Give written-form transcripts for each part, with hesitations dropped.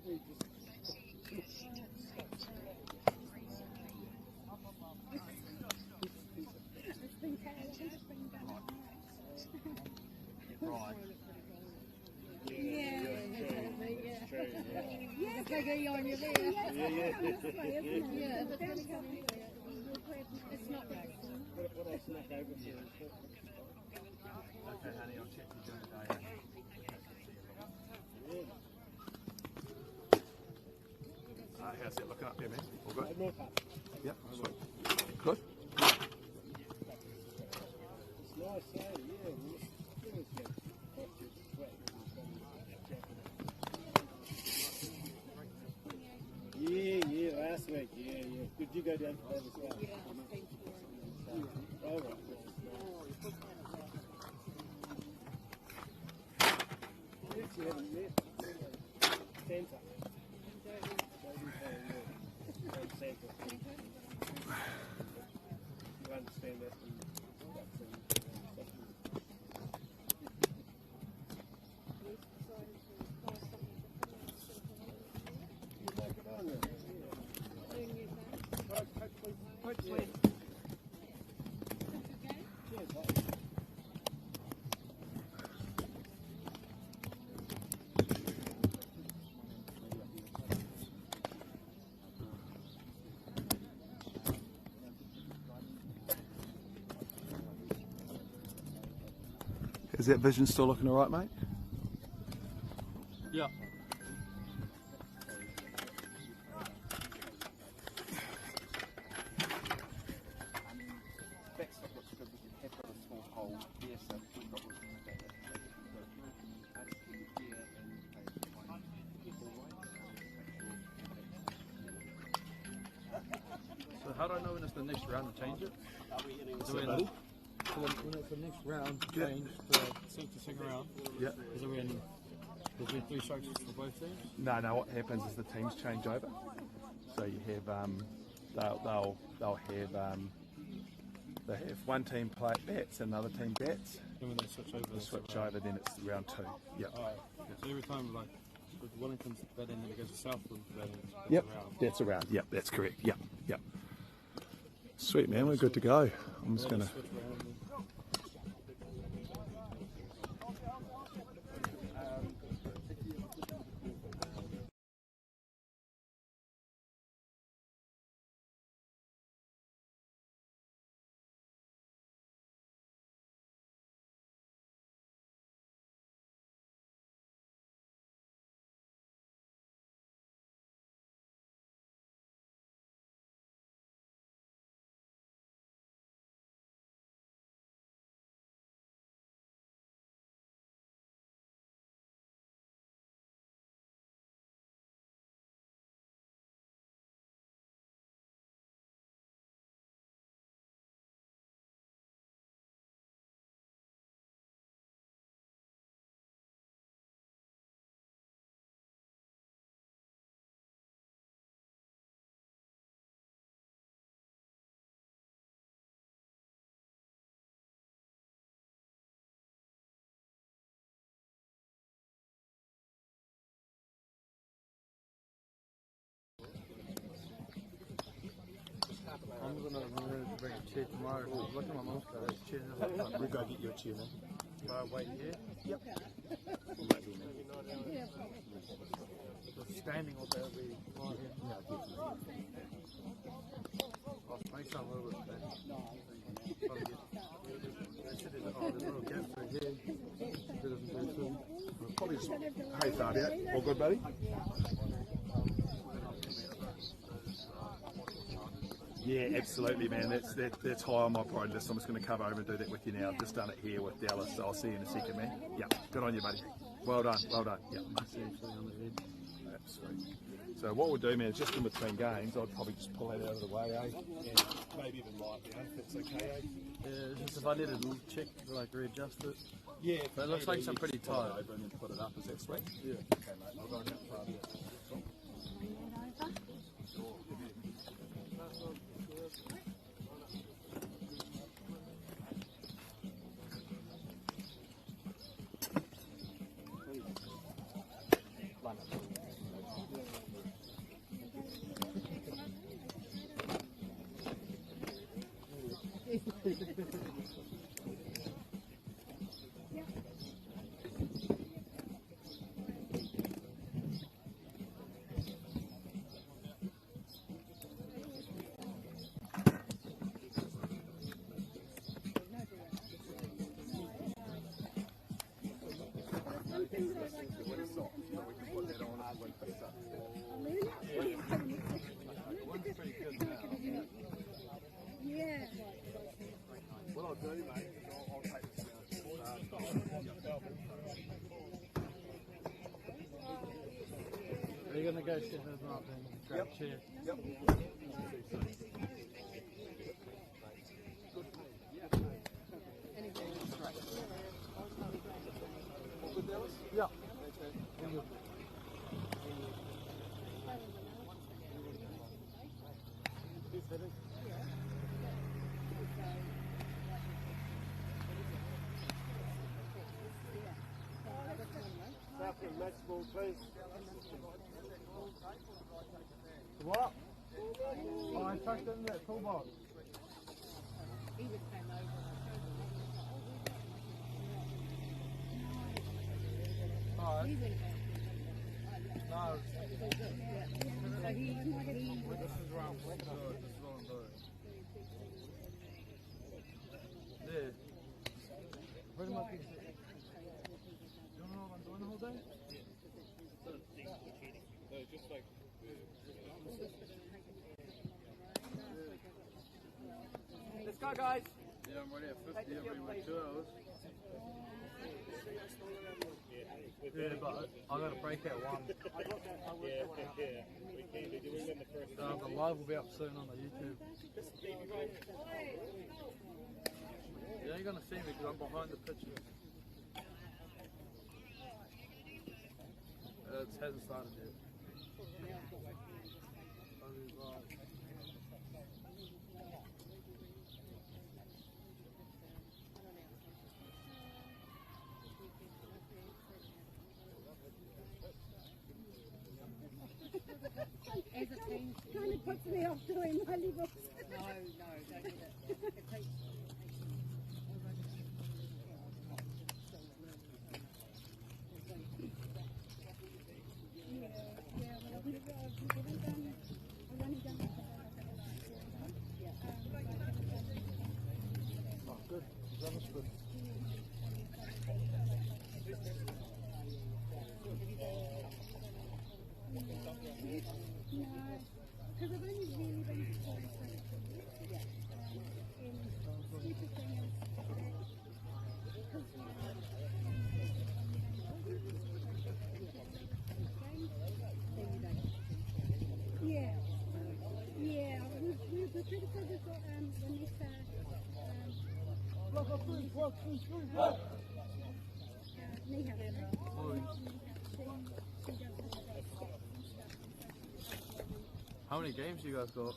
Right. Yeah, Yeah, true, yeah. Yeah, biggie on you there. Yeah, yeah. Yeah, if it's gonna come it's not right. What, what I snuck over for is Okay, honey, I'll check you during the day. How's that looking up there, man? All good? North Hutt. Yep, sweet. Good? It's nice, eh? Yeah. Well, it was good. Quite good. Wet. Yeah, yeah, last week, yeah, yeah. Did you go down for that as well? Yeah, thank you. Oh, right. We actually haven't met. Santa. Golden Tail, yeah. From Santa. You understand that from that's in, You like it on there? Yeah. Coach, please. Cheers, mate. Is that vision still looking alright, mate? Yeah. Backstop looks good, we have got a small hole there, so we've got room to put that in. Just keep it here and play it fine. Keep all right, just make sure So how do I know when it's the next round to change it? So, buddy? So when it's the next round to Yeah. change the to second round, Yeah. is it when there's been 3 strikes for both teams? No, what happens is the teams change over. So you have, they'll have, they have one team play bats and another team bats. Then when they switch over, They switch over, then it's round 2. Yep. Alright. So every time, like, with Wellington's batting, then it goes to Southland batting. That's Yep. a round. That's a round. Yep, that's correct. Yep, yep. Sweet, man, we're good to go. I'm just Then gonna. switch round and- I'm gonna remember to bring a chair tomorrow. Look at my mom's car. There's chairs. We'll go get you a chair, man. Do I wait here? Yep. Just standing all day will be fine. Yeah, definitely. I'll space out a little bit then. Probably get, they said there's, oh, there's a little gap through here. If it doesn't go through. We'll probably just, hey, Fabio, all good, buddy? Yeah, absolutely, man. That's high on my priority list. I'm just going to come over and do that with you now. I've just done it here with Dallas, so I'll see you in a second, man. Yeah, good on you, buddy. Well done, well done. Yeah. See actually on the head. Absolutely. So what we'll do, man, is just in between games, I'd probably just pull that out of the way, eh? And maybe even lie it down if that's okay, eh? Yeah, it's just if I needed to check, like readjust it. Yeah. But it looks like some pretty Pull it tight. over and then put it up. Is that sweet? Yeah. Okay, mate. I'll go and help Fabio. Yeah. What I'll do, mate, is I'll, I'll take this down. Are you gonna go sit her up and grab a chair? Yep. All good, Dallas? Yeah. Southland match ball, please. What? Oh, I chucked it in that toolbox. Alright. No, So he, he this is where I'm so this is what I'm doing. Yeah. Pretty much. You don't know what I'm doing the whole day? Let's go, guys. Yeah, I'm already at 50 every like 2 hours. Yeah, but I got a break at 1. The live will be up soon on the YouTube. You ain't gonna see me because I'm behind the picture. It hasn't started yet. Only like- as a team. Kind of puts me off doing my levels. No, no, don't do that. It takes. Yeah, yeah. Well, I've never, I've never done. I've only done it last year. But I haven't done Oh, good. That was good. No, because I've only really been to twice. And stupid thing is that because yeah, yeah, we prefer because we've got Vanessa, Neha, she does all the stats and stuff. How many games you guys got?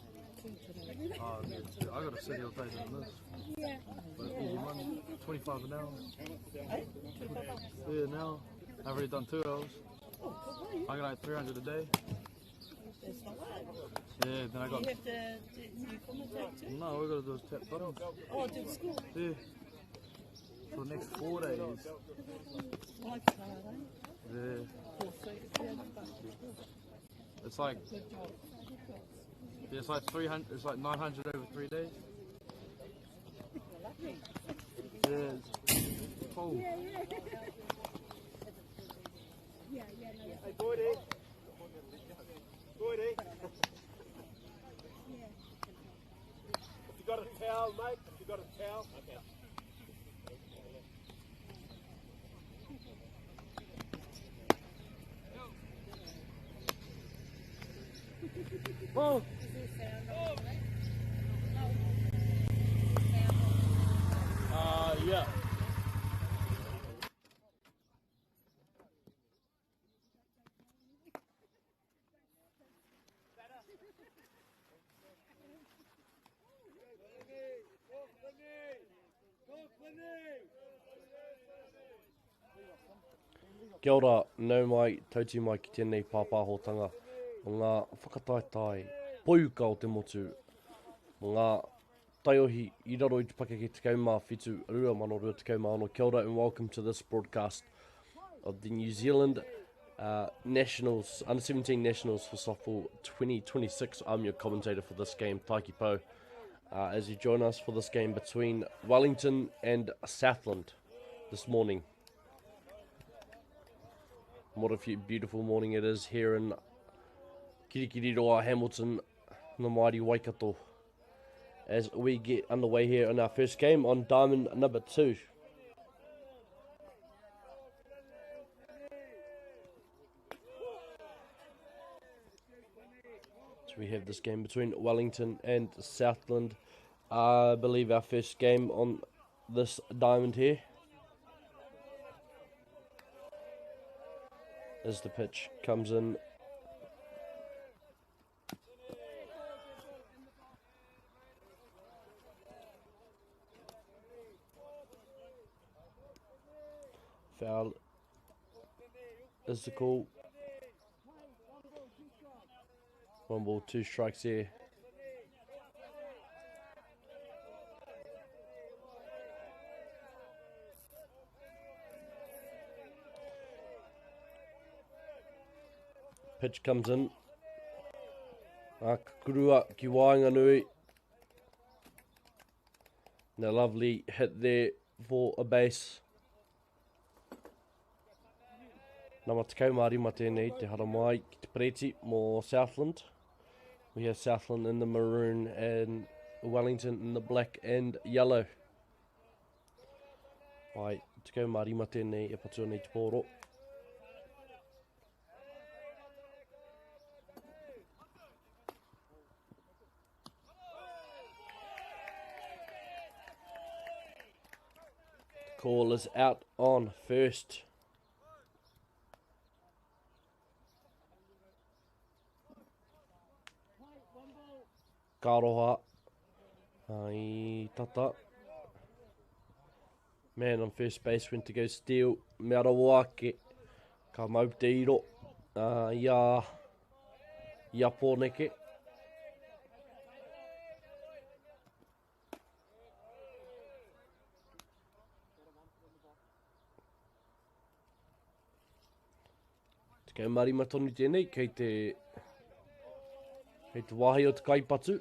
Oh, dude, I got a city all day than this. Yeah, But easy money, 25 an hour. Yeah, now I've already done 2 hours. I got like 300 a day. That's not bad. Yeah, then I got. You have to do, you commentate too? No, we gotta do is tap buttons. Oh, do the score. Yeah. For the next 4 days. Life's hard, eh? Yeah. Poor thing. Yeah, but It's like good job. Good job. yeah, it's like 300. It's like 900 over 3 days. You're lucky. Yeah. It's cool. yeah, yeah. Yeah, yeah, no, Hey, Boydie. Boydie. yeah. If you got a towel, mate, if you got a towel. Oh. Is there sound on it? Is there sound on Yeah. Kia ora, nau mai, tautī mai ki tēnei pāpāhotanga o ngā whakataetae poiuka o te motu mō ngā Taiohi i raro i te pakeke 17, 2026. Kia ora and welcome to this broadcast of the New Zealand Nationals, Under 17 Nationals for Softball 2026. I'm your commentator for this game, Taiki Pou, as you join us for this game between Wellington and Southland this morning. What a beautiful morning it is here in Kirikiriroa, Hamilton, the mighty Waikato, as we get underway here in our first game on diamond number 2. So we have this game between Wellington and Southland. I believe our first game on this diamond here. As the pitch comes in. Foul is the call. 1 ball, 2 strikes here. Pitch comes in. Kurua ki waenganui. And a lovely hit there for a base. Nama 15 tēnei te haramai ki te preti mō Southland. We have Southland in the maroon and Wellington in the black and yellow. Ai, 15 tēnei e patua nei te pōro. The call is out on first. Ka aroha i tata. Man on first base went to go steal. Mea rawa ake. Ka mau te iro i a Pōneke. Te kei marima tonu tēnei, kei te wāhi o te kaipatu.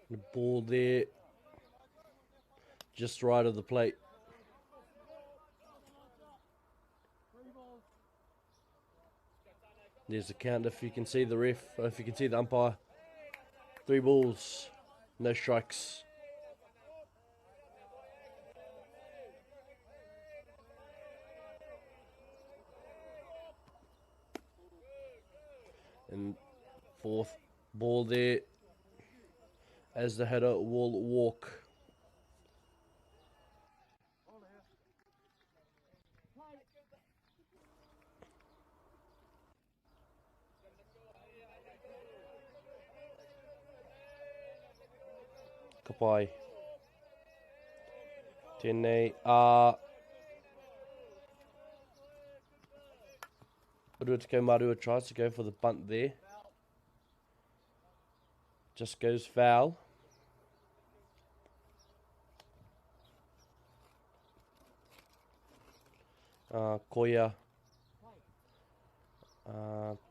The ball there, just right of the plate. There's the count if you can see the ref, if you can see the umpire. 3 balls, no strikes. And 4th ball there as the hitter will walk. Ka pai. Tēnei a 22 tries to go for the bunt there. Just goes foul. Koia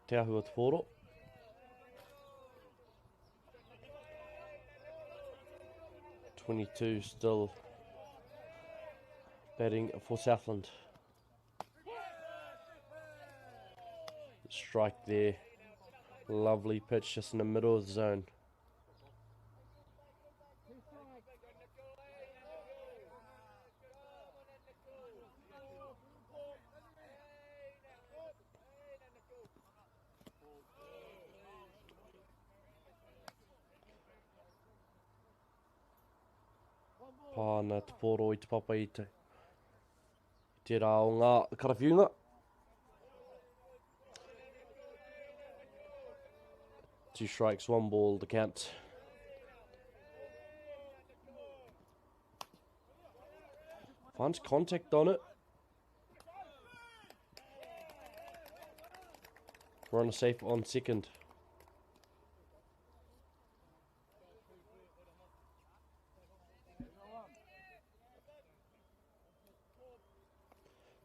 Te Ahu o Te Pōro. 22 still batting for Southland. Strike there. Lovely pitch just in the middle of the zone. Pāna te pōro i te papa i te rā o ngā karawhiunga. 2 strikes, 1 ball to count. Finds contact on it. Runner safe on second.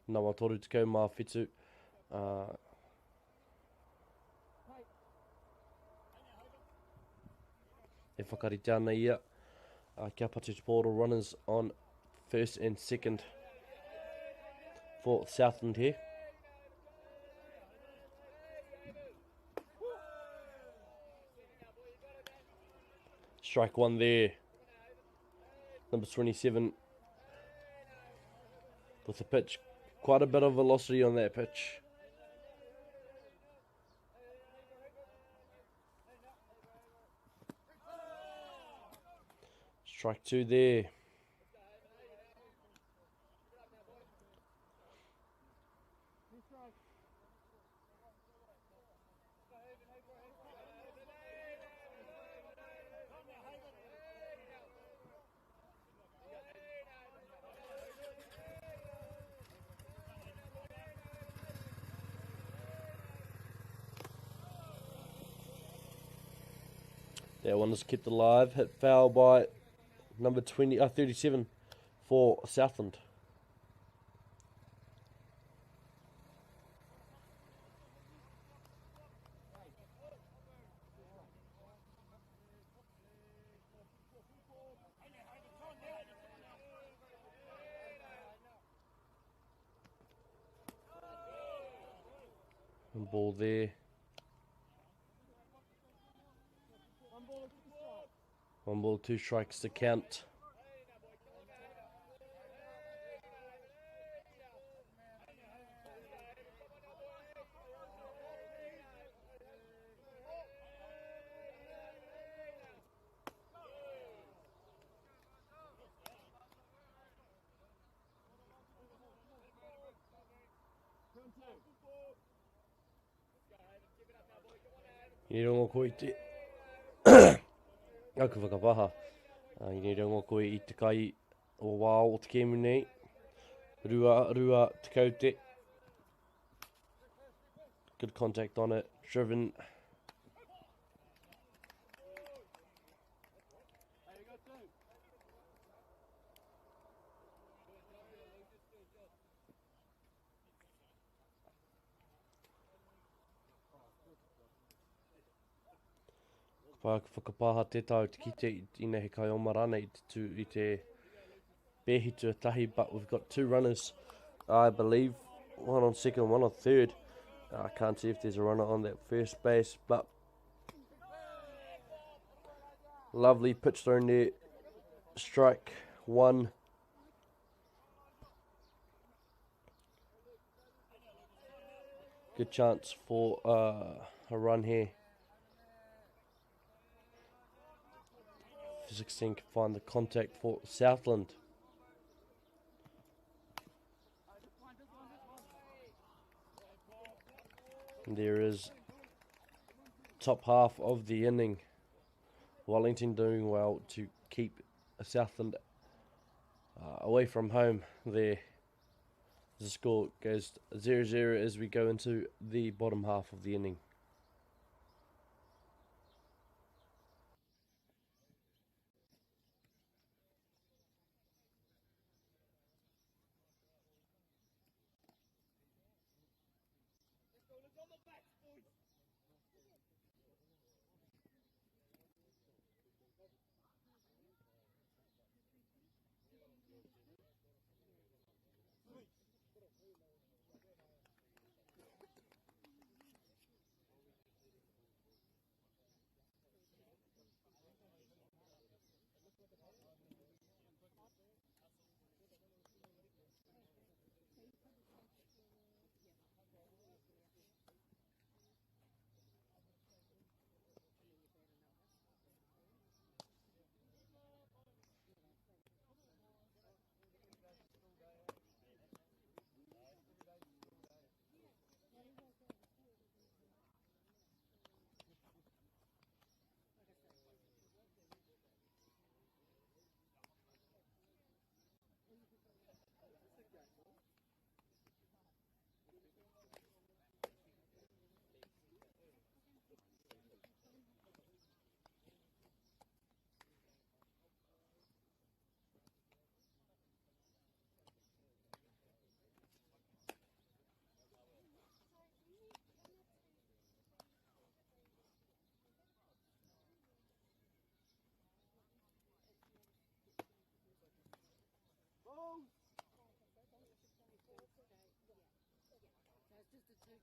Nama 37. E whakarite ana ia. Kia patu te pōro, runners on first and second for Southland here. Strike one there. Number 27 with the pitch. Quite a bit of velocity on that pitch. Strike two there. That one is kept alive. Hit foul by number 37 for Southland. And ball there. 1 ball, 2 strikes to count. I rongo koe te Aku whakapaha. I rongo koe i te kai o wā o te kēmu nei. Rua, rua, te kaute. Good contact on it. Driven. Ka whakapaha te tau te kite ina he kai oma rānei i te tū i te pēhi tuatahi, but we've got 2 runners, I believe, one on second, one on third. I can't see if there's a runner on that first base, but lovely pitch thrown there. Strike one. Good chance for a run here. 16 can find the contact for Southland. And there is top half of the inning. Wellington doing well to keep Southland away from home there. The score goes 0-0 as we go into the bottom half of the inning.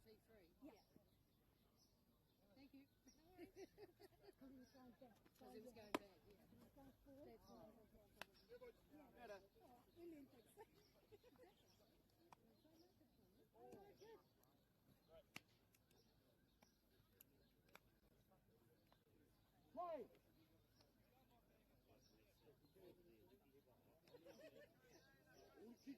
T3. Yeah. Thank you. Because he was going back. So, Because it was yeah. going back, yeah. He was going forward. That's why I was Yeah. Oh, brilliant. Thanks. Oh, good. Play! He's a videographer and he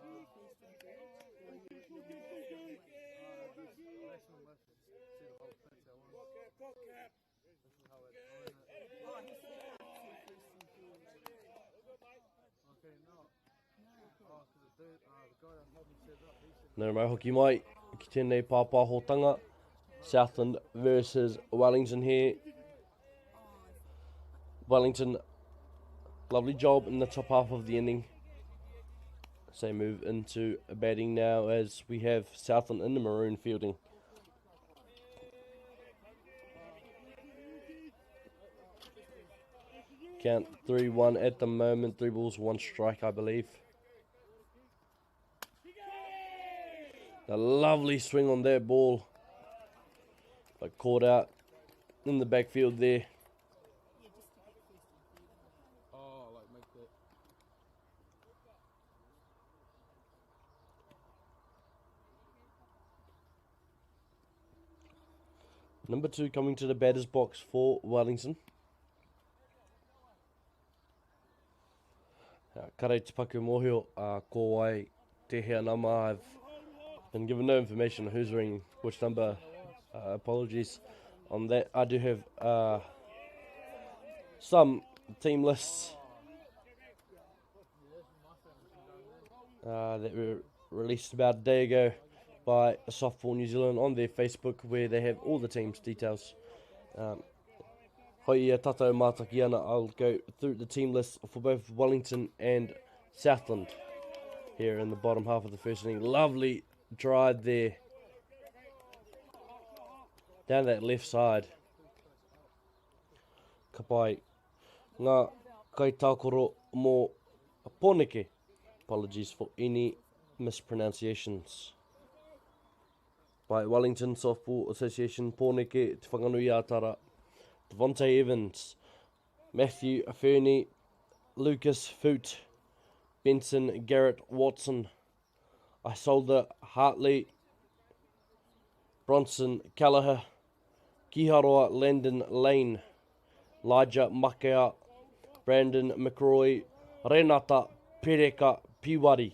said, first and third, or you you'll miss the whole week. National left is see the whole pitch I want. This is how it own it. Oh, he said he can't see first and third. Okay, no. Oh, 'cause the dude, the guy I'm helping set up, he said Nā mai hoki mai ki tēnei pāpāhotanga. Southland versus Wellington here. Wellington, lovely job in the top half of the inning. Same move into batting now as we have Southland in the maroon fielding. Count 3-1 at the moment. 3 balls, 1 strike, I believe. A lovely swing on that ball. But caught out in the backfield there. Yeah, just to get first and third. Oh, like make that. Number 2 coming to the batter's box for Wellington. Kare te paku mōhio, ko wai te hea nama. I've been given no information on who's ringing which number. Apologies on that. I do have some team lists that were released about a day ago by Softball New Zealand on their Facebook, where they have all the team's details. Hoi ia tātou mātaki ana, I'll go through the team list for both Wellington and Southland here in the bottom half of the first inning. Lovely drive there down that left side. Ka pai ngā kaitākoro mō Pōneke. Apologies for any mispronunciations. By Wellington Softball Association, Pōneke, Te Whanganui-a-Tara, Devontae Evans, Matthew Fernie, Lucas Foote, Benson Garrett Watson, Isolde Hartley, Bronson Kelleher, Kiharoa Landon Lane, Elijah Makea, Brandon McRoy, Renata Pereka Piwari,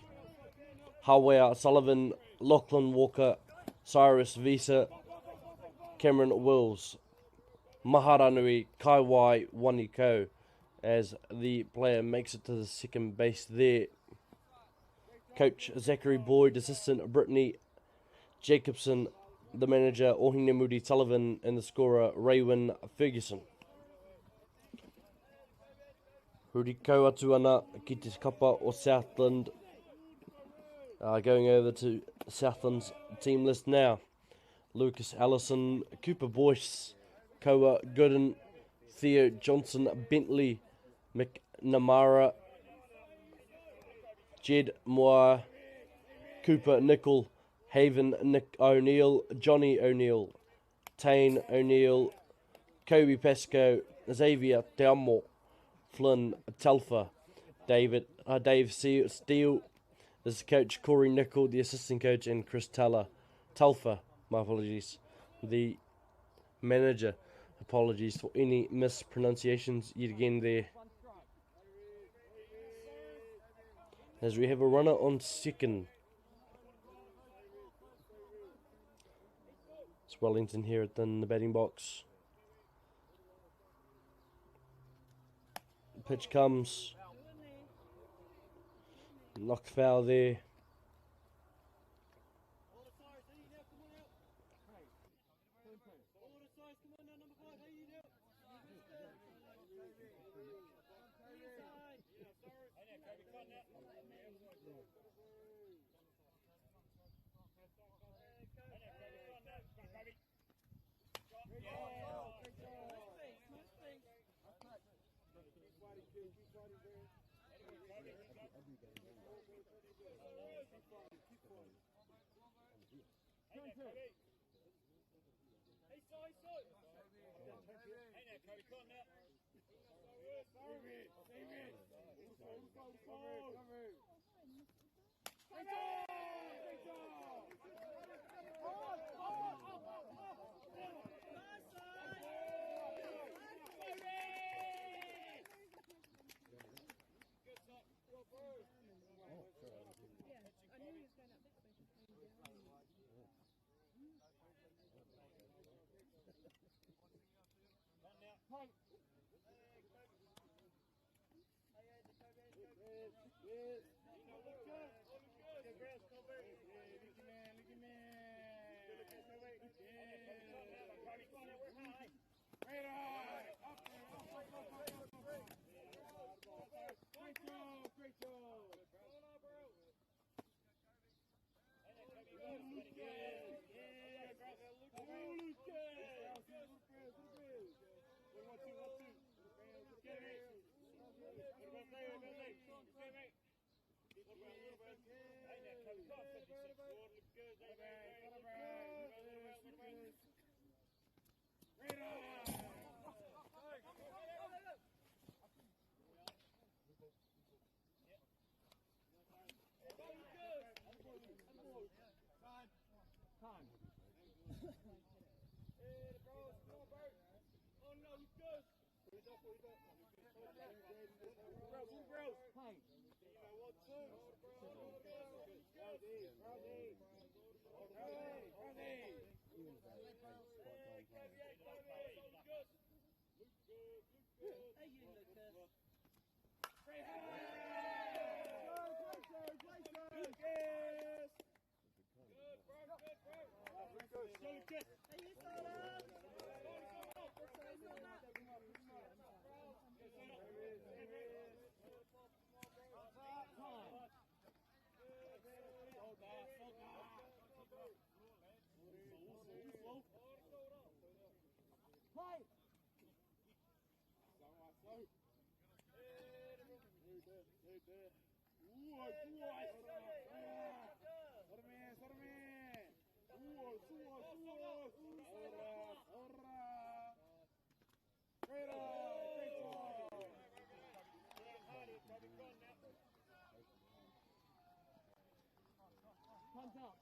Hawea Sullivan, Lachlan Walker, Cyrus Visa, Cameron Wills, Maharanui Kaiwai Waniko, as the player makes it to the second base there. Coach Zachary Boyd, assistant Brittany Jacobson, the manager Ohinemuri Sullivan, and the scorer Raywin Ferguson. Huri kau atu ana ki te kapa o Southland. Going over to Southland's team list now. Lucas Allison, Cooper Boyce, Koa Gooden, Theo Johnson, Bentley McNamara, Jed Moir, Cooper Nickel, Haven Nick O'Neill, Johnny O'Neill, Tane O'Neill, Kobe Pascoe, Xavier Te Amo, Flynn Telfer, Dave Steele, this is coach Corey Nickel, the assistant coach, and Chris Telfer, my apologies, the manager. Apologies for any mispronunciations yet again there. As we have a runner on second. Wellington here at the batting box. Pitch comes. Knocked foul there.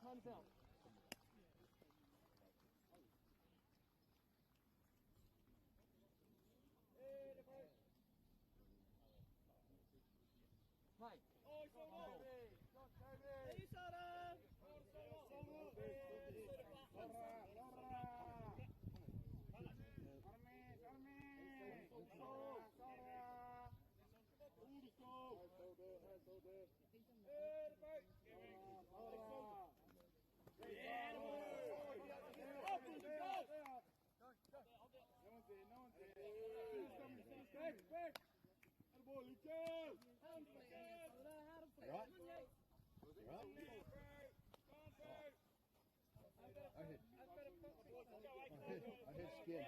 Time's out. I hit skin.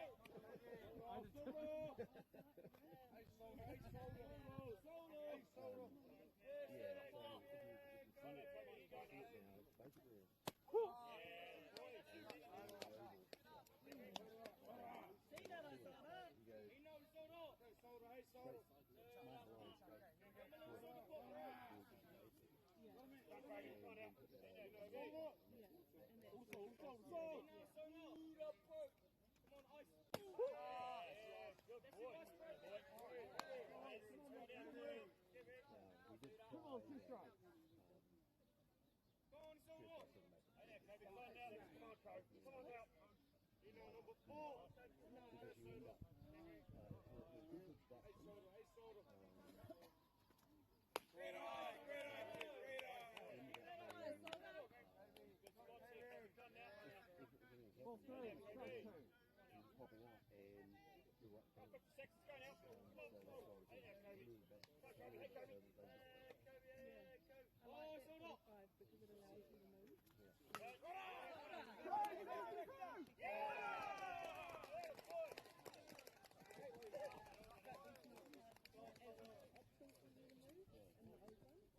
Because you end up, if you back them, Ball 3, strike 2. popping up and the right thing. So that's why we just move back so that they just I like that 45 because it allows you to move. It's not as an option for you to move in the old one.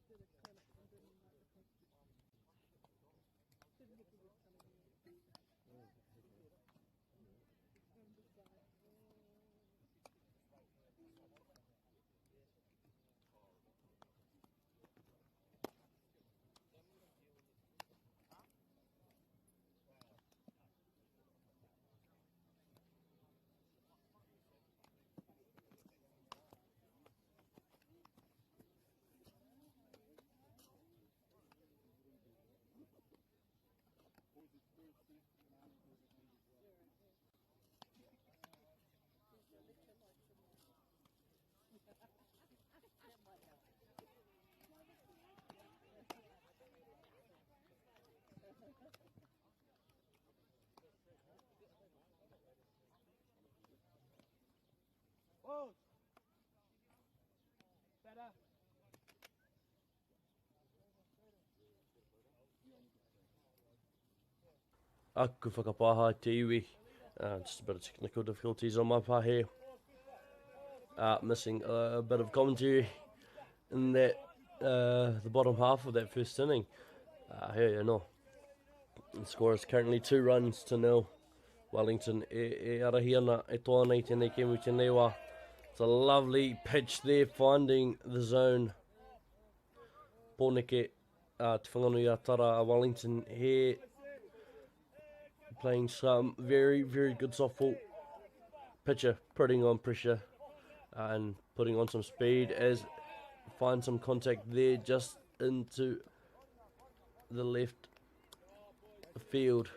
Did a clinic and didn't like the concept. Didn't think he was coming in. I'm just like, oh. Balls. Better. Aku whakapaha te iwi. Just a bit of technical difficulties on my part here. Missing a bit of commentary in that the bottom half of that first inning. Here you know. The score is currently 2 runs to nil. Wellington e arahi ana e toa nei tēnei kemu tēnei wā. It's a lovely pitch there, finding the zone. Pōneke, Te Whanganui a Tara a Wellington here, playing some very, very good softball. Pitcher putting on pressure and putting on some speed as find some contact there just into the left field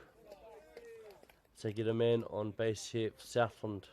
to get a man on base here for Southland.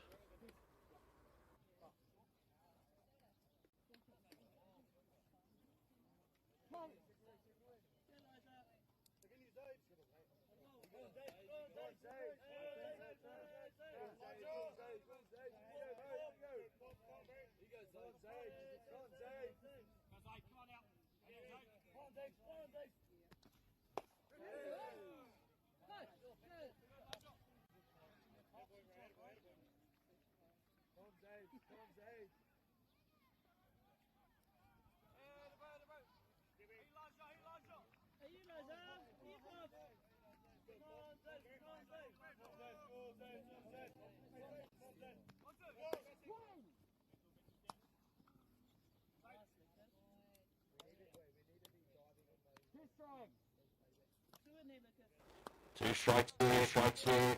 2 strikes. 2 strikes there, strikes there.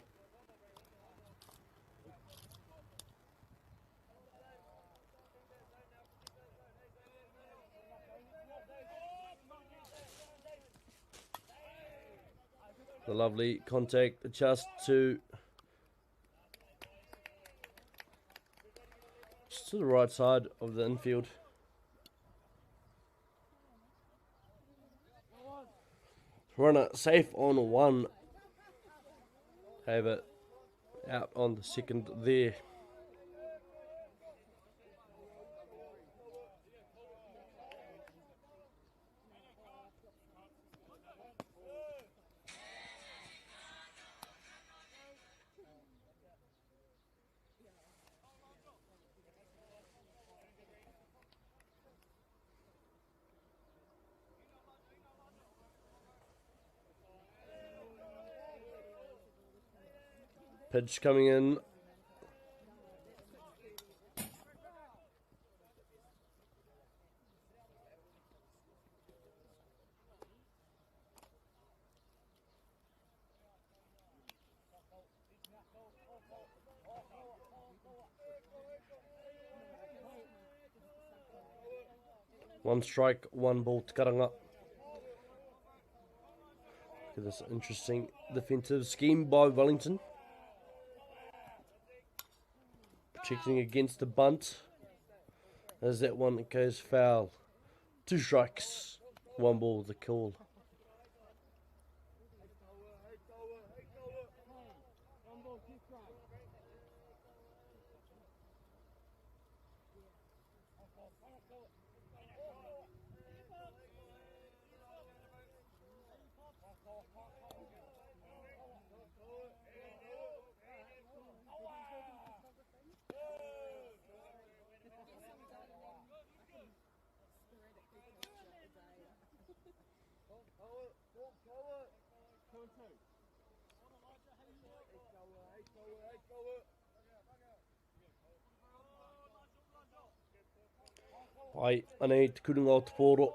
The lovely contact just to the right side of the infield. Runner safe on 1. Have it out on the second there. Pitch coming in. One strike, one ball to karanga. Look at this interesting defensive scheme by Wellington. Protecting against the bunt. As that one goes foul. 2 strikes, 1 ball, the call. Ai, anei te kurunga o te pōro.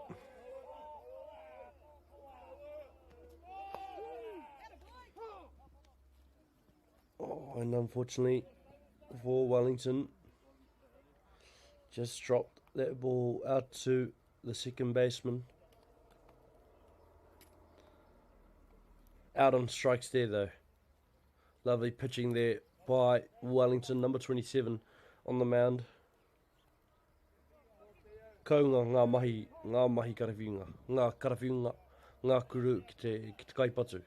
Oh, and unfortunately for Wellington, just dropped that ball out to the second baseman. Out on strikes there though. Lovely pitching there by Wellington, number 27 on the mound. Kaunga ngā mahi karawhiunga, ngā karawhiunga, ngā kuru ki te kaipatu.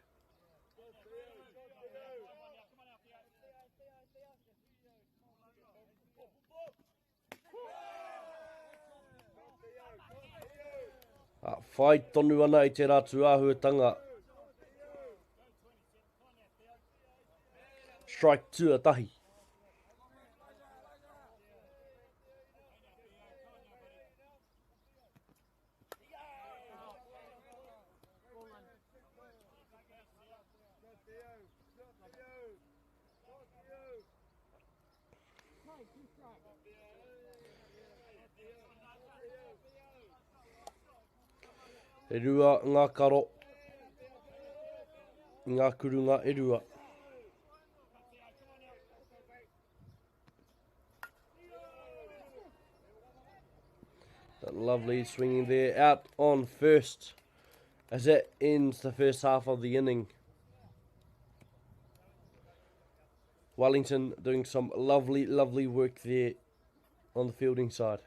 Whai tonu ana i te rātu āhuatanga. Strike tuatahi. E rua ngā karo, ngā kurunga e rua. That lovely swinging there, out on first, as that ends the first half of the inning. Wellington doing some lovely, lovely work there on the fielding side.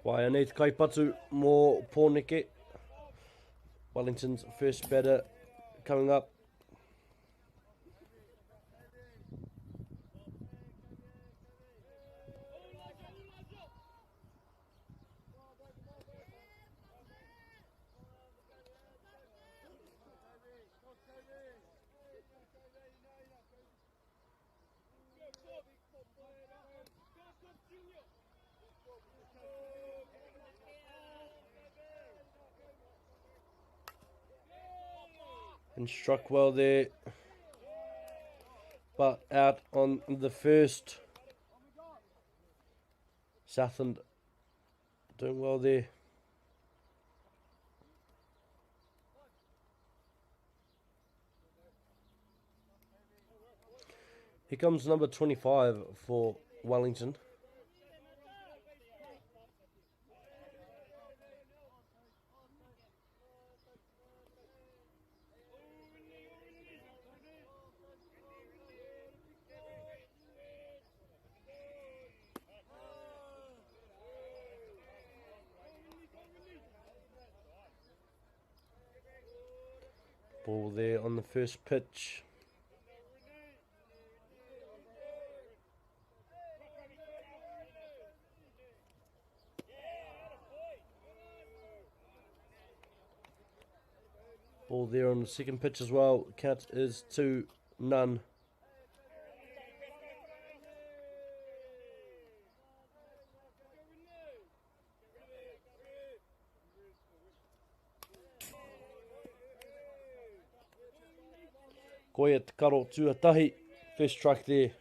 Wai anei te kaipatu mō Pōneke. Wellington's first batter coming up. And struck well there. But out on the first. Southland doing well there. Here comes number 25 for Wellington. Ball there on the first pitch. Ball there on the second pitch as well. Count is 2-0. Koia te karo tuatahi. First strike there.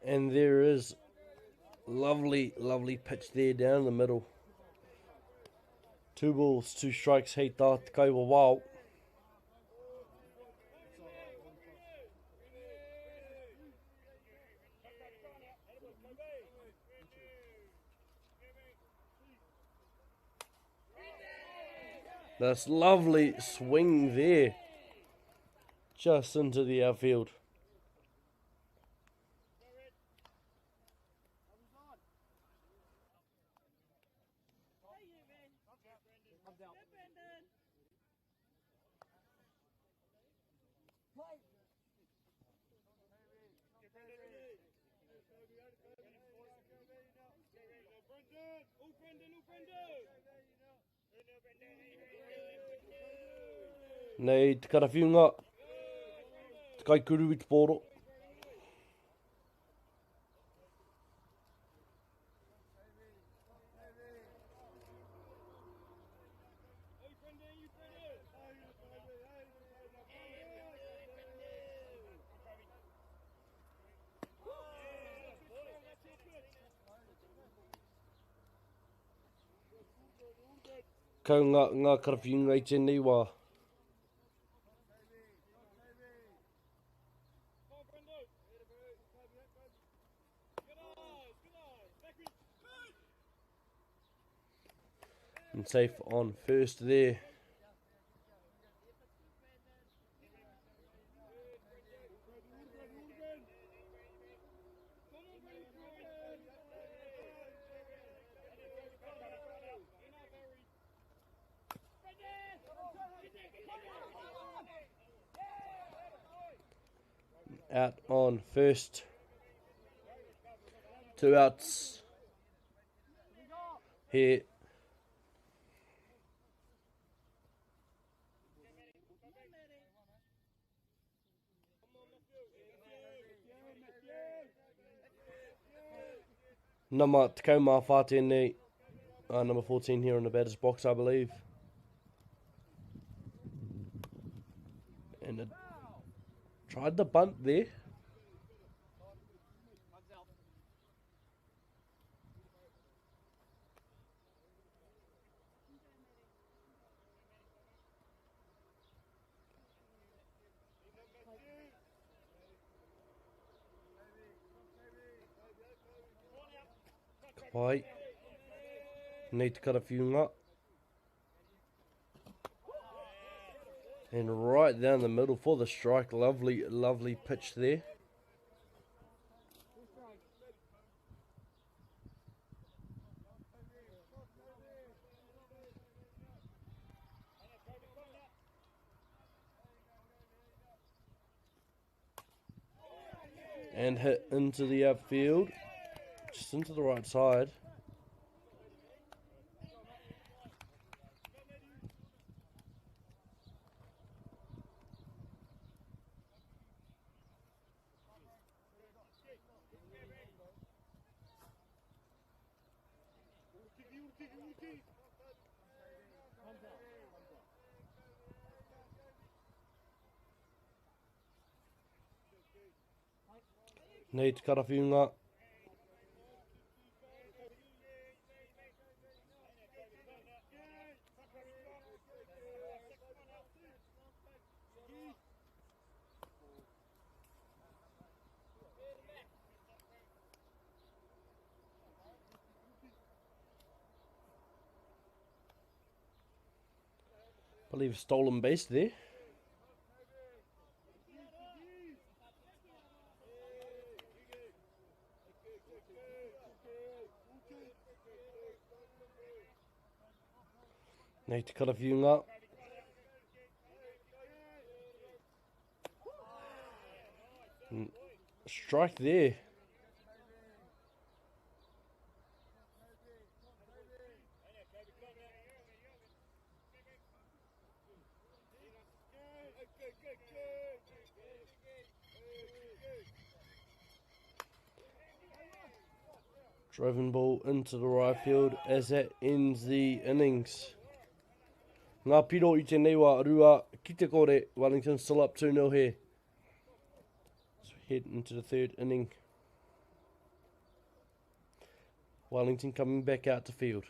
And there is lovely, lovely pitch there down the middle. 2 balls, 2 strikes, hei tā te kaiwa wao. That's lovely swing there. Just into the outfield. Nei te karawhiunga, te kaikuru i te pōro. Kau ngā karawhiunga i tēnei wā. And safe on first there. Out on first. 2 outs here. Number tekau mā whā tēnei, number 14 here in the batter's box, I believe. And it tried the bunt there. Pai. Nei te karawhiunga. And right down the middle for the strike. Lovely, lovely pitch there. And hit into the outfield, just into the right side. Nei te karawhiunga. Believe stolen base there. Nei te karawhiunga. Strike there. Driven ball into the right field as that ends the innings. Ngā piro i te nei wā, rua ki te kore, Wellington still up 2-0 here. So head into the third inning. Wellington coming back out to field.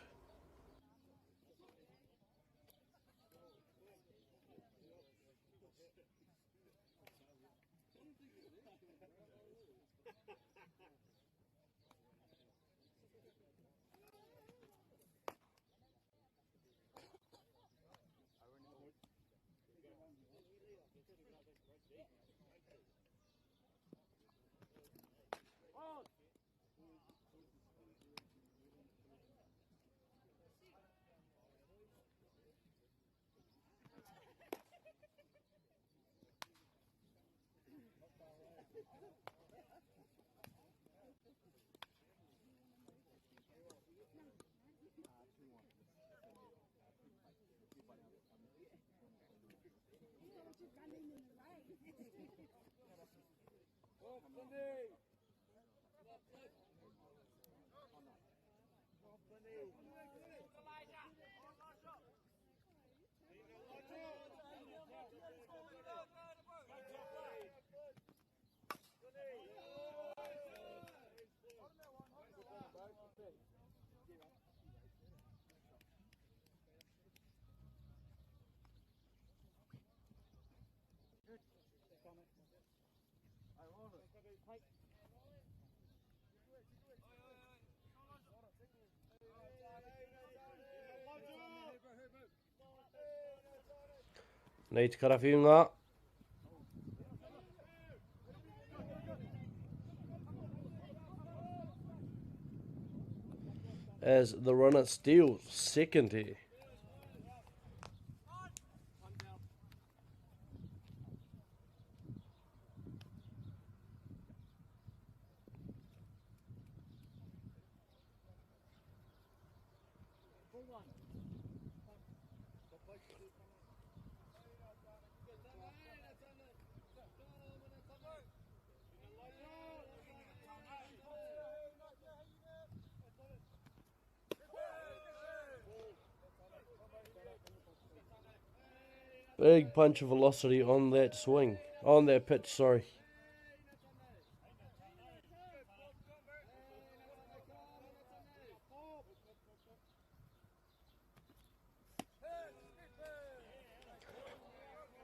Nei te karawhiunga. As the runner steals second here. Big punch of velocity on that swing, on that pitch, sorry.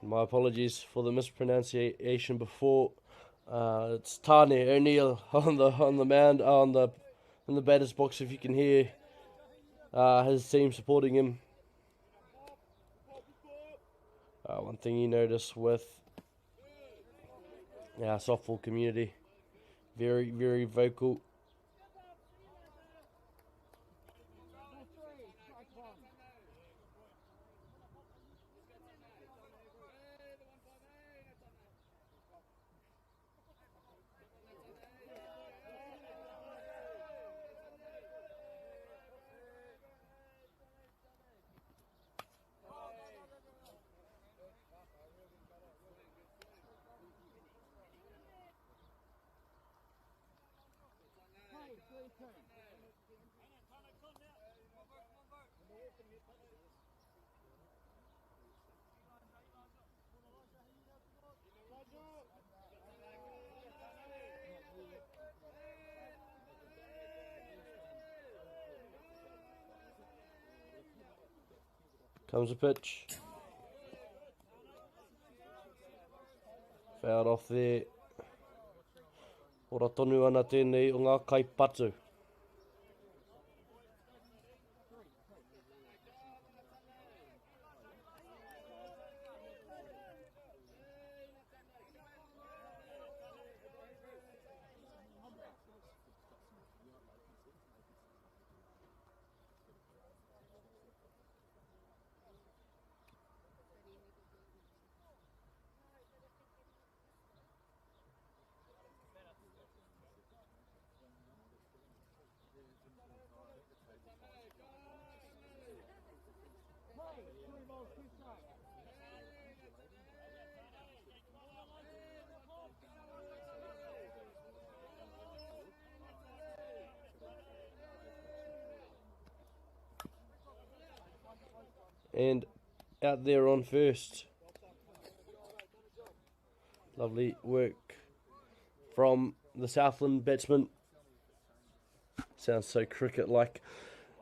My apologies for the mispronunciation before. It's Tane O'Neill on the mound, in the batter's box. If you can hear his team supporting him. One thing you notice with our softball community, very, very vocal. Comes a pitch. Fouled off there. Ora tonu ana tēnei o ngā kaipatu. And out there on first. Lovely work from the Southland batsman. Sounds so cricket-like.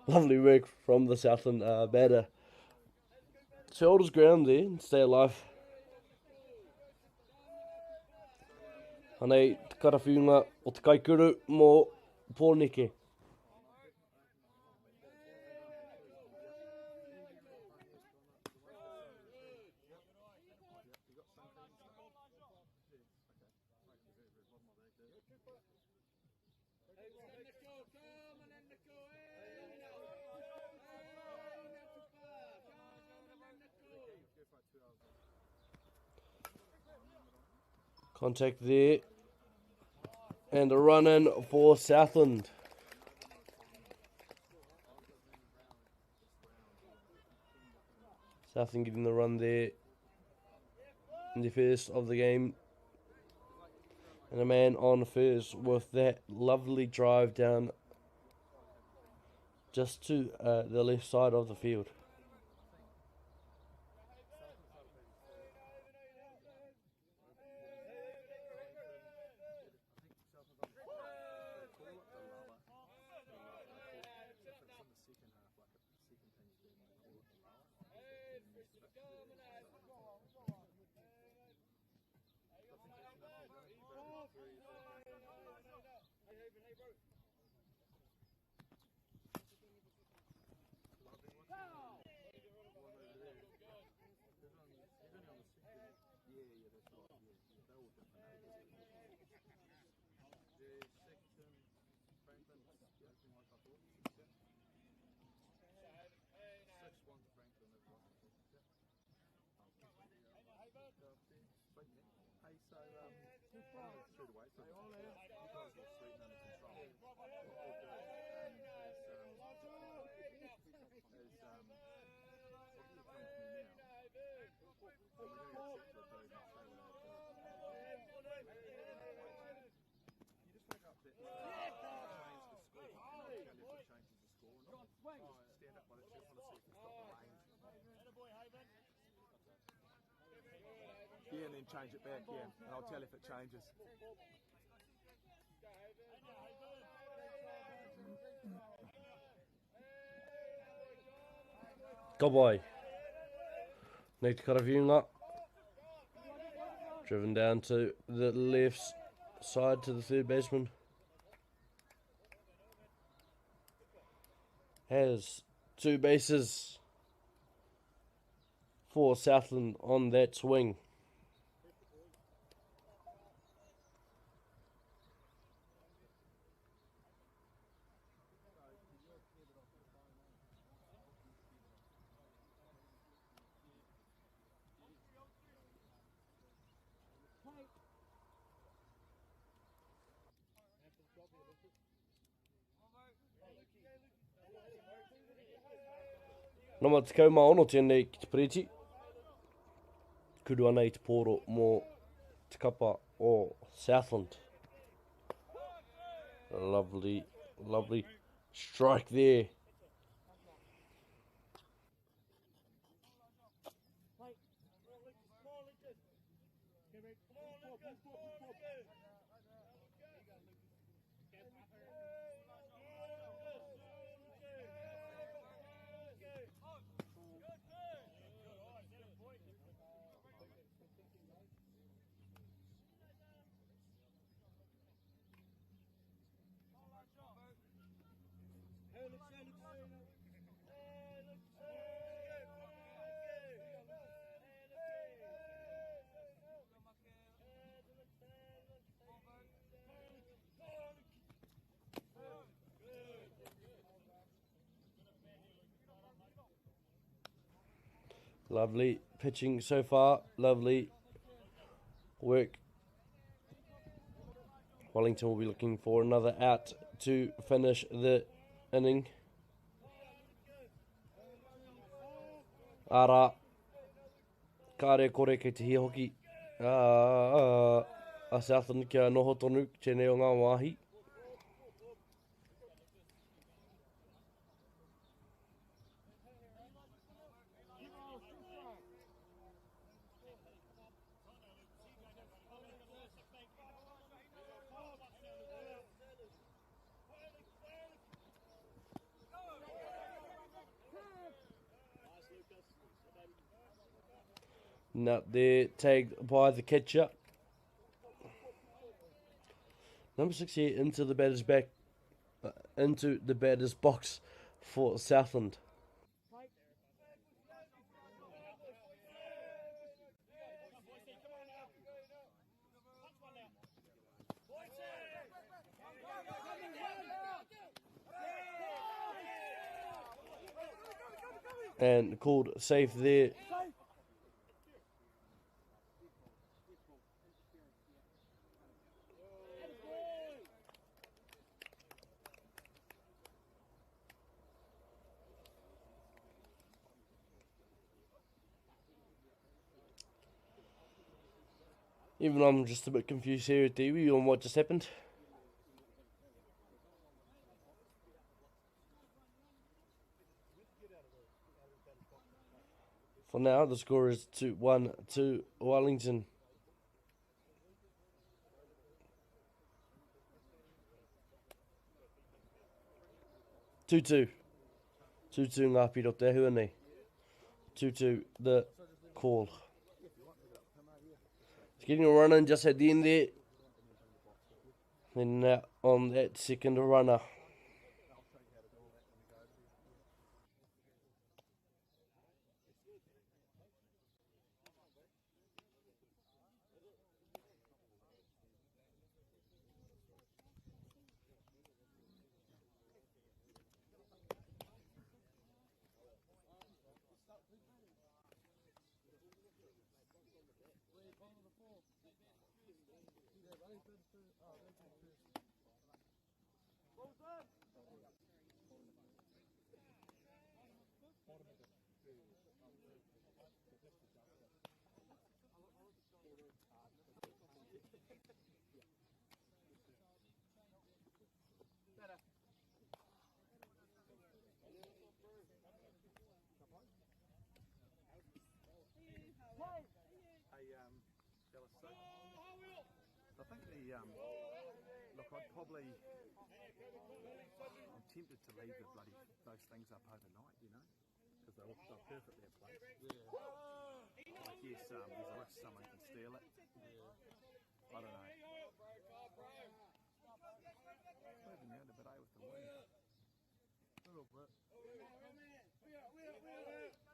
Lovely work from the Southland batter. To hold his ground there and stay alive. Anei te karawhiunga o te kaikuru mō Pōneke. Contact there. And a run in for Southland. Southland getting the run there in the first of the game. And a man on first with that lovely drive down just to the left side of the field. Yeah, and then change it back, yeah. And I'll tell if it changes. Ka pai. Nei te karawhiunga. Driven down to the left side to the third baseman. Has two bases for Southland on that swing. Nama 16 tēnei ki te pereti. Kuru ana i te pōro mō te kapa o Southland. Lovely Lovely strike there. Lovely pitching so far. Lovely work. Wellington will be looking for another out to finish the inning. Ara, kāre kore kei te hia hoki a Southland kia noho tonu tēnei o ngā wāhi. Now they're tagged by the catcher. Number 6 here into the batter's back, into the batter's box for Southland. And called safe there. Even I'm just a bit confused here at Dewey on what just happened. For now, the score is 2-1 to Wellington. 2-2. 2-2 ngā piro te hua nei. 2-2 the call. It's getting a run in just at the end there. And on that second runner. I think the look, I'd probably, I'm tempted to leave the bloody those things up overnight, you know, because they're perfectly in place. Yeah. I guess there's a risk someone can steal it. Yeah. I don't know. Moving around a bit, eh, with the wind. A little bit.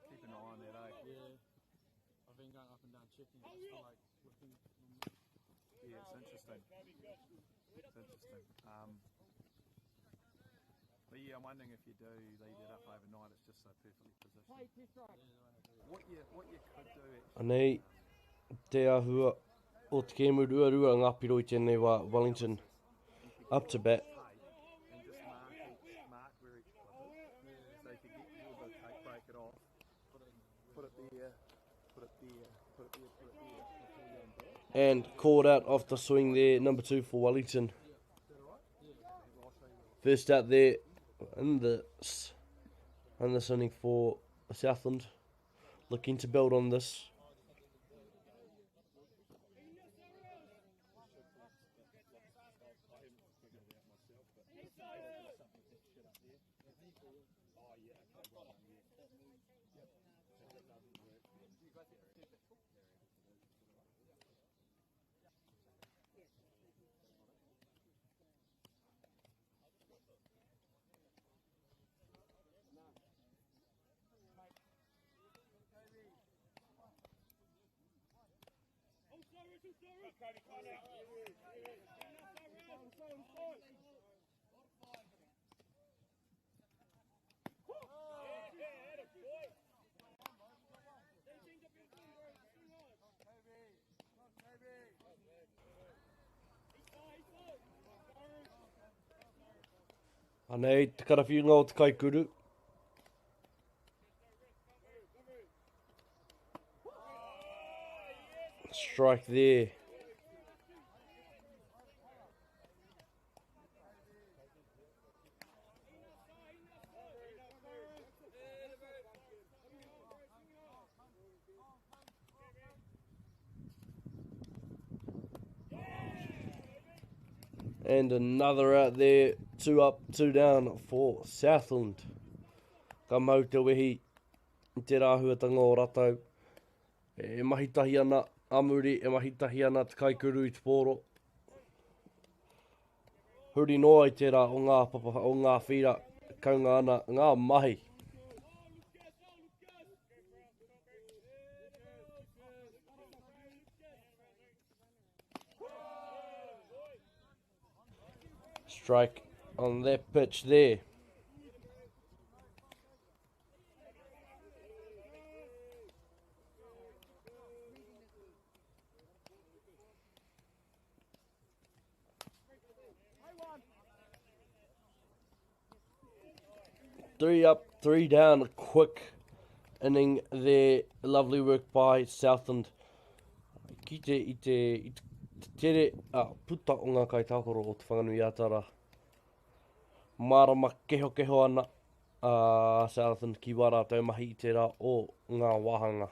Keep an eye on that, eh? Yeah. I've been going up and down checking it. It's still like looking. Yeah, it's interesting. It's interesting. But yeah, I'm wondering if you do leave it up overnight, it's just so perfectly positioned. What you could do actually. Anei, te ahua o te kēmu rua rua ngā piro i tēnei wā Wellington up to bat. And just mark where each clip is. So you could get a little bit of tape, break it off, put it there, put it there, put it there, put it there before you undo it. And caught out off the swing there, number 2 for Wellington. First out there in this inning for Southland. Looking to build on this. Anei te karawhiunga o te kaikuru. Strike there. And another out there, 2 up, 2 down for Southland. Ka mau te wehi i te rāhuatanga o ratou. E mahi tahi ana a muri, e mahi tahi ana te kaikuru i te pōro. Huri noa i tērā o ngā papa, o ngā whīra, kaunga ana ngā mahi. Strike on that pitch there. Three up, 3 down, quick inning there. Lovely work by Southland. Ki te, i te, i te tere a puta o ngā kaitākaro o Te Whanganui-a-Tara. Mārama kehokeho ana a Southland ki wā rātou mahi i tērā o ngā wāhanga.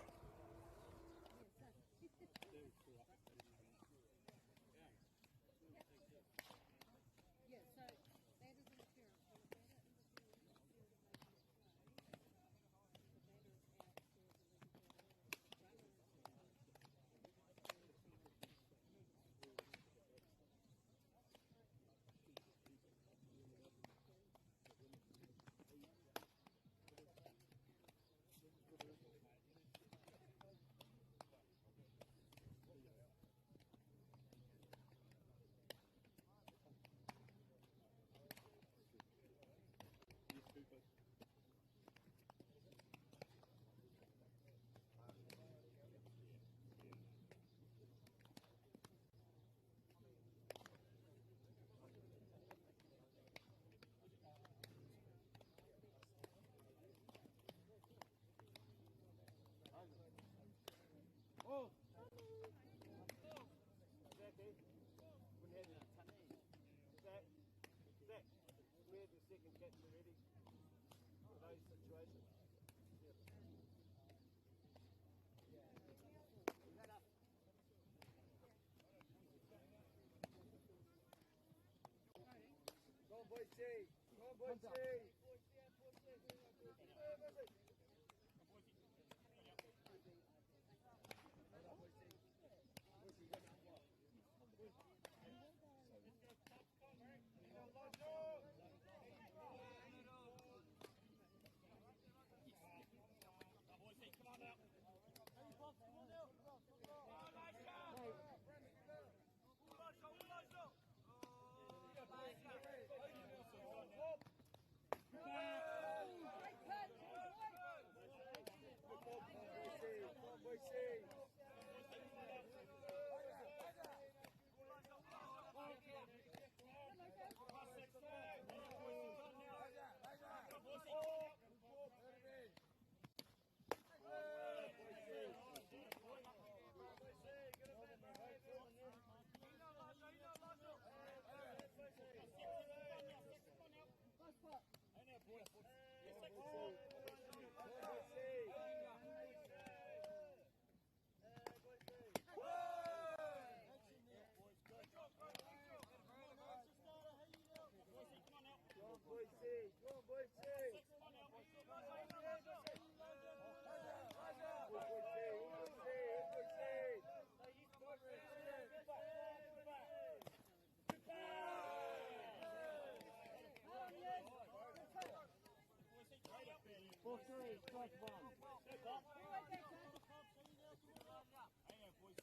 4-3, strike 1.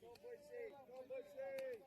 Go Bushy! Go Bushy!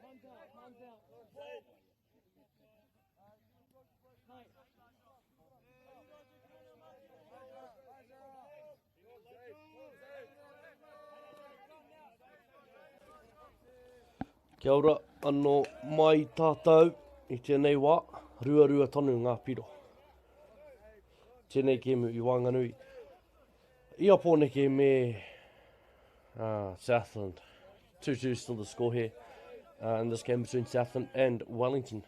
Time's out, time's out. Play. Kia ora anō mai tātou i tēnei wā, ruarua tonu ngā piro. Tēnei kēmu i waenganui i a Pōneke me Southland. 2-2 still the score here in this game between Southland and Wellington.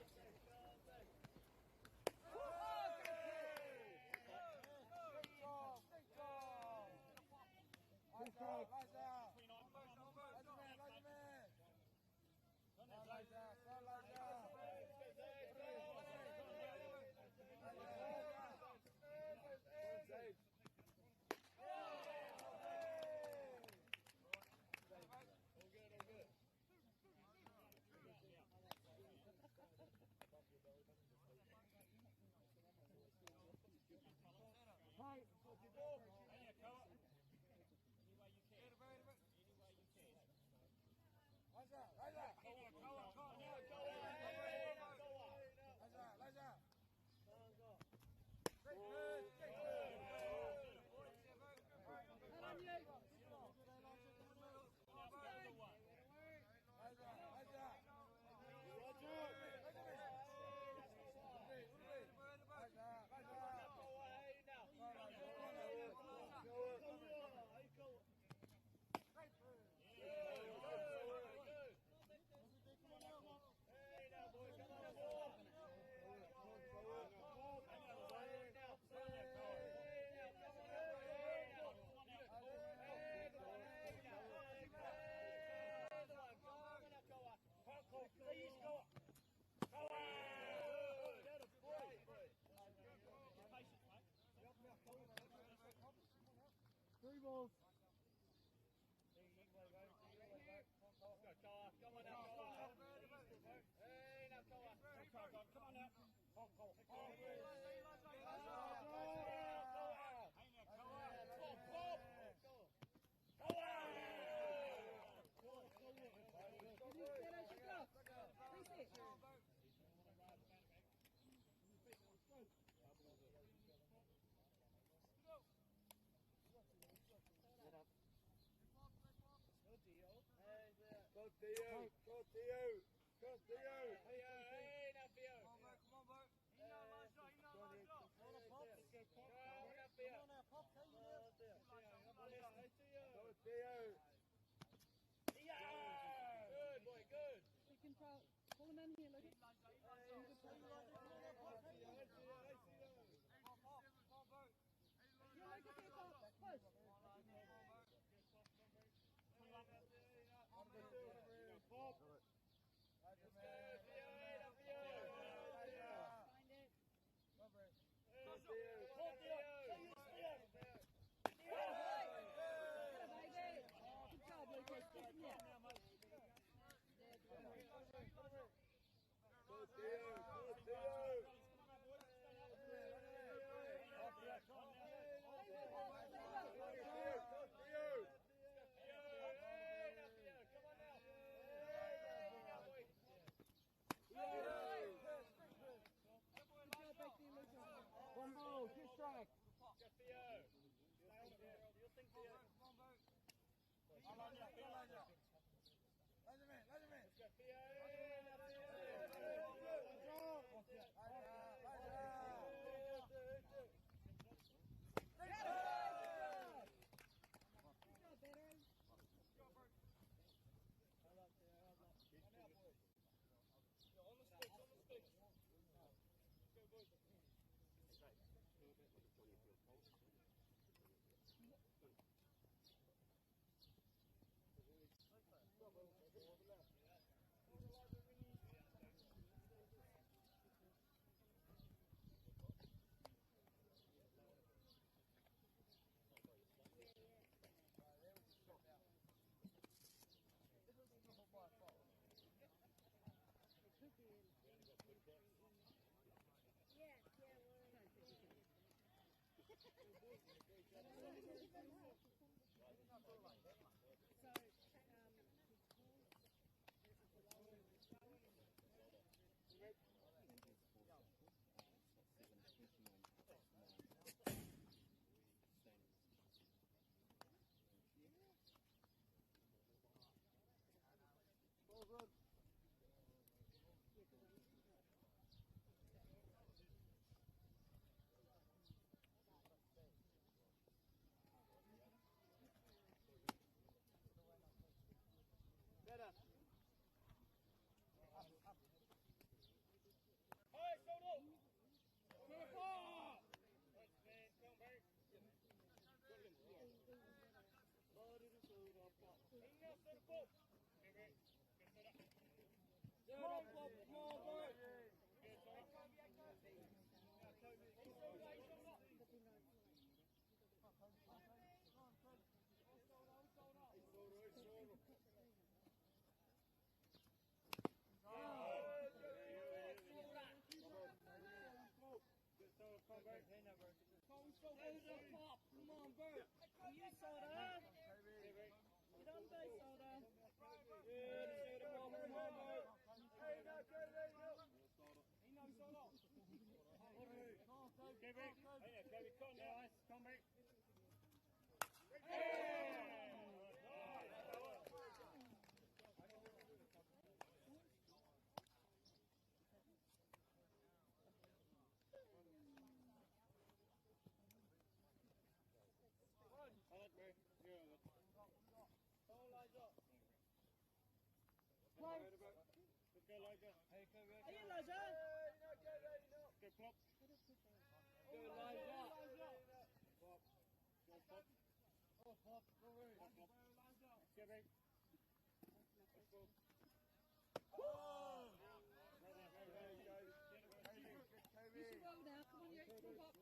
You should roll now. Come on, you come on, Pop.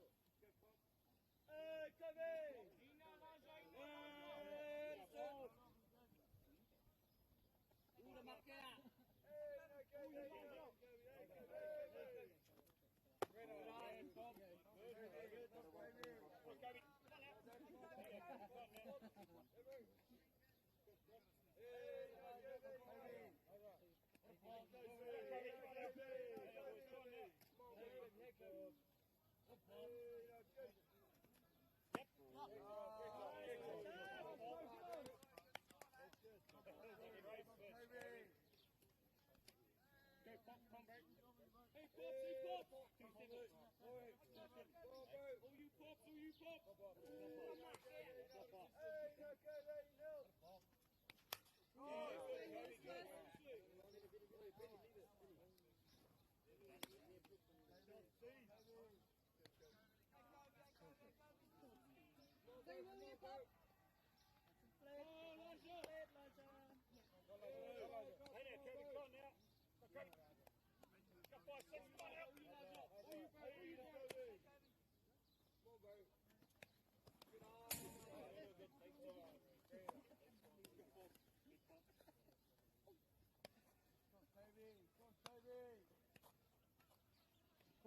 Say, will you, Pop?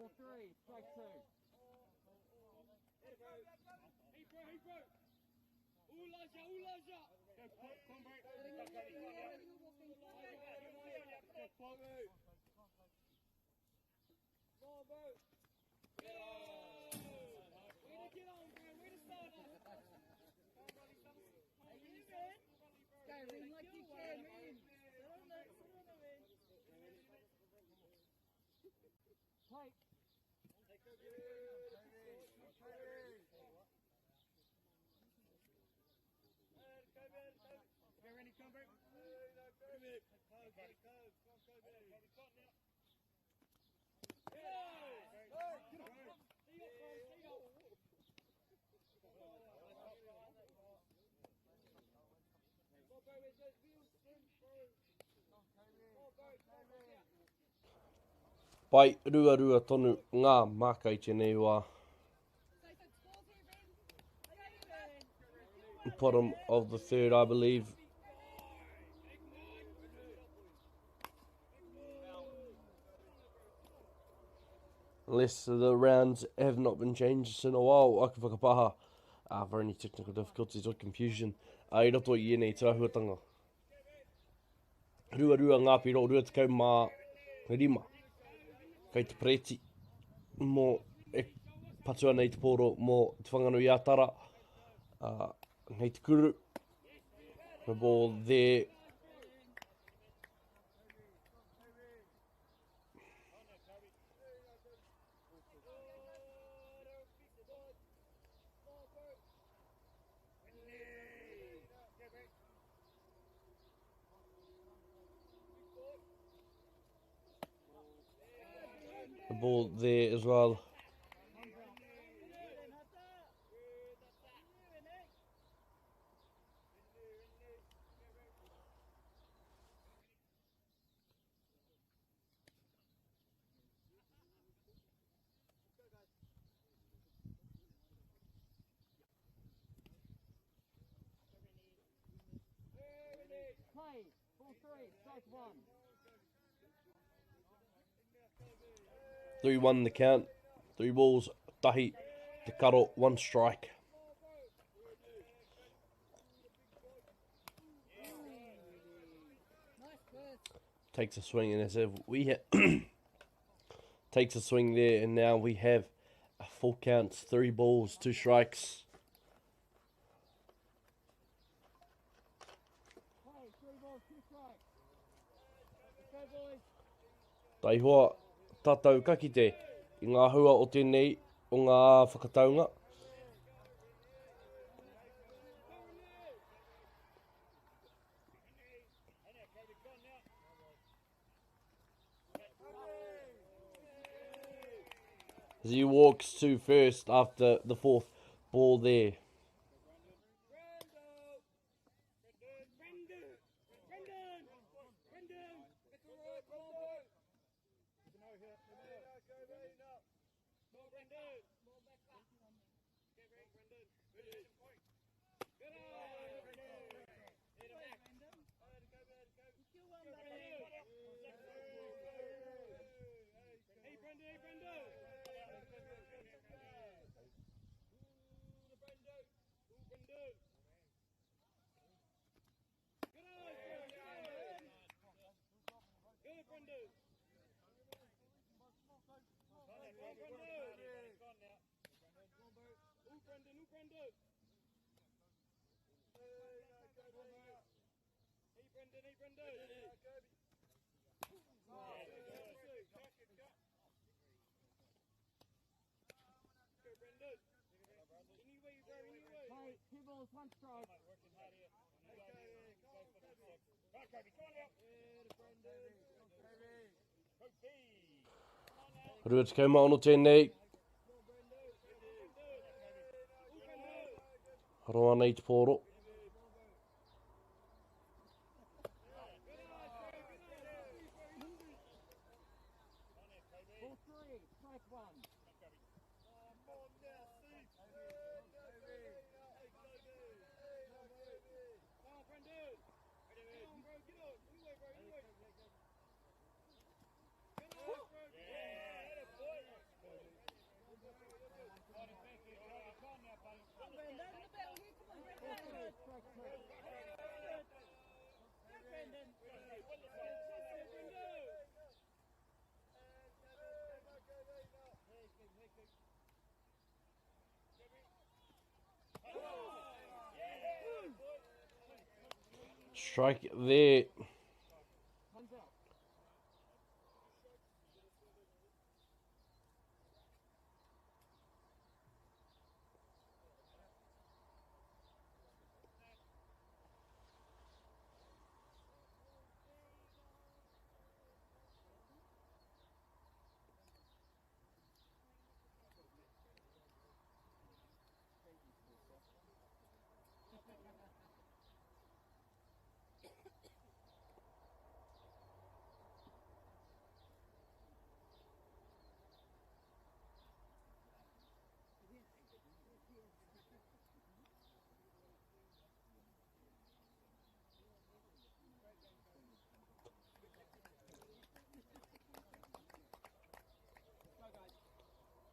Ball 3, strike 2. Having a walking here, having a walking. Go, ring like you can, ring. Play. Pai rua rua tonu ngā māka i tēnei wā. Say, so scores here, Ren. Bottom of the third, I believe. Unless the rounds have not been changed in a while, I can whakapaha for any technical difficulties or confusion. I roto i ēnei te ahuatanga. Rua rua ngā piro, rua tekau mā rima. Kei te preti mō e patu ana i te pōro mō Te Whanganui a Tara. Hei te kuru. The ball there. The ball there as well. Play. Ball 3, strike 1. 3-1 the count. 3 balls, tahi, te karo, 1 strike. Takes a swing, and as if we hit takes a swing there, and now we have a full count, 3 balls, 2 strikes. Taihoa tātou ka kite i ngā hua o tēnei o ngā whakataunga. As he walks to first after the 4th ball there. Rua tekau mā ono tēnei. Roa nei te pōro. Strike there.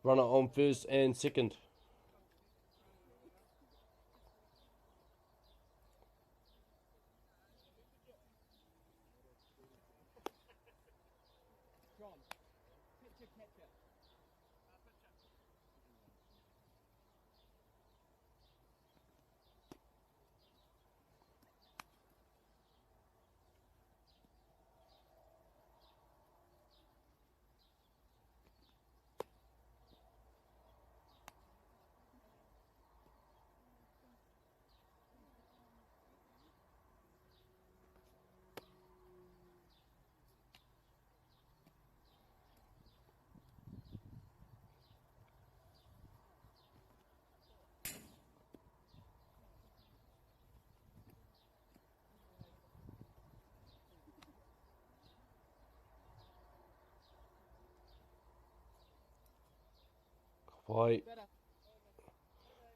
Runner on first and second. Wai,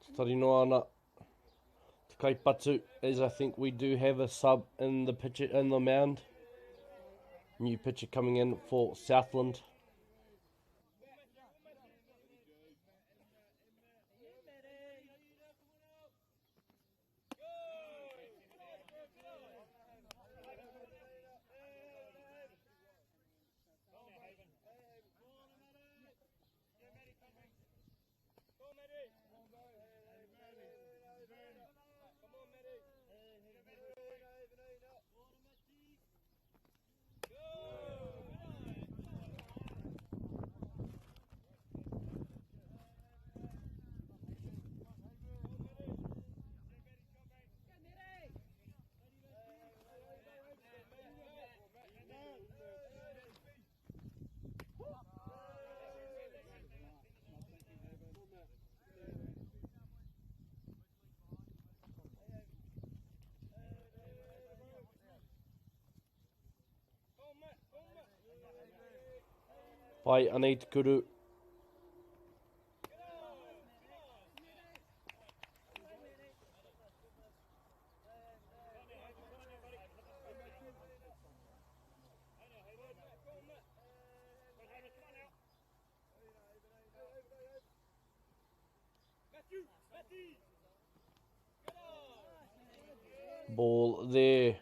te tari noa ana, te kaipatu, as I think we do have a sub in the pitcher in the mound. New pitcher coming in for Southland. Pai, anei te kuru. Ball there.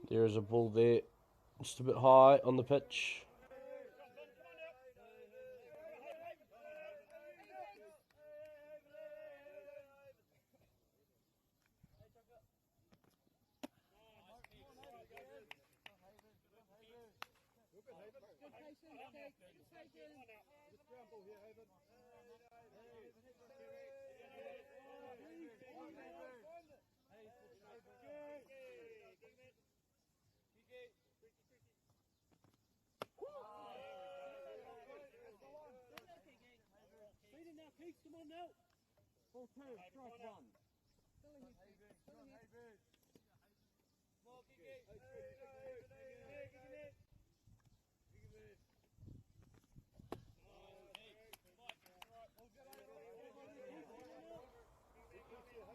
There is a ball there, just a bit high on the pitch.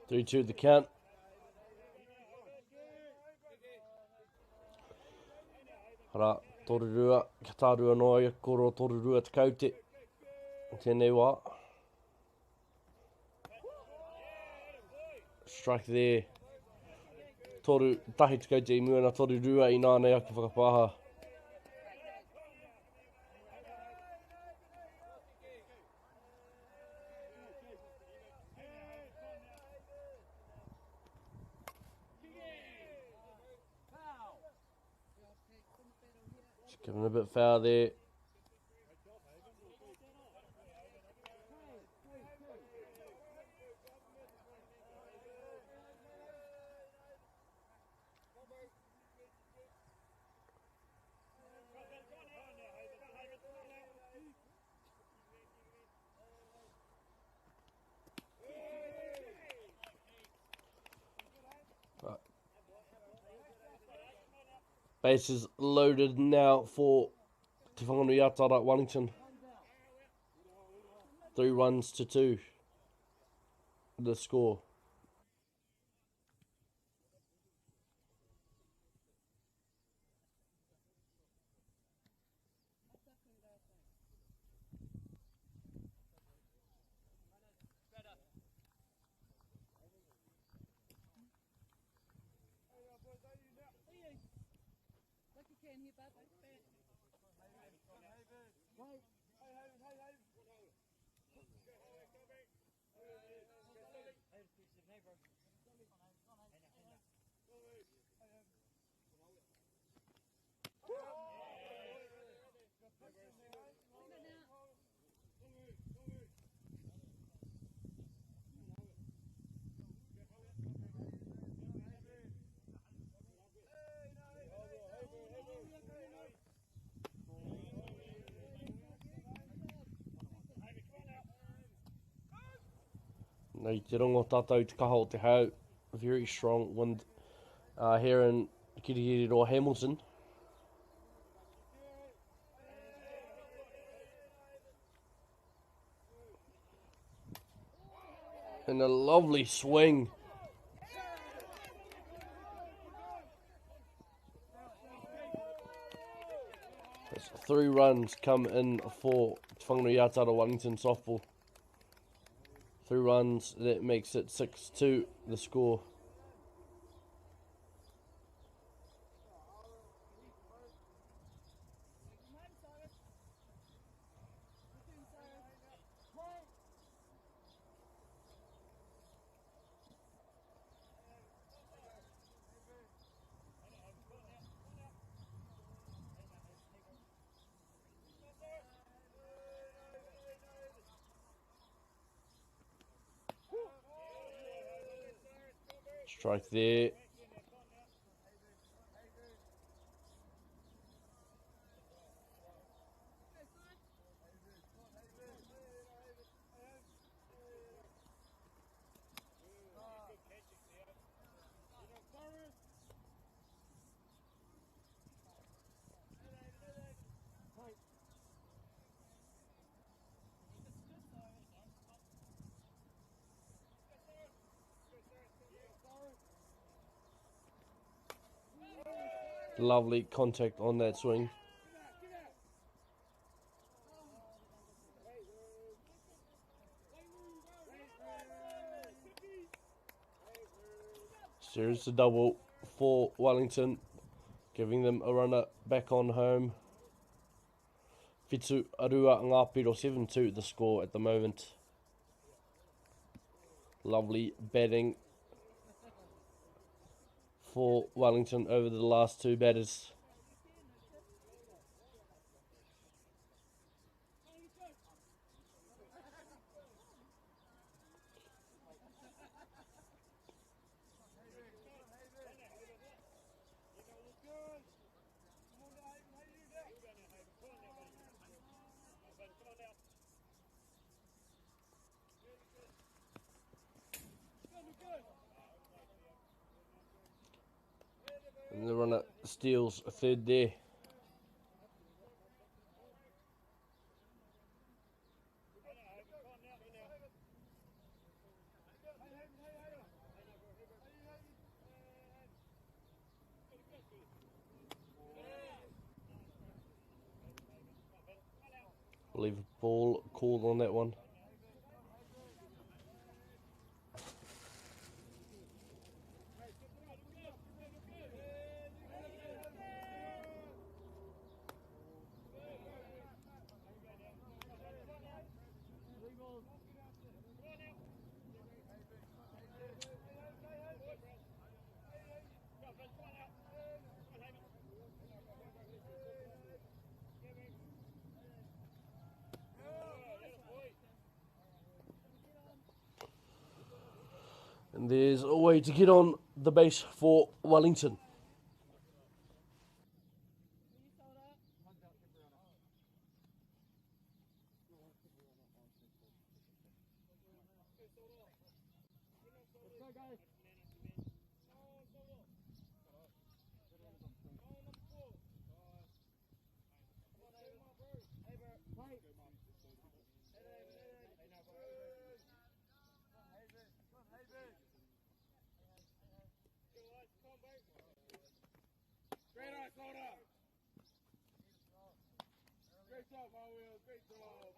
Three two the count. Ara, torurua, ka tārua noa ia koro torurua te kaute. Tēnei wā. Strike there. Toru, tahi te kaute i mua na torurua i nānei aku whakapāha. Just giving a bit foul there. Bases loaded now for Te Whanganui-a-Tara Wellington. 3 runs to 2. The score. Nei te rongo tātou te kaha o te hau. Very strong wind here in Kirikiriroa Hamilton. And a lovely swing. That's 3 runs come in for Te Whanganui-a-Tara Wellington softball. 3 runs, that makes it 6-2, the score. Strike there. Lovely contact on that swing. Series the double for Wellington, giving them a runner back on home. Whitu Arua Ngā Piro 7-2 the score at the moment. Lovely batting for Wellington over the last two batters. And the runner steals a third there. I believe ball called on that one. And there's a way to get on the base for Wellington. Great job, Will. Great job.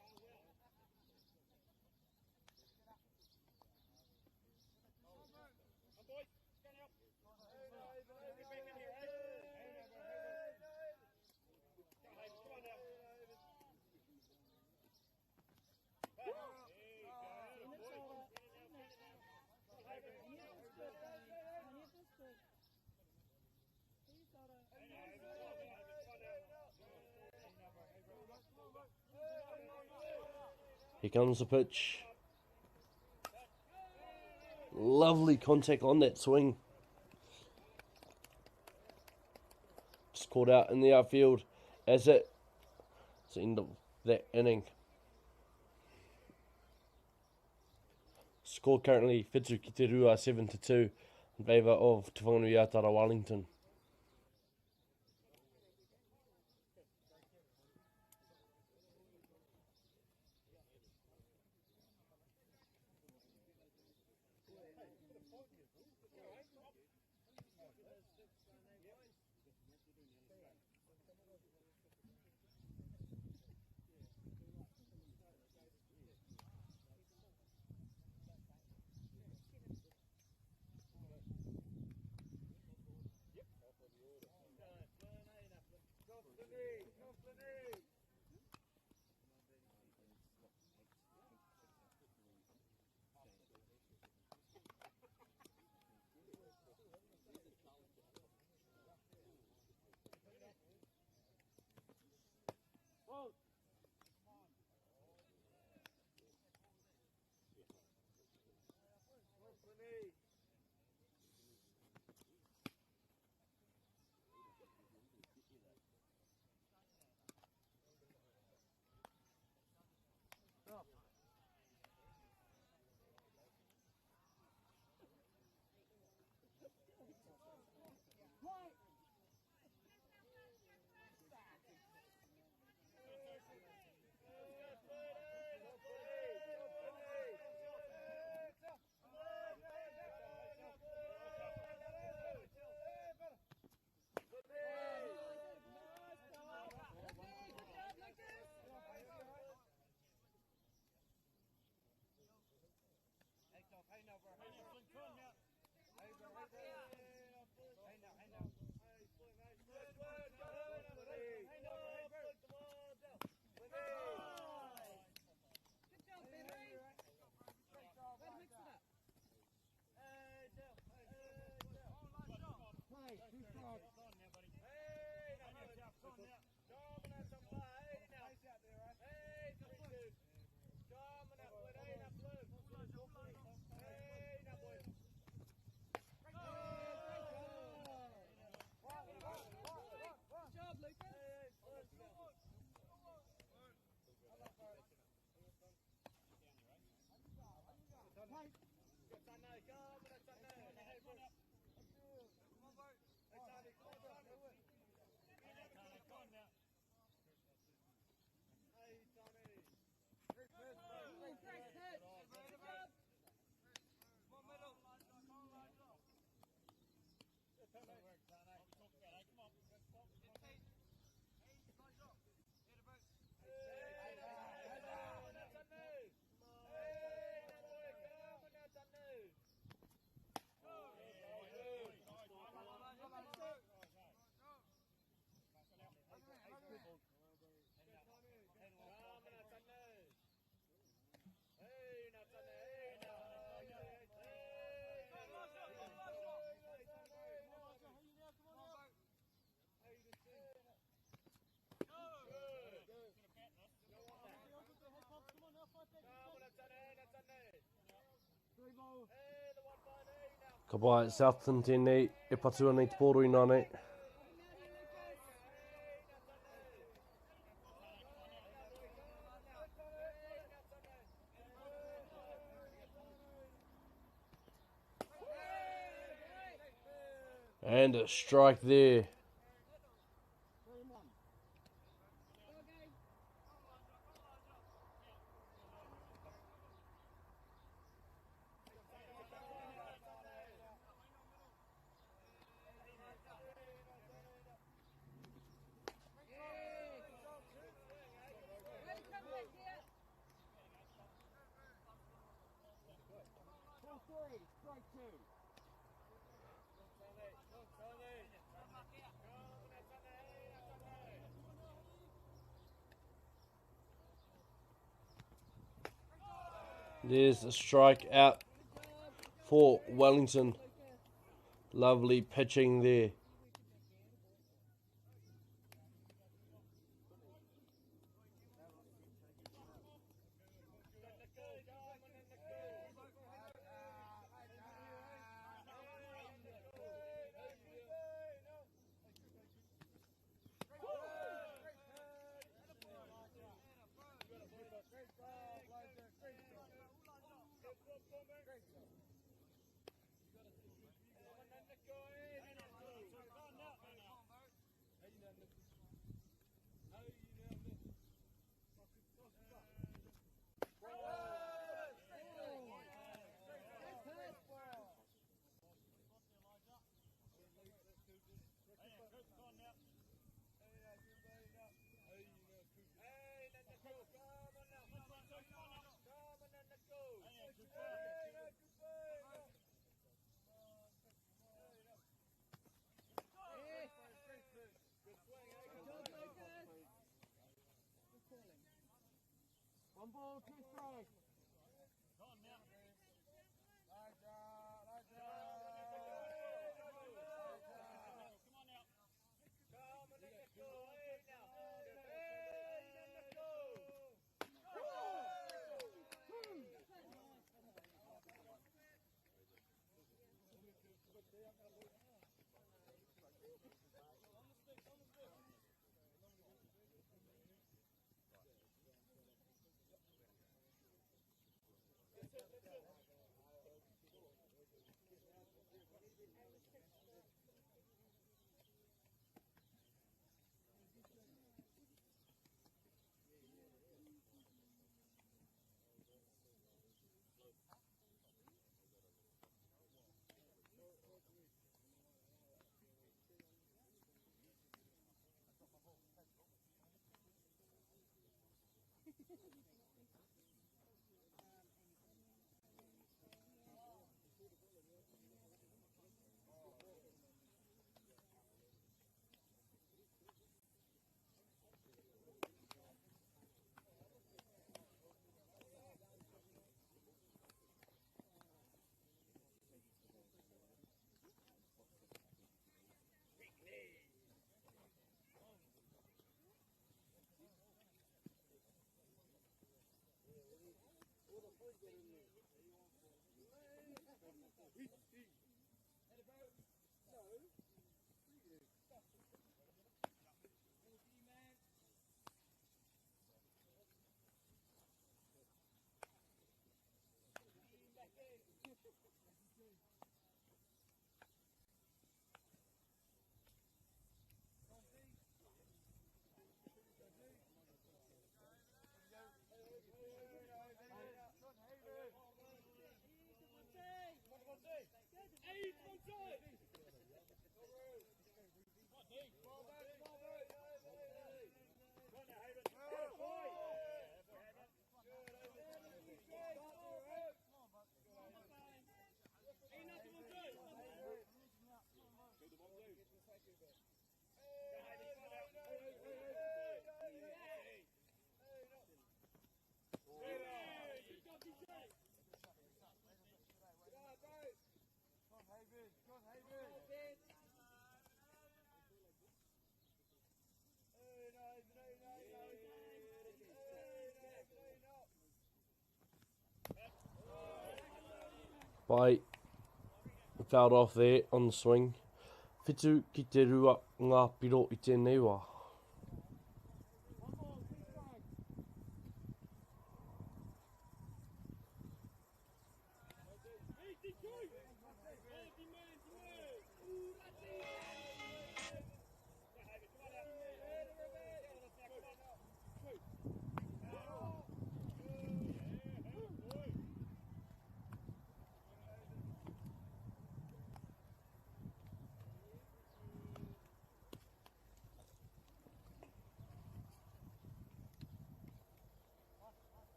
Here comes the pitch. Lovely contact on that swing. Just caught out in the outfield as it. It's the end of that inning. Score currently Whitu ki te Rua 7-2 in favour of Te Whanganui-a-Tara Wellington. Good job, Battery. Way to mix it up. Play, 2 strikes. Good job, Lucas. Ooh, great pitch. Good job. Ka pai, Southton tēnei, e patua nei te pōro i nā nei. And a strike there. Way to come back here. Ball 3, strike 2. There's a strike out for Wellington. Lovely pitching there. Pai, fouled off there on the swing. Whitu ki te rua ngā piro i tēnei wā.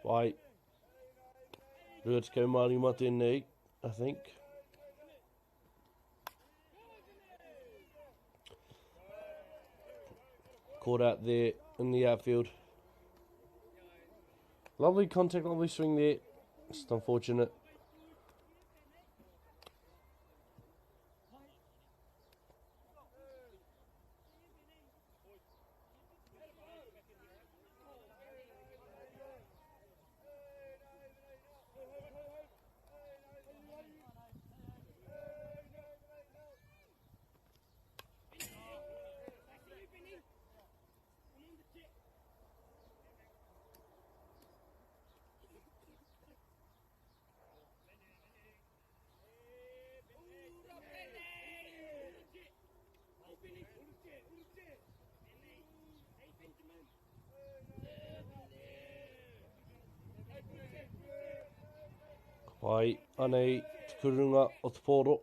Pai, 25 tēnei, I think. Caught out there in the outfield. Lovely contact, lovely swing there. Just unfortunate. Pai, anei te kurunga o te pōro.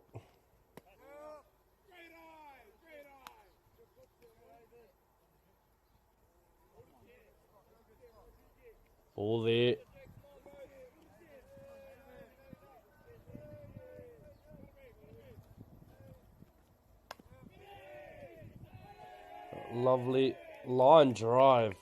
Ball there. Lovely line drive.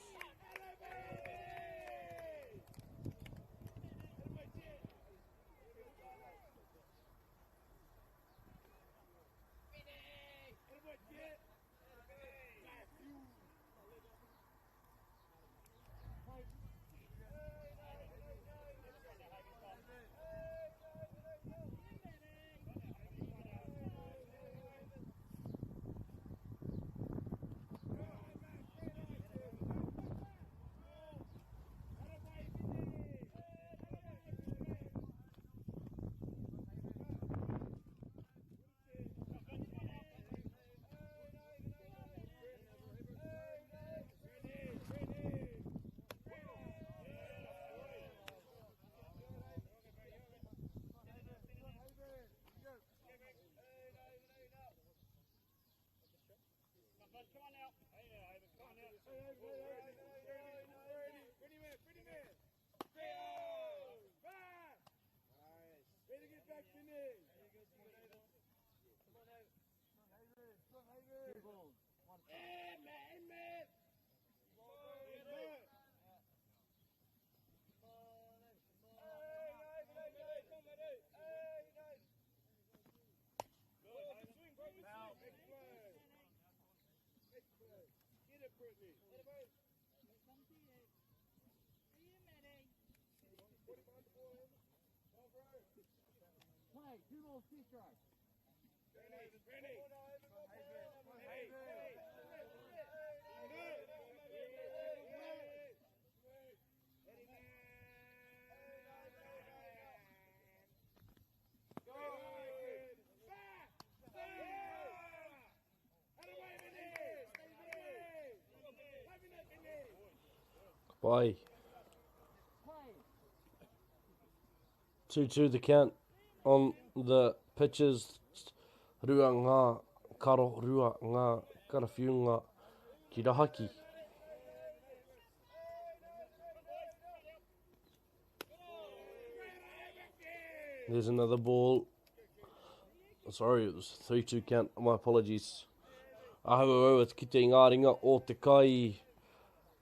Pai. 2-2 the count on the pitches. Rua ngā karo, rua ngā karawhiunga ki rahaki. There's another ball. Sorry, it was 3-2 count. My apologies. Ahau au e kite i ngā ringa o te kai,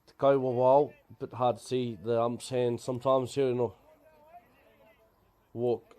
te kai wawao. Bit hard to see the ump's hand sometimes here no. Walk.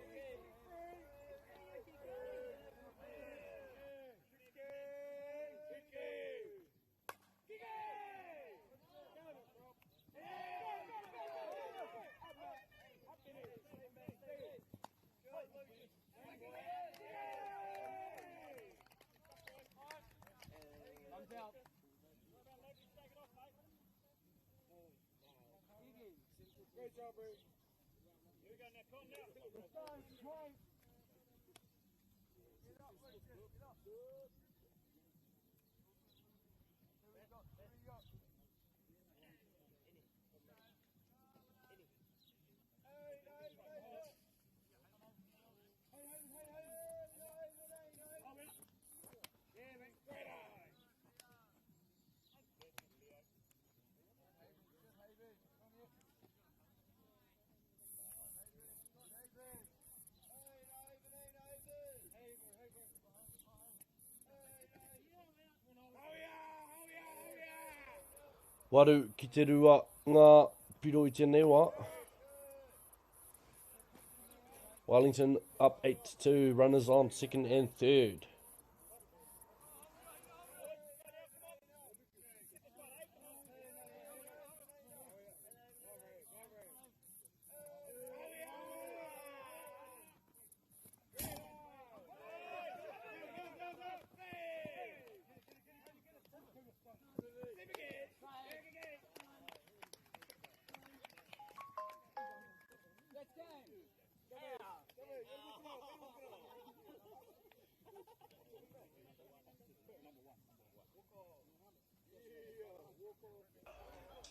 Waru ki te rua ngā piro i tēnei wā. Wellington up 8-2, runners on second and third.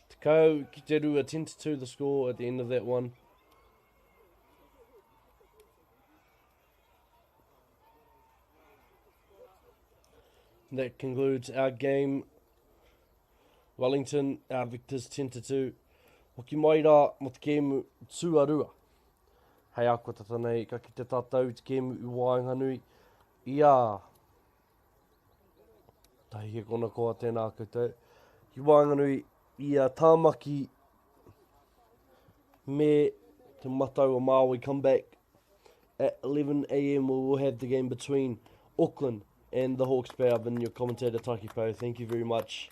Tekau ki te rua, 10-2 the score at the end of that one. That concludes our game. Wellington, our victors 10-2. Hoki mai rā mo te kēmu tuarua. Hei a koe tata nei, ka kite tātou i te kēmu i waenganui i a Tahi he kona koa tēnā koutou. I waenganui i a Tāmaki me Te Matau o Māui. Come back at 11 a.m. We will have the game between Auckland and the Hawke's Bay. I've been your commentator, Taki Pau. Thank you very much.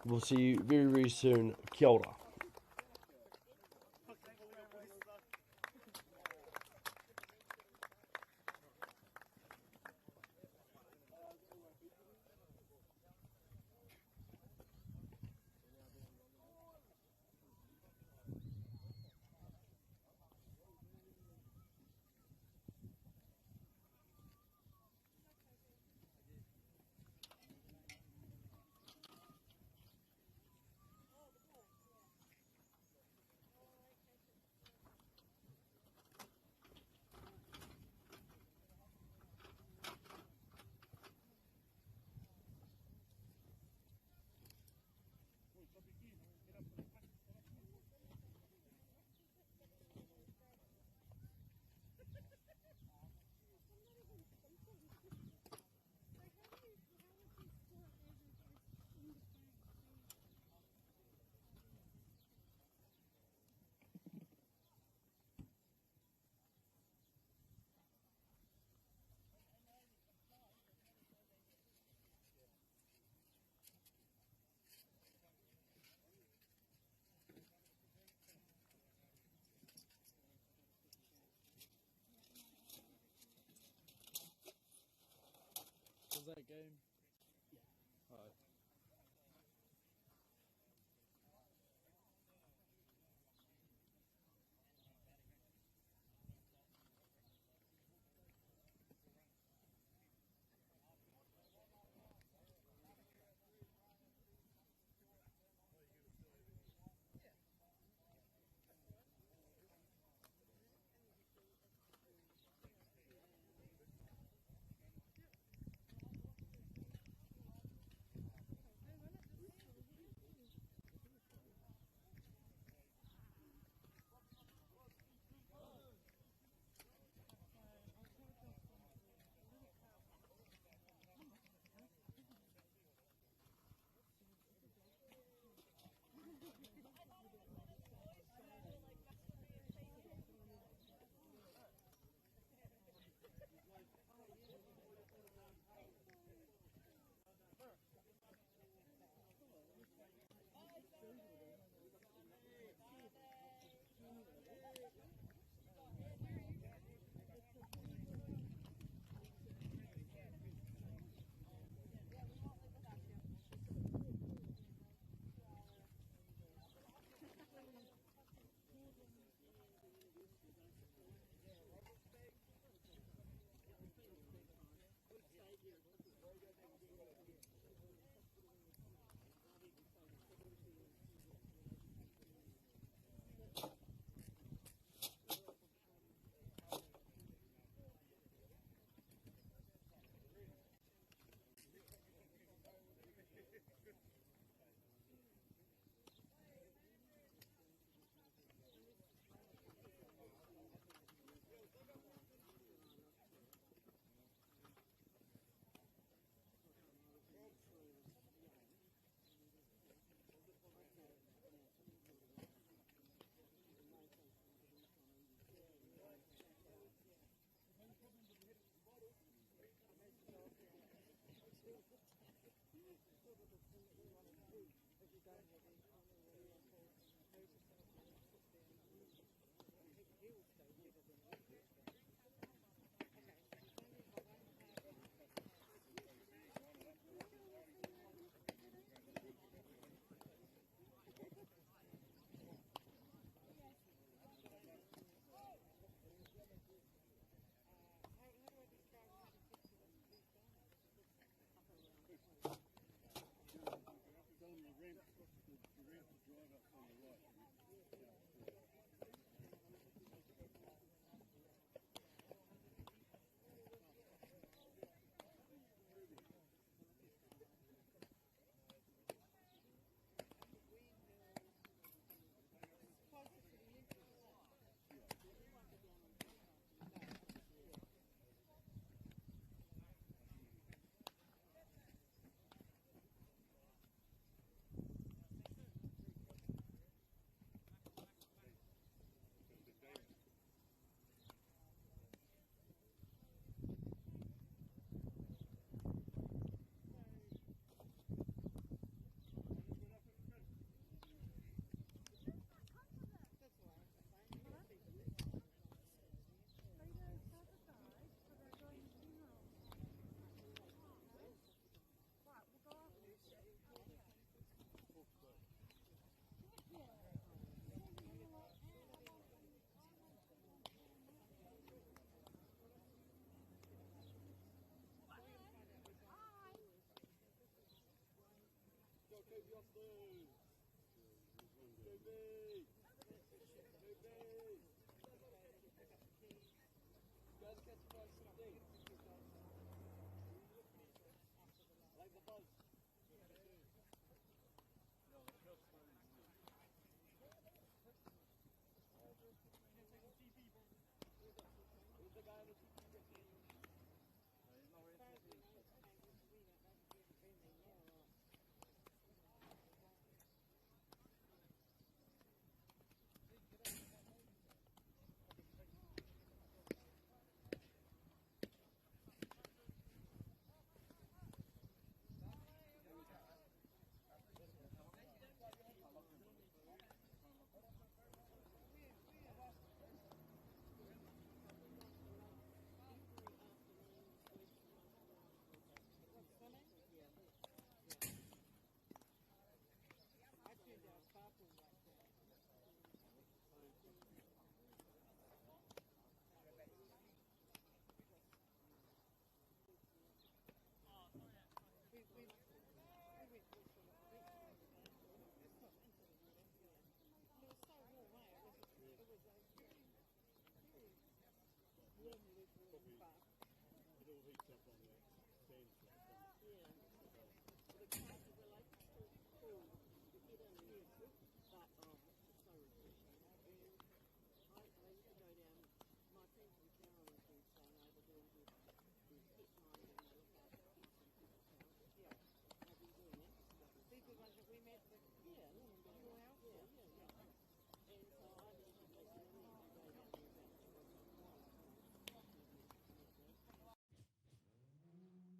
We'll see you very, very soon. Kia ora. Was that game? Yeah. Alright.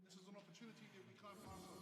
This is an opportunity that we can't pass up.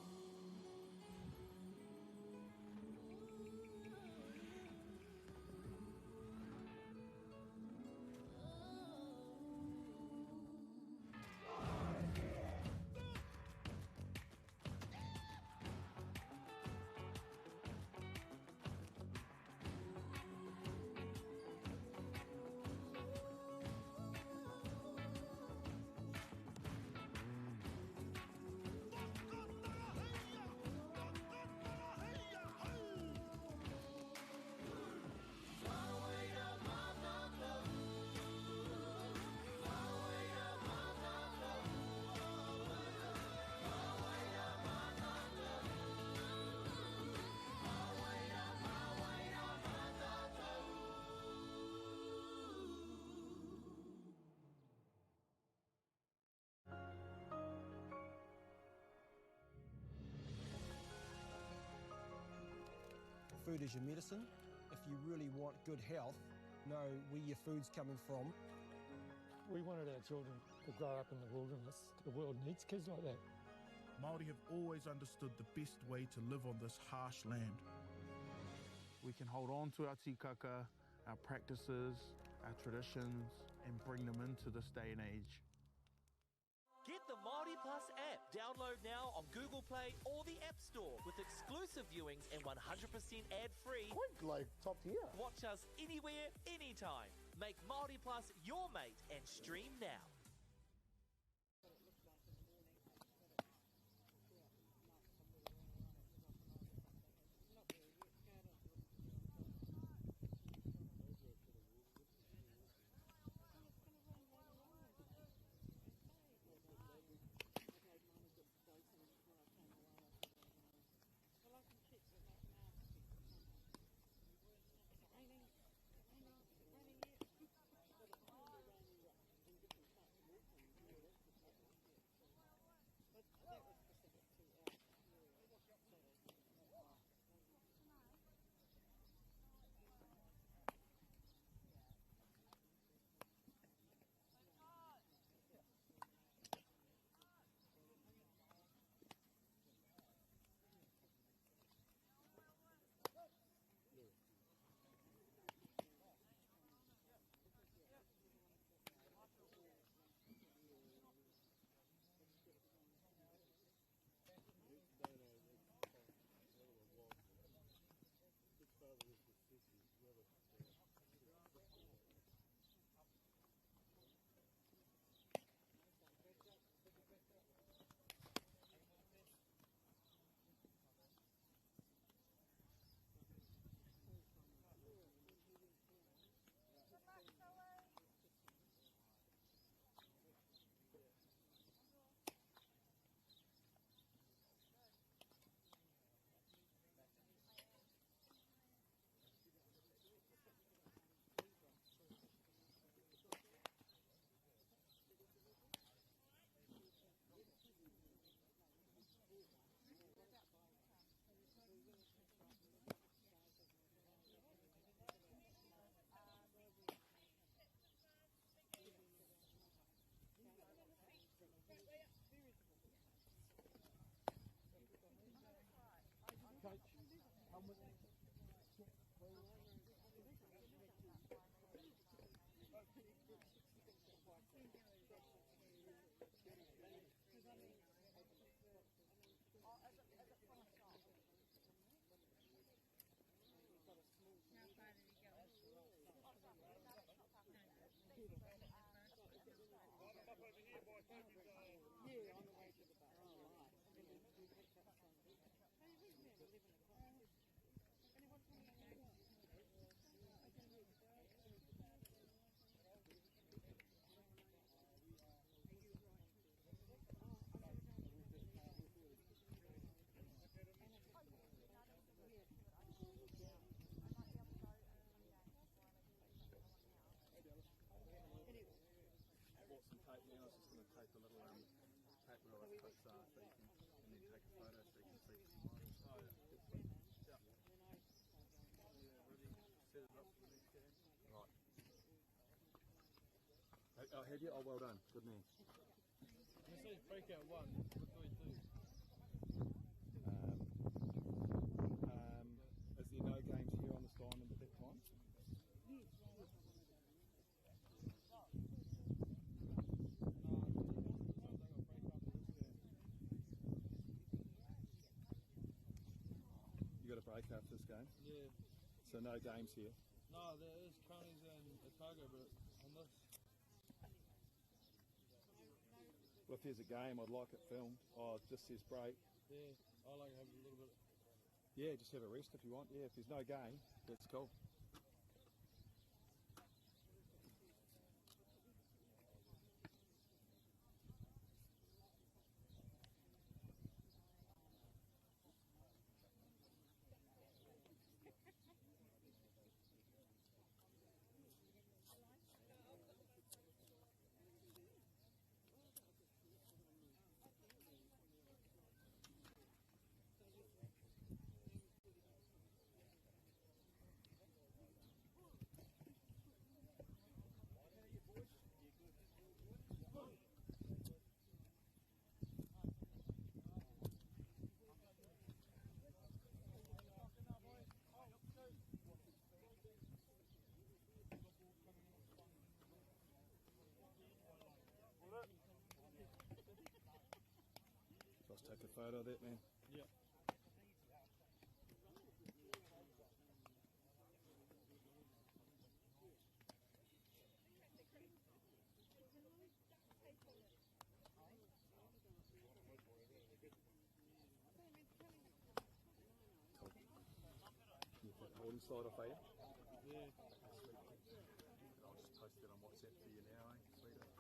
Food is your medicine. If you really want good health, know where your food's coming from. We wanted our children to grow up in the wilderness. The world needs kids like that. Māori have always understood the best way to live on this harsh land. We can hold on to our tikaka, our practices, our traditions, and bring them into this day and age. Get the Māori Plus app. Download now on Google Play or the App Store with exclusive viewings and 100% ad-free. Quite like top tier. Watch us anywhere, anytime. Make Māori Plus your mate and stream now. Tape a little tape where all the clips are, so you can, and then take a photo so you can see tomorrow. Oh yeah. Yeah. Yeah, ready. Set it up for the next game. Right. Oh, have you? Oh, well done. Good man. You say break out one. What do we do? Is there no games here on this diamond at that time? You got a break after this game? Yeah. So no games here? No, there is Counties and Otago, but on this. Well, if there's a game, I'd like it filmed. Oh, it just says break. Yeah, I like to have a little bit. Yeah, just have a rest if you want. Yeah, if there's no game, that's cool. Just take a photo of that, man. Yeah. Cool. You put the holding slide off, are you? Yeah. Sweet. I'll just post it on WhatsApp for you now, eh? Sweeter.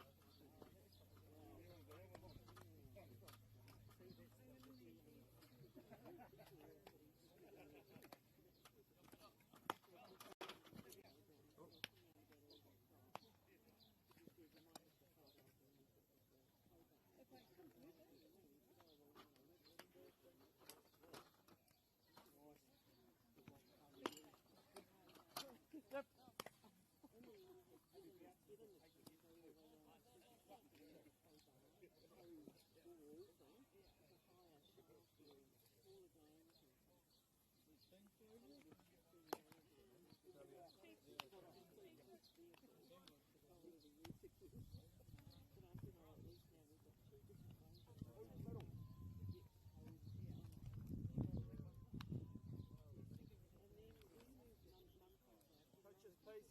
Coaches, please.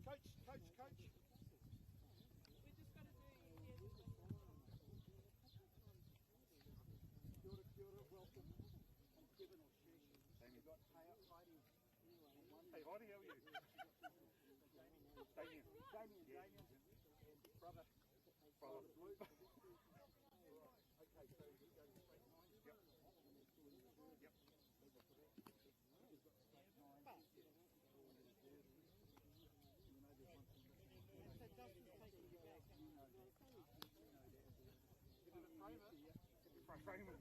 Coach, coach, coach. Kia ora, kia ora, welcome. I'm Kevin or Shesh. We've got Heidi. Hey Heidi, how are you? Damien. Damien, yeah. Damien. And brother. Brother. Blue. Okay, so we go straight nine. Yep. Yep. Frame it.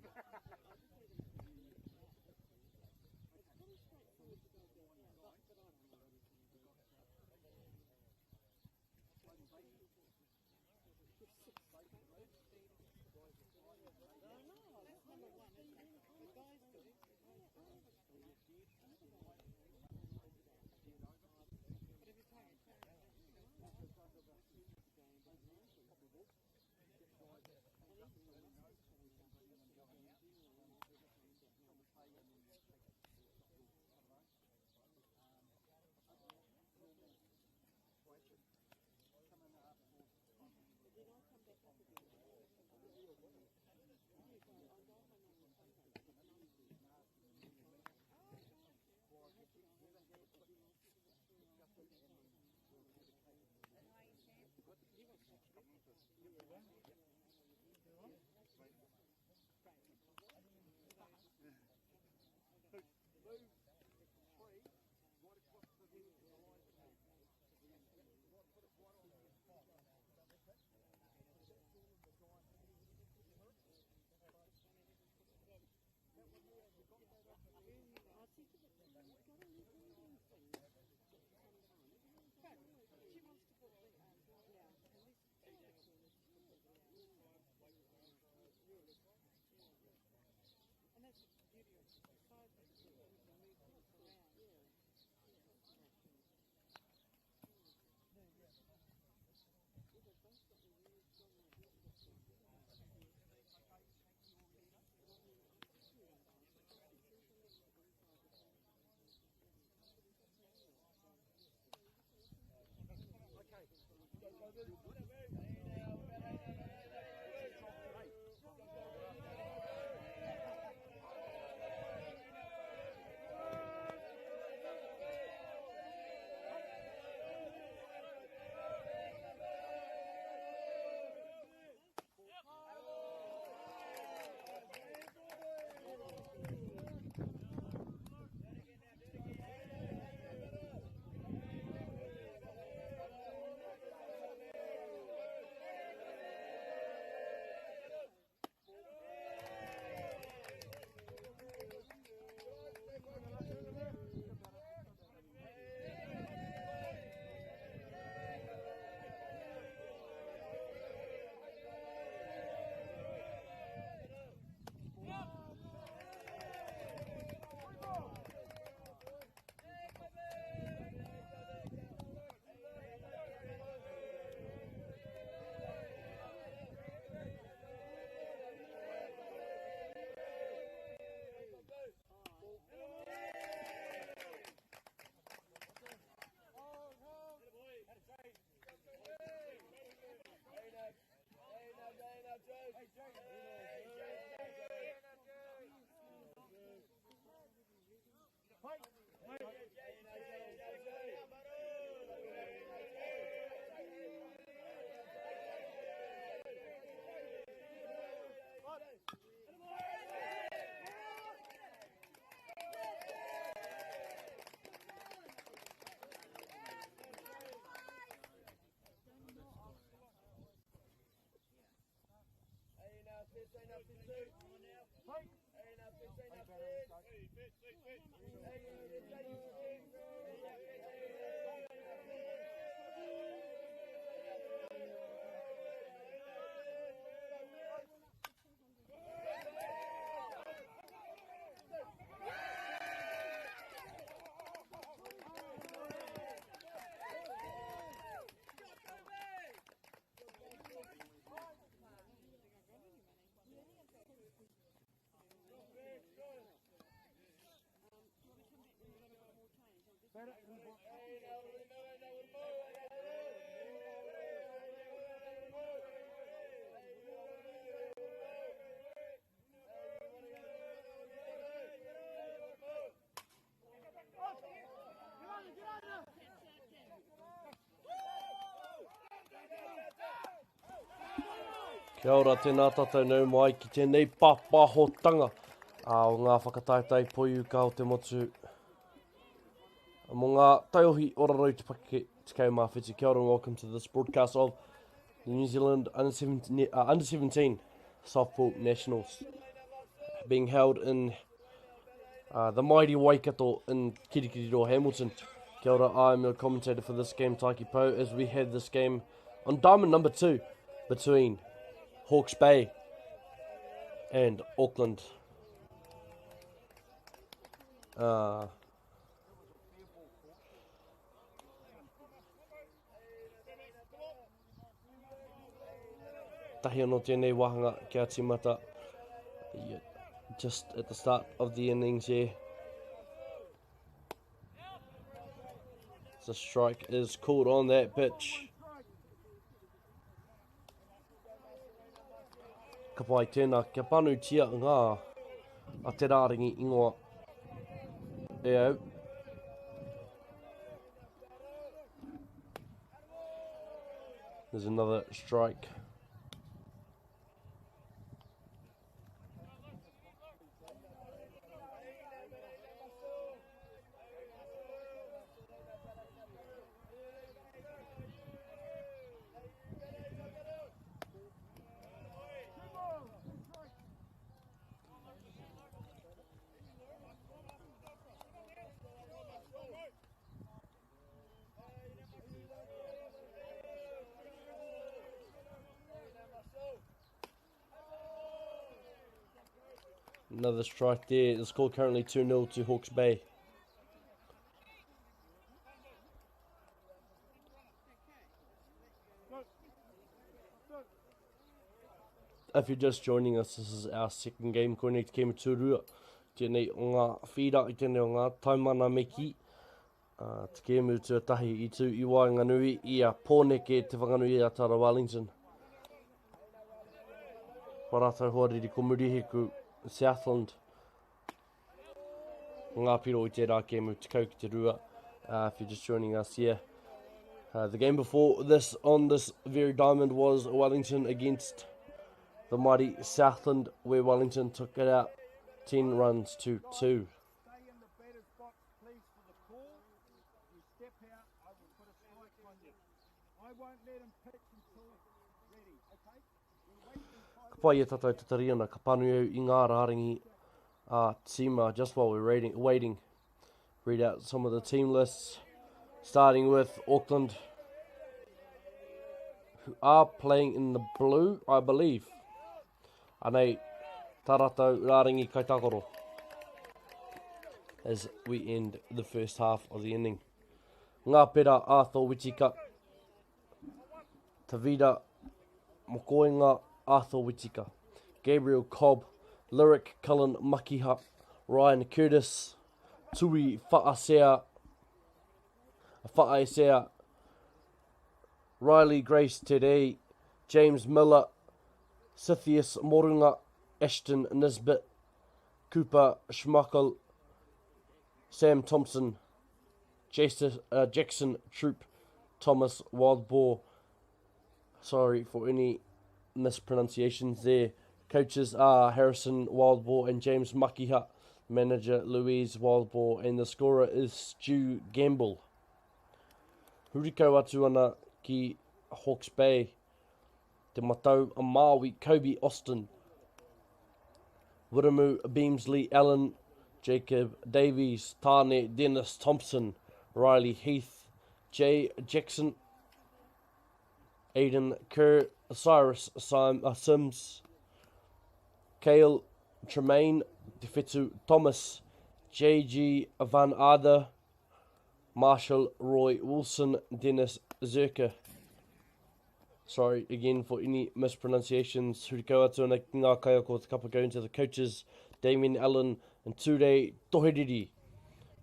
Kia ora, tēnā tātou nau mai ki tēnei pāpāhotanga o ngā whakataetae poiuka o te motu mō ngā taiohi o raro i te pakeke 17. Kia ora and welcome to this broadcast of the New Zealand Under 17, under 17 Softball Nationals being held in the mighty Waikato in Kirikiriroa, Hamilton. Kia ora, I'm your commentator for this game, Taiki Pou, as we have this game on diamond number 2 between Hawke's Bay and Auckland. Tahi anō tēnei wāhanga kia tīmata just at the start of the innings here. The strike is called on that pitch. Ka pai tēnā, kia panutia ngā a te rārangi ingoa e au. There's another strike. Another strike there. The score currently 2-0 to Hawke's Bay. If you're just joining us, this is our second game. Koinei te kēmu tūrua. Tēnei o ngā whīra i tēnei o ngā taumana me ki. Te kēmu tuatahi i tū i waenganui i a Pōneke Te Whanganui a Tara Wellington. Ko rātou hoariri ko Murihiku, Southland. Ngā piro i tērā kēmu, 12. If you're just joining us here. The game before this on this very diamond was Wellington against the mighty Southland, where Wellington took it out 10 runs to 2. Ka pai e tātou tatari ana, ka pānui au i ngā rārangi a tīma just while we're waiting. Read out some of the team lists, starting with Auckland, who are playing in the blue, I believe. Anei, tā rātou rārangi kaitākaro as we end the first half of the inning. Ngā pera Arthur Witika, Tavita Mokoenga, Arthur Witika, Gabriel Cobb, Lyric Cullen Makiha, Ryan Curtis, Tui Fa'asea, Fa'aesea, Riley Grace Terei, James Miller, Scythius Morunga, Ashton Nisbet, Cooper Schmuckel, Sam Thompson, Jackson Troop, Thomas Wildboar. Sorry for any mispronunciations there. Coaches are Harrison Wildboar and James Makiha. Manager Louise Wildboar, and the scorer is Stu Gamble. Hurikau atu ana ki Hawke's Bay. Te Matau a Māui, Kobe Austin, Wiremu Beamsley Allen, Jacob Davies, Tāne Dennis Thompson, Riley Heath, Jay Jackson, Aiden Kerr, Cyrus Sims, Kale Tremaine, Te Whetu Thomas, JG Van Ader, Marshall Roy Wilson, Dennis Zerka. Sorry again for any mispronunciations. Hurikau atu ana ki ngā kaiako o te kapa going to the coaches, Damien Allen and Ture Toheriri.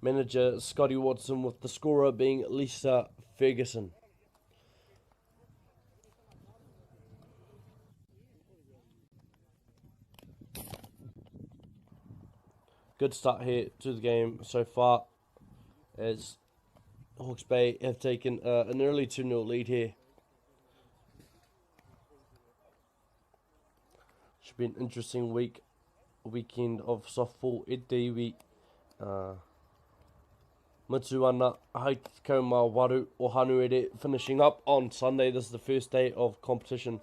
manager Scotty Watson, with the scorer being Lisa Ferguson. Good start here to the game so far, as Hawke's Bay have taken an early 2-0 lead here. Should be an interesting weekend of softball e te iwi. Mutu ana hai te tekau mā waru o Hanuere, finishing up on Sunday. This is the first day of competition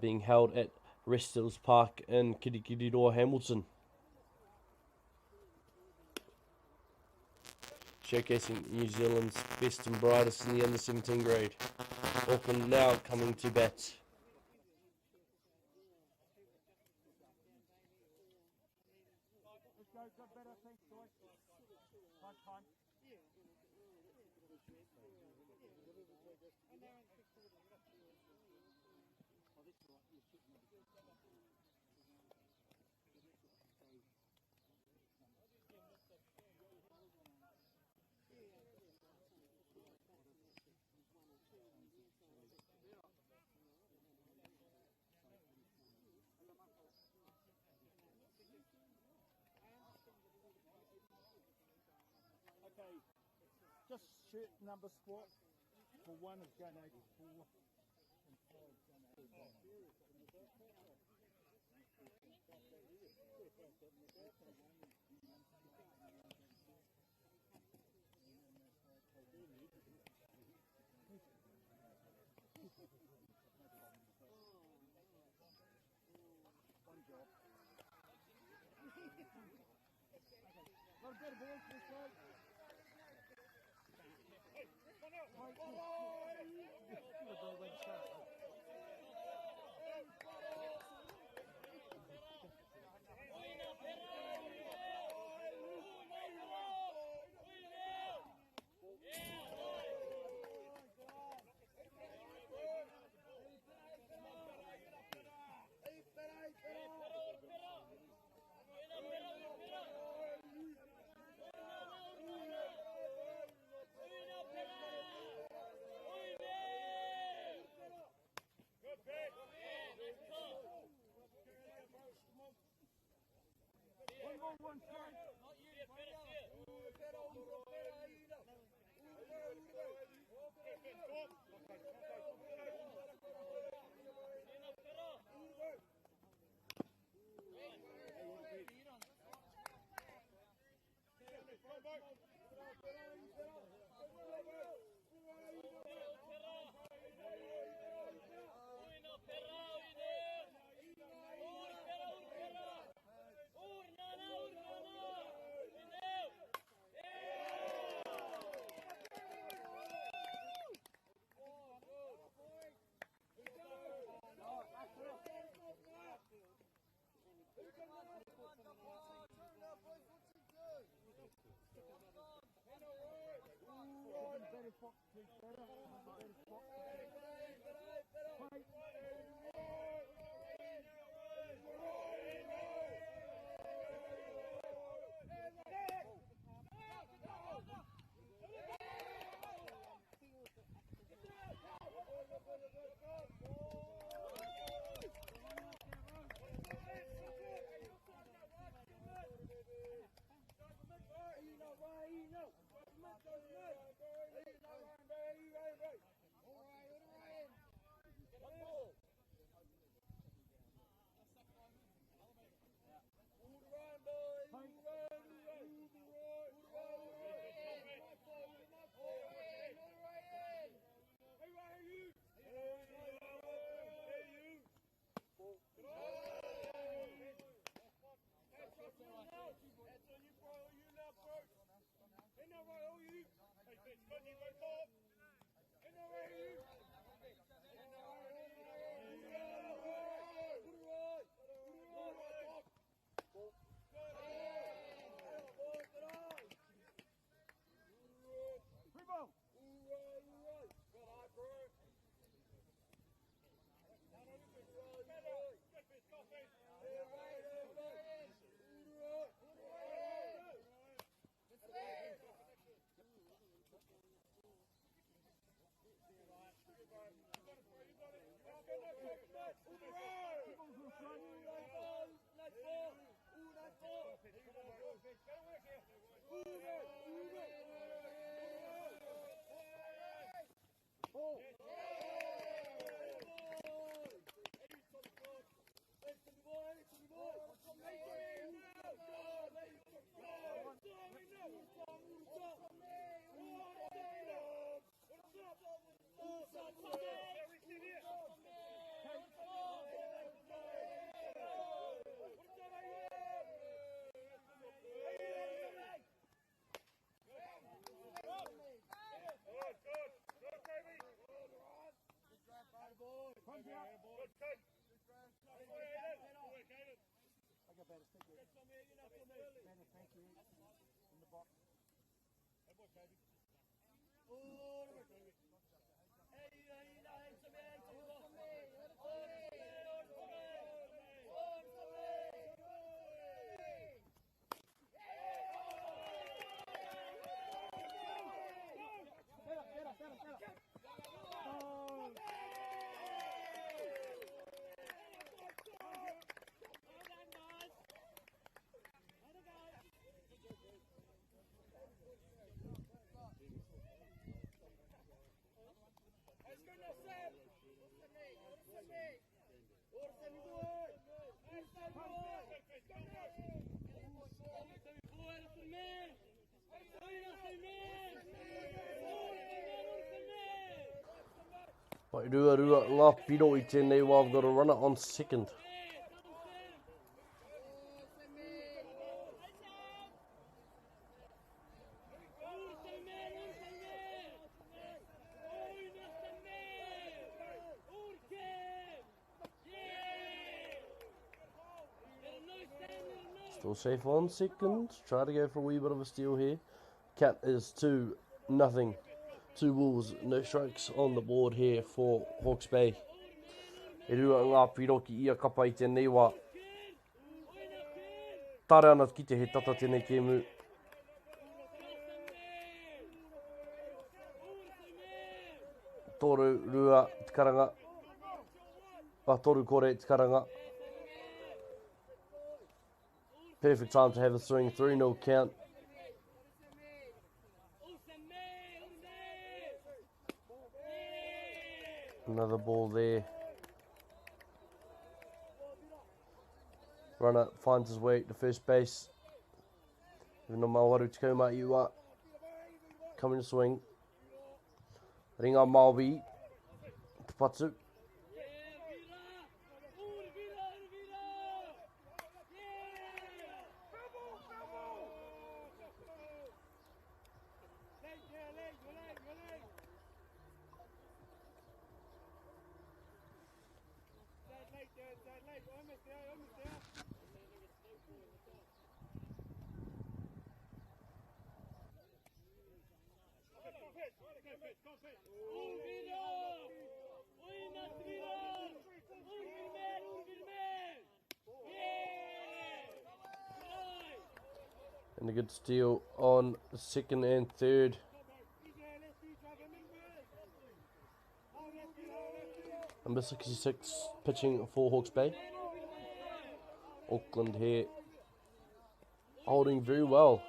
being held at Rest Hills Park in Kirikiriroa, Hamilton. Showcasing New Zealand's best and brightest in the under 17 grade. Auckland now coming to bat. Okay, just shirt number swap. For one is gun 84 and 5 gun 81. One job. Okay. Got a better boys, let's go. One strike. Pai rua rua ngā piro i tēnei wā. We've got a runner on second. Still safe on second. Try to go for a wee bit of a steal here. Cat is 2-0. 2 balls, no strikes on the board here for Hawke's Bay. E rua ngā piro ki ia kapa i tēnei wā. Tare ana ki te he tata tēnei kēmu. Toru, rua, te karanga. A toru kore, te karanga. Perfect time to have a swing, 3-0 count. Another ball there. Runner finds his way to first base. Even Mawaru Tekau Iwa coming to swing. Ringa Maui te patu. And a good steal on second and third. Number 66 pitching for Hawke's Bay. Auckland here holding very well.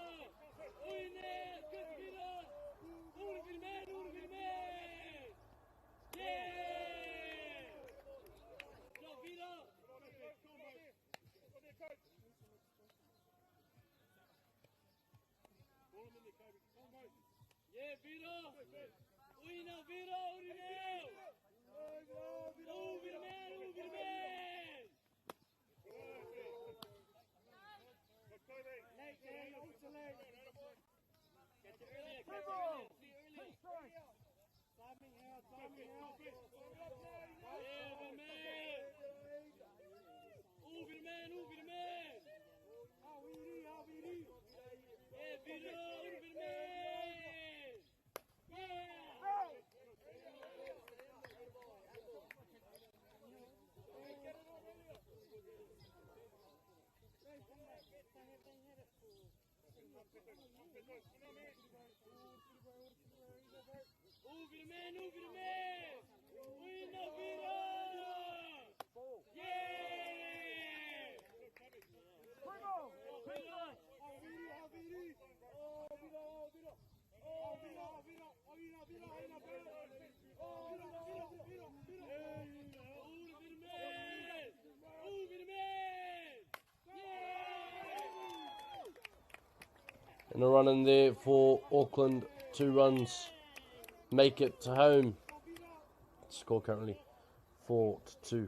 And a run in there for Auckland. 2 runs make it to home. Score currently 4-2.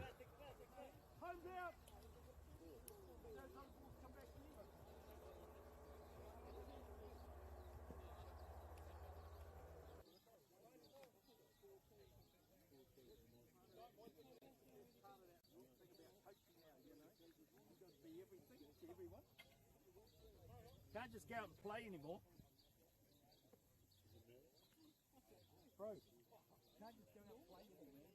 Can't just go out and play anymore. Bro, can't just go out and play anymore.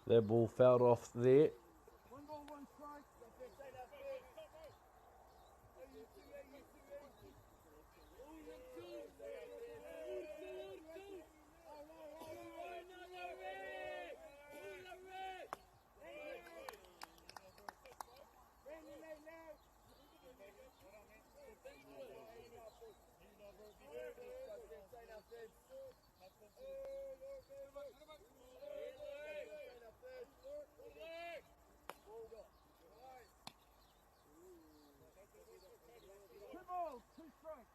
Their ball fouled off there. 1 ball, 1 strike. 2 balls, 2 strikes.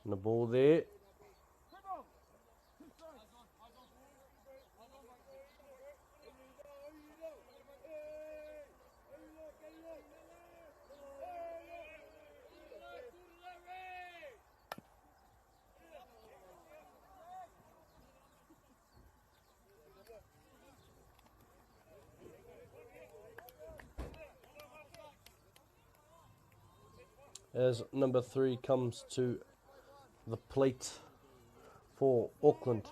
And the ball there. As number 3 comes to the plate for Auckland.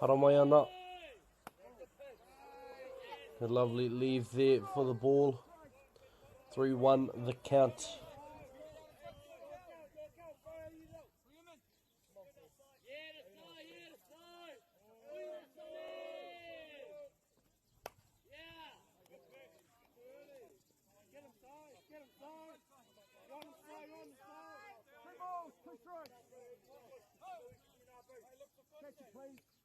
Haramayana. A lovely leave there for the ball. 3-1 the count. Catch it, please.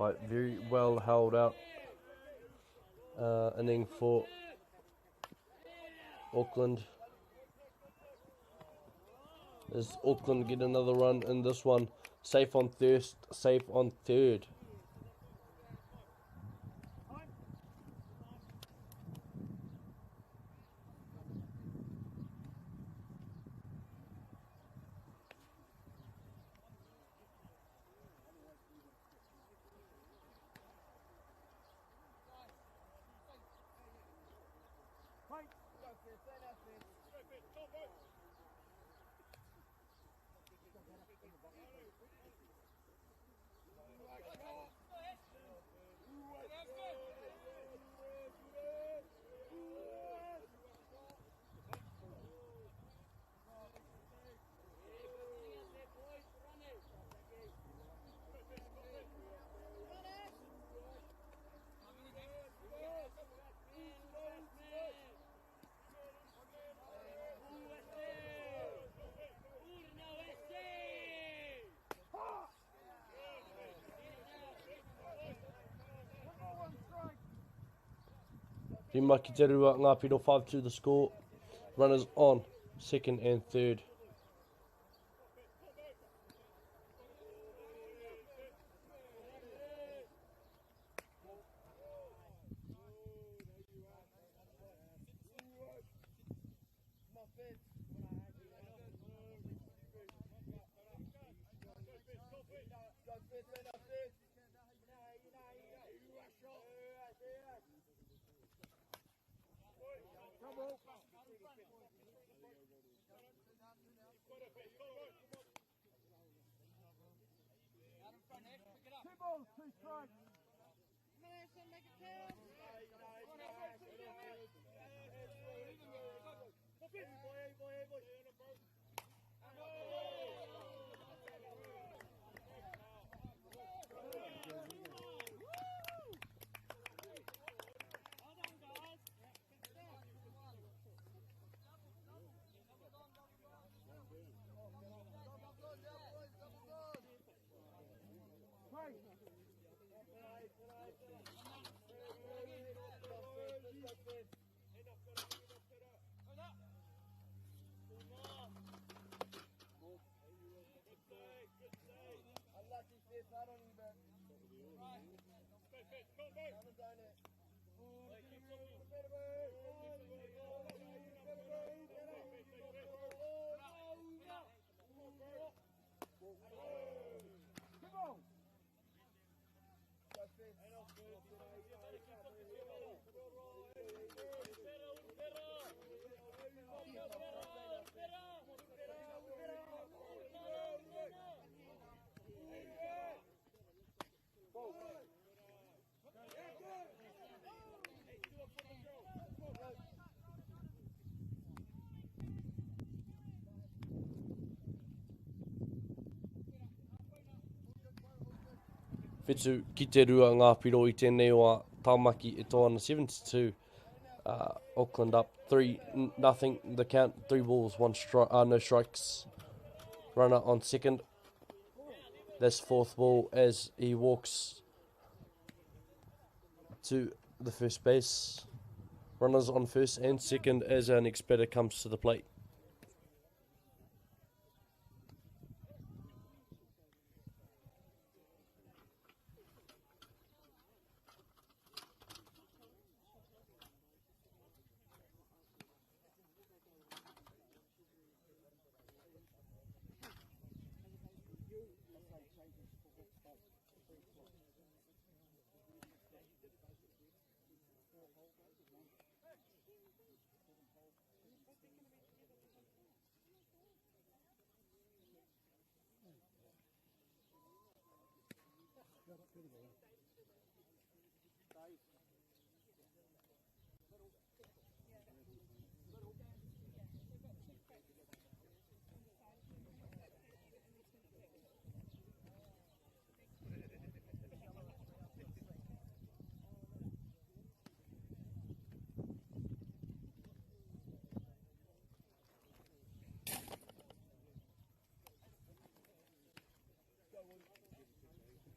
Right, very well held out. Inning for Auckland. As Auckland get another run in this one. Safe on first, safe on third. Rima ki te rua, ngā piro 5-2 the score. Runners on second and third. Whitu ki te rua ngā piro i tēnei o a Tāmaki e toa ana 7-2. Auckland up 3-0 the count, 3 balls, 1 strike, no strikes. Runner on second. That's fourth ball as he walks to the first base. Runners on first and second as our next batter comes to the plate.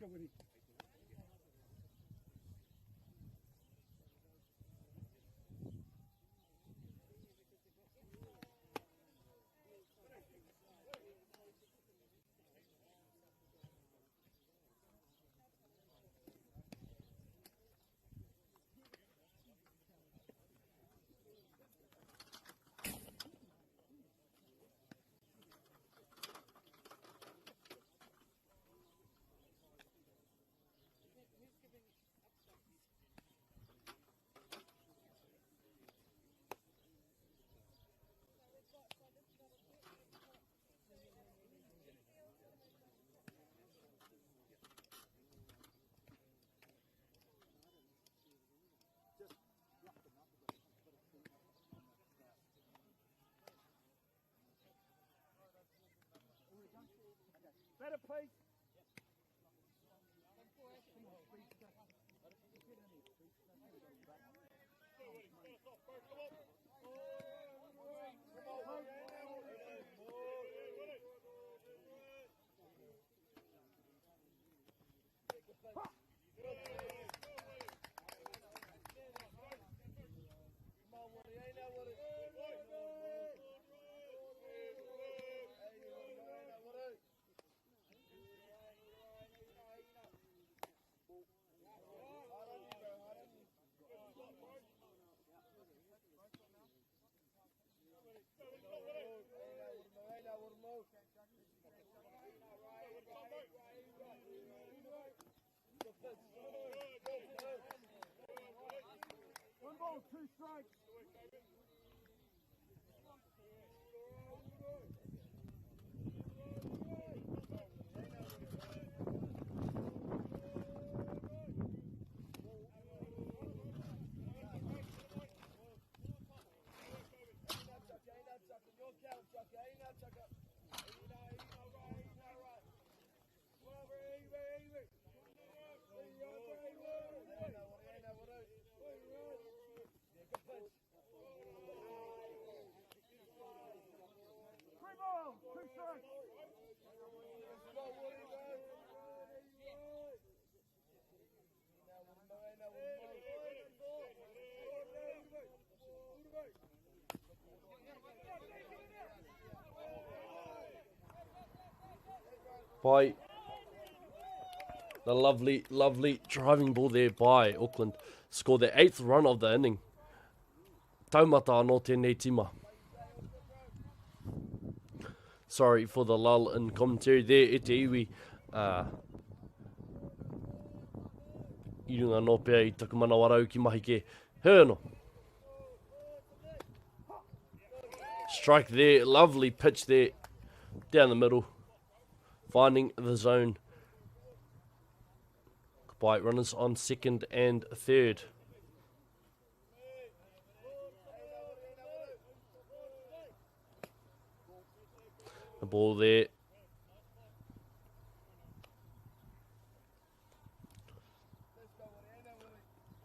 Go, Woody. Better, please. One ball, two strikes. Three ball, two strikes. By the lovely, lovely driving ball there by Auckland. Scored their 8th run of the inning. Taumata anō tēnei tima. Sorry for the lull in commentary there, e te iwi. I runga anō pea i taku manawarau ki mahi ke. Hei anō. Strike there, lovely pitch there, down the middle. Finding the zone. By runners on second and third. The ball there.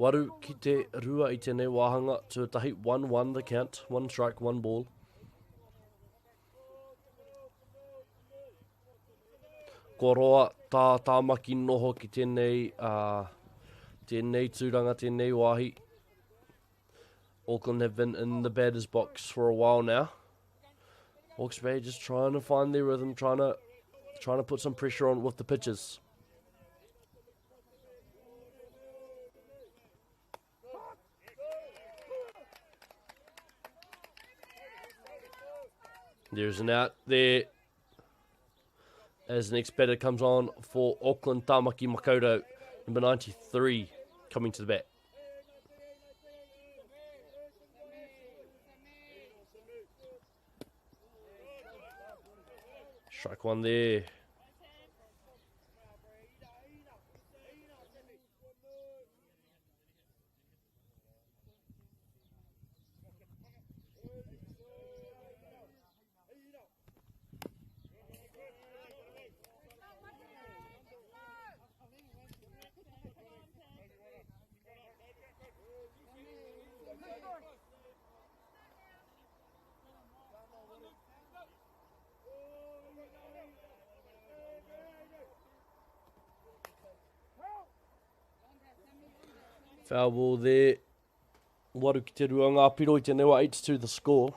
Waru ki te rua i tēnei wāhanga, tuatahi, 1-1 the count, 1 strike, 1 ball. Ko roa tā Tāmaki noho ki tēnei, tēnei tūranga, tēnei wāhi. Auckland have been in the batter's box for a while now. Hawke's Bay just trying to find their rhythm, trying to put some pressure on with the pitches. There's an out there as the next batter comes on for Auckland Tāmaki Makaurau, number 93, coming to the bat. Strike one there. Foul ball there. Waru ki te rua ngā piro i te newa 8-2 the score.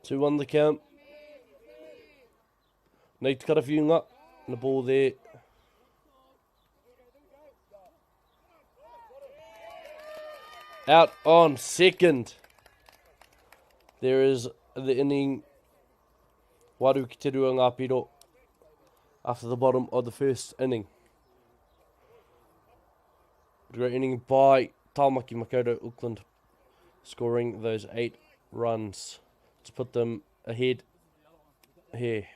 Two on the count. Nei te karawhiunga. And the ball there. Out on second. There is the inning. Waru ki te rua ngā piro after the bottom of the first inning. Great inning by Tāmaki Makaurau Auckland, scoring those 8 runs to put them ahead here.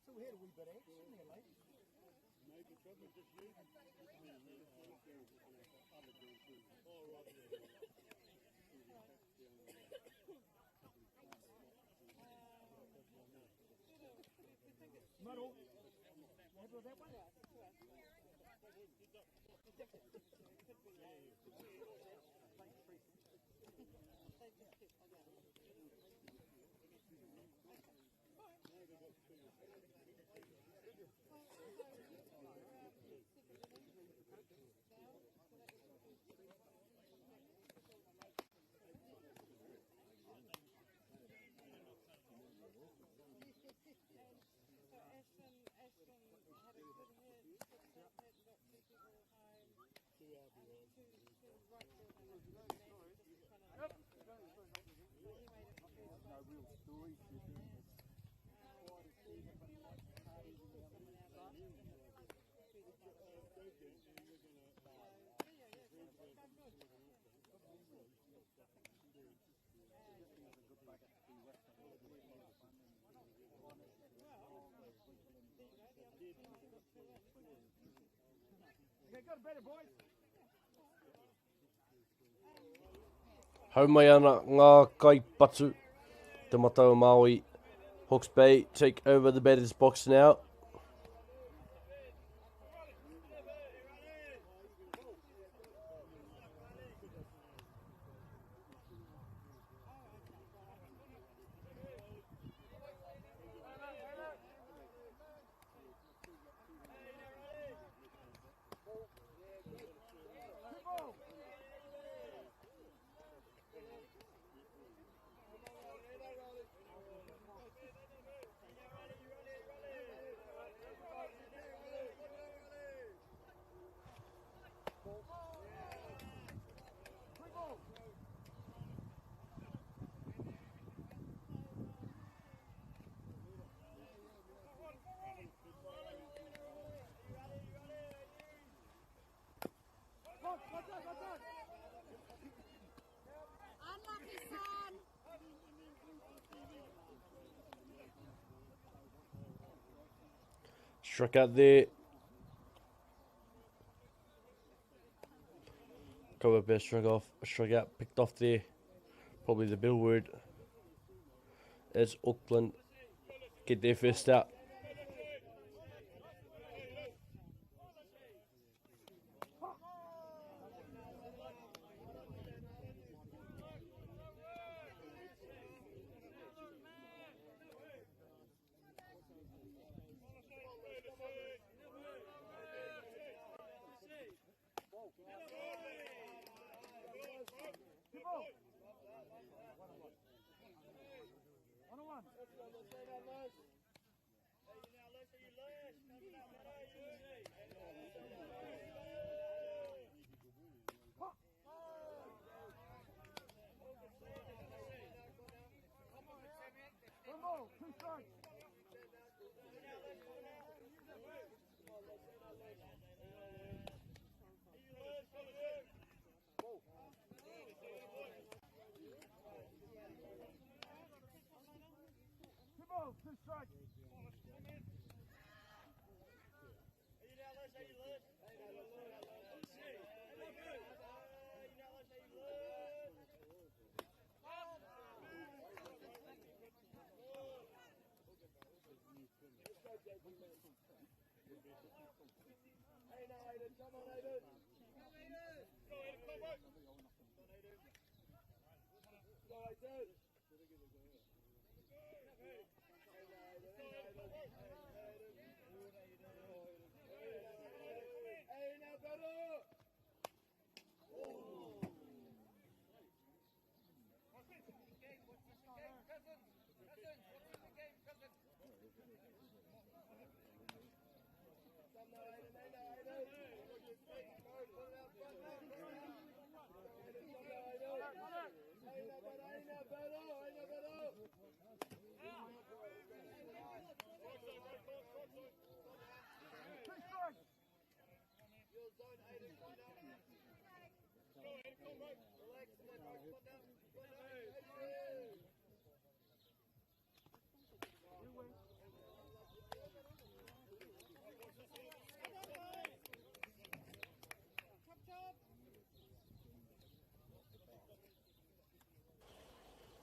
So we had a wee bit of action there, mate. Muddle. Happy with that one? No real stories. Okay, got better, boys. Hau mai ana ngā kai patu. Te Matau a Māui. Hawke's Bay take over the batter's box now. Unlucky son. Struck out there. Cover best struck off, struck out, picked off there. Probably the bill word as Auckland get their first out.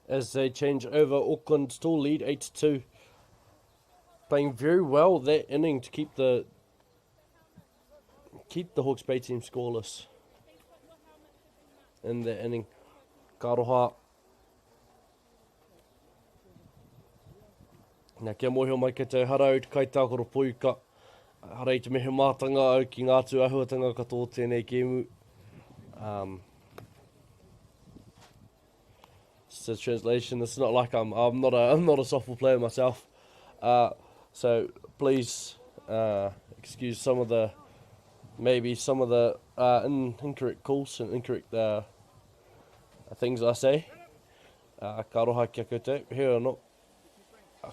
As they change over, Auckland still lead 8-2. Playing very well that inning to keep the Hawke's Bay team scoreless in the inning. Ka aroha. Nā, kia mōhio mai koutou, hara au te kaitākaro poiuka. Hara i te mehe mātanga au ki ngā tū ahuatanga katoa o tēnei kēmu. So translation, it's not like I'm not a softball player myself, so please excuse some of the incorrect calls and incorrect things I say. Ka aroha kia koutou, heoi anō,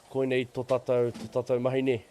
koinei tō tātou mahi nei.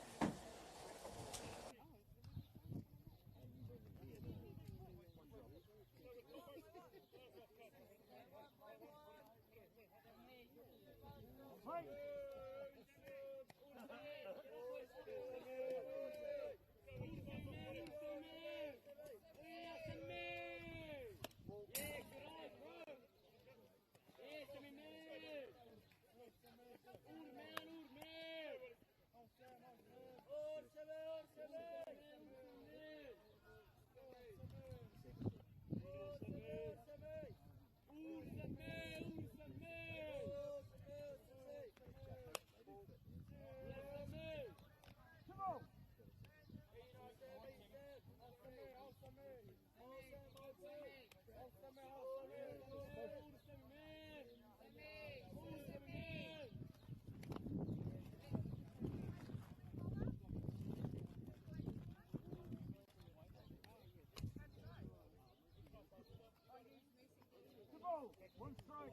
One strike.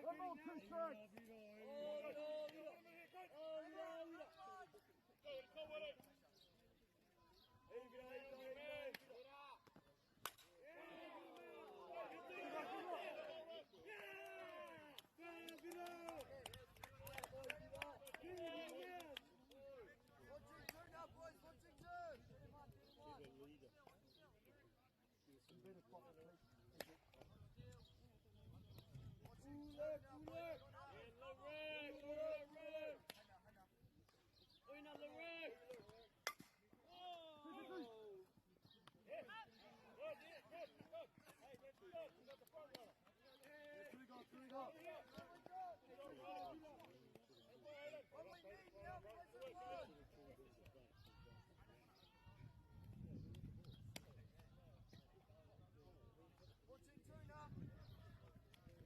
One more, two strikes.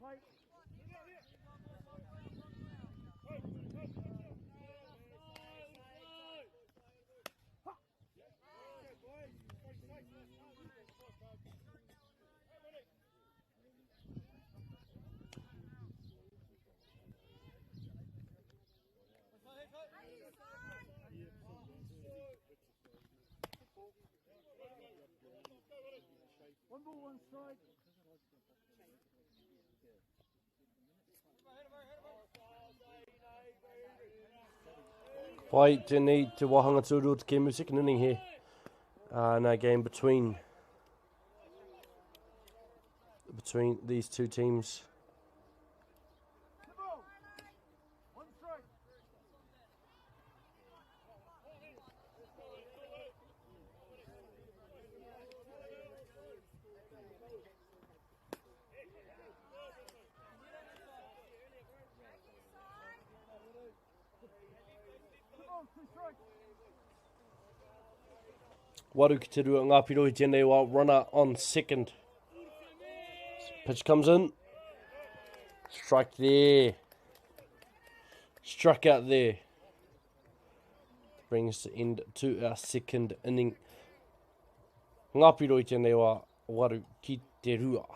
One ball, one strike. Pai tēnei te wāhanga tūru o te kēmu second inning here. In our game between these two teams. Waru ki te rua ngā piro i tēnei wā, runner on second. Pitch comes in. Strike there. Struck out there. Brings the end to our second inning. Ngā piro i tēnei wā, waru ki te rua.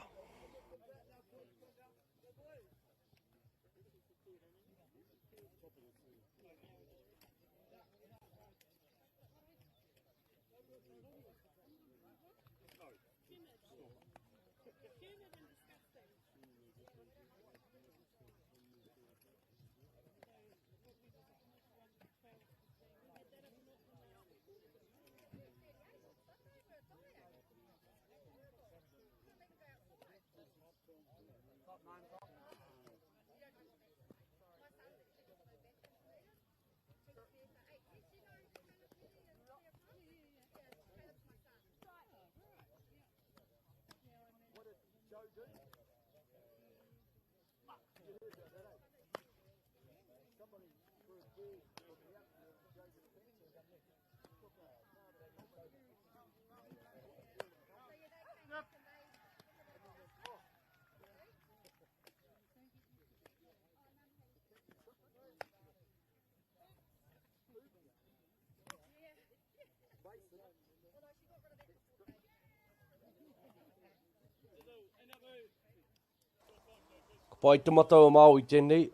Ka pai te matau o Māui tēnei,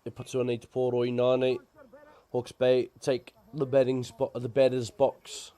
e patu ana i te pōro i nānei. Hawke's Bay take the batting spot, the batter's box.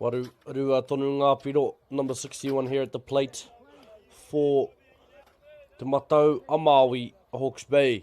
Waru rua tonu ngā piro, number 61 here at the plate for Te Matau a Māui, Hawke's Bay.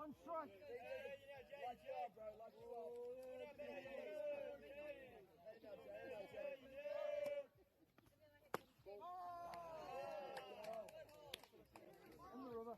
One strike. In the river.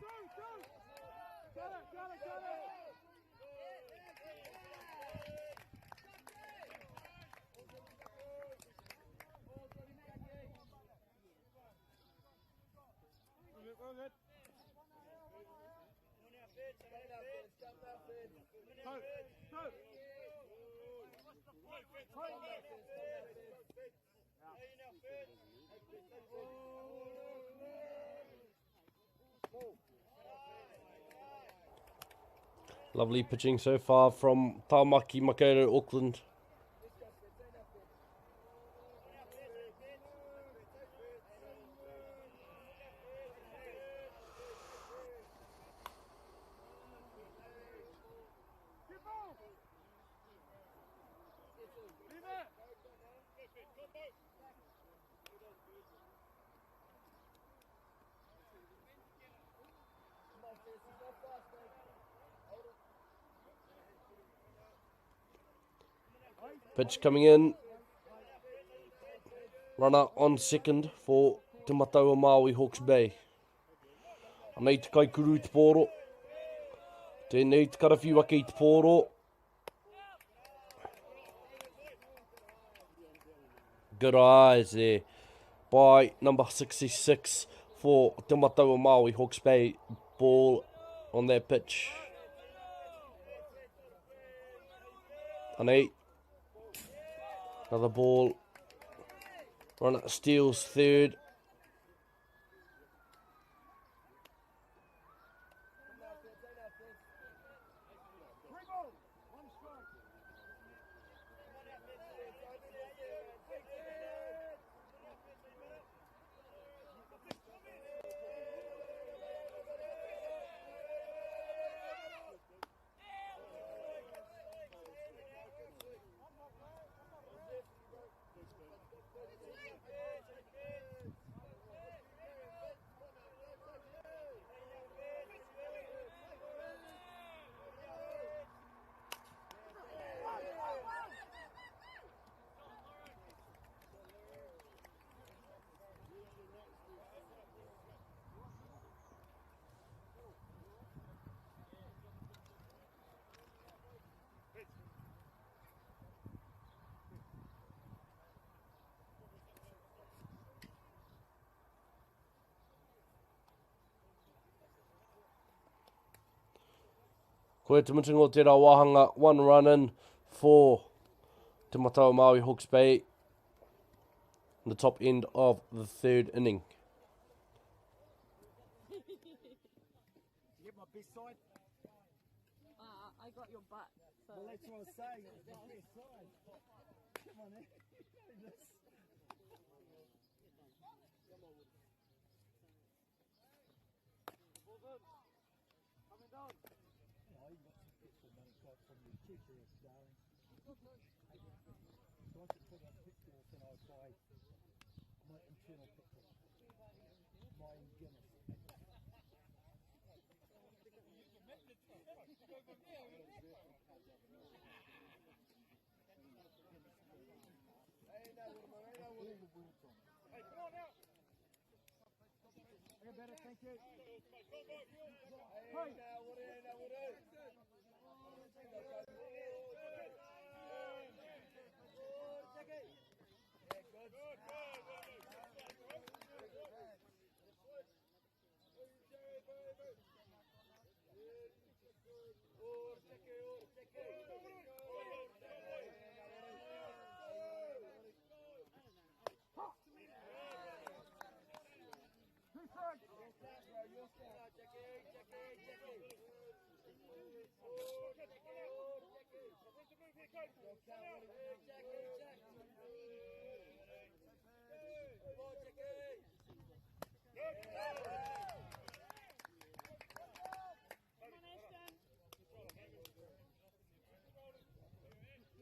One strike. Got it, got it, got it. We're good. Two, two. Lovely pitching so far from Tāmaki Makaurau, Auckland. Pitch coming in. Runner on second for Te Matau a Māui Hawke's Bay. Anei te kaikuru i te pōro. Tēnei te karawhiu ake i te pōro. Good eyes there by number 66 for Te Matau a Māui Hawke's Bay. Ball on that pitch. Anei. Another ball. Runner steals third. Koe te mutunga o tērā wāhanga, one run in for Te Matau a Māui Hawke's Bay in the top end of the third inning. You get my best side? I got your butt. So. Well, that's what I was saying. It was my best side. Come on, eh? This. Oh, you got some petrol money got from you. Check your ass, darling. So I could put on petrol and I'd buy my internal petrol. My Guinness. All the words on it. Okay, better, thank you. Hey.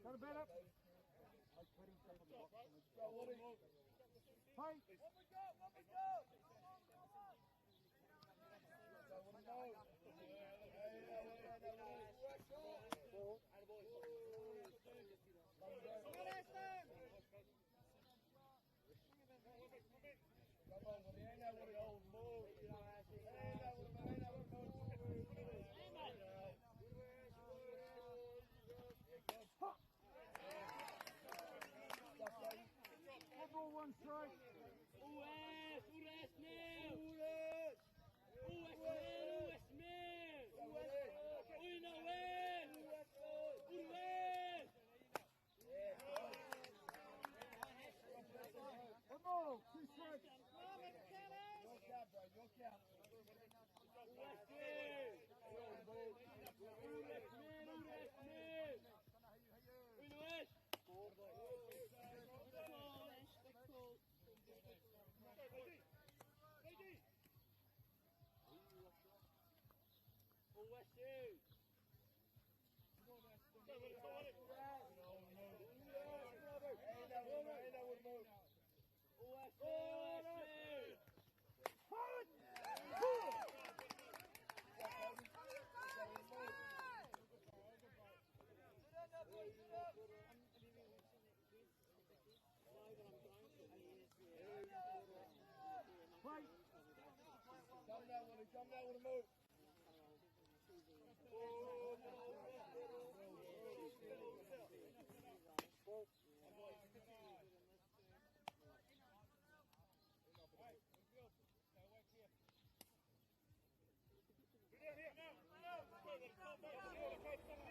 Got a better. Hey. One ball, one strike. One ball, two strikes.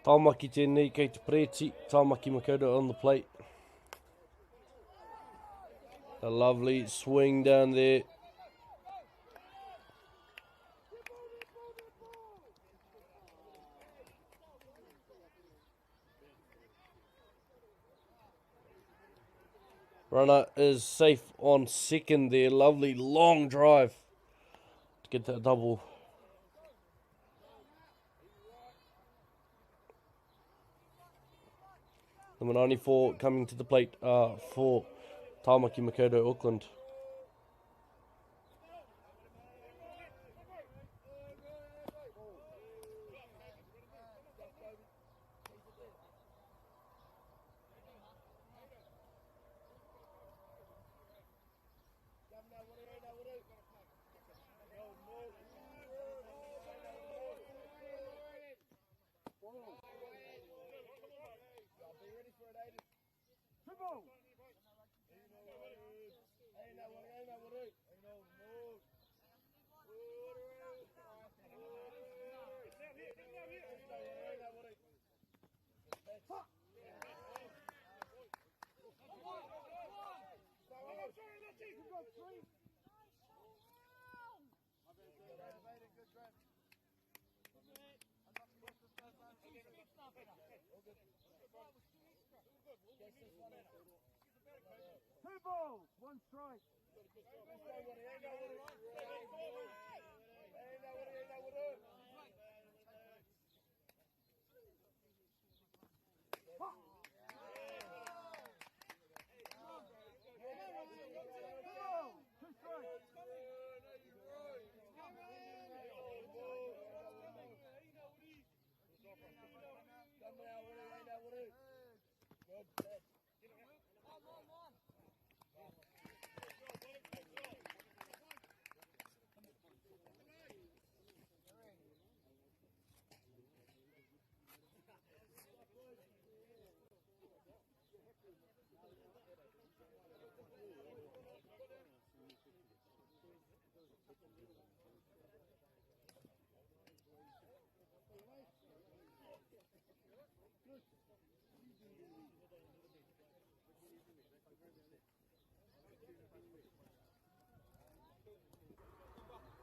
Tāmaki tēnei kei te preti, Tāmaki Makaurau on the plate. A lovely swing down there. Runner is safe on second there. Lovely long drive to get that double. Number 94 coming to the plate for Tāmaki Makaurau Auckland. Two balls, one strike. Two balls, two strikes.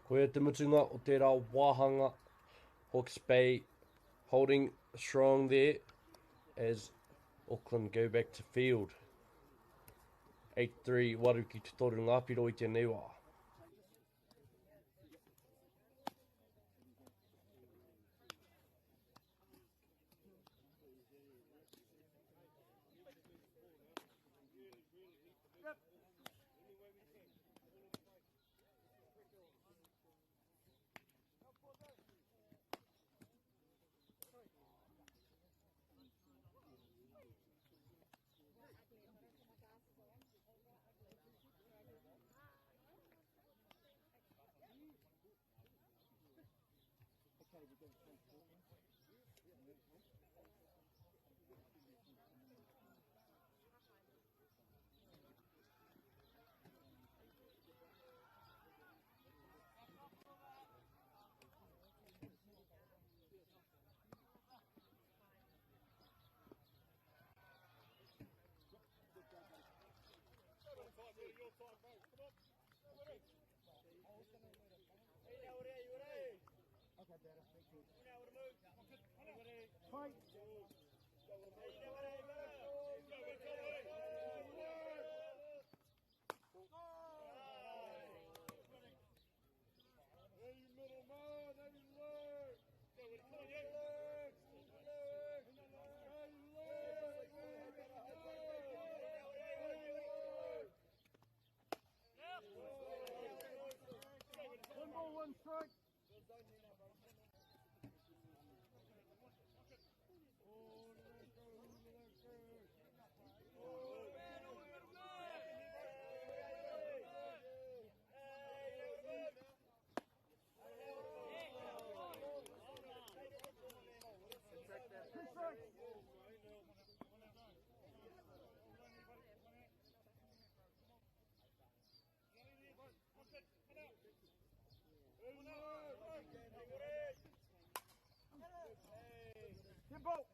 Koia te mutunga o tērā wāhanga. Hawke's Bay holding strong there as Auckland go back to field. 8-3, waru ki te toru ngā piro i tēnei wā. Okay, we're going to play four. Okay, better. Thank you. Fight. One ball, one strike. Two strikes. Good ball.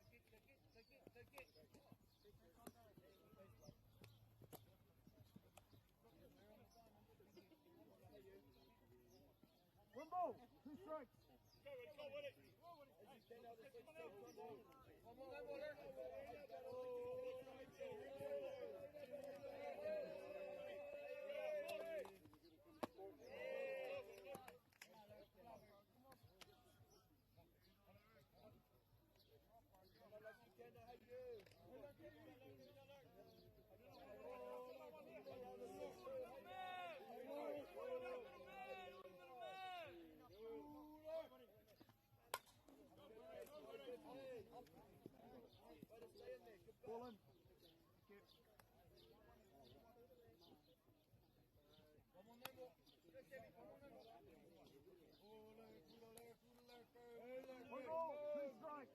One ball, two strikes. Ball in. One ball, two strikes.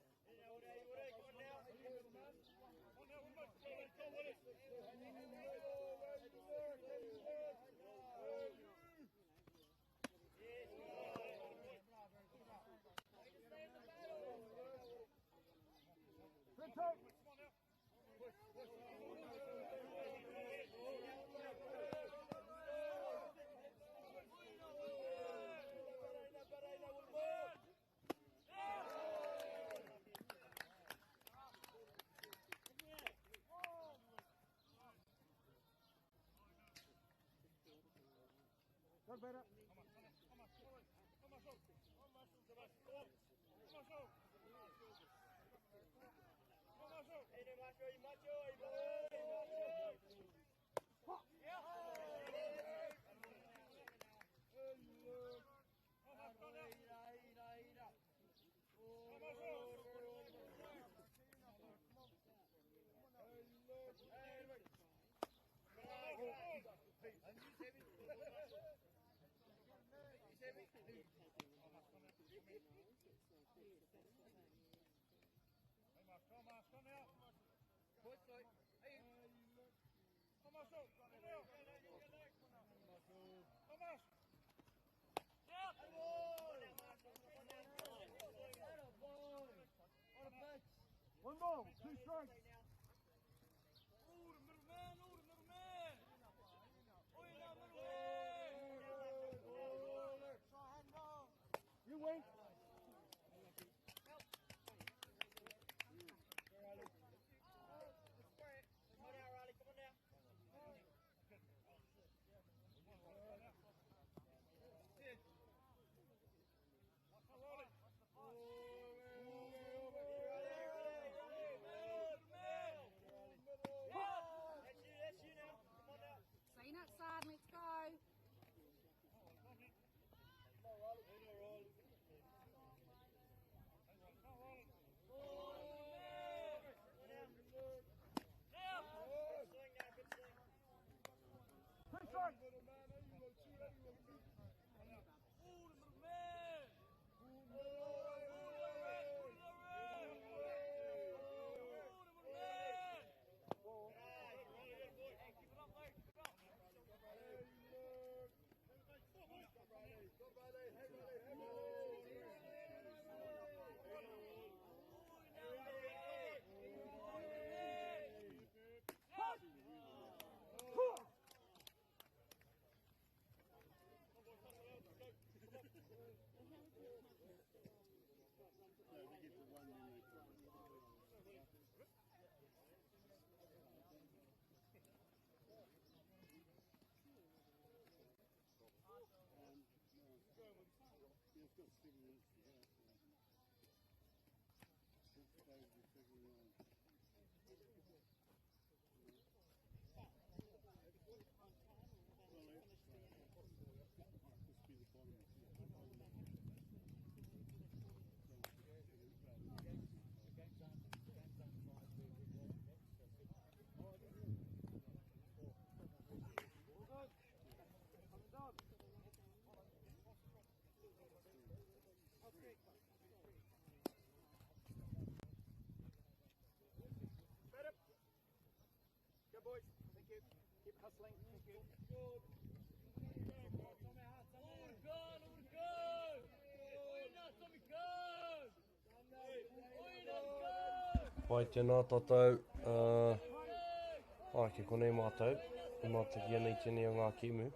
Good take. on, Beta. One ball, two strikes. You win. Stay outside, let's go. Two strikes. Good boys. Thank you. Keep hustling. Thank you. Pai tēnā tātou, ai, ke konei mātou, i mātaki ana i tēnei o ngā kēmu.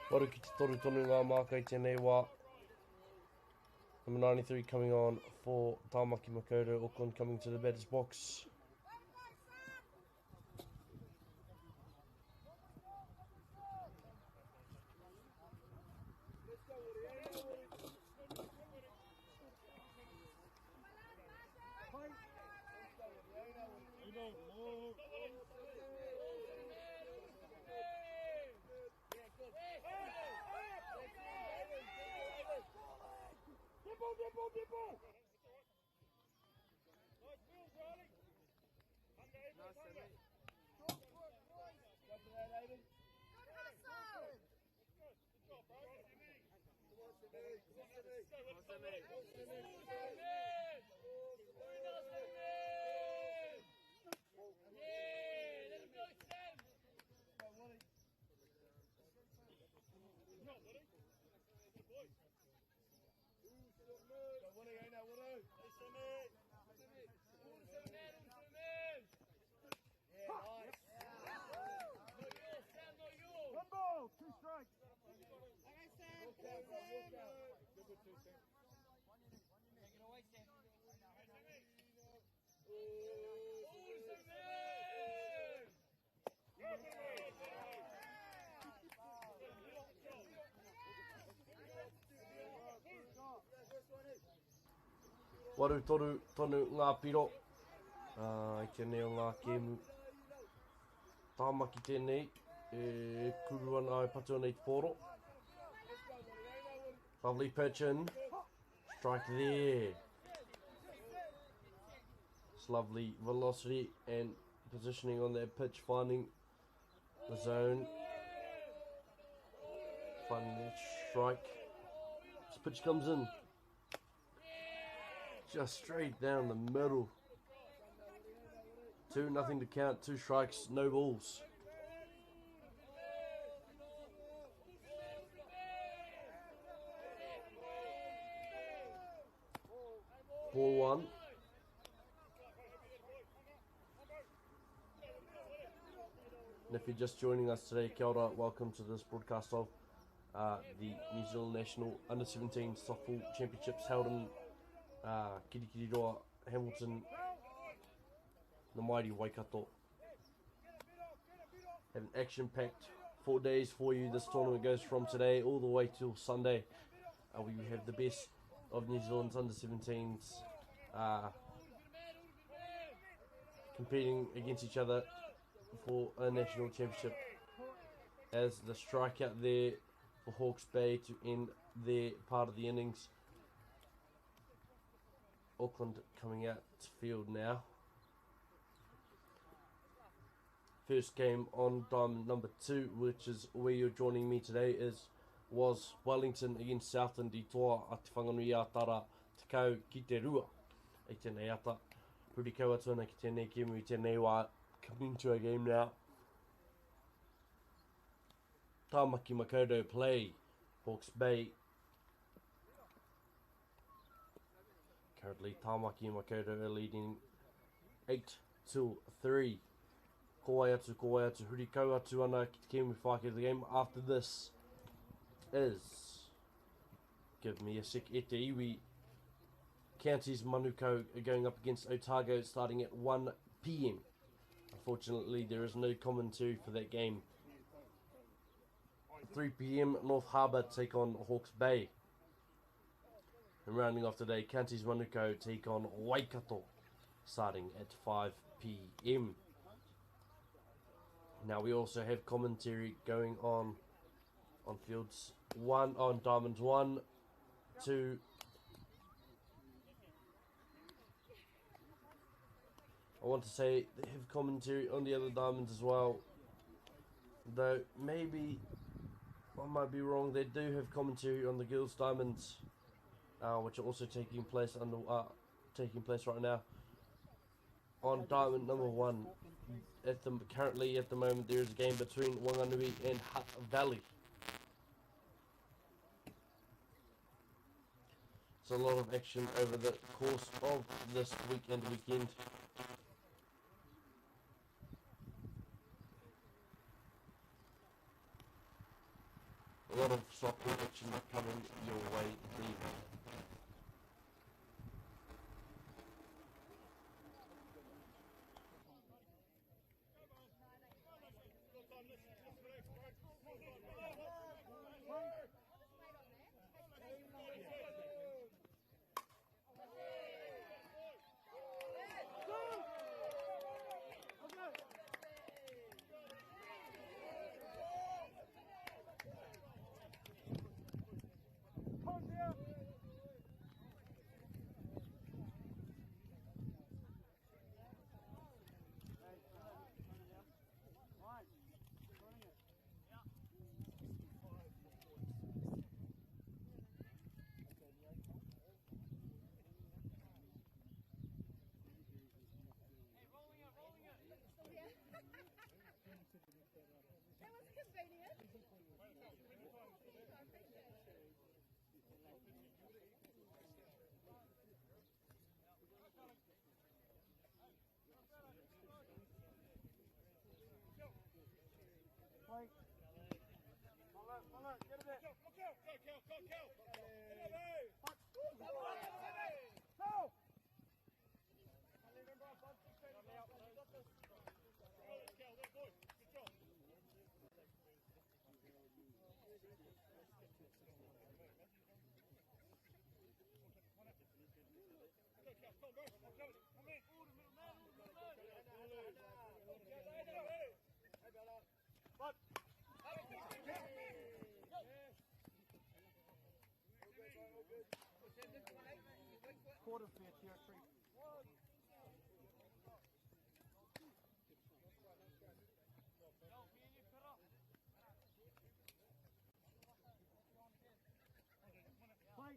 Waru ki te toru tonu ngā māka i tēnei wā. Number 93 coming on for Tāmaki Makaurau, Auckland coming to the batter's box. Two strikes. Okay, Sam. Come on, Sam. Take it away, Sam. Waru toru tonu ngā piro. I tēnei o ngā kēmu. Tāmaki tēnei e kuru ana e patu ana i te pōro. Lovely pitch in. Strike there. It's lovely velocity and positioning on that pitch, finding the zone. Finding that strike. This pitch comes in. Just straight down the middle. 2, nothing to count, 2 strikes, no balls. Ball 1. And if you're just joining us today, kia ora, welcome to this broadcast of the New Zealand National Under-17 Softball Championships held in Kirikiriroa, Hamilton, the mighty Waikato. Have an action-packed 4 days for you. This tournament goes from today all the way till Sunday. We have the best of New Zealand's under-17s competing against each other for a national championship. As the strikeout there for Hawke's Bay to end their part of the innings. Auckland coming out to field now. First game on diamond number 2, which is where you're joining me today, was Wellington against Southland i toa a Te Whanganui a Tara tekau ki te rua. I tēnei ata, huri kau atu ana ki tēnei kēmu i tēnei wā, coming to a game now. Tāmaki Makaurau play Hawke's Bay. Currently Tāmaki Makaurau are leading 8-3. Ko wai atu, ko wai atu, huri kau atu ana ki te kēmu whāki of the game. After this is, give me a sec, e te iwi, Counties Manukau are going up against Otago starting at 1 p.m. Unfortunately, there is no commentary for that game. 3 p.m. North Harbour take on Hawke's Bay. And rounding off today, Counties Manukau take on Waikato starting at 5 p.m. Now we also have commentary going on fields 1, on diamonds 1, 2. I want to say they have commentary on the other diamonds as well, though maybe I might be wrong. They do have commentary on the girls' diamonds, which are also taking place taking place right now. On diamond number 1, currently at the moment there is a game between Wanganui and Hutt Valley. So a lot of action over the course of this weekend. A lot of softball action coming your way there. That was convenient. I appreciate it. Quarter fair territory. Play.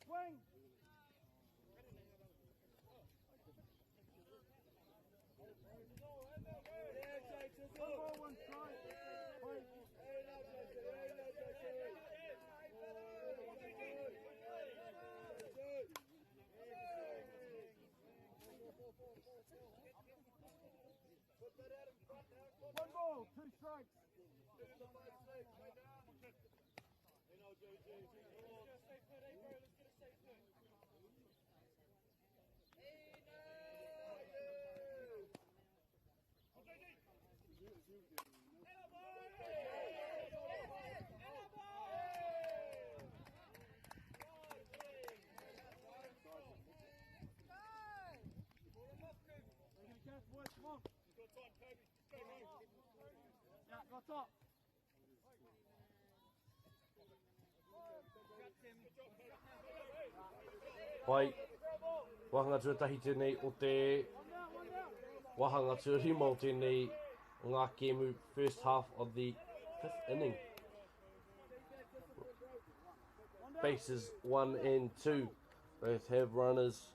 Play. Swing. One ball, one strike. Play. One ball, two strikes. Yeah, go top. Pai, wāhanga tuatahi tēnei o te wāhanga tuarima o tēnei o ngā kēmu first half of the fifth inning. Bases 1 and 2 both have runners.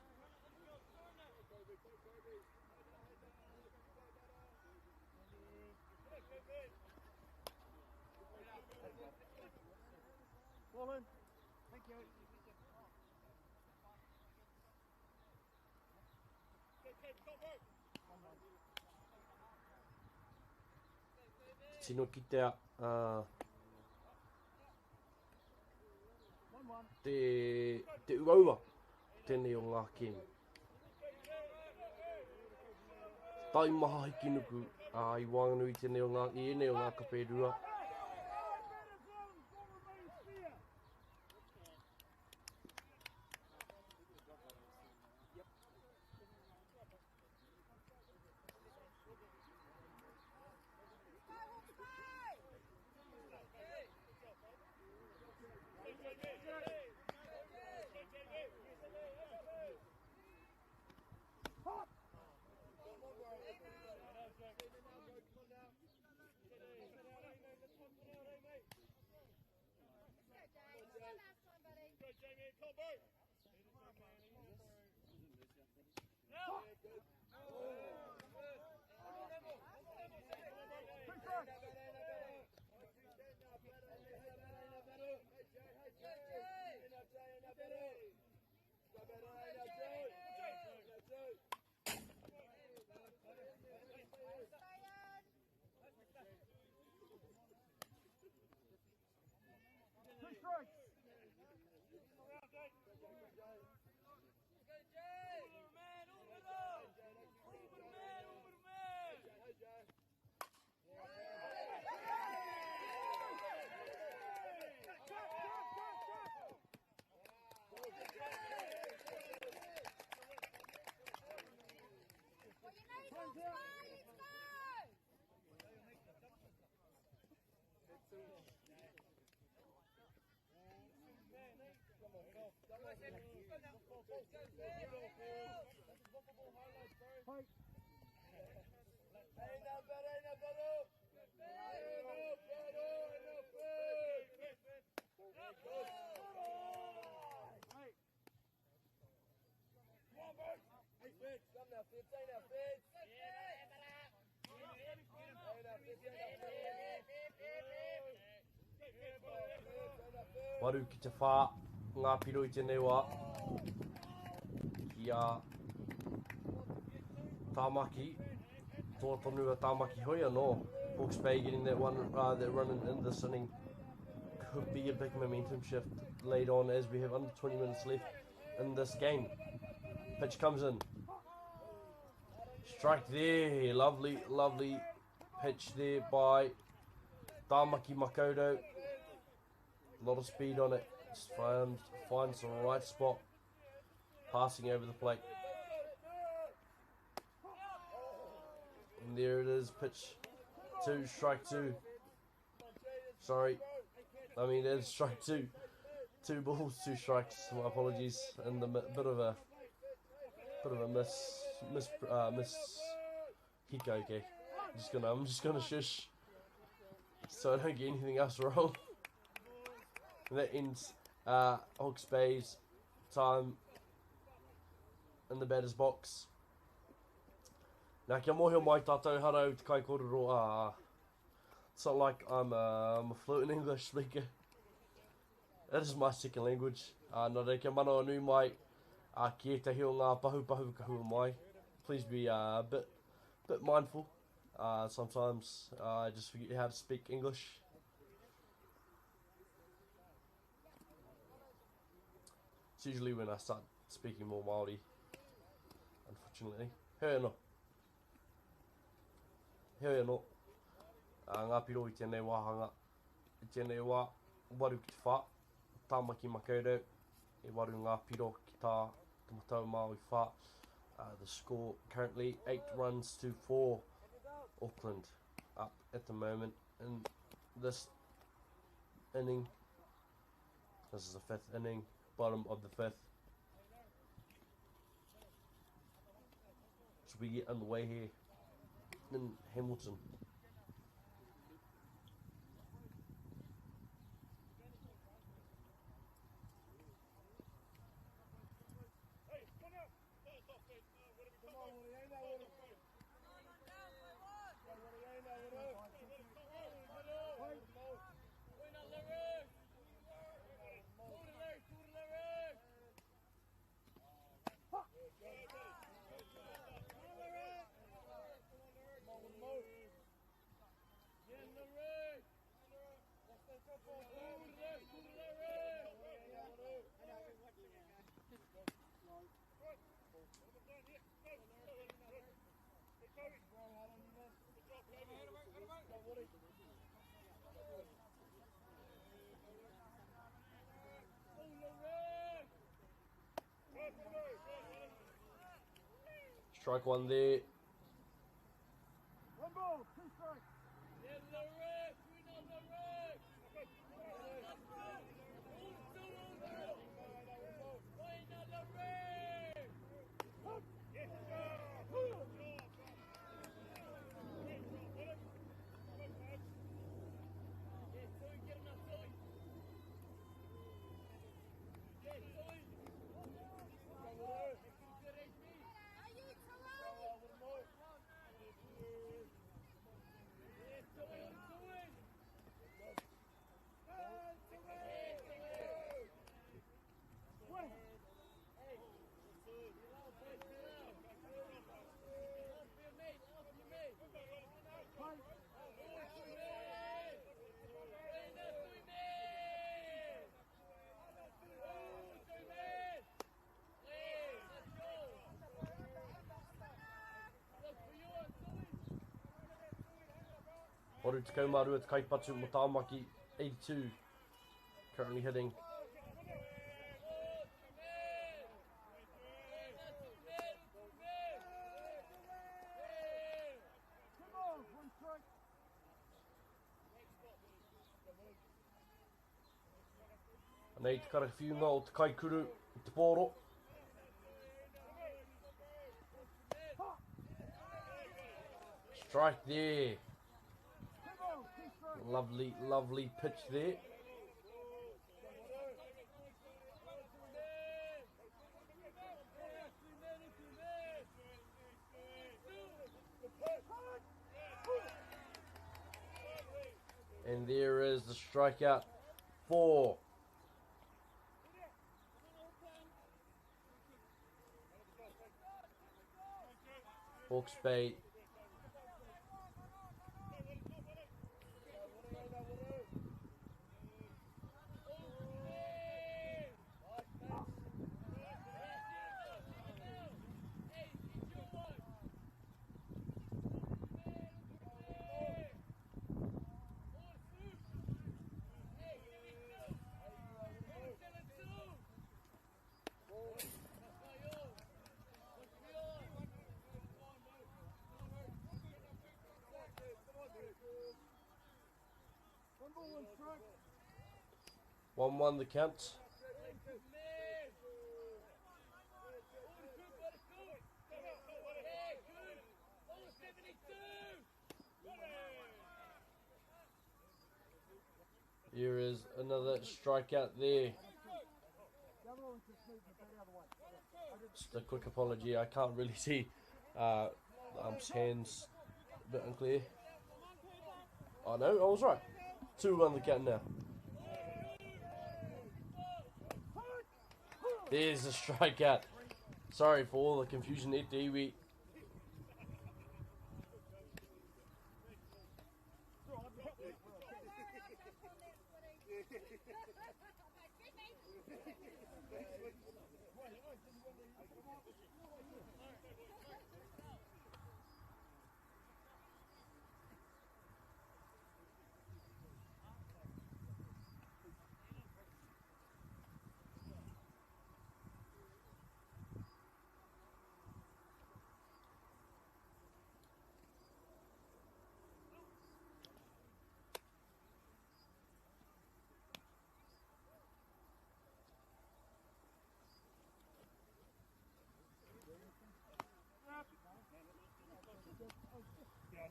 Ball in. Thank you. Tino kitea te, te uaua tēnei o ngā kēmu. Taimaha hikinuku i waenganui tēnei o ngā, i ēnei o ngā kape rua. Two strikes. Play. Waru ki te whā, ngā piro i tēnei wā. Ki a Tāmaki. Toa tonu a Tāmaki hoi anō. Hawke's Bay getting that one, that run in this inning. Could be a big momentum shift later on as we have under 20 minutes left in this game. Pitch comes in. Strike there. Lovely, lovely pitch there by Tāmaki Makaurau. A lot of speed on it. Just finds the right spot. Passing over the plate. And there it is. Pitch 2, strike 2. Sorry. I mean, it's strike 2. 2 balls, 2 strikes. My apologies. And the bit of a miss hiko. Okay. I'm just gonna shush so I don't get anything else wrong. And that ends Hawke's Bay's time in the batter's box. Now, kia mōhio mai tātou harau te kai kōrero. It's not like I'm a fluent English speaker. That is my second language. Nō reira, kia manawa nui mai ki ētahi o ngā pahu pahu ka hua mai. Please be a bit mindful. Sometimes I just forget how to speak English. It's usually when I start speaking more Māori, unfortunately. Hei anō. Heoi anō, ngā piro i tēnei wāhanga, i tēnei wā, waru ki te whā, Tāmaki Makaurau, e waru ngā piro ki tā Te Matau Māui whā. The score currently 8 runs to 4, Auckland up at the moment in this inning. This is the 5th inning, bottom of the 5th. So we get underway here in Hamilton. Strike one there. 1 ball, 2 strikes. Waru tekau mā rua te kaipatu mo Tāmaki, 82, currently hitting. Anei te karawhiunga o te kaikuru i te pōro. Strike there. Lovely, lovely pitch there. And there is the strikeout for Hawke's Bay 1-1 the count. Here is another strikeout there. Just a quick apology, I can't really see the ump's hands, a bit unclear. Oh no, I was right. 2-1 the count now. There's a strikeout. Sorry for all the confusion there, Iwi.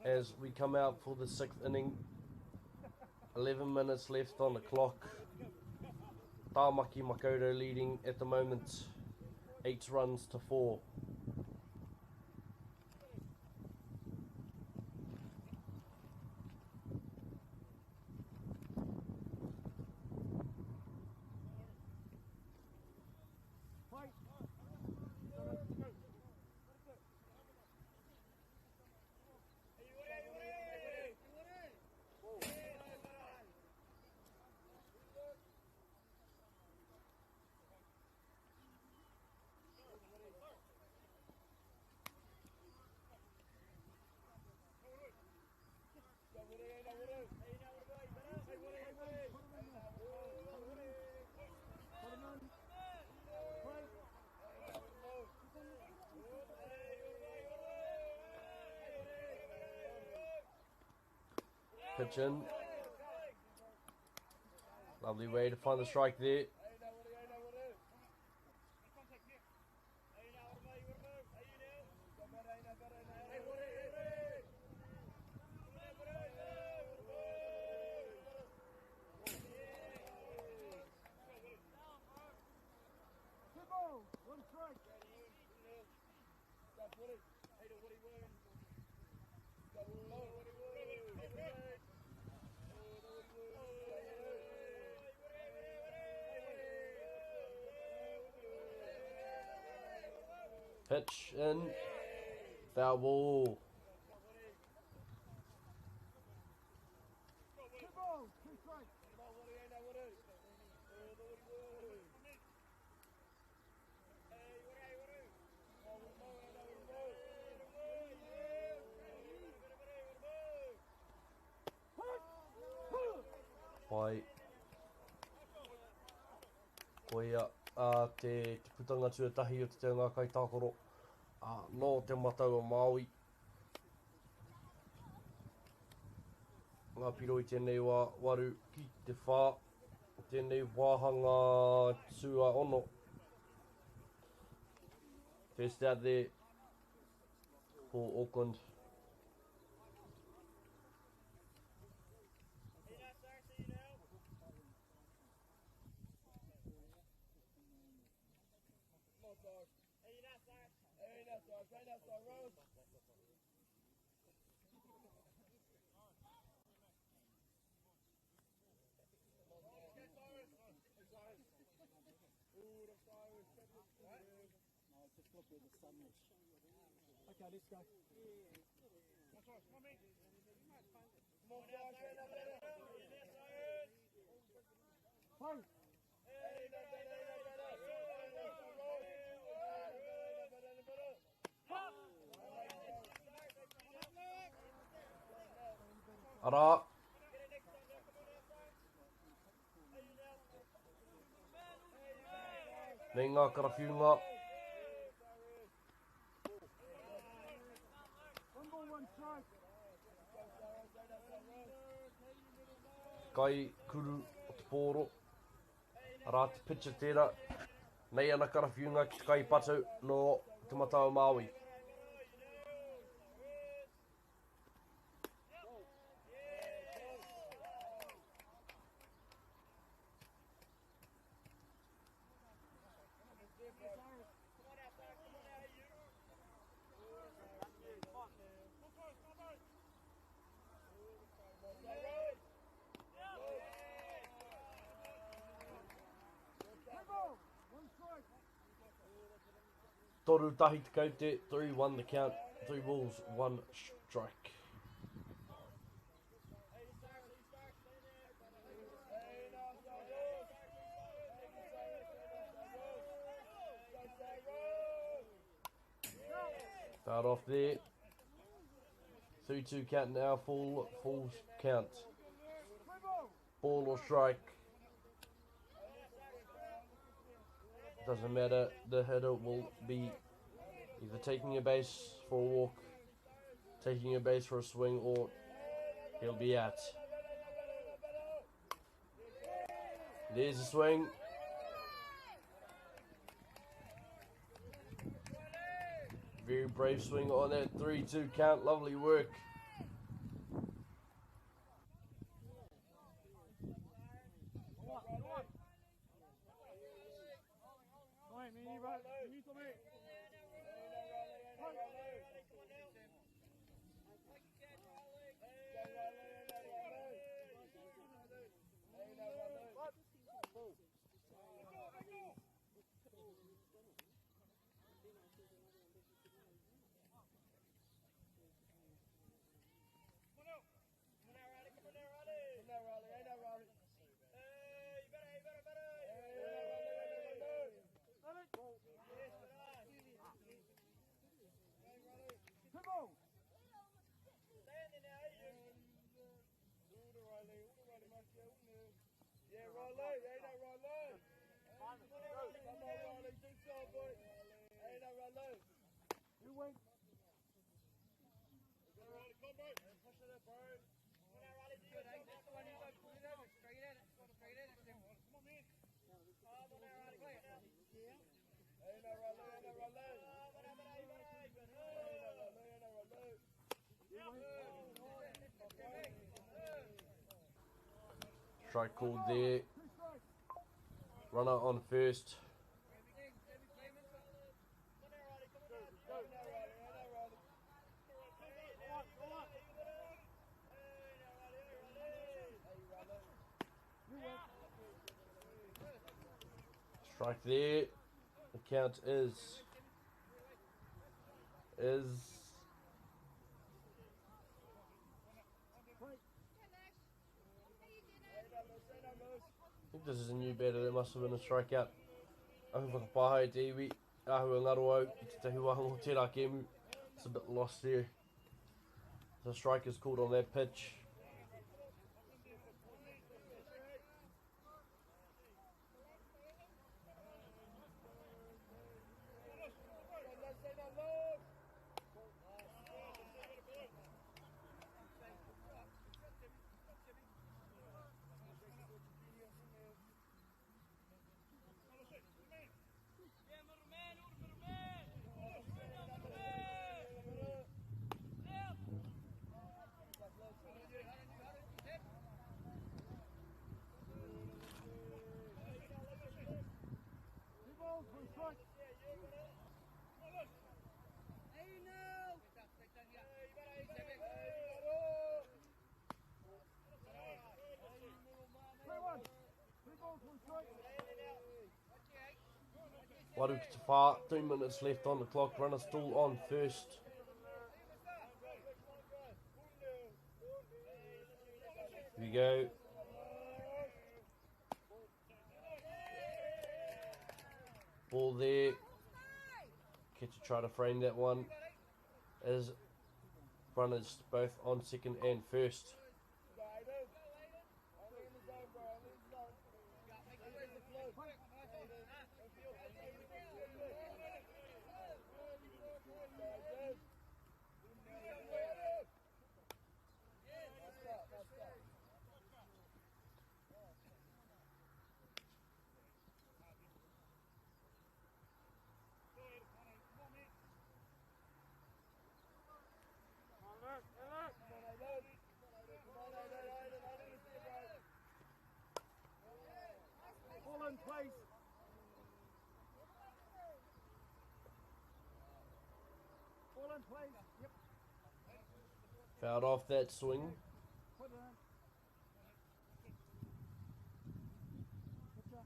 As we come out for the 6th inning, 11 minutes left on the clock. Tāmaki Makaurau leading at the moment, 8 runs to 4. Pitch in. Lovely way to find the strike there. Pitch in, foul ball. Pai. Koia te putanga tuatahi o te te ngā kaitākaro. Nō te matau o Māui. Ngā piro i tēnei wā waru ki te whā. Tēnei wāhanga tua ono. First out there for Auckland. Okay, let's go. Play. Ara. Me ngā karawhiunga. kai kuru o te pōro. Arā te pitcher tērā. Nei ana karawhiunga ki te kai patu no Te Matau a Māui. Toru tahi te kaute, 3-1 the count, 3 balls, 1 strike. Start off there. 3-2 count now, full count. Ball or strike. Doesn't matter, the hitter will be either taking a base for a walk, taking a base for a swing, or he'll be out. There's a swing. Very brave swing on that 3-2 count. Lovely work. Strike called there. Runner on first. Strike there. The count is I think this is a new batter. That must have been a strikeout. Ahu whakapāhai te iwi, ahu a ngaro au, i te tahuahanga o tērā kēmu. It's a bit lost there. The strike is called on that pitch. Waru ki te whā, 3 minutes left on the clock, runner still on first. Here we go. Ball there. Catcher try to frame that one. As runners both on second and first. please. Yep. Fouled off that swing. Put it in. Pitcher.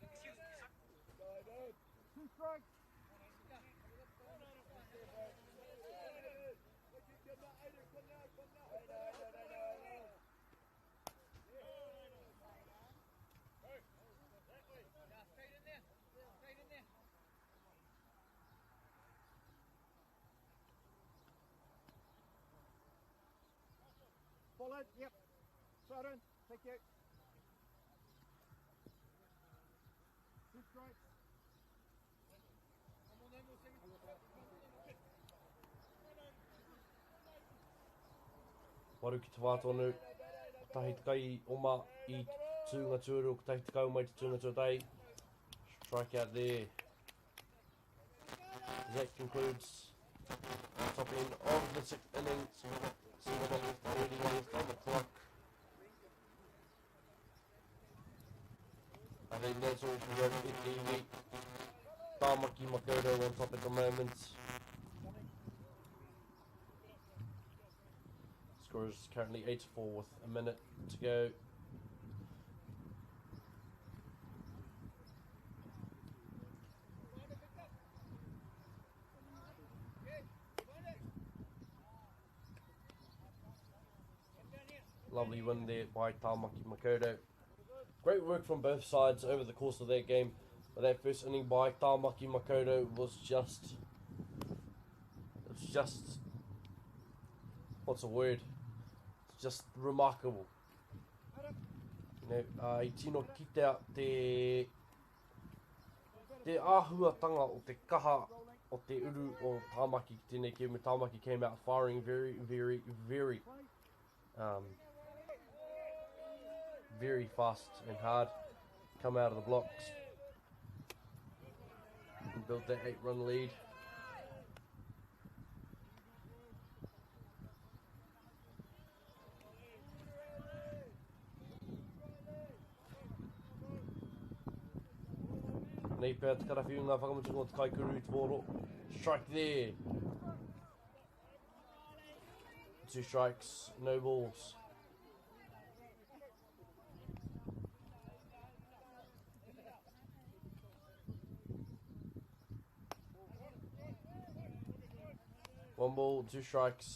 Thank you. 2 strikes. Ball in, yep. Throw it in, thank you. 2 strikes. Waru ki te wātonu, kotahi te kai oma i tūnga tūru, kotahi te kai oma i te tūnga tūtai. Strike out there. That concludes the top end of the 6th inning. 7:30 left on the clock. I think that's all for Rugby TV. Tāmaki Makaurau on top at the moment. Score is currently 8-4 with a minute to go. Lovely win there by Tāmaki Makaurau. Great work from both sides over the course of that game. But that first inning by Tāmaki Makaurau was just... It's just... What's the word? It's just remarkable. You know, i tino kitea te āhuatanga o te kaha o te uru o Tāmaki ki tēnei kēmu. Tāmaki came out firing very, very, very... very fast and hard, come out of the blocks and build that 8-run lead. Nei pea te karawhiu ngā whakamutunga o te kaikuru i te wōro. Strike there. 2 strikes, no balls. 1 ball, 2 strikes.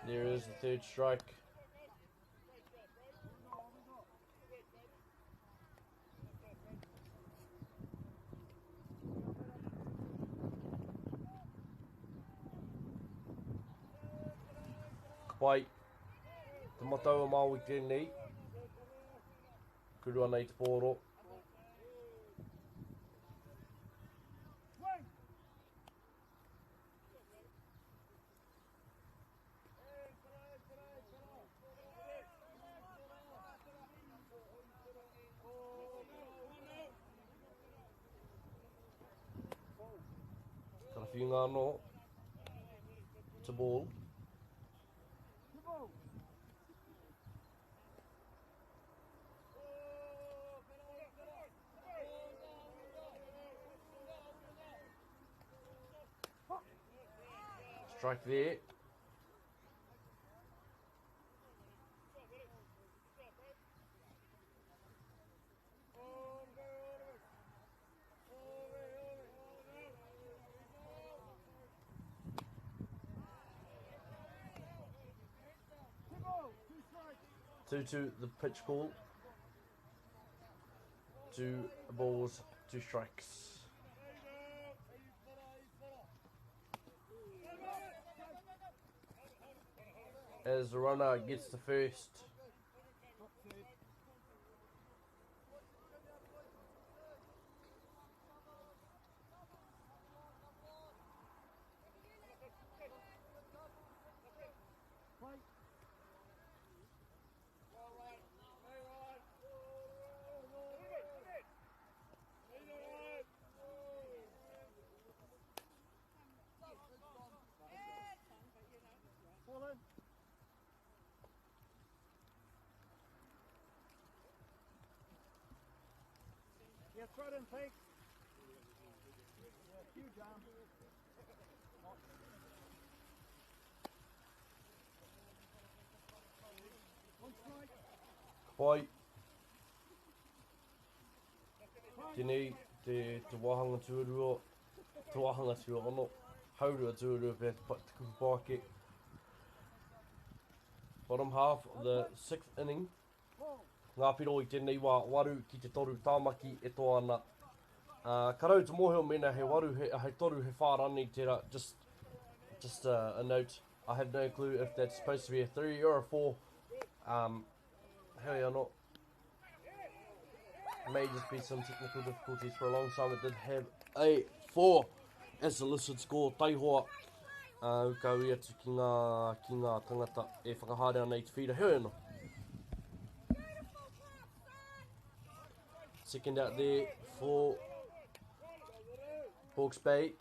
There is the 3rd strike. Pai. Te matau a Māui tēnei. Kuru ana i te pōro. Karawhiunga anō. Te ball. Strike there. 2-2 the pitch call. 2 balls, 2 strikes. As the runner gets the first. Yeah, throw it in, Pete. Yeah, huge arm. One strike. Pai. Tēnei te, te wāhanga tuarua, te wāhanga tuaono, haurua tuarua pea te, te kupu pāke. Bottom half of the sixth inning. Ngā piro i tēnei wā, waru ki te toru tāmaki e toa ana. Uh, ka rau te mōhio mēnā he waru, he, he toru, he whā rānei tērā, just, just a, a note. I have no clue if that's supposed to be a three or a four. Um, heoi anō. May just be some technical difficulties for a long time. It did have a four as the listed score. Taihoa, uh, ka ui atu ki ngā, ki ngā tangata e whakahaere ana i te whira. Heoi anō. Second out there for Hawke's Bay.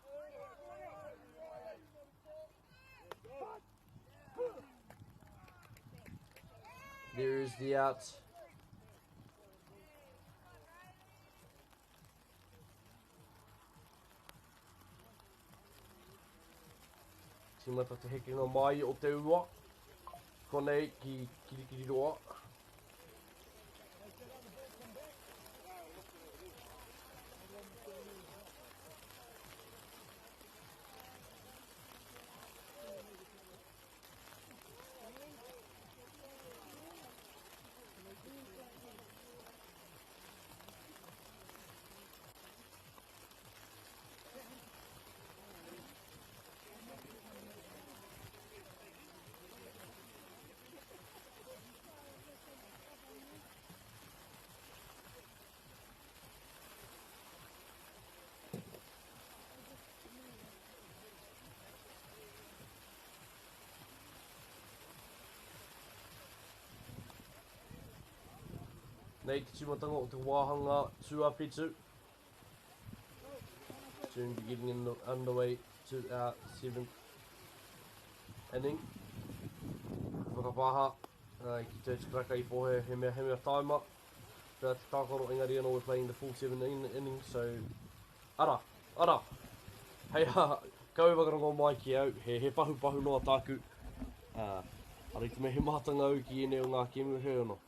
There is the out. Tīmata te hekenga mai o te ua. Konei ki Kirikiriroa. Nei te tīmatanga o te wāhanga tuawhitu. Soon be getting in the, underway to our seventh inning. Whakapaha uh, ki te karaka i pōhe he mea, he mea taima. Pea te tākaro engari anō we're playing the full seven in, inning, so ara, ara. Hei ha, kau e whakarongo mai ki au, he, he pahu pahu noa tāku. Uh, ara i te mea he mātanga au ki ēnei o ngā kēmu, hei anō.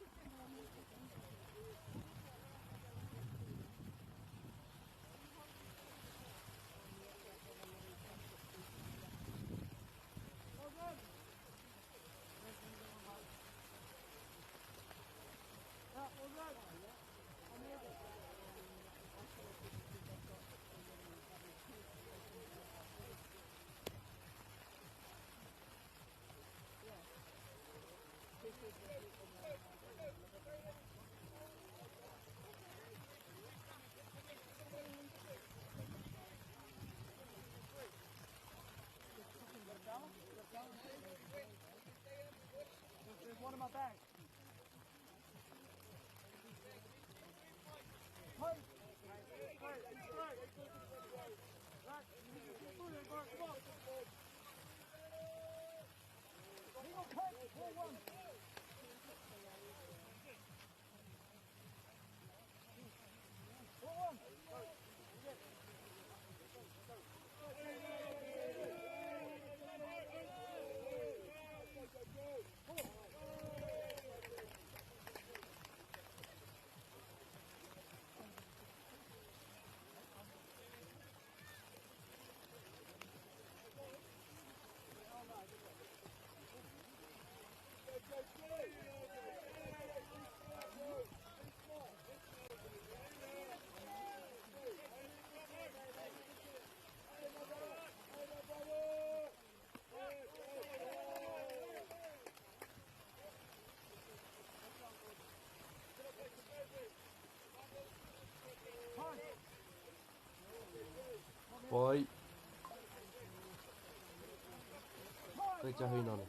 There's one in my bag. Pai. Kei te hinana.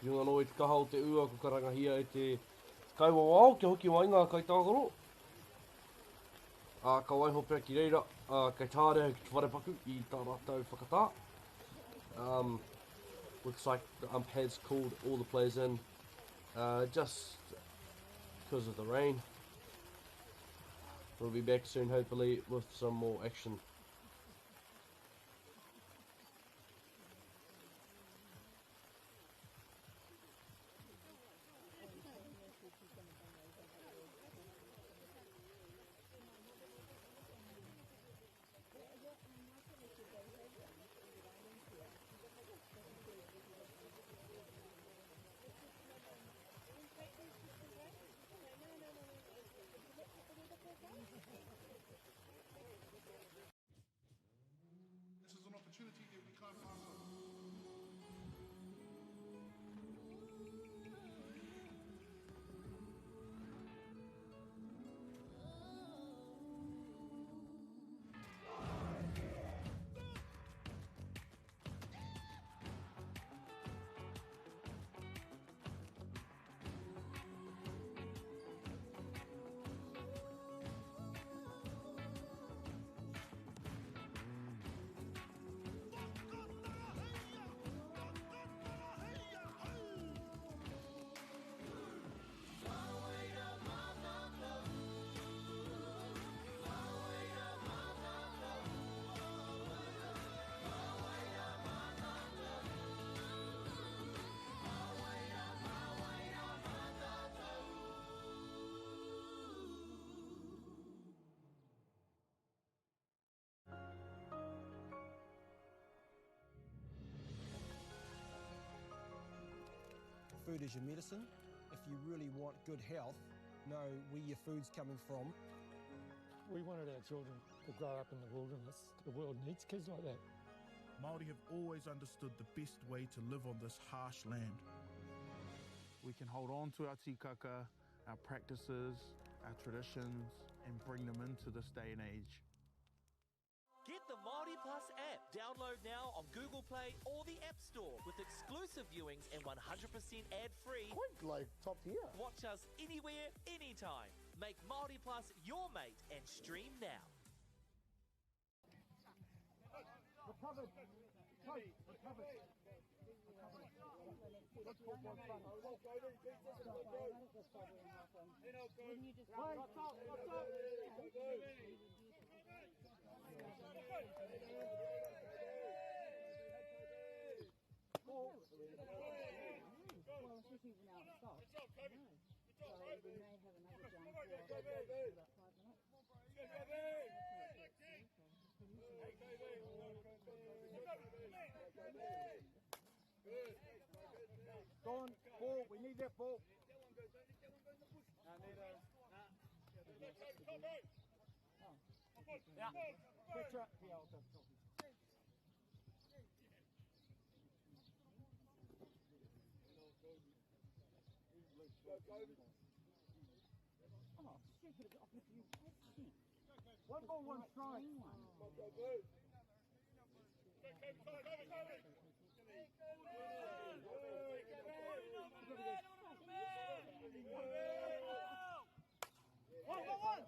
I runga anō i te kaha o te ua ko karangahia e te kaiwawao kia hoki mai ngā kaitākaro. Ā, ka waiho pea ki reira, ā, kei tārehu ki te wharepaku i tā rātou whakatā. Um, looks like the ump has called all the players in. Uh, just because of the rain. We'll be back soon, hopefully, with some more action. This is an opportunity that we can't pass up. Food is your medicine. If you really want good health, know where your food's coming from. We wanted our children to grow up in the wilderness. The world needs kids like that. Māori have always understood the best way to live on this harsh land. We can hold on to our tikaka, our practices, our traditions, and bring them into this day and age. Get the Māori Plus app. Download now on Google Play or the App Store with exclusive viewings and 100% ad-free. Quite like top tier. Watch us anywhere, anytime. Make Māori Plus your mate and stream now. Recovered. Coach, recovered. Good football, son. Play, top, top. Well, especially now it's stopped. So we may have another downpour in about 5 minutes. Go on, ball. We need that ball. Yeah. Catch up. Yeah, I'll go. Oh, stupid. One ball, one strike. One ball, one.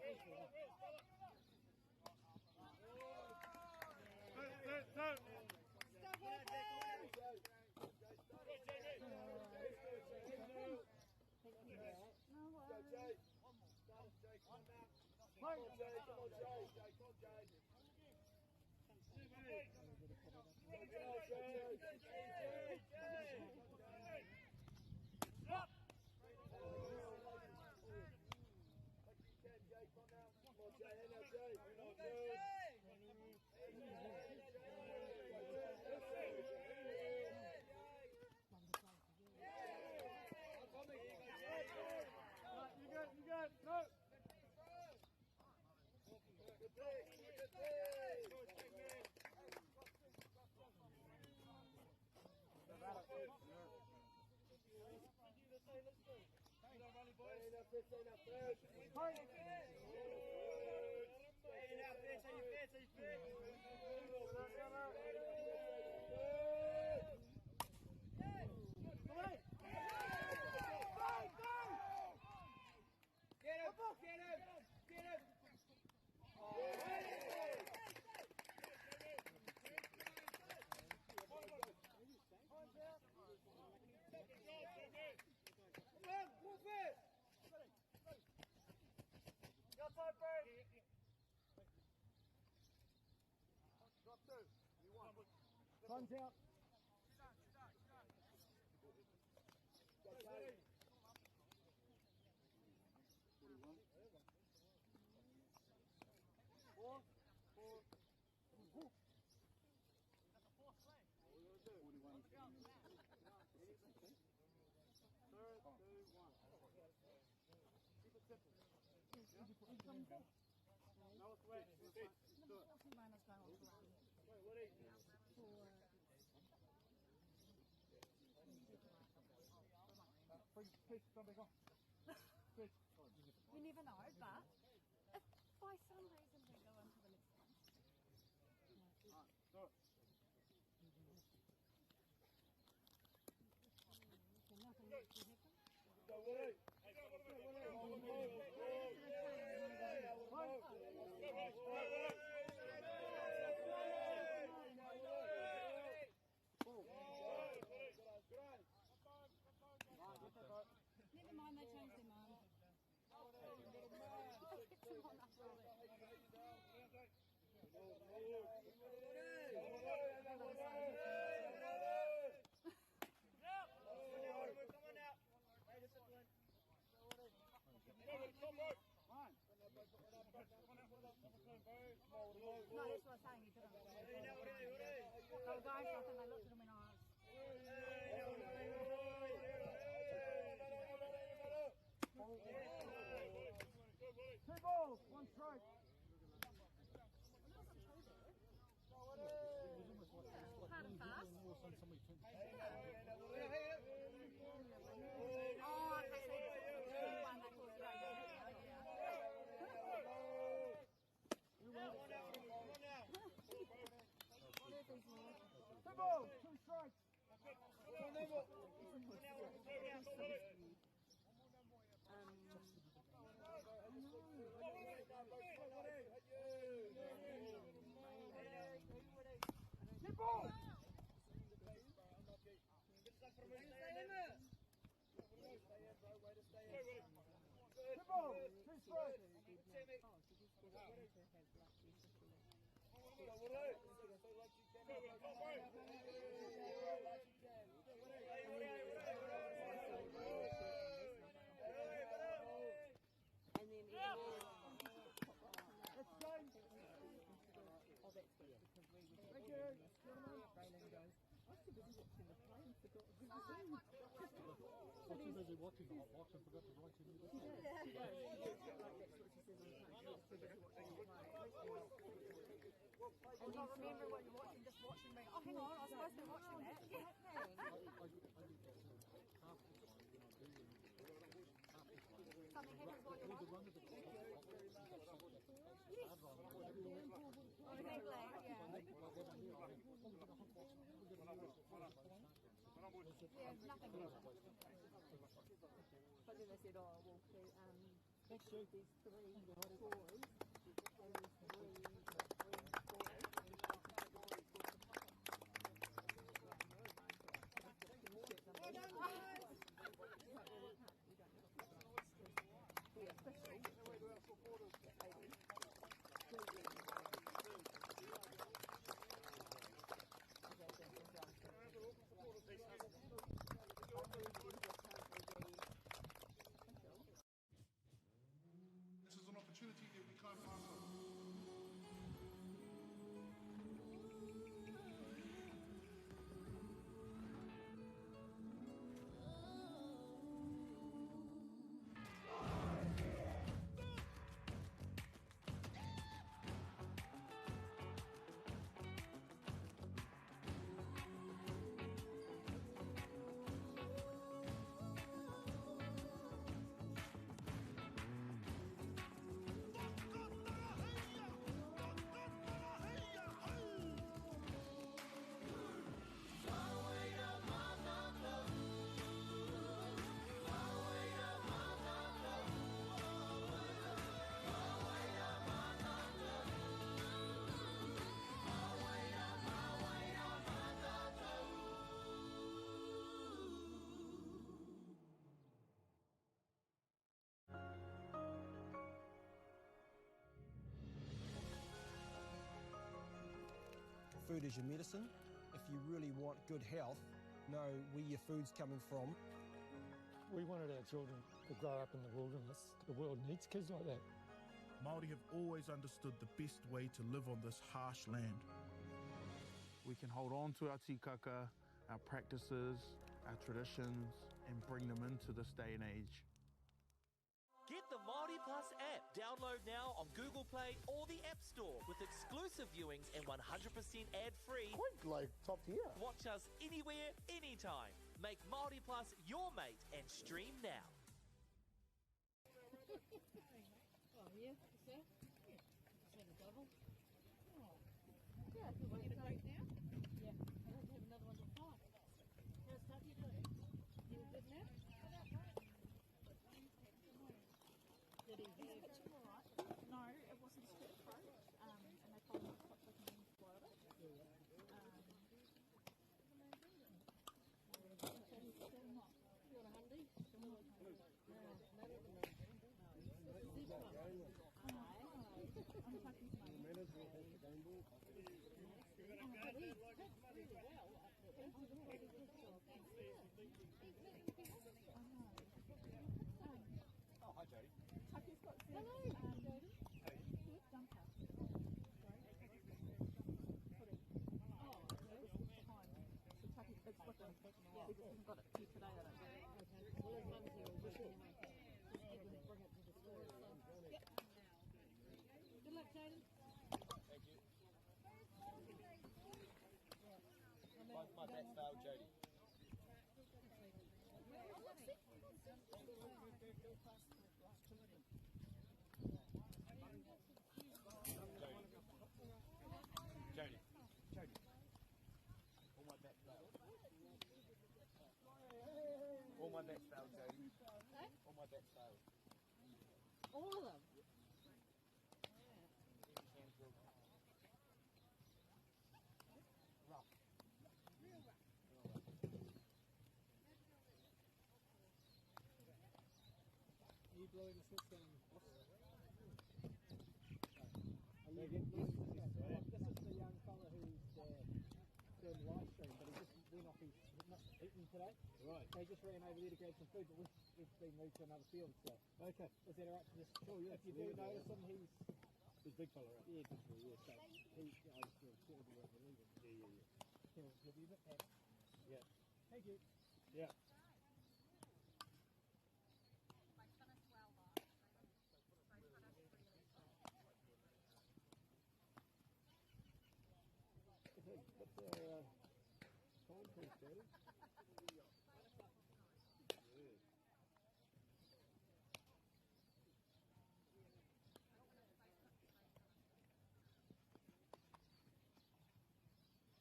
Sun's out. 4, 4, 41. 3, 2, 1. Keep it simple. No threat. Do it. Please, come back on. Please. You never know, but if by some reason we go into the next one. Alright, do it. So nothing actually happened. Go, Woody. Never mind, they changed their mind. It's on after all that. No, that's what I was saying, you didn't. They were going for it and they looked at him and went, oh, 2 balls, 1 strike. Hard and fast. Oh, okay, so it's 2-1, they thought, yeah. 2 balls, 2 strikes. 2 balls. 2 balls, 2 strikes. And then Let's go. Oh, that's good because we were Thank you. Braylon goes, I was too busy watching the play and forgot who was in. I was too busy watching the hot box and forgot to write your new book. Yeah, like that's what she says all the time. She was too busy watching the play. And not remembering what you're watching, just watching me. Oh, hang on, I was supposed to be watching that. Yeah. I get that too. Half the time when I'm doing half the time. Something happens while you're With the watching. run of the clock, Yes. I'd rather watch everyone. Exactly, yeah. Like that one here, I think, oh, we've got a hot box. We've got a hot box. Yeah, nothing happened. But then they said, oh, well, there's 3 scores and there's 3 scores. The official, maybe. This is an opportunity that we can't pass up. Food is your medicine. If you really want good health, know where your food's coming from. We wanted our children to grow up in the wilderness. The world needs kids like that. Māori have always understood the best way to live on this harsh land. We can hold on to our tikaka, our practices, our traditions, and bring them into this day and age. Get the Māori Plus app. Download now on Google Play or the App Store with exclusive viewings and 100% ad-free. Quite like top tier. Watch us anywhere, anytime. Make Māori Plus your mate and stream now. Oh, yeah, is that? Yeah. Just had a double. Oh. Yeah, I thought we'd get a break now. Yeah, I have to have another one till 5. How's Tucky doing? You all good now? Did he have... Is all right? No, it wasn't strep throat, and they told him to stop taking antibiotics. So he's still not. You want a hundy? No, none of them. This is his mum. I'm Tucky's mum. Oh, but he fits really well. He's doing a really good job. Oh, hi, Jodie. Tucky's got some Hello, Jodie. good jumper. Oh, It was behind. So Tucky, it's with him. Yeah. He just hasn't got it here today, I don't think. Okay. Well, his mum's here all week anyway. Just get them to bring it to the school. Yep. Good luck, Jaden. Thank you. My bat's failed, Jodie. Jodie. Jodie. All my bats failed. All my bats failed, Jodie. Eh? All my bats failed. All of them. Rough. Are you blowing the six off? Are you blowing the six down? This is the young fella who's doing the live stream, but he just went off. He's not eaten today. Right. So he just ran over there to grab some food, but we've been moved to another field. So Okay. is that alright to just? Sure, yeah, If you do absolutely. notice him, he's He's big fella, right? yeah, big fella, yeah. So he, I just feel terrible over leaving. Yeah. He'll be a bit happy. Yeah. Thank you. Yeah. Okay, what's our time please, Jodie? Yeah.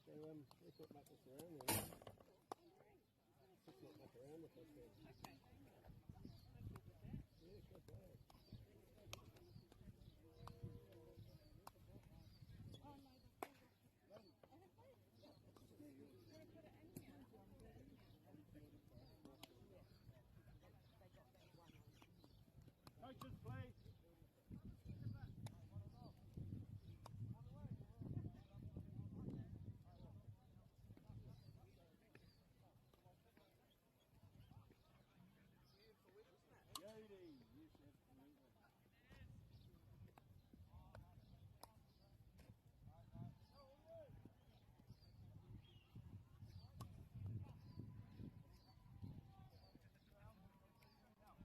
So let's not muck this around then. Let's not muck around with this then. Okay. Yeah, good play. Oh, no, the Want to put it in here? Coaches, please. Jodie, yes, absolutely.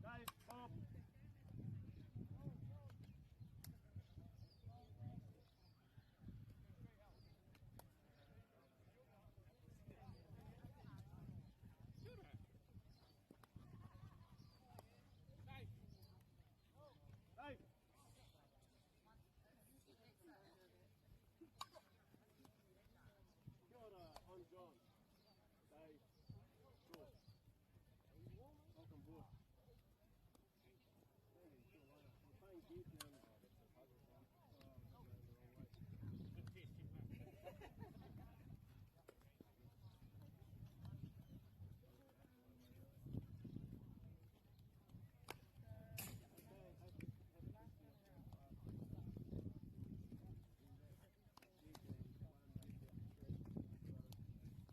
Dave, Bob. Dave. Kia ora, I'm John. Dave. George. Welcome aboard. Hey, see you later. I'm playing gear down. Oh, I'm going the wrong way. Good test, you Okay, have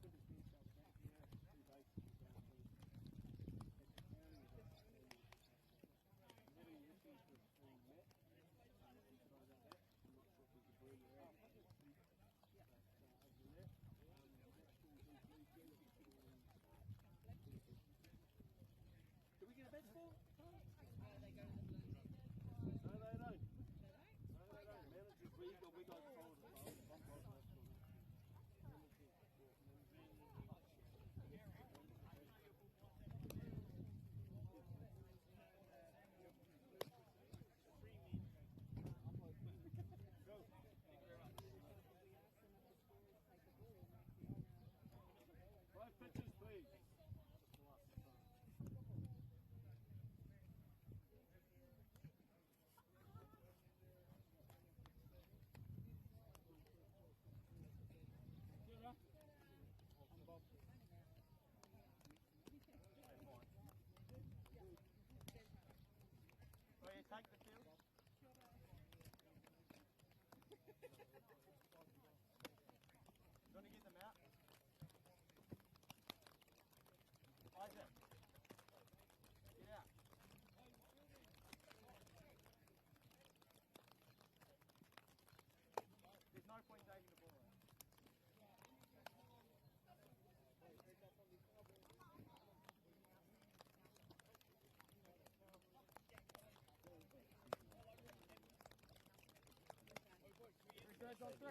On 3.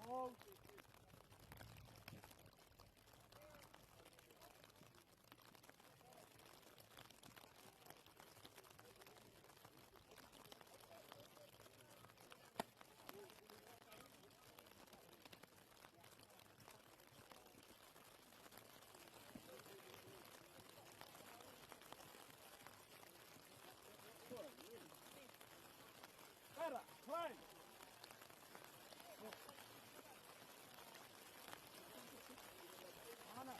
Oh. Better, play. Ana.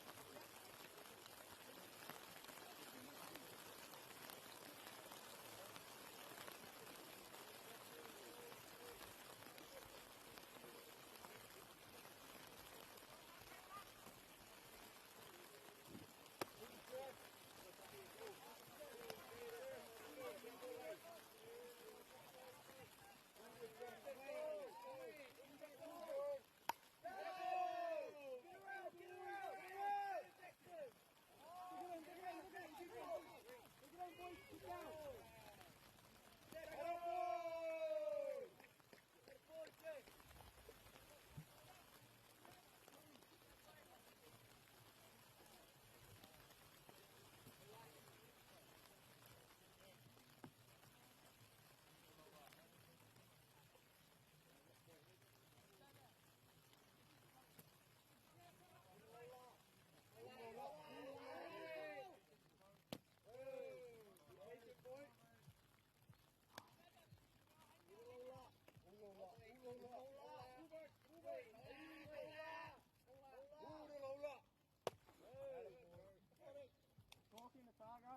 Talking to Taga.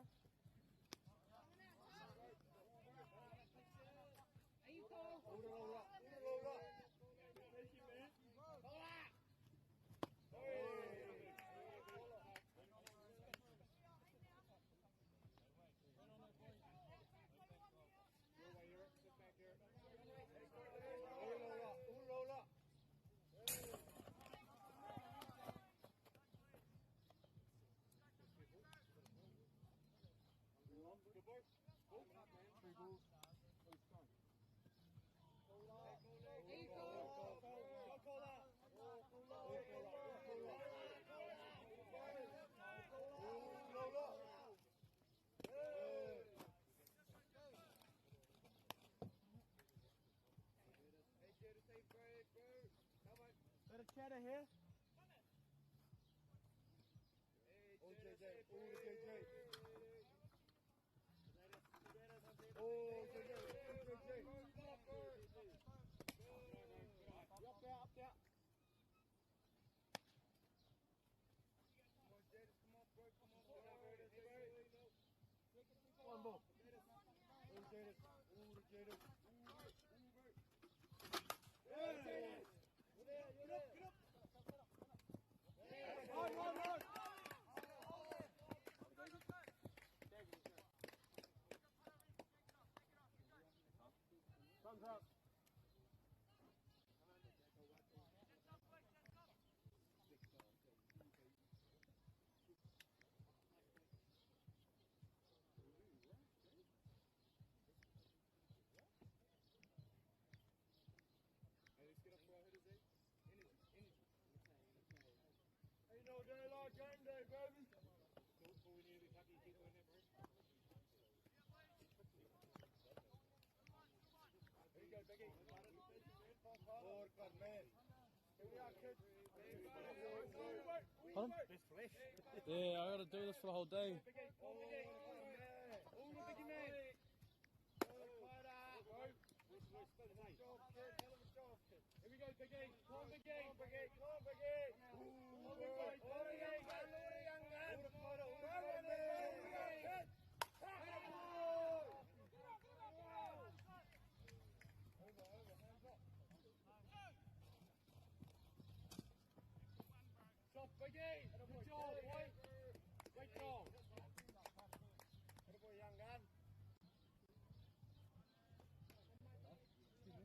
Are you cold? Bit of chatter here. Oh, JJ. Oh, JJ. Oh, JJ. JJ. Up there, up there. One ball. Oh, Jadis. Oh, Jadis. Hey! Get up, get up. Run, run, run. Thumbs up. Hey, let's get up for our hitters, eh? Energy, energy. Ain't no day like game day, baby. Cool, cool, we need to be lucky. Keep doing that, bro. Here you go, Biggie. Oh, man. Here we are, kids. Pardon? Best flesh. Yeah, I gotta do this for the whole day. Oh, man. All the biggie man. Here we go, Biggie. Come on, Biggie. Come on, Biggie. Come on, Biggie. Come on, big boy. Come on, Biggie. Stop, Biggie. Good job, boy. Great job. Good boy, young gun. Excuse me.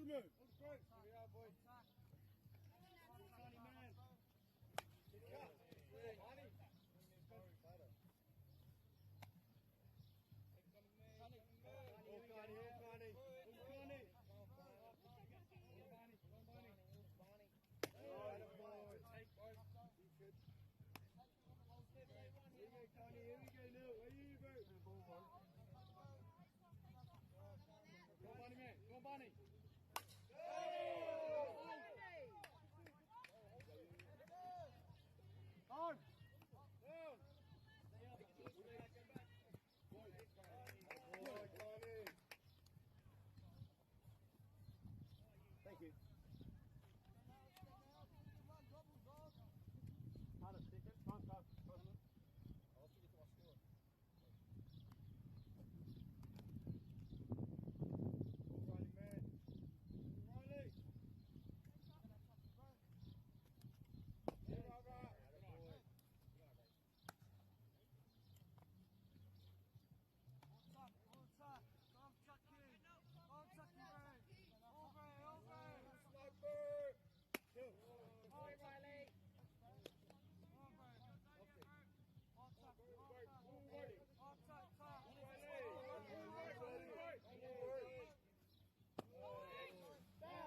Hold the move. Hold the throat. Here we are, boys. Tiny man. Thank you. Carter, second. Time, time, time. I'll have to get to my score. Riley, man. Riley. Yeah, right, right. Boy. Sniper.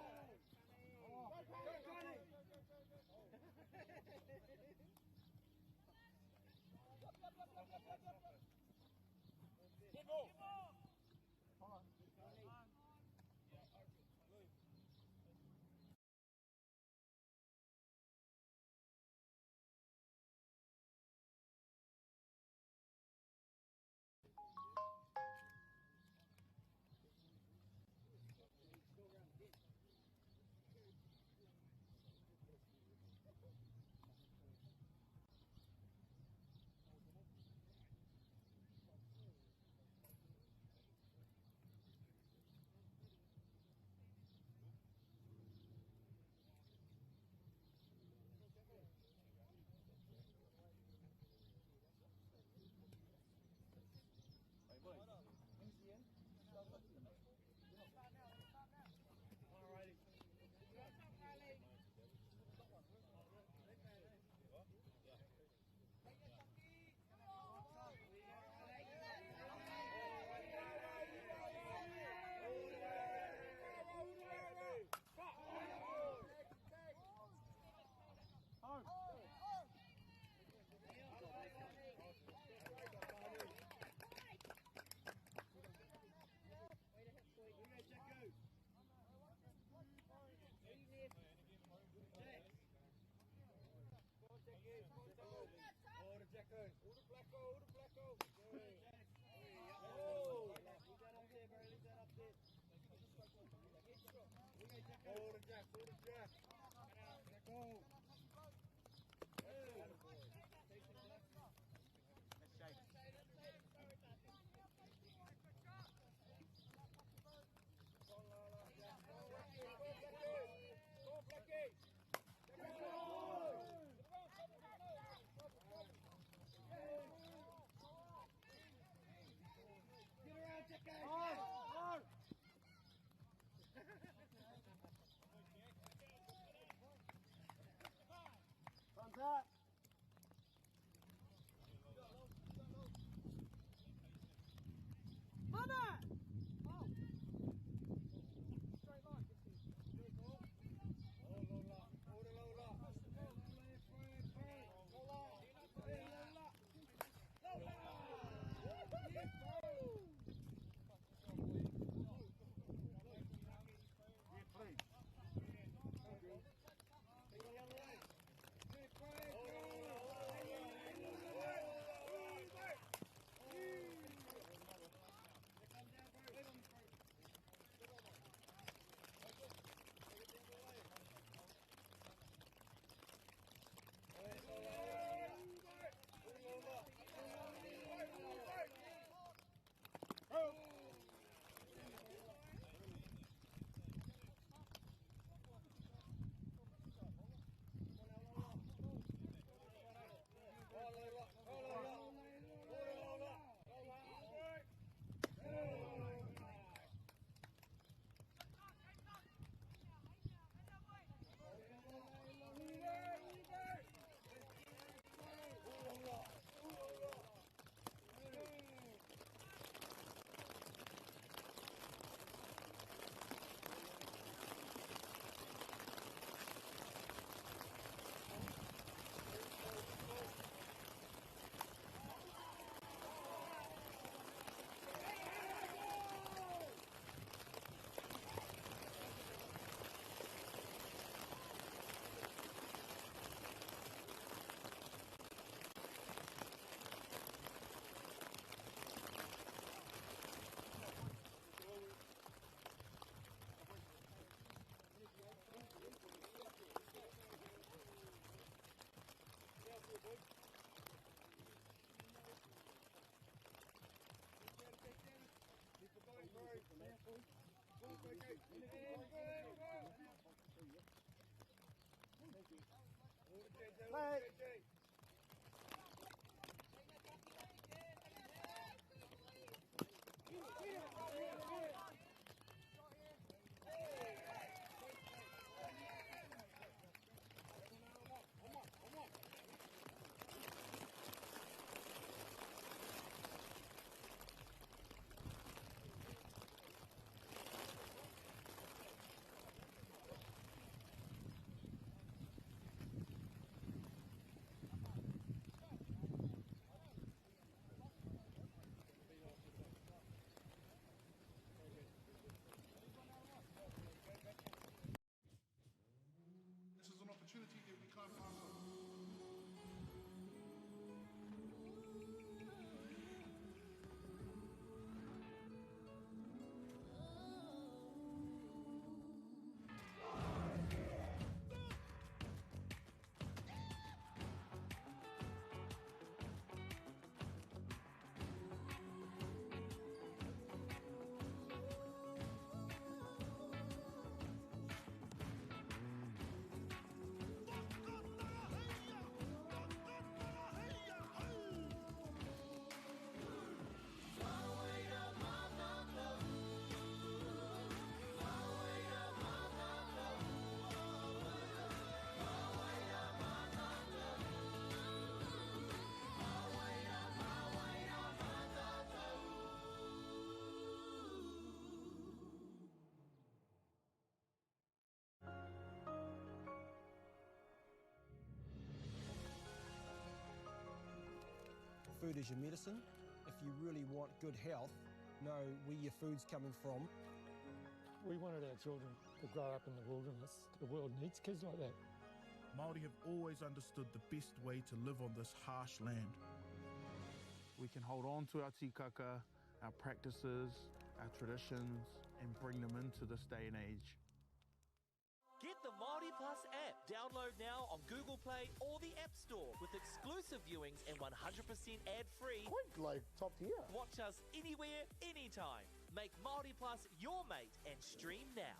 Kill. Play. This is an opportunity that we can't pass up. Food is your medicine. If you really want good health, know where your food's coming from. We wanted our children to grow up in the wilderness. The world needs kids like that. Māori have always understood the best way to live on this harsh land. We can hold on to our tikaka, our practices, our traditions, and bring them into this day and age. Get the Māori Plus app. Download now on Google Play or the App Store with exclusive viewings and 100% ad-free. Quite like top tier. Watch us anywhere, anytime. Make Māori Plus your mate and stream now.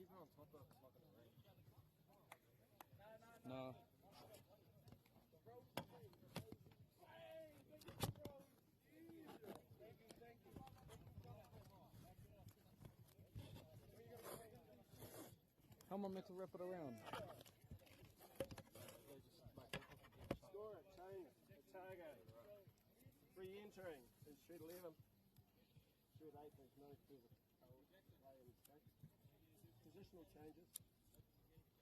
Keep it on top though, it's not gonna rain. No. How am I meant to wrap it around? Score it, change. Otago. Re-entering is shoot 11. Shoot 8, there's no further play in mistake. Positional changes.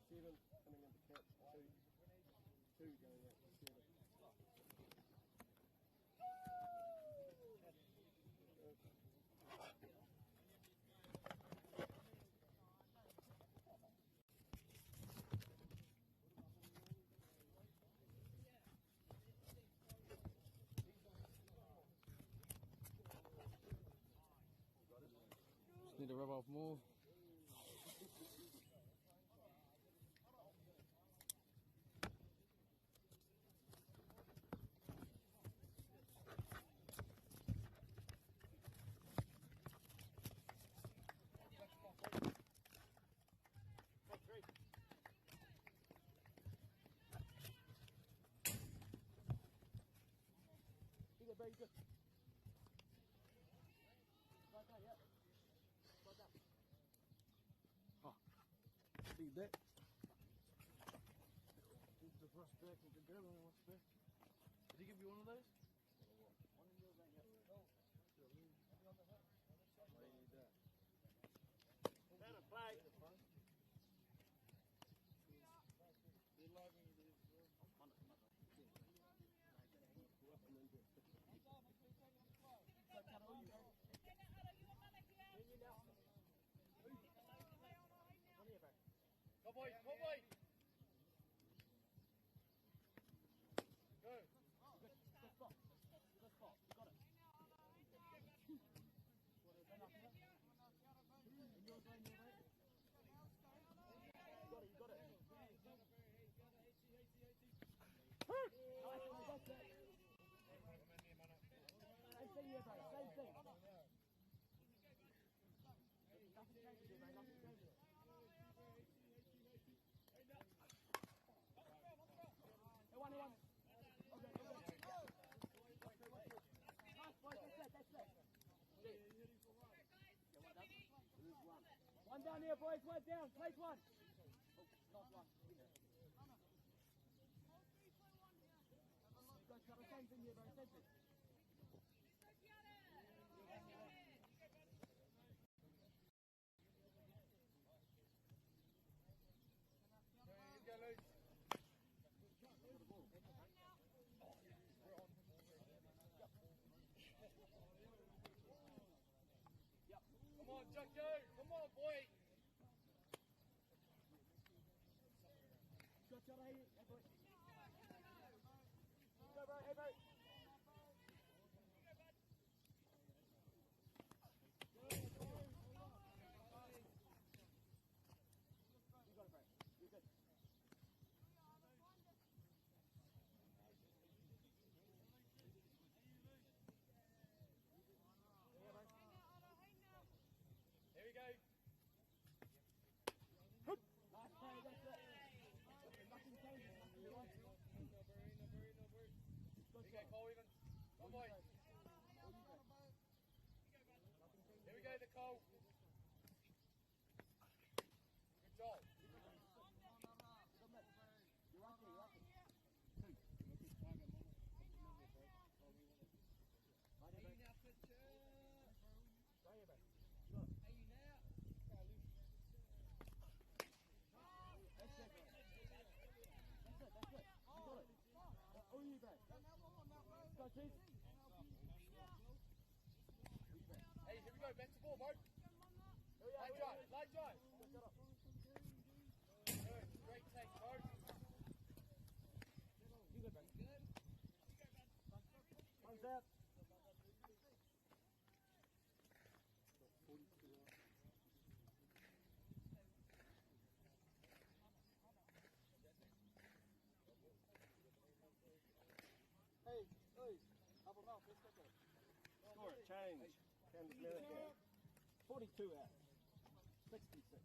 7 coming into catch, 2 going out to 7. Just need to rub off more. Very good. Right there, yeah. Right there. Oh, see that? Get the brush back and can grab one what's back. Did he give you one of those? One in yours, mate, yeah. Why do you need that? Down a play. Go boy, go boy. Go. Good, good spot. Good spot. You got it. In your zone there, mate. You got it, you got it. Nice, mate, that's it. Same thing here, bro. Same thing. Nothing changes here, mate. Nothing changes. Hey, one, one. Okay, okay. Nice, boys. That's it, that's it. One down here, boys. One down. Place one. Oh, not one. You guys got the same thing here, bro. Same thing. Come on, Jacko. Come on, boy. Go, hey, hey, boy. Go, bro. Hey, bro. You got it, bro. You're good. Here we go. Nice play, that's it. Nothing changes. Nothing changes. Here we go, Cole Evans. Go boy. Here we go, Nicole. Good job. You're right there, you're right there. Right there, bro. Right here, bro. You got it. That's it, bro. That's it, that's it. You got it. Oh, you, bro. Go, Keith. Hey, here we go. Back to ball, bro. Line drive, line drive. Good, great take, bro. You good, bro. One's out. Hey, hey, help him out, let's go. Score it, change. Candice Merrick. 42 out. 66.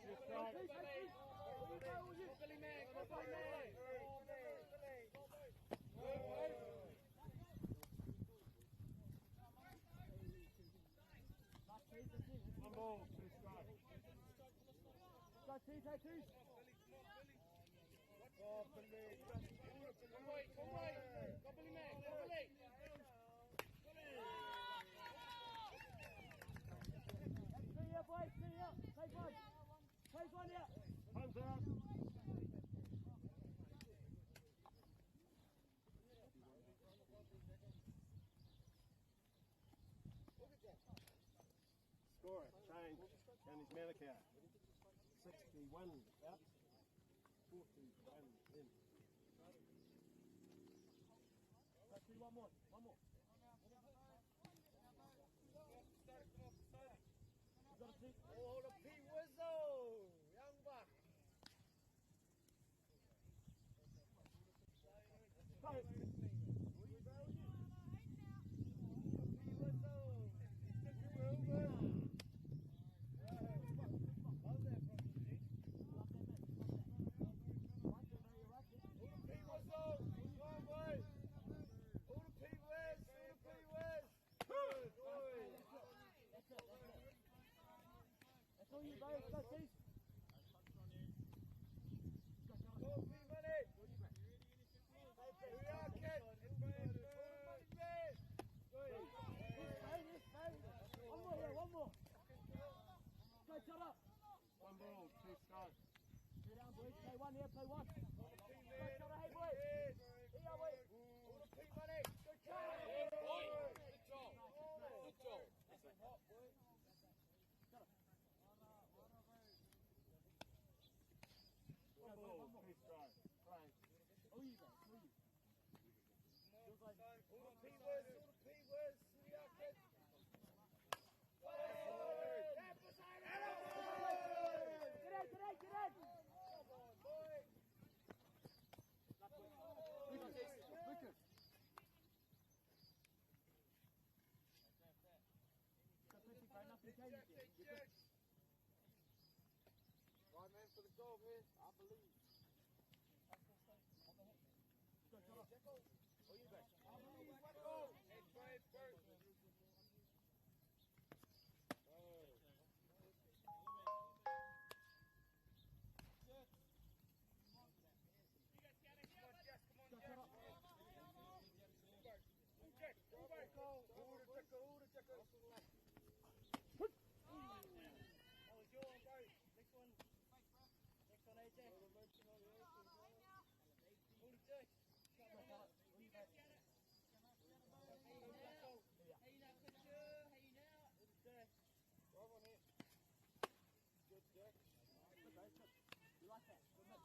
Two strike. One ball, two strike. Go, Tees, hey, Tees. Go, Billy. Come right, come right. Go, Billy, man. Go, Billy. Three here, boys. Three here. Take one. Take one here. Time's out. Score it, change. Counties Manukau. 61 out, 41 in. Go, two, one more. One more. You got a two. Oh, the P Wizzo! Young buck. Go. That's it, that's it. That's all you, boys. Go, Tees. Go, P Money! Here we are, kid! Yes, mate, yes, mate. One more here, one more. Go, shut up. One ball, two strikes. Play down, boys. Play one here, play one. Go, shut up, hey, boys. Here, boys. All the P Money! Go, Charlie. Good job! Good job! One ball, two strikes. Play. Oh, you, mate. Oh, you. Feels like All the P Wiz, all the P Wiz, we are kids. Get in, get in, get in. Lucas. Go, Quincy, bro. Nothing changes here. You're good. Right man for the goal, man. I believe. Go, shut up. Oh, you back. Go, shut up. Go, shut up. Oh, you, mate. Good, bro. Good. You like that? Good mix.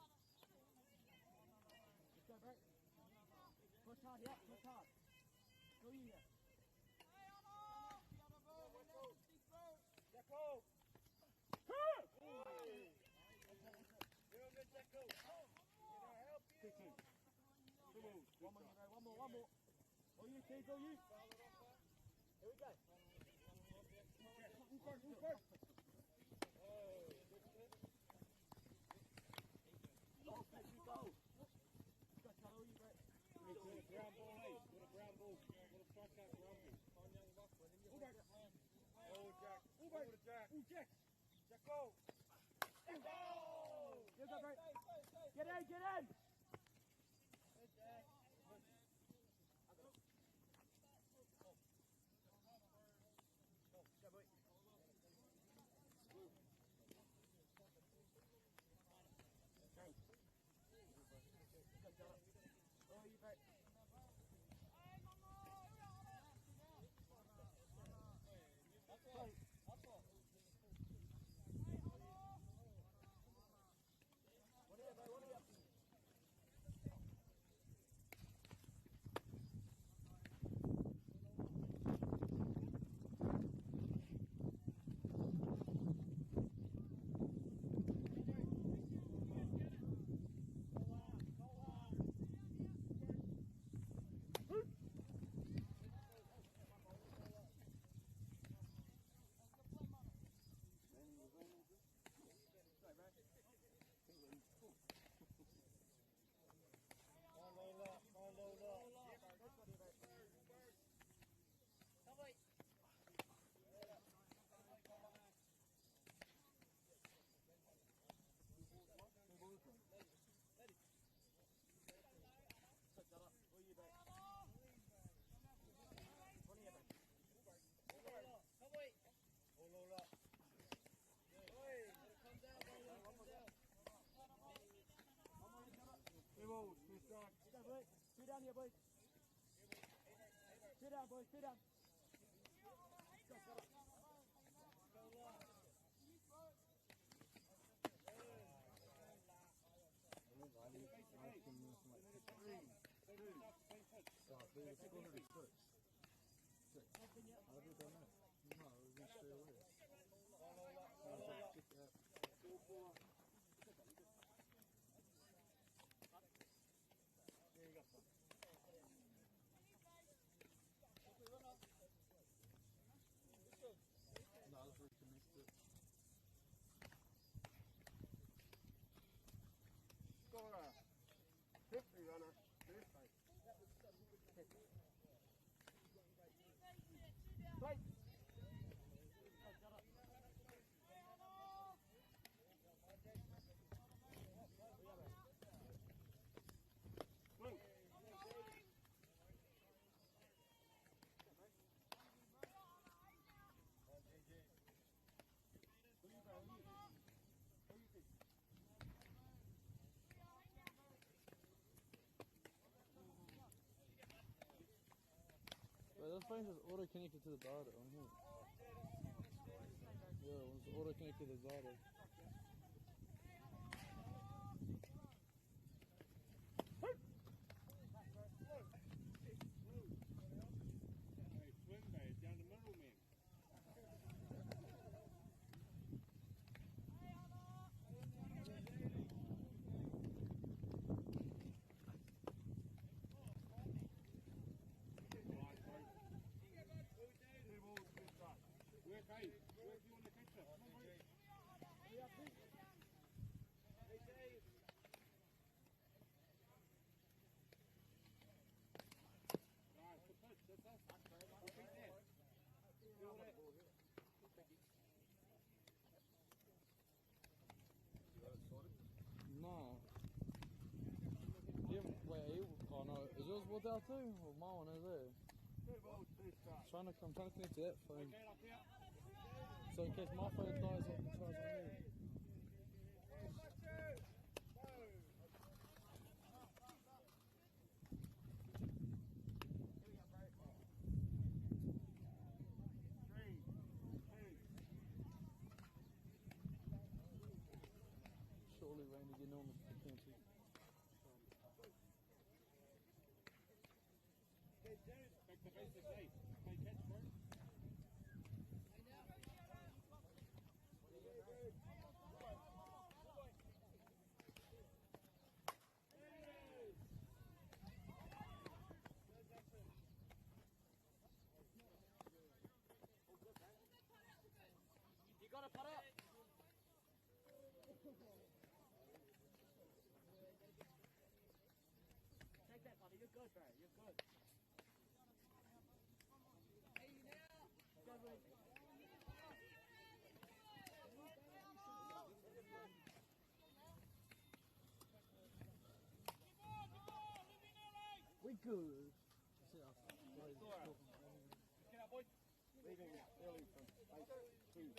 Let's go, bro. Push hard here. Push hard. Go you here. Jacko! Two, two. Two balls, two One more, strikes. bro. One more, one more. All you, Keith, all you. Here we go. Go, Patrick, go. Go, Charlie, all you, bro. Got a brown ball, eh? Got a brown ball. Got a strikeout brown ball. Oh, Jack. Oh, Jack. Oh, Jack. Jacko! Here we go, bro. Get in, get in. Go, boy. Go, Charlie. Oh, you, bro. Play. One here, bro, one here. Down here, boys. Sit down, boys. Sit down. Go, go. Scorer, 50 runner, first base. Play. Swing. Wait, this phone is auto connected to the data on here. Yeah, it's auto connected to the data. Hey, swing, mate, down the middle, man. Two balls, two strikes. Work, hey. Work, you on the catcher. Come on, mate. Nice, good pitch. That's us. Repeat that. Do all that. No. Yeah, wait, are you, oh no, is yours without too? Or my one is it? Two balls, two strikes. I'm trying to connect to that phone. Okay, up here. So in case my phone dies, I can charge on here. Three, two. Surely Randy getting on the country. Back to basics, hey. Play catch, bro. You gotta put up. Take that, buddy. You're good, bro. You're good. Go, Reed. We good. Get up, boys. Leaving early from base two.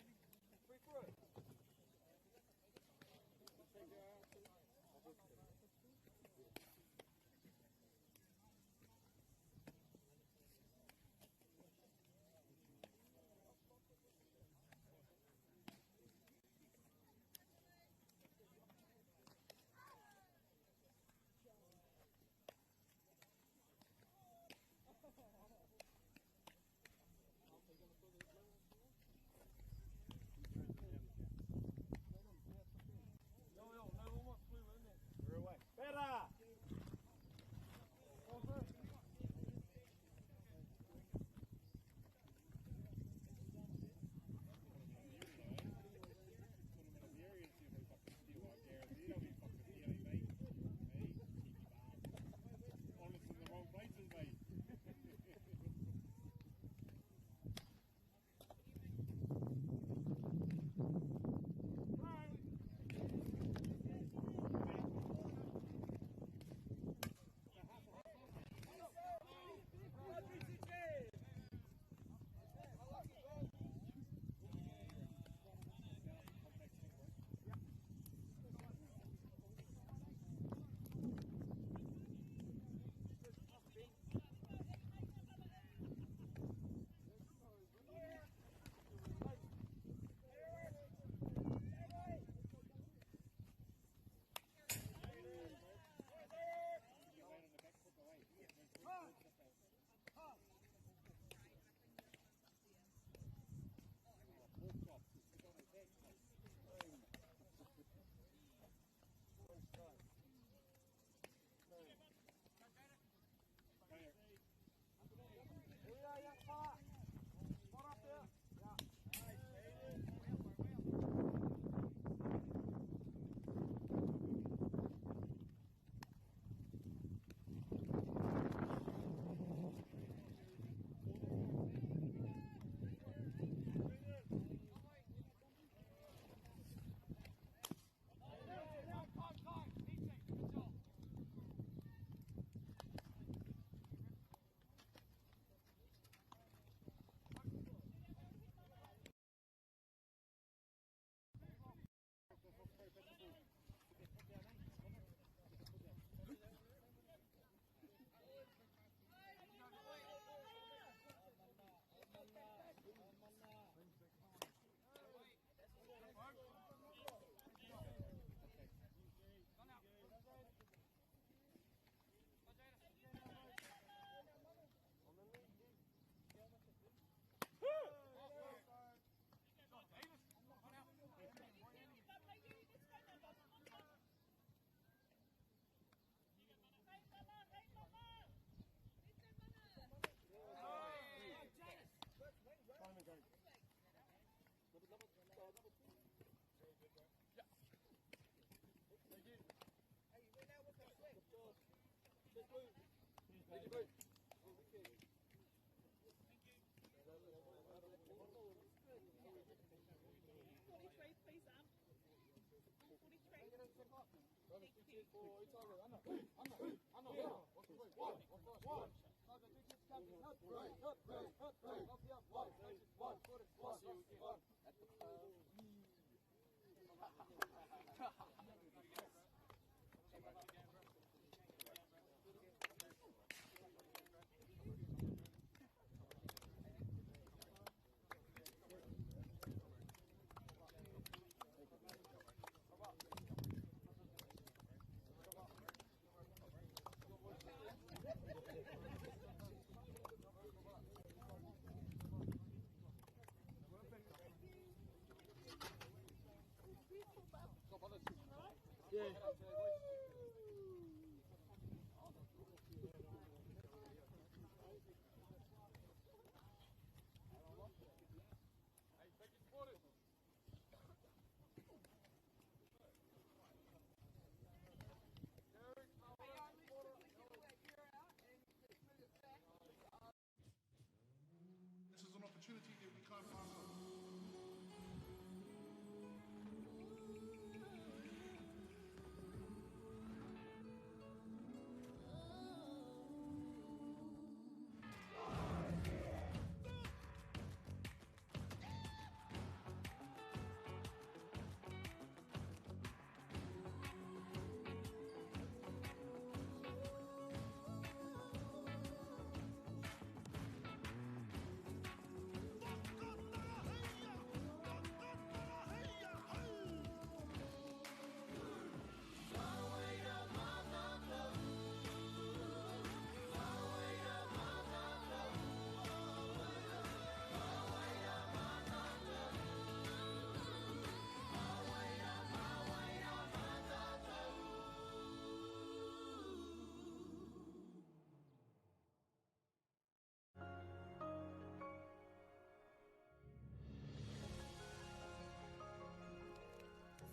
This is an opportunity that we can't pass up.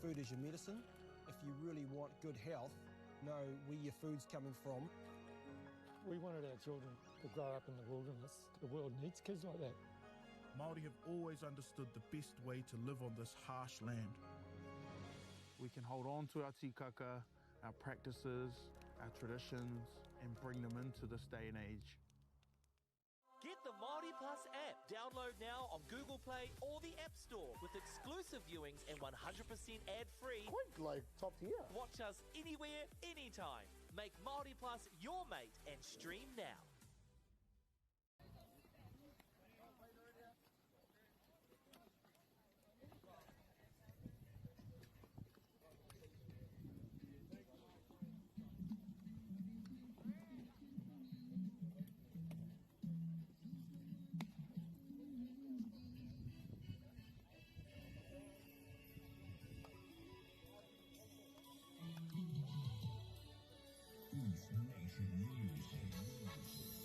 Food is your medicine. If you really want good health, know where your food's coming from. We wanted our children to grow up in the wilderness. The world needs kids like that. Māori have always understood the best way to live on this harsh land. We can hold on to our tikaka, our practices, our traditions, and bring them into this day and age. Get the Māori Plus app. Download now on Google Play or the App Store with exclusive viewings and 100% ad-free. Quite like top tier. Watch us anywhere, anytime. Make Māori Plus your mate and stream now. Nation News.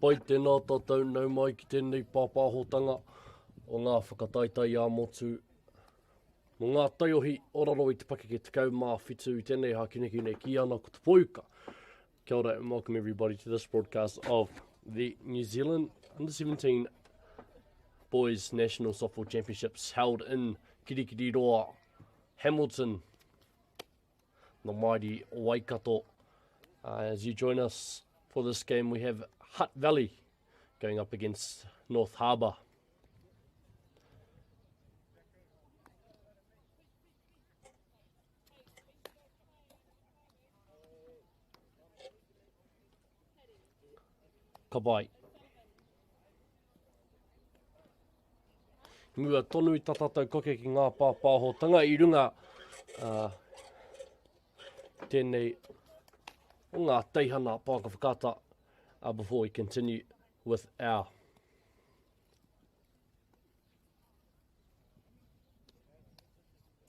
Ka pai tēnā tātou nau mai ki tēnei pāpāhotanga o ngā whakataetae ā-motu mō ngā taiohi o raro i te pakeke 17 i tēnei hākinakina e kī ana ko te poiuka. Kia ora and welcome everybody to this broadcast of the New Zealand Under 17 Boys National Softball Championships held in Kirikiriroa, Hamilton, the mighty Waikato. As you join us for this game, we have Hutt Valley going up against North Harbour. Ka pai. Mua tonu i tā tātou koke ki ngā pāpāhotanga i runga uh, tēnei o ngā teihana pāka whakaata uh, before we continue with our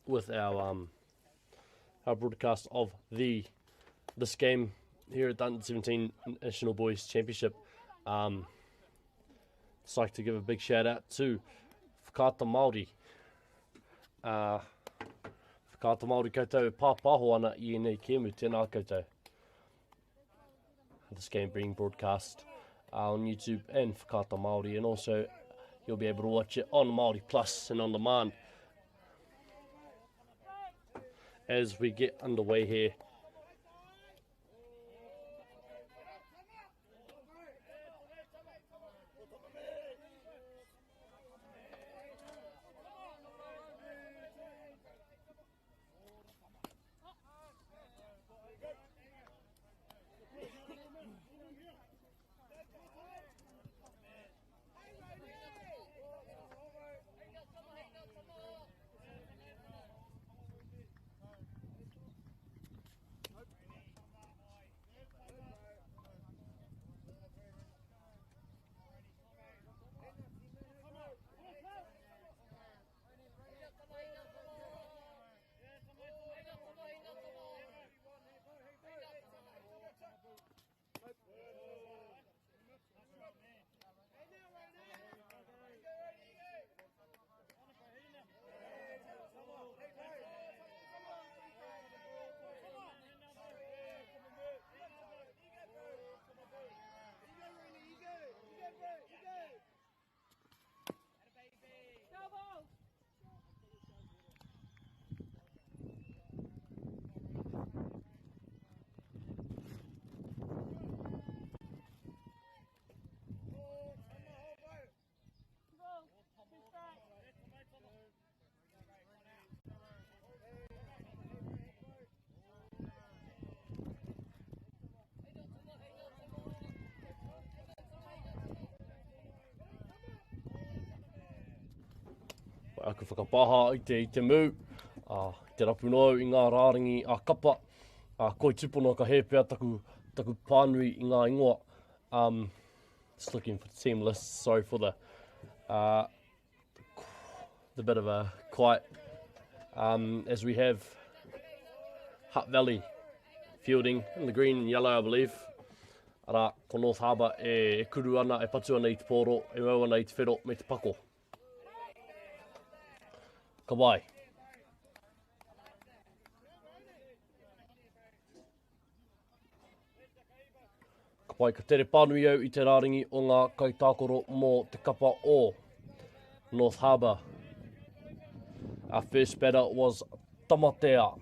with our um, our broadcast of the this game here at the Under 17 National Boys Championship. Um, just like to give a big shout out to Whakaata Māori. Uh, Whakaata Māori koutou e pāpāho ana i ēnei kēmu. Tēnā koutou. This game being broadcast uh, on YouTube and Whakaata Māori and also you'll be able to watch it on Māori Plus and on demand as we get underway here. Aku whakapaha i te, i te mū, a, te rapu noa i ngā rārangi a kapa, a, koi tupono ka hē pea taku, taku pānui i ngā ingoa. Um, just looking for the team list, sorry for the uh, The bit of a quiet um, as we have Hutt Valley fielding in the green and yellow, I believe. Arā, ko North Harbour e, e kuru ana, e patu ana i te pōro, e mau ana i te whero me te pako. Ka wai. Ka pai, ka tere pānui au i te rārangi o ngā kaitākaro mō te kapa o North Harbour. Our first batter was Tamatea.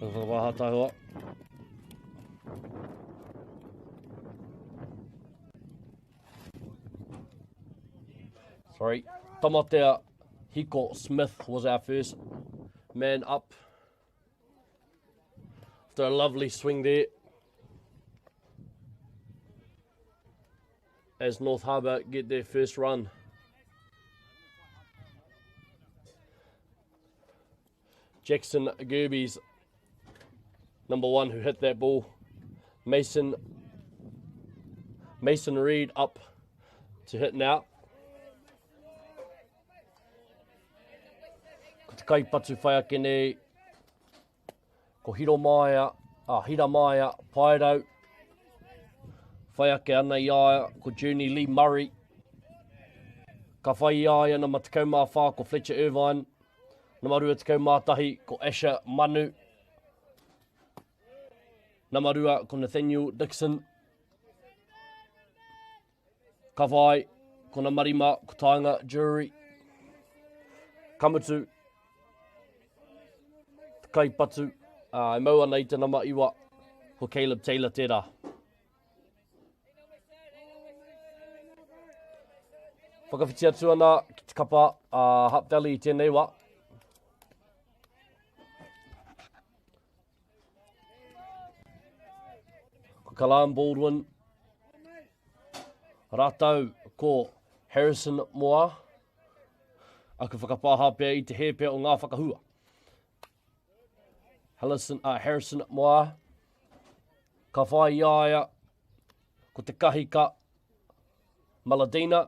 Whakawāha tahoa. Sorry. Tamatea Hiko Smith was our first man up. After a lovely swing there. As North Harbour get their first run. Jackson Gerby's number one who hit that ball. Mason Mason Reed up to hit now. Ko te kaipatu whai ake nei, ko Hiro Maia, ah, Hira Maia, Paerau, whai ake ana i a ia, ko Journey Lee Murray. Ka whai i a ia nama 14 ko Fletcher Irvine, nama 21 ko Asher Manu, nama 2 ko Nathaniel Dixon, Ka whai, ko nama 5 ko Tainga Jury. Ka mutu, te kaipatu, uh, e mau ana i te nama 9, ko Caleb Taylor tērā. Whakawhiti atu ana ki te kapa a uh, Hutt Valley i tēnei wā. Ko Kalam Baldwin, rātou ko Harrison Moa, aku whakapāha pea i te hēpea o ngā whakahua. Harrison, uh, Harrison Moa, ka whai i a ia, ko te kahika Maladina,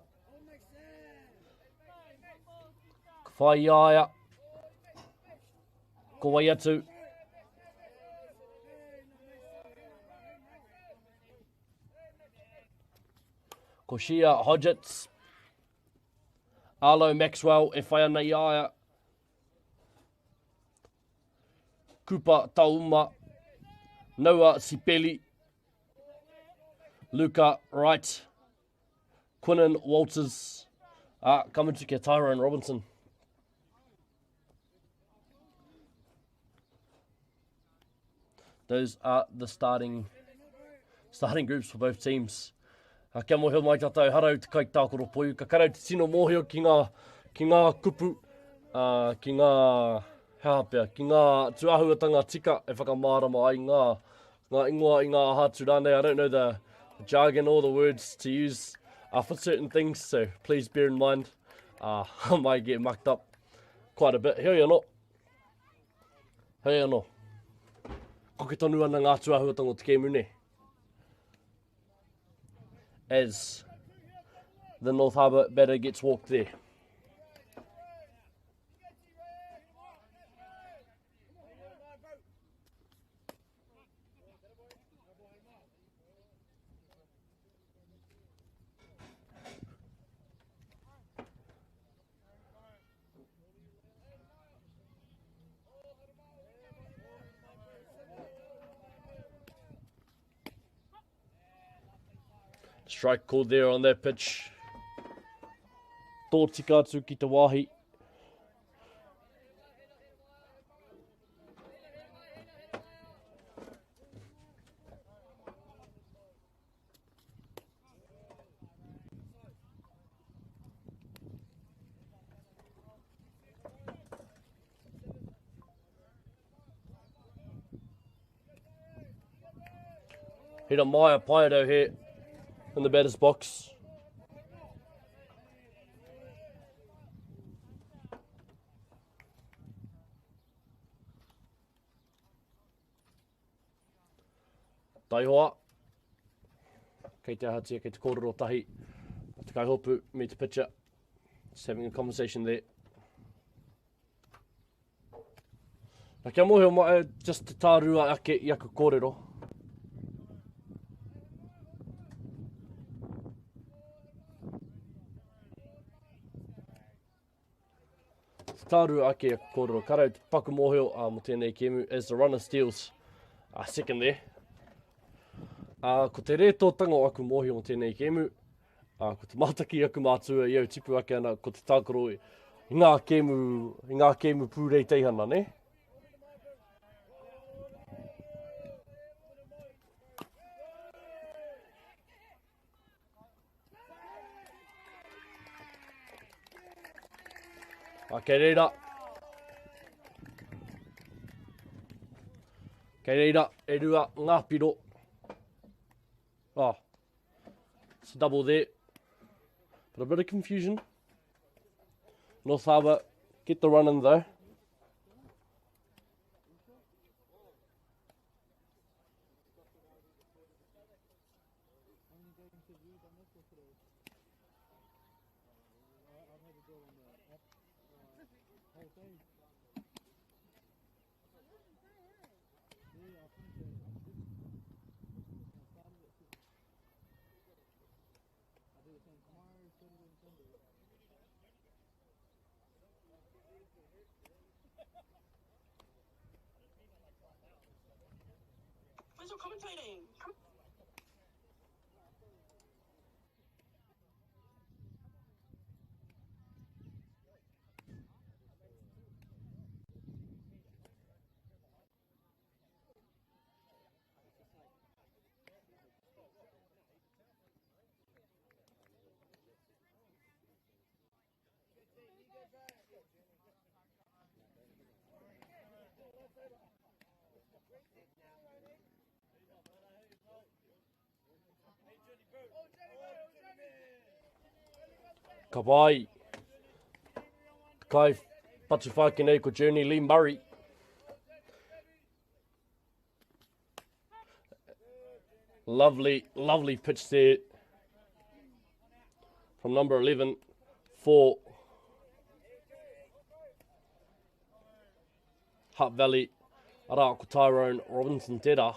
ka whai i a ia, ko wai atu, ko Shia Hodgetts, Arlo Maxwell e whai ana i a ia, Kupa Tauma, Noah Sipeli, Luca Wright, Quinnen Walters, ah, ka mutu ki a Tyrone Robinson. Those are the starting starting groups for both teams. A kia mōhio mai tātou, harau te kai tākoro poiu, ka karau te tino mōhio ki ngā, ki ngā kupu, uh, ki ngā, he aha pea, ki ngā tūāhuatanga tika e whakamārama ai ngā, ngā ingoa i ngā aha atu rānei. I don't know the jargon or the words to use uh, for certain things, so please bear in mind, uh, I might get mucked up quite a bit. Heoi anō, heoi anō, koke tonu ana ngā tūāhuatanga o te kēmu nei. As the North Harbour batter gets walked there. Strike called there on that pitch. Tō tika atu ki te wāhi. Hira Maya Paedo here in the batter's box. Taihoa, kei te ahatia, kei te kōrero tahi a te kaihopu me te pitcher. Just having a conversation there. Na kia mōhio mai, just te tārua ake i aku kōrero. Te tārua ake i aku kōrero. Ka rau te paku mōhio mō tēnei kēmu as the runner steals a second there. Ko te rētōtanga o aku mōhio mō tēnei kēmu, ko te mātaki i aku mātua i au tipu ake ana ko te tākaro i ngā kēmu, i ngā kēmu pūreiteihana, nē? A kei reira. Kei reira, e rua ngā piro. Oh, it's a double there. But a bit of confusion. North Harbour get the run in though. Where's your commentating? Come Ka pai. Kai patu whāki nei ko Journey Lee Murray. Lovely, lovely pitch there from number 11 for Hutt Valley. Arā, ko Tyrone Robinson tērā.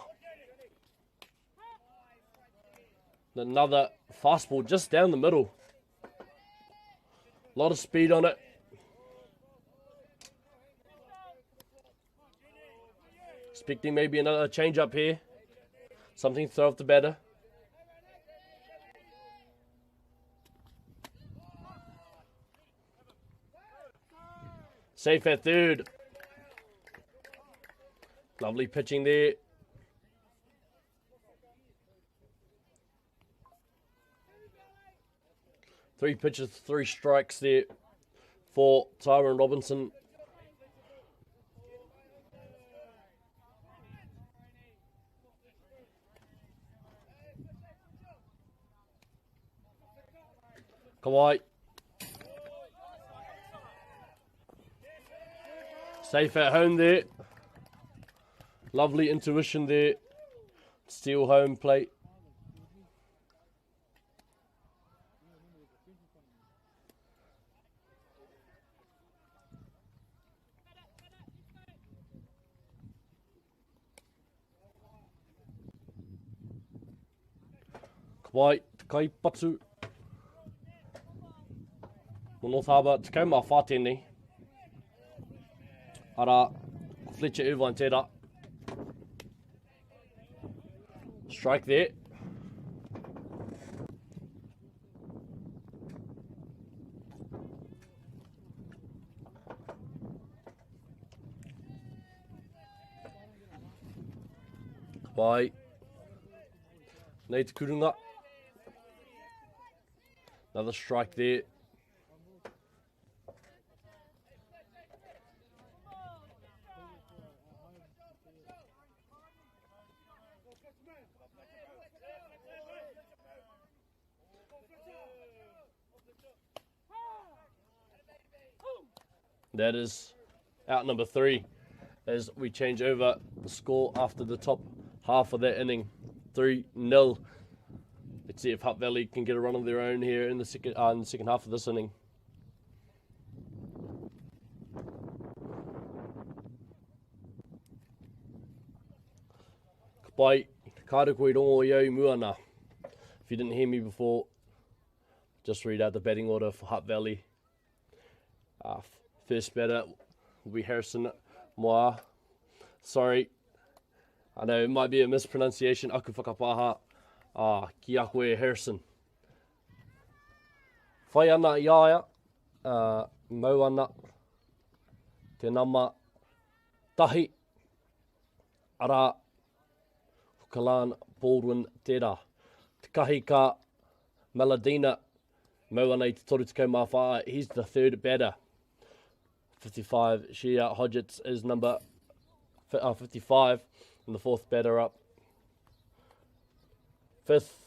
Another fastball just down the middle. A lot of speed on it. Expecting maybe another change up here. Something to throw off the batter. Safe at third. Lovely pitching there. Three pitches, three strikes there for Tyrone Robinson. Kawai. Safe at home there. Lovely intuition there. Steal home plate. Kawai, te kai patu. Mo North Harbour, 14 tēnei. Arā, ko Fletcher Irvine tērā. Strike there. Pai. Nei te kurunga. Another strike there. That is out number 3 as we change over the score after the top half of that inning. 3-0. Let's see if Hutt Valley can get a run of their own here in the second in the second half of this inning. Ka pai, kāre koe i rongo i au i mua nā. If you didn't hear me before, just read out the batting order for Hutt Valley. Uh, first batter will be Harrison Moa. Sorry, I know it might be a mispronunciation. Aku whakapaha. Ah, ki a koe Harrison. Whai ana i a ia, uh, mau ana te nama tahi, arā, ko Kalan Baldwin tērā. Te kahi ka Maladina mau ana i te 34, he's the third batter. 55, Shea Hodgetts is number 55 and the fourth batter up. Fifth,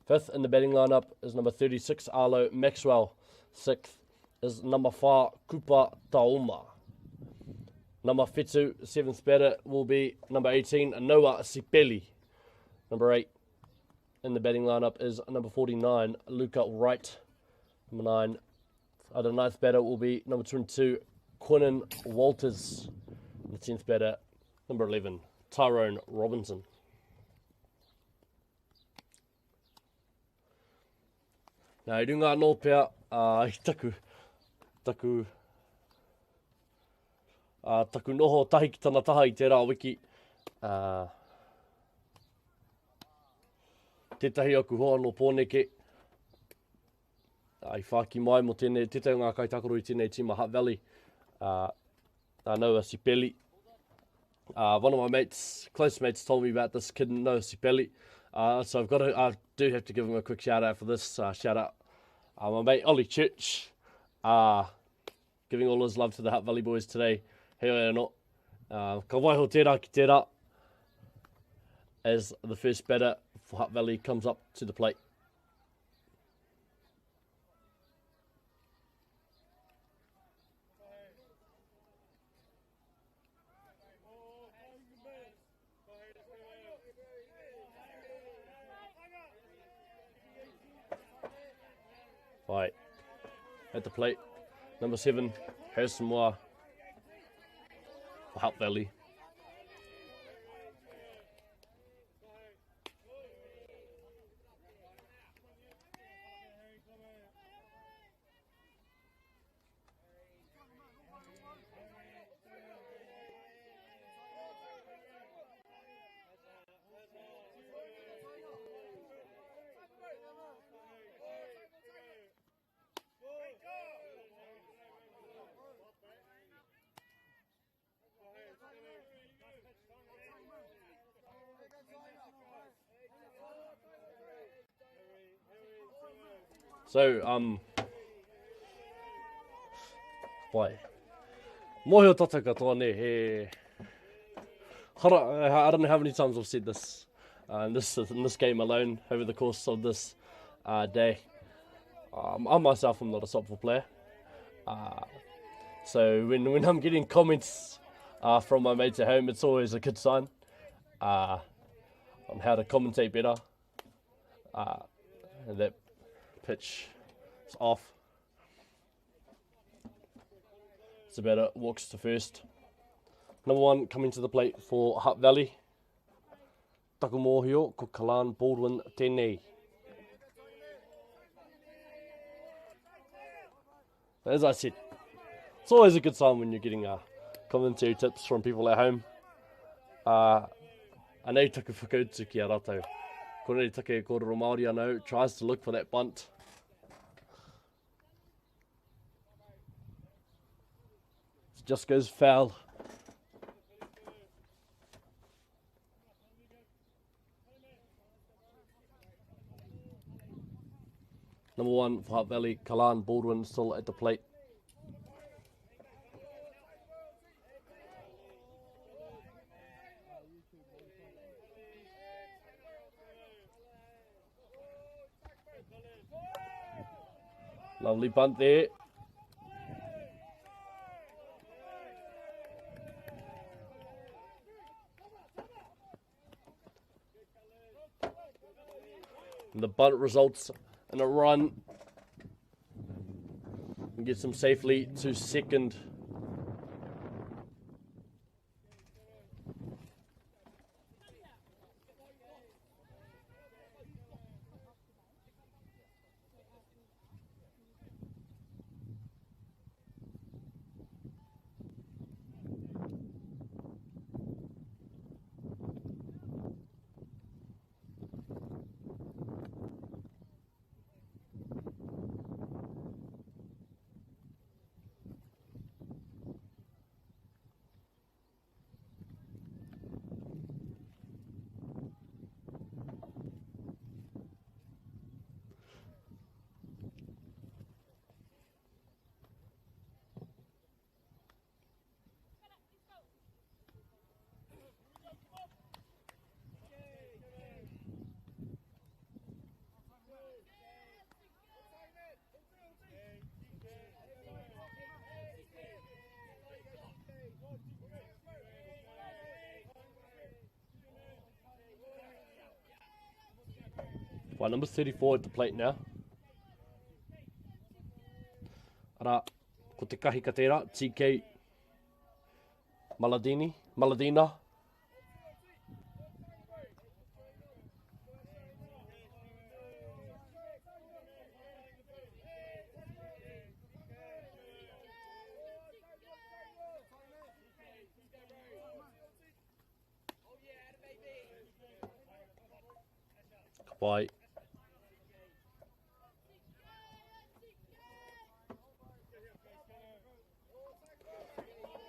fifth in the batting lineup is number 36, Arlo Maxwell. Sixth is number 4, Kupa Tauma. Number 7, seventh batter will be number 18, Noah Sipeli. Number 8 in the batting lineup is number 49, Luca Wright. Number 9, the ninth batter will be number 22, Quinnen Walters. And the 10th batter, number 11, Tyrone Robinson. Nā, i runga anō pea uh, i taku, taku, uh, taku noho tahi ki tana taha i tērā wiki. Uh, tētahi aku hoa no Pōneke, uh, i whāki mai mo tēnei, tētahi o ngā kaitākaro i tēnei tīma Hutt Valley, uh, Noah Sipeli. One of my mates, close mates, told me about this kid, Noah Sipeli. So I've got to, I do have to give him a quick shout out for this. Shout out my mate Ollie Church, giving all his love to the Hutt Valley boys today. Heoi anō. Ka waiho tērā ki tērā as the first batter for Hutt Valley comes up to the plate. Right. At the plate, number 7, Harrison Moore for Hutt Valley. So, um, pai. Mōhio tātou katoa nei, he... I don't know how many times I've said this, in this in this game alone over the course of this day. I myself am not a softball player. So when, when I'm getting comments from my mates at home, it's always a good sign on how to commentate better. And that pitch is off. Sabata walks to first. Number 1 coming to the plate for Hutt Valley. Taku mōhio, ko Kalan Baldwin tēnei. As I said, it's always a good sign when you're getting commentary tips from people at home. Anei taku whakautu ki a ratou. Konei take e kōrero Māori anau, tries to look for that bunt. It just goes foul. Number 1 for Hutt Valley, Kalan Baldwin still at the plate. Lovely bunt there. And the bunt results in a run. And gets him safely to second. Right, number 34 at the plate now. Ara, ko te kahi ka tērā, TK Maladini, Maladina. Ka pai.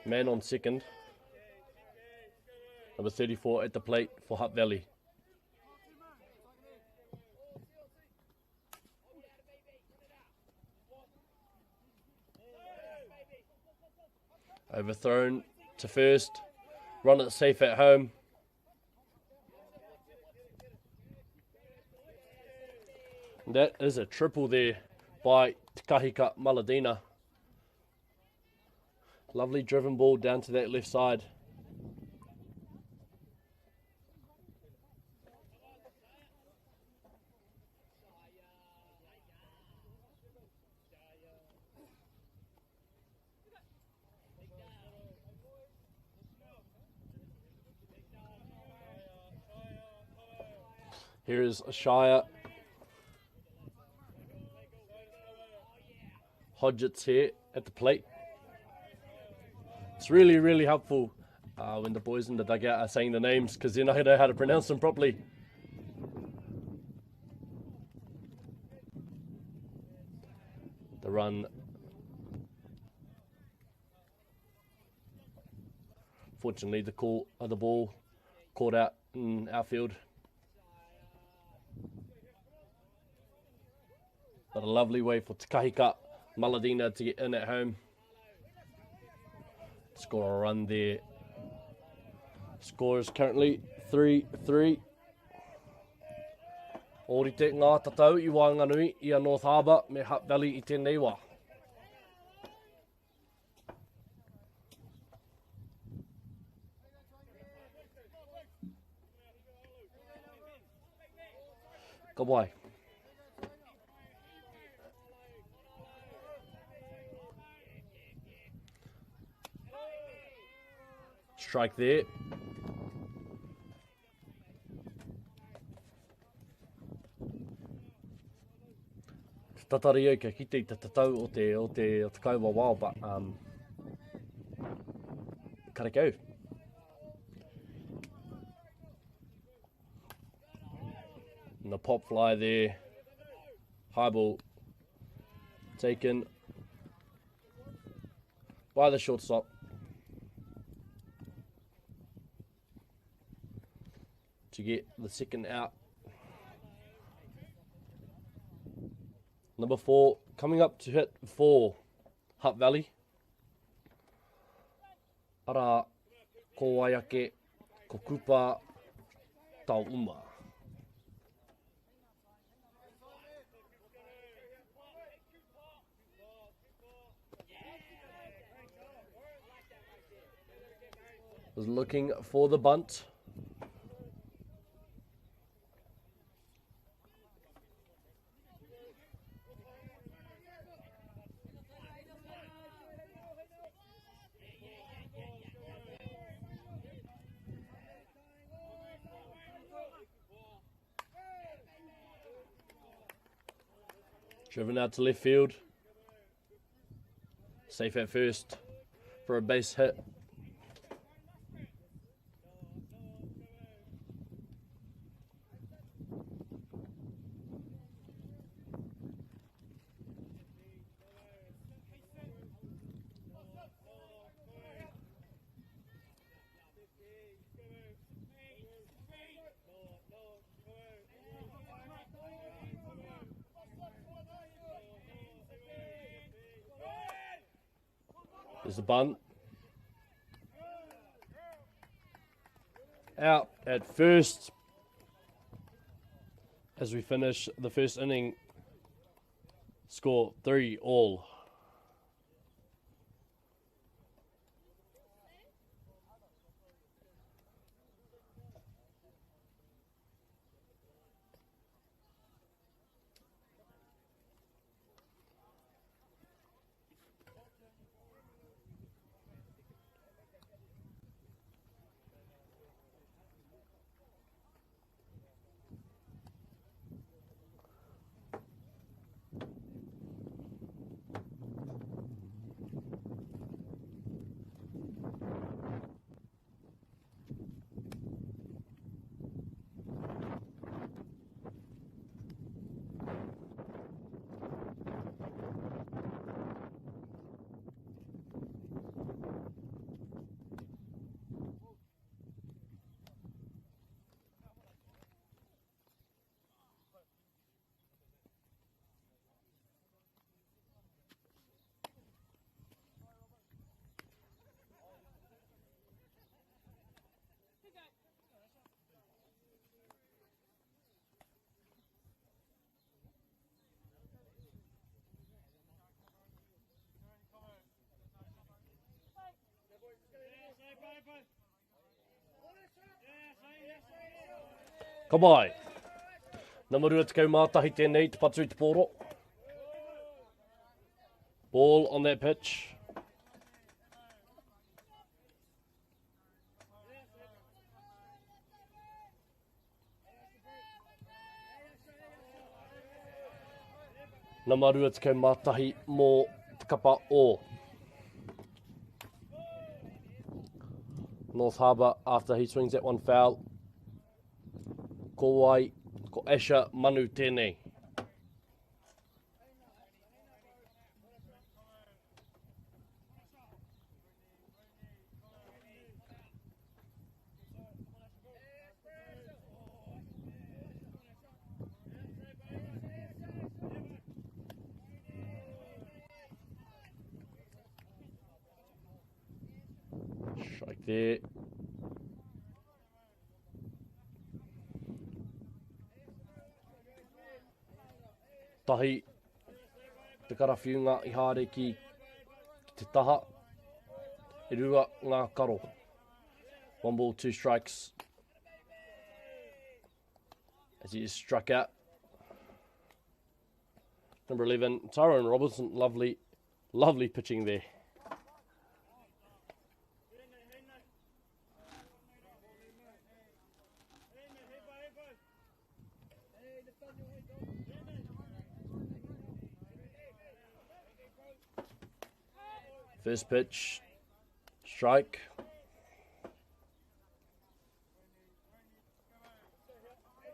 Man on second. Number 34 at the plate for Hutt Valley. Overthrown to first. Run it safe at home. That is a triple there by Te Kahika Maladina. Lovely driven ball down to that left side. Here is Shire. Hodgetts here at the plate. It's really, really helpful when the boys in the dugout are saying the names, because then I know how to pronounce them properly. The run. Fortunately, the call of the ball caught out in outfield. But a lovely way for Te Kahika Maladina to get in at home. Score a run there. Score is currently 3-3. Ōrite ngā tatau i waenganui i a North Harbour me Hutt Valley i tēnei wā. Ka wai. Strike there. Te tatari au kia kite i te tatau o te, o te, o te kaiwawao, but karekau. And the pop fly there. High ball taken by the shortstop to get the second out. Number 4 coming up to hit for Hutt Valley. Ara ko waiake ko Kupa Tauma. Was looking for the bunt. Driven out to left field. Safe at first for a base hit. There's the bunt. Out at first as we finish the first inning. Score 3 all. Ka mai. Nama 21 tēnei, te patu i te pōro. Ball on that pitch. Nama 21 mō te kapa o North Harbour after he swings that one foul. Ko wai, ko Asher Manu tēnei. Strike there. Tahi te karawhiunga i haere ki, ki te taha. E rua ngā karo. One ball, two strikes. As he is struck out. Number 11, Tyrone Robinson, lovely, lovely pitching there. First pitch, strike.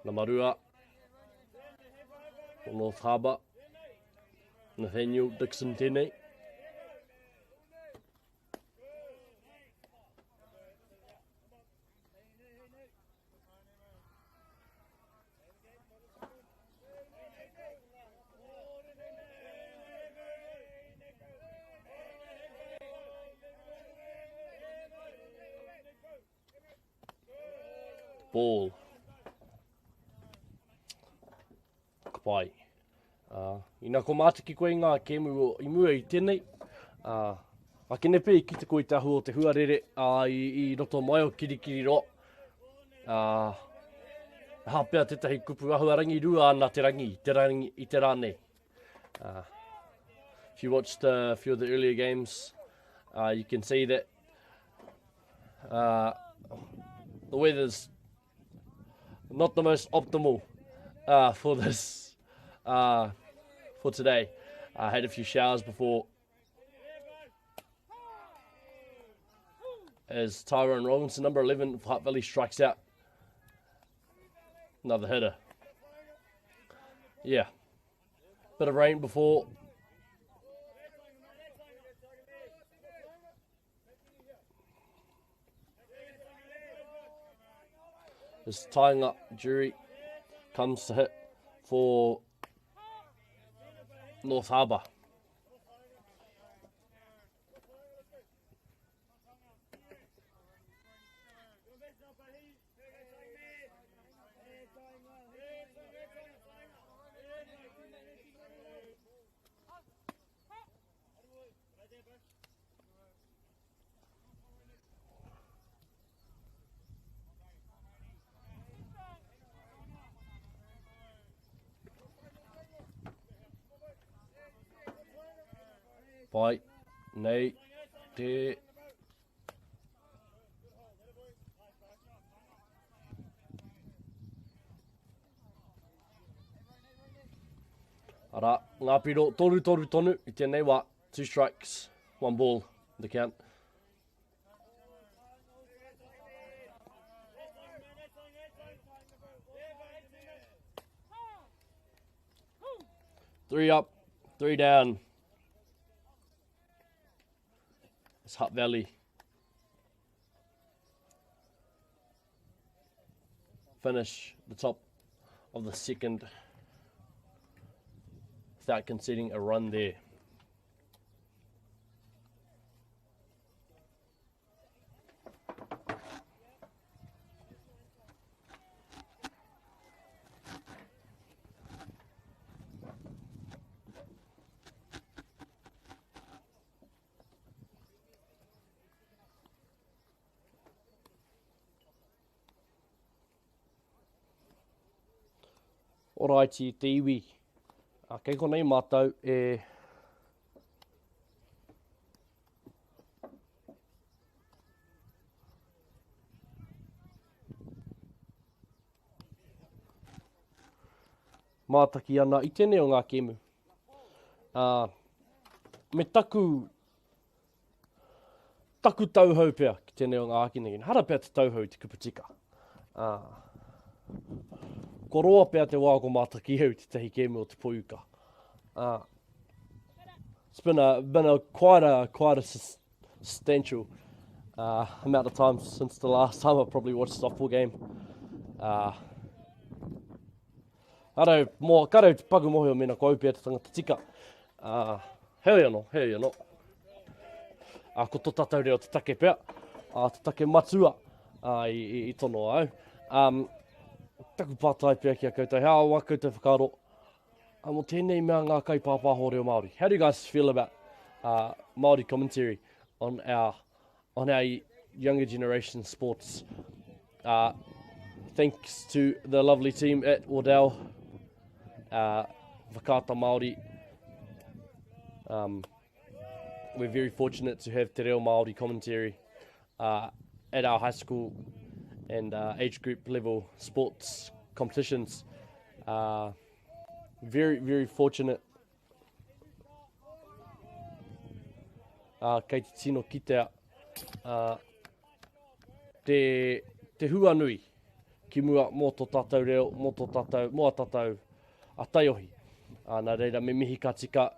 Nama rua, o North Harbour, Nathaniel Dixon tēnei. Ball. Ka pai. Uh, ina ko mātaki koe i ngā kēmu o, i mua i tēnei, uh, a kenepe i kite koe i te ahu o te huarere uh, i, i roto mai o Kirikiriroa. Uh, hāpea tētahi kupu ahuarangi rua ana te rangi, te rangi i te rā nei. Uh, if you watched a few of the earlier games, uh, you can see that uh, the weather's not the most optimal uh, for this uh, for today. I had a few showers before. As Tyrone Robinson, number 11 for Hutt Valley, strikes out. Another hitter. Yeah. Bit of rain before. Is tying up Jury comes to hit for North Harbour. Pai, nei, te. Arā, ngā piro torutoru tonu i tēnei wā. Two strikes, one ball, the count. Three up, three down. It's Hutt Valley. Finish the top of the second without conceding a run there. Oraiti te iwi. A, kei konei mātou e mātaki ana i tēnei o ngā kēmu. Ā, me taku, taku tauhou pea ki tēnei o ngā ākinakina. Hara pea te tauhou i te kupu tika. Ā, ko roa pea te wā ko mātaki au i tētahi kēmu o te poiuka. Ā, it's been a, been a quite a, quite a substantial uh, amount of time since the last time I probably watched a softball game. Uh, Arau, mō, karau te paku mohi o mena ko au pea te tangata tika. Uh, heoi anō, heoi anō. Uh, ko tō tātou reo te take pea, uh, te take matua uh, i, i, i tono au. Um, taku pātai pea ki a koutou, hea wā koutou whakaaro uh, mō tēnei mea ngā kaipāpāho reo Māori. How do you guys feel about uh, Māori commentary on our, on our younger generation sports? Uh, thanks to the lovely team at Wardell, Whakaata Māori. We're very fortunate to have Te Reo Māori commentary at our high school and age group level sports competitions. Very, very fortunate. Kei te tino kitea te, te huanui ki mua mō tō tātou reo, mō tō tātou, mō a tātou a taiohi. Nā reira, me mihi ka tika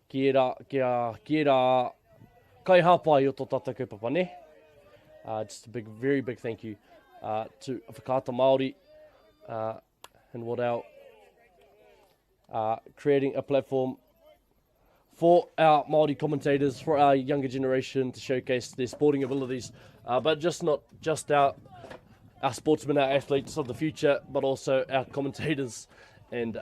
ki ērā, ki a, ki ērā kaihāpai o tō tātou kaupapa, nē? Just a big, very big thank you to Whakaata Māori and Wardell creating a platform for our Māori commentators, for our younger generation to showcase their sporting abilities, but just not just our, our sportsmen, our athletes of the future, but also our commentators and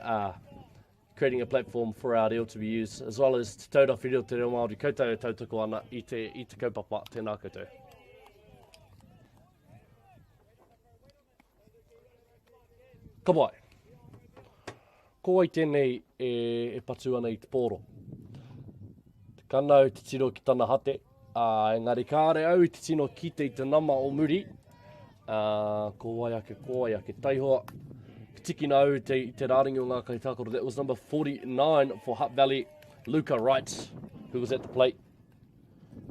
creating a platform for our reo to be used, as well as Te Taura Whiri o Te Reo Māori koutou e tautoko ana i te, i te kaupapa. Tēnā koutou. Ka pai. Ko wai tēnei e, e patu ana i te pōro? Te kana au te tiro ki tana hate, ā, engari kāre au i te tino kite i te nama o muri, ā, ko wai ake, ko wai ake, taihoa. Tiki au te, te rāringi o ngā kaitākaro. That was number 49 for Hutt Valley, Luca Wright, who was at the plate.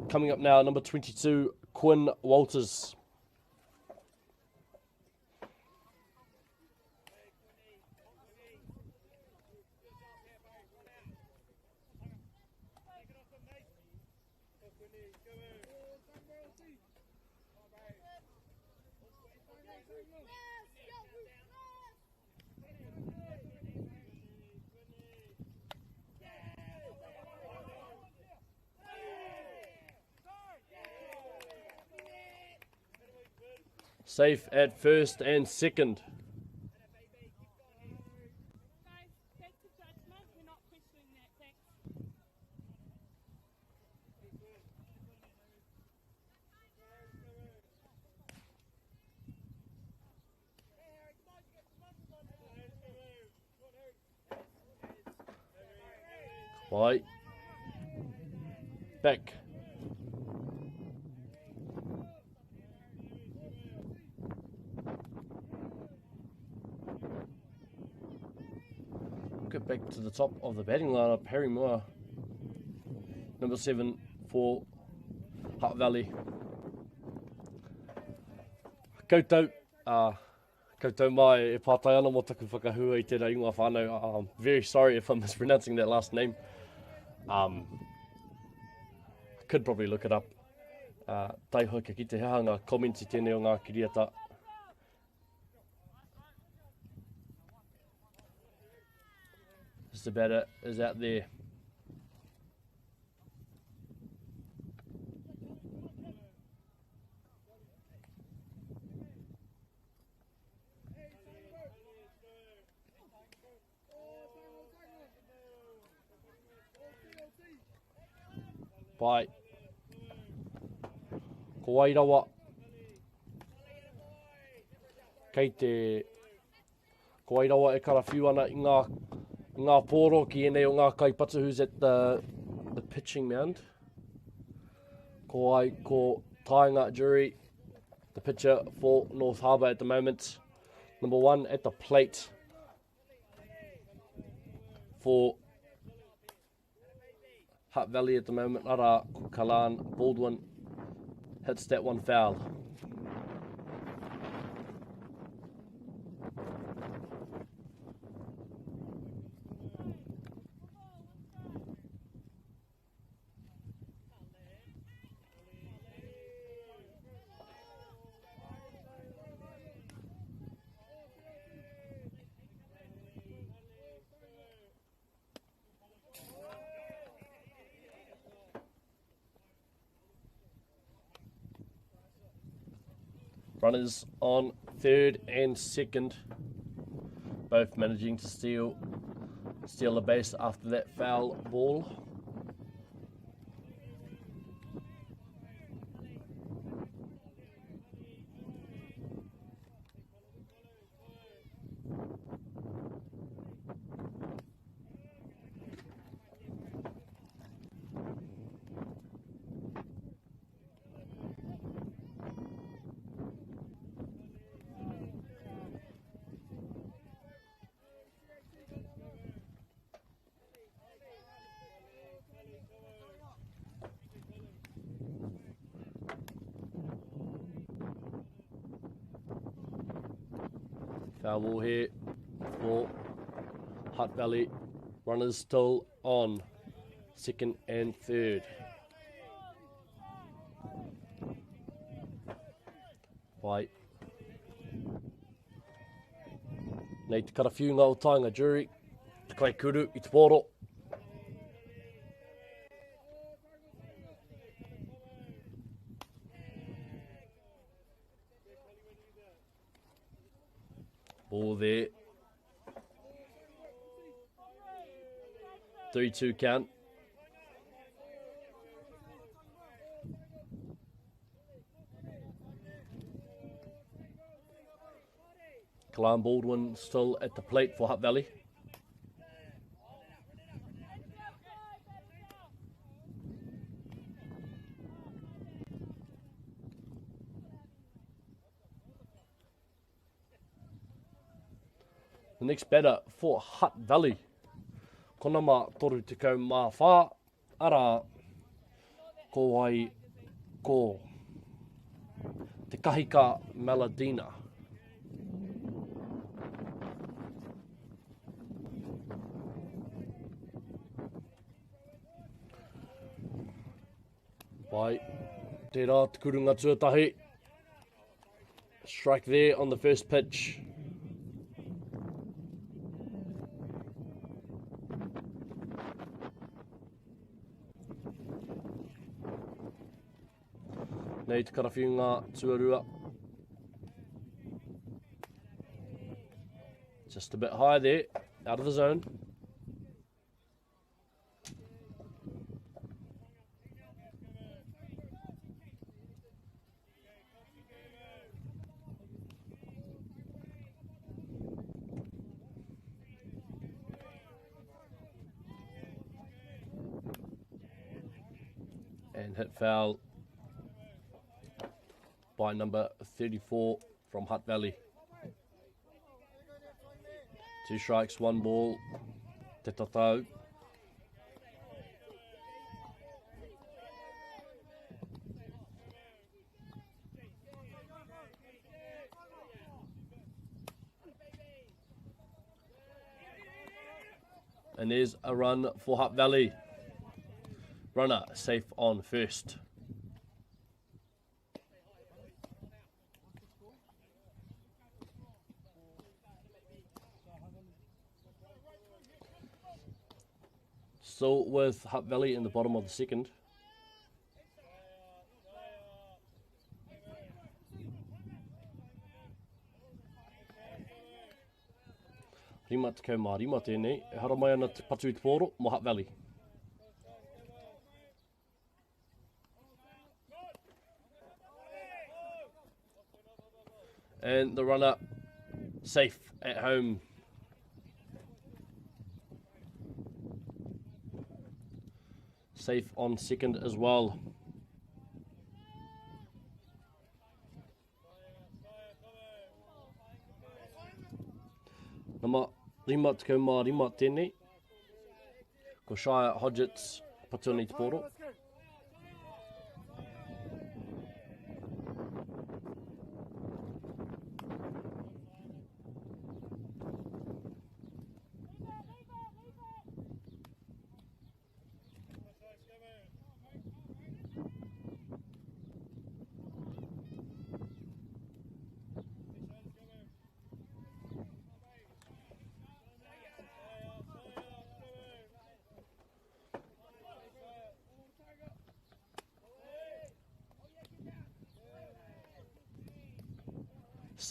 Coming up now, number 22, Quinn Walters. Safe at first and second. Wai. Back. Get back to the top of the batting lineup, Harry Moore, number 7 for Hutt Valley. Koutou, koutou mai e pātai ana mō taku whakahua i tērā ingoa whānau. I'm very sorry if I'm mispronouncing that last name. I could probably look it up. Taihoa ka kite he aha ngā comments i tēnei o ngā kiriata. Just about it is out there. Pai. Ko wai rawa. Kei te... Ko wai rawa e karawhiu ana i ngā, i ngā pōro ki ēnei o ngā kaipatu who's at the, the pitching mound. Ko ai, ko Tainga Jury, the pitcher for North Harbour at the moment. Number 1 at the plate for Hutt Valley at the moment. Ara, ko Kalan Baldwin hits that one foul. Runners on third and second, both managing to steal the base after that foul ball. Foul ball here for Hutt Valley. Runners still on second and third. Pai. Nei te karawhiunga o Tainga Jury, te kaikuru i te pōro. Ball there. 3-2 count. Kalan Baldwin still at the plate for Hutt Valley. The next batter for Hutt Valley. Ko nama 34, arā, ko wai ko Te Kahika Maladina. Pai, tērā te kurunga tuatahi. Strike there on the first pitch. Nei te karawhiunga tuarua. Just a bit high there, out of the zone. And hit foul by number 34 from Hutt Valley. 2 strikes, 1 ball. Te tatau. And there's a run for Hutt Valley. Runner safe on first. Still with Hutt Valley in the bottom of the second. Rima tekau mā rima tēnei. E haramai ana te patu i te pōro mō Hutt Valley. And the runner safe at home. Safe on second as well. Nama rima tekau mā rima tēnei. Ko Shia Hodgetts patu ana i te pōro.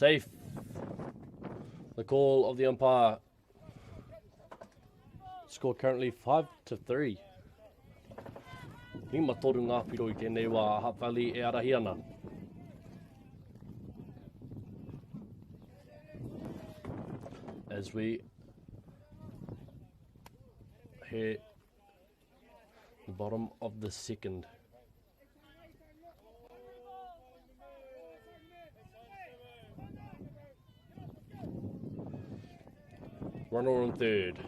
Safe. The call of the umpire. Score currently 5-3. Rima toru ngā piro i tēnei wā Hutt Valley e arahi ana. As we hear the bottom of the second. Runner on third,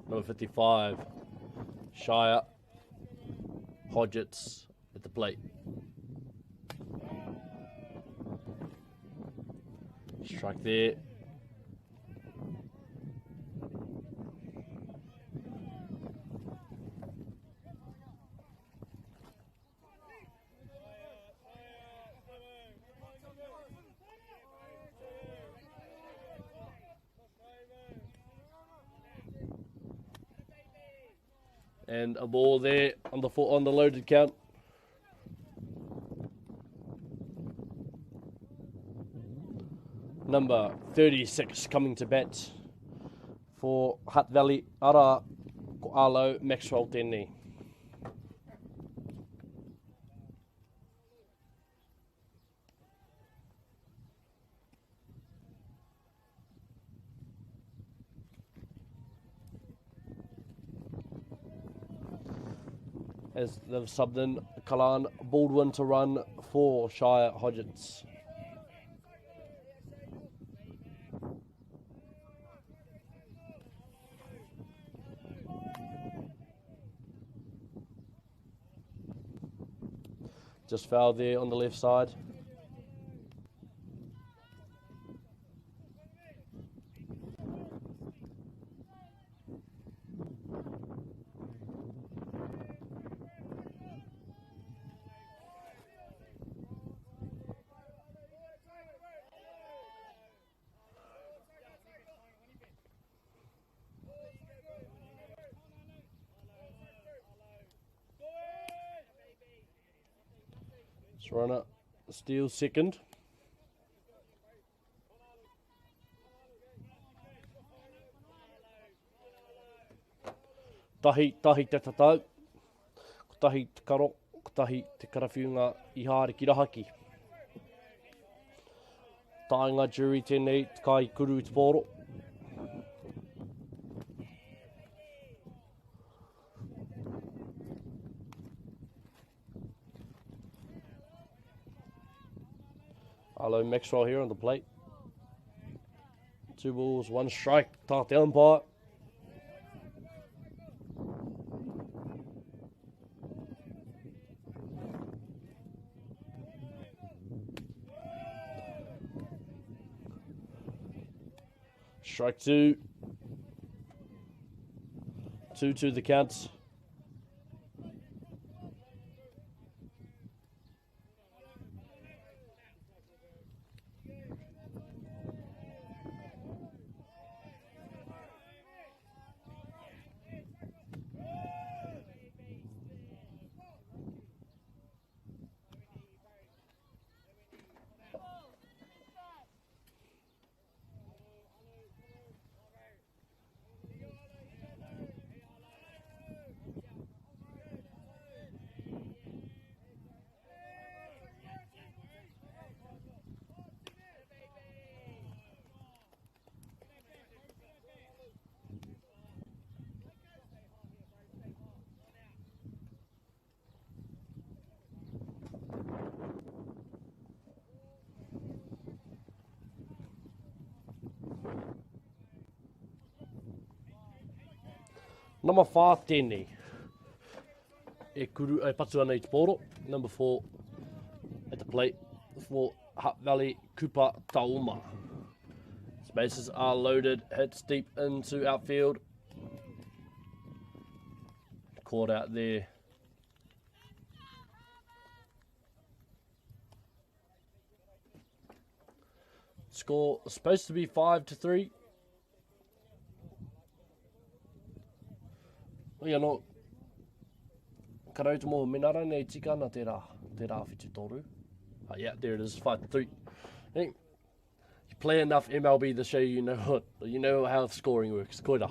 number 55, Shia Hodgetts at the plate. Strike there. And a ball there on the foot on the loaded count. Number 36 coming to bat for Hutt Valley, ara ko Arlo Maxwell tēnei. As they've subbed in Kalan Baldwin to run for Shia Hodgetts. Just foul there on the left side. Runner steals second. Tahi, tahi te tatau. Ko tahi te karo, ko tahi te karawhiunga i haere ki rahaki. Taenga jury tēnei, te kai kuru i te pōro. Arlo Maxwell here on the plate. 2 balls, 1 strike. Tā te umpire. Strike 2. 2-2 the counts. Number 4 tēnei. E kuru, e patu ana i te pōro. Number 4 at the plate for Hutt Valley, Cooper Tauma. Spaces are loaded, hits deep into outfield. Caught out there. Score supposed to be 5-3. Ia no, karauta mō menara nei tika ana te rā, te rā whitu toru. Yeah, there it is, 5-3. Hey, you play enough MLB the show, you know what, you know how scoring works. Koira.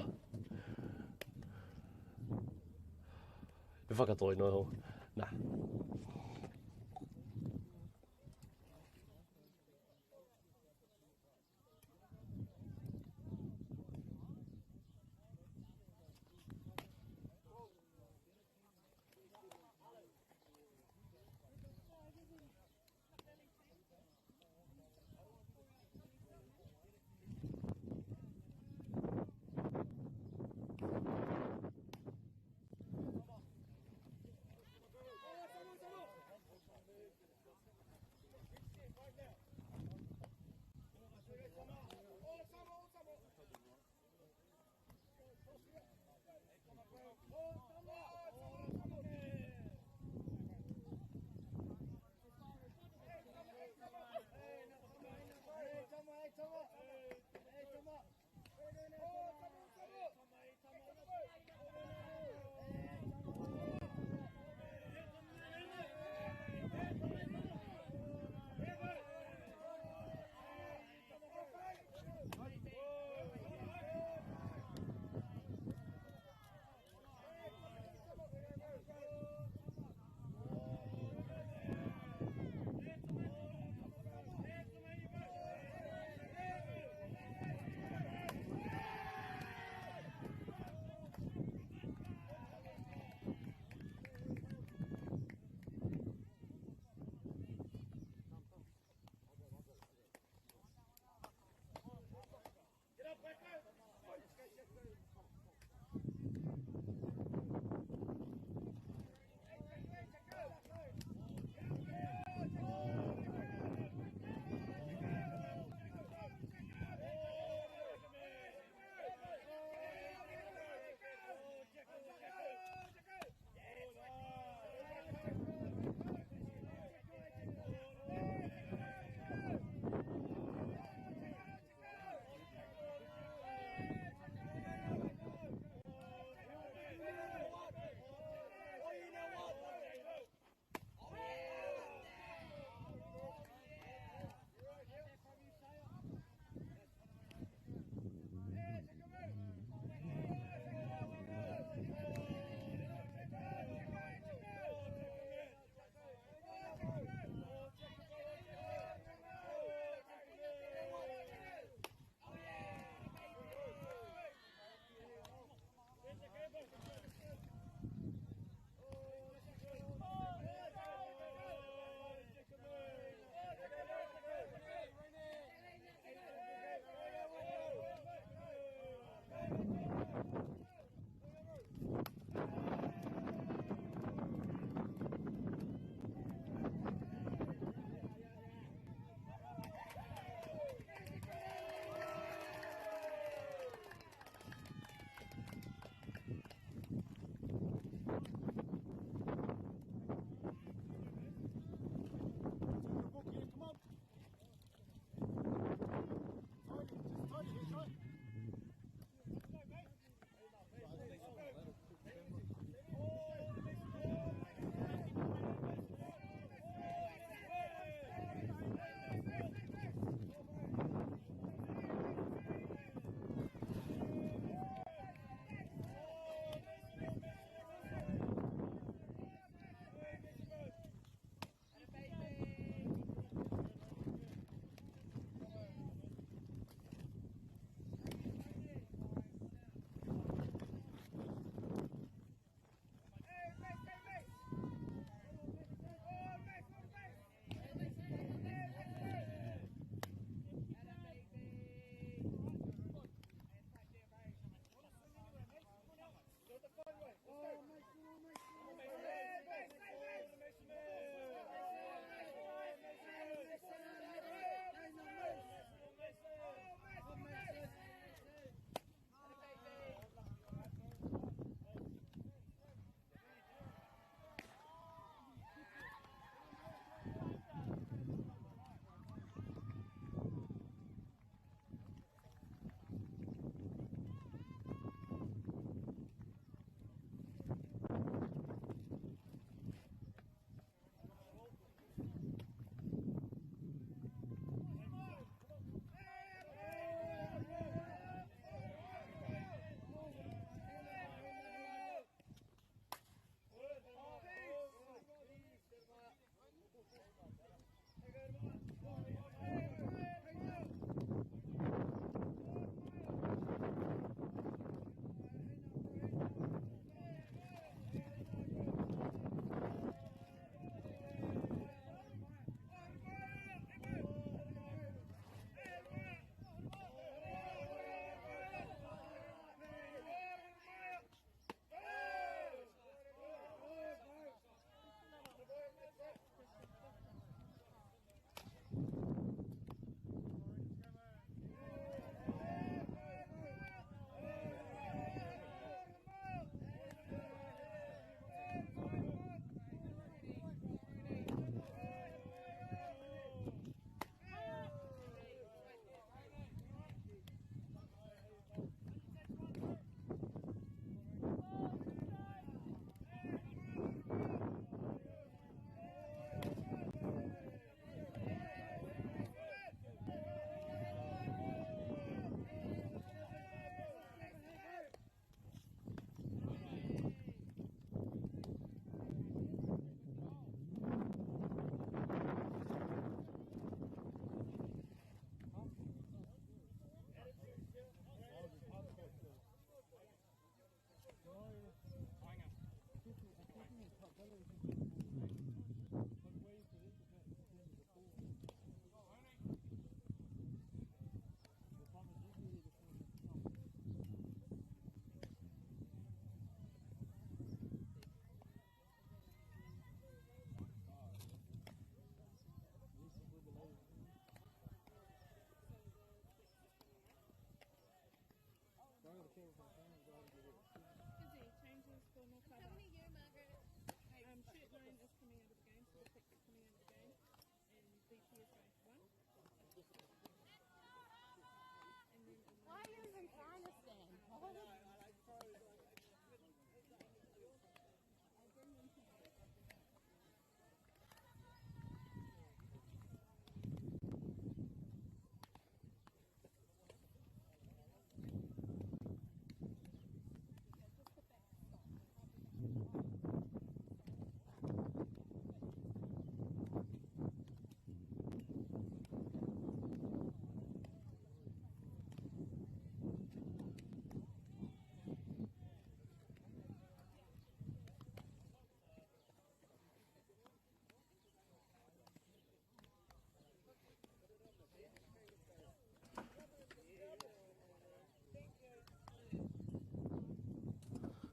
E whakatoi no ho. Nah.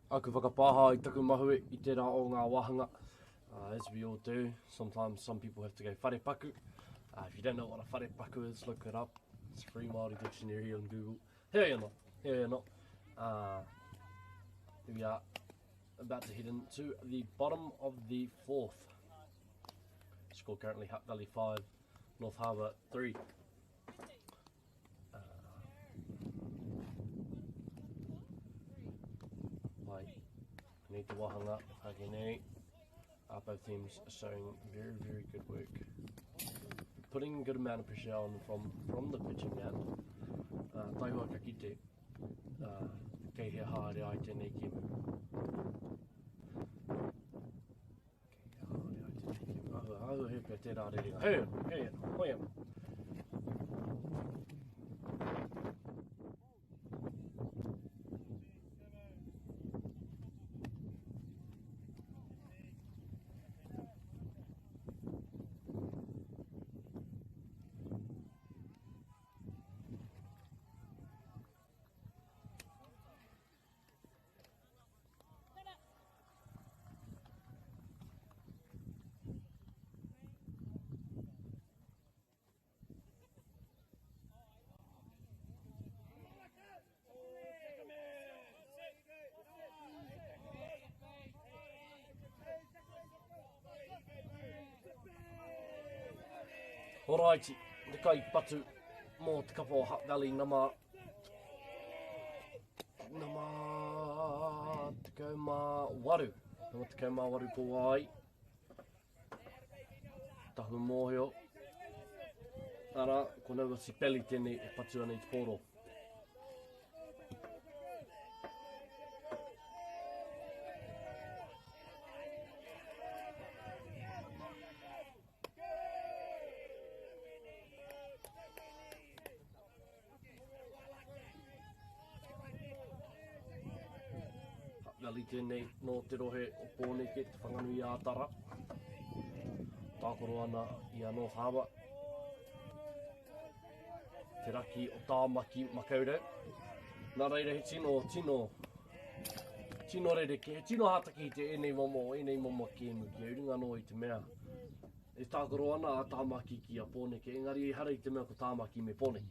Aku whakapāha i taku mahue i tērā o ngā wāhanga. As we all do, sometimes some people have to go wharepaku. If you don't know what a wharepaku is, look it up. It's free Māori dictionary on Google. Heoi anō, heoi anō. We are about to head into the bottom of the fourth. Score currently Hutt Valley 5, North Harbour 3. Pai. I need te wāhanga, hake nei. Both teams are showing very, very good work. Putting a good amount of pressure on from the pitching mound. Taihoa ka kite, kei hea haere ai tēnei kemu. Kei hea haere ai tēnei kemu. Ahua, ahua he pea tērā rerenga. Hei, hei, hoi anō. Horaiti, te kai patu mō te kapa o Hutt Valley nama nama 18. Nama 18 ko wai. Tahu mōhio. Ara, ko Noah Sipeli tēnei e patu ana i te pōro. Valley tēnei nō te rohe o Pōneke, Te Whanganui-ā-Tara. Tākaro ana i a North Harbour. Te raki o Tāmaki Makaurau. Nā reira he tino, tino, tino rerekē, he tino hātaki te ēnei momo, ēnei momo kēmu ki au runga anō i te mea. E tākaro ana a Tāmaki ki a Pōneke, engari ehara i te mea ko Tāmaki me Pōneke.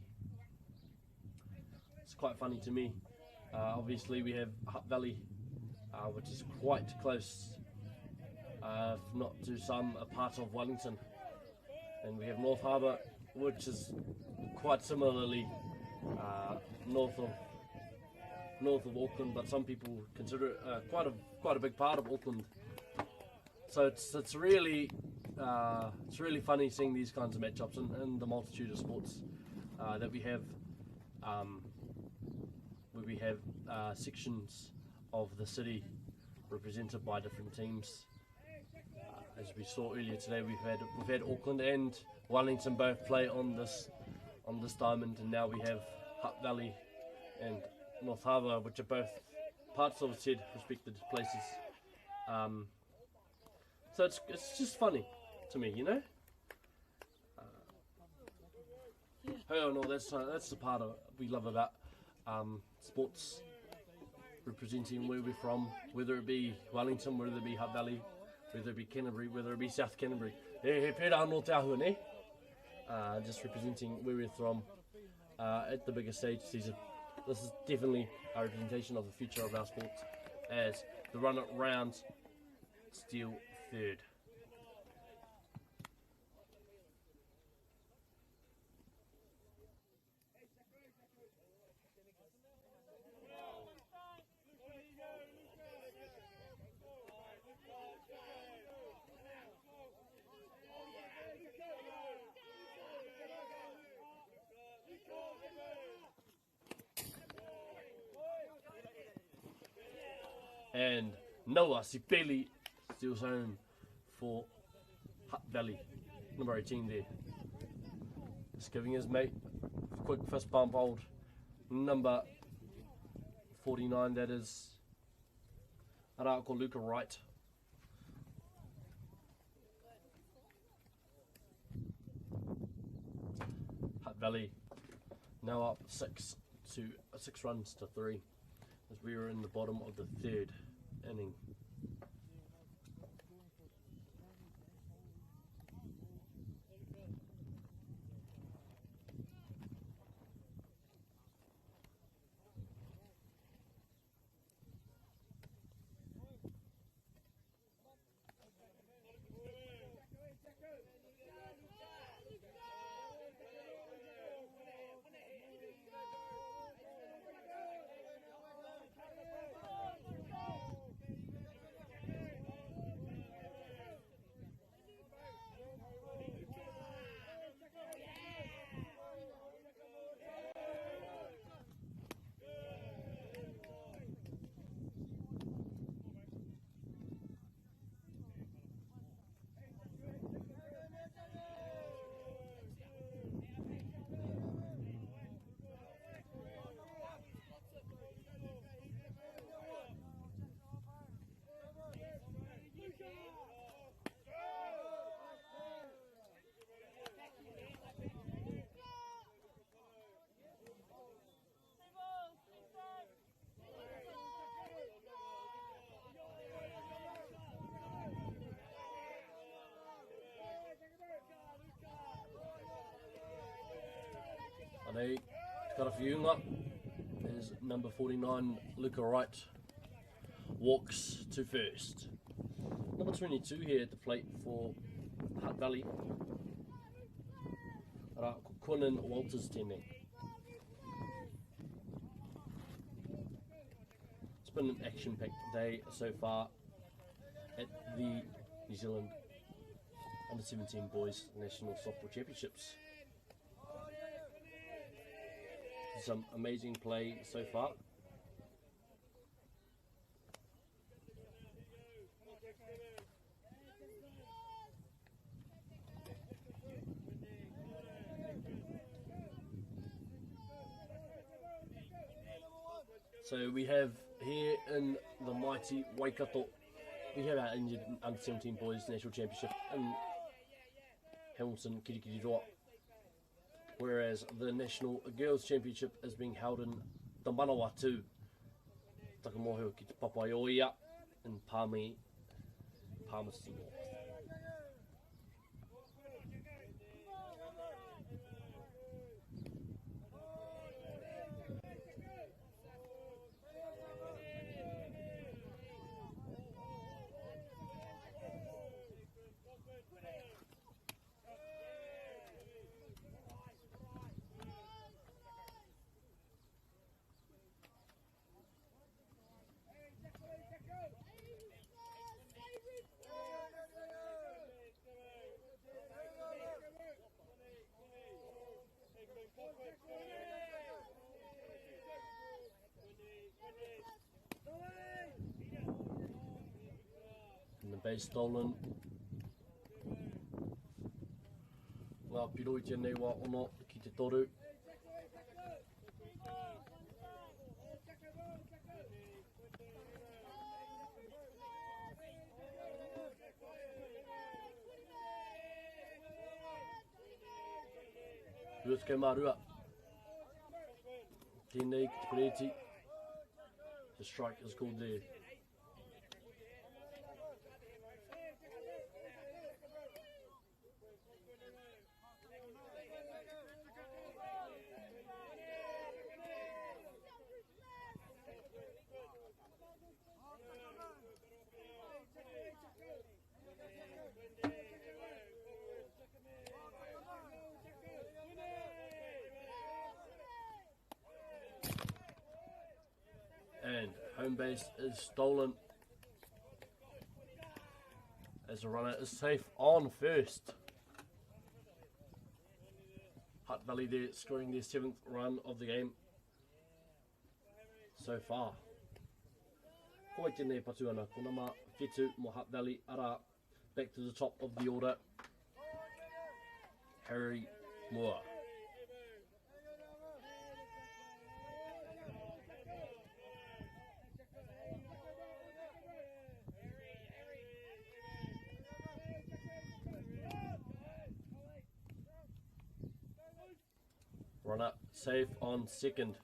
It's quite funny to me. Obviously we have Hutt Valley, which is quite close, if not to some, a part of Wellington. And we have North Harbour, which is quite similarly north of Auckland, but some people consider it quite a big part of Auckland. So it's really funny seeing these kinds of matchups and the multitude of sports that we have, where we have sections of the city represented by different teams. As we saw earlier today, we've had Auckland and Wellington both play on this diamond, and now we have Hutt Valley and North Harbour, which are both parts of said respected places. So it's just funny to me, you know. Oh no, that's the part of we love about sports, representing where we're from, whether it be Wellington, whether it be Hutt Valley, whether it be Canterbury, whether it be South Canterbury. He pērā anō te āhua, ne? Just representing where we're from at the bigger stage. This is definitely a representation of the future of our sports as the run it round steal third. And Noah Sipeli steals home for Hutt Valley, number 18 there. Just giving his mate a quick fist bump, old number 49, that is Arako Luka Wright. Hutt Valley now up 6 to 6 runs to 3 as we are in the bottom of the third. inning. Anei Karawhiunga is number 49, Luca Wright, walks to first. Number 22 here at the plate for Hutt Valley. Ara, ko Conan Walters tēnei. It's been an action-packed day so far at the New Zealand Under-17 Boys National Softball Championships. Some amazing play so far. So we have here in the mighty Waikato, we have our Under-17 Boys National Championship in Hamilton, Kirikiriroa, whereas the National Girls Championship is being held in Te Manawatu, Takamoho ki Te Papaioea in Palmerston North. And the base stolen. Ngā piro i tēnei wā ono ki te toru. Rua mā rua. Tēnei ki te pereti. The strike is called there. And home base is stolen as the runner is safe on first. Hutt Valley there scoring their 7th run of the game so far. Ko tēnei patu ana, ko nama whitu mo Hutt Valley, ara back to the top of the order, Harry Moore. Runner safe on second.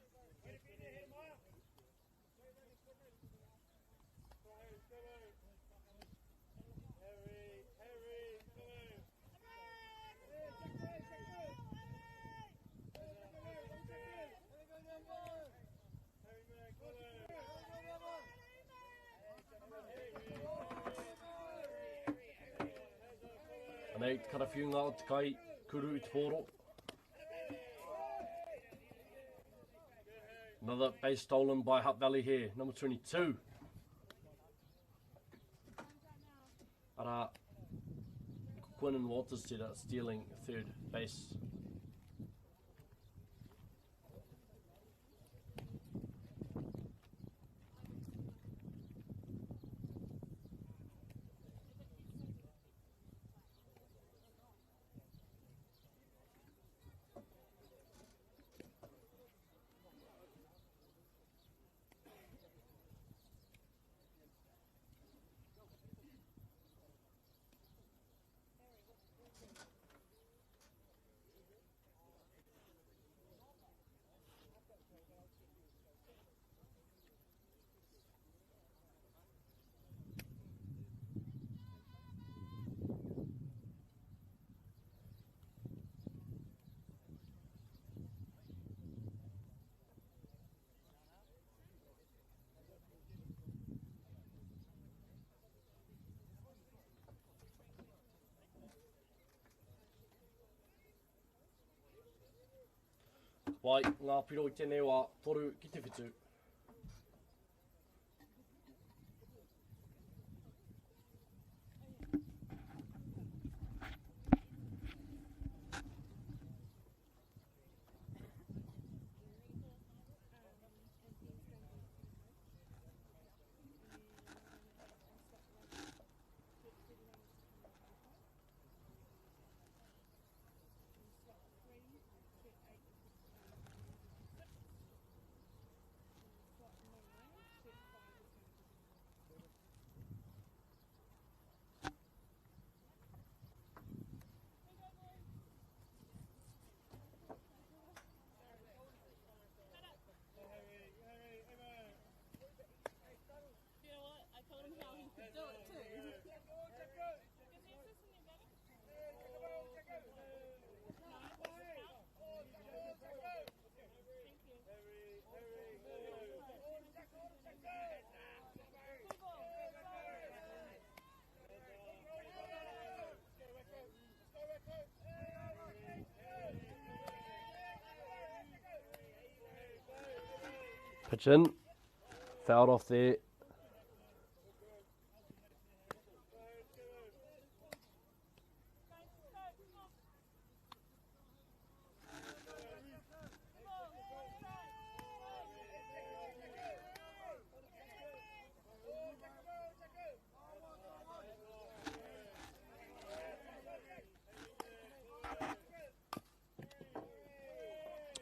Nei te karawhiunga o te kai kuru i te pōro. Another base stolen by Hutt Valley here, number 22. Ara, Quinn and Walters said stealing third base. Wai, ngā piro i tēnei wā, 3 ki te 7. Pitch in, fouled off there.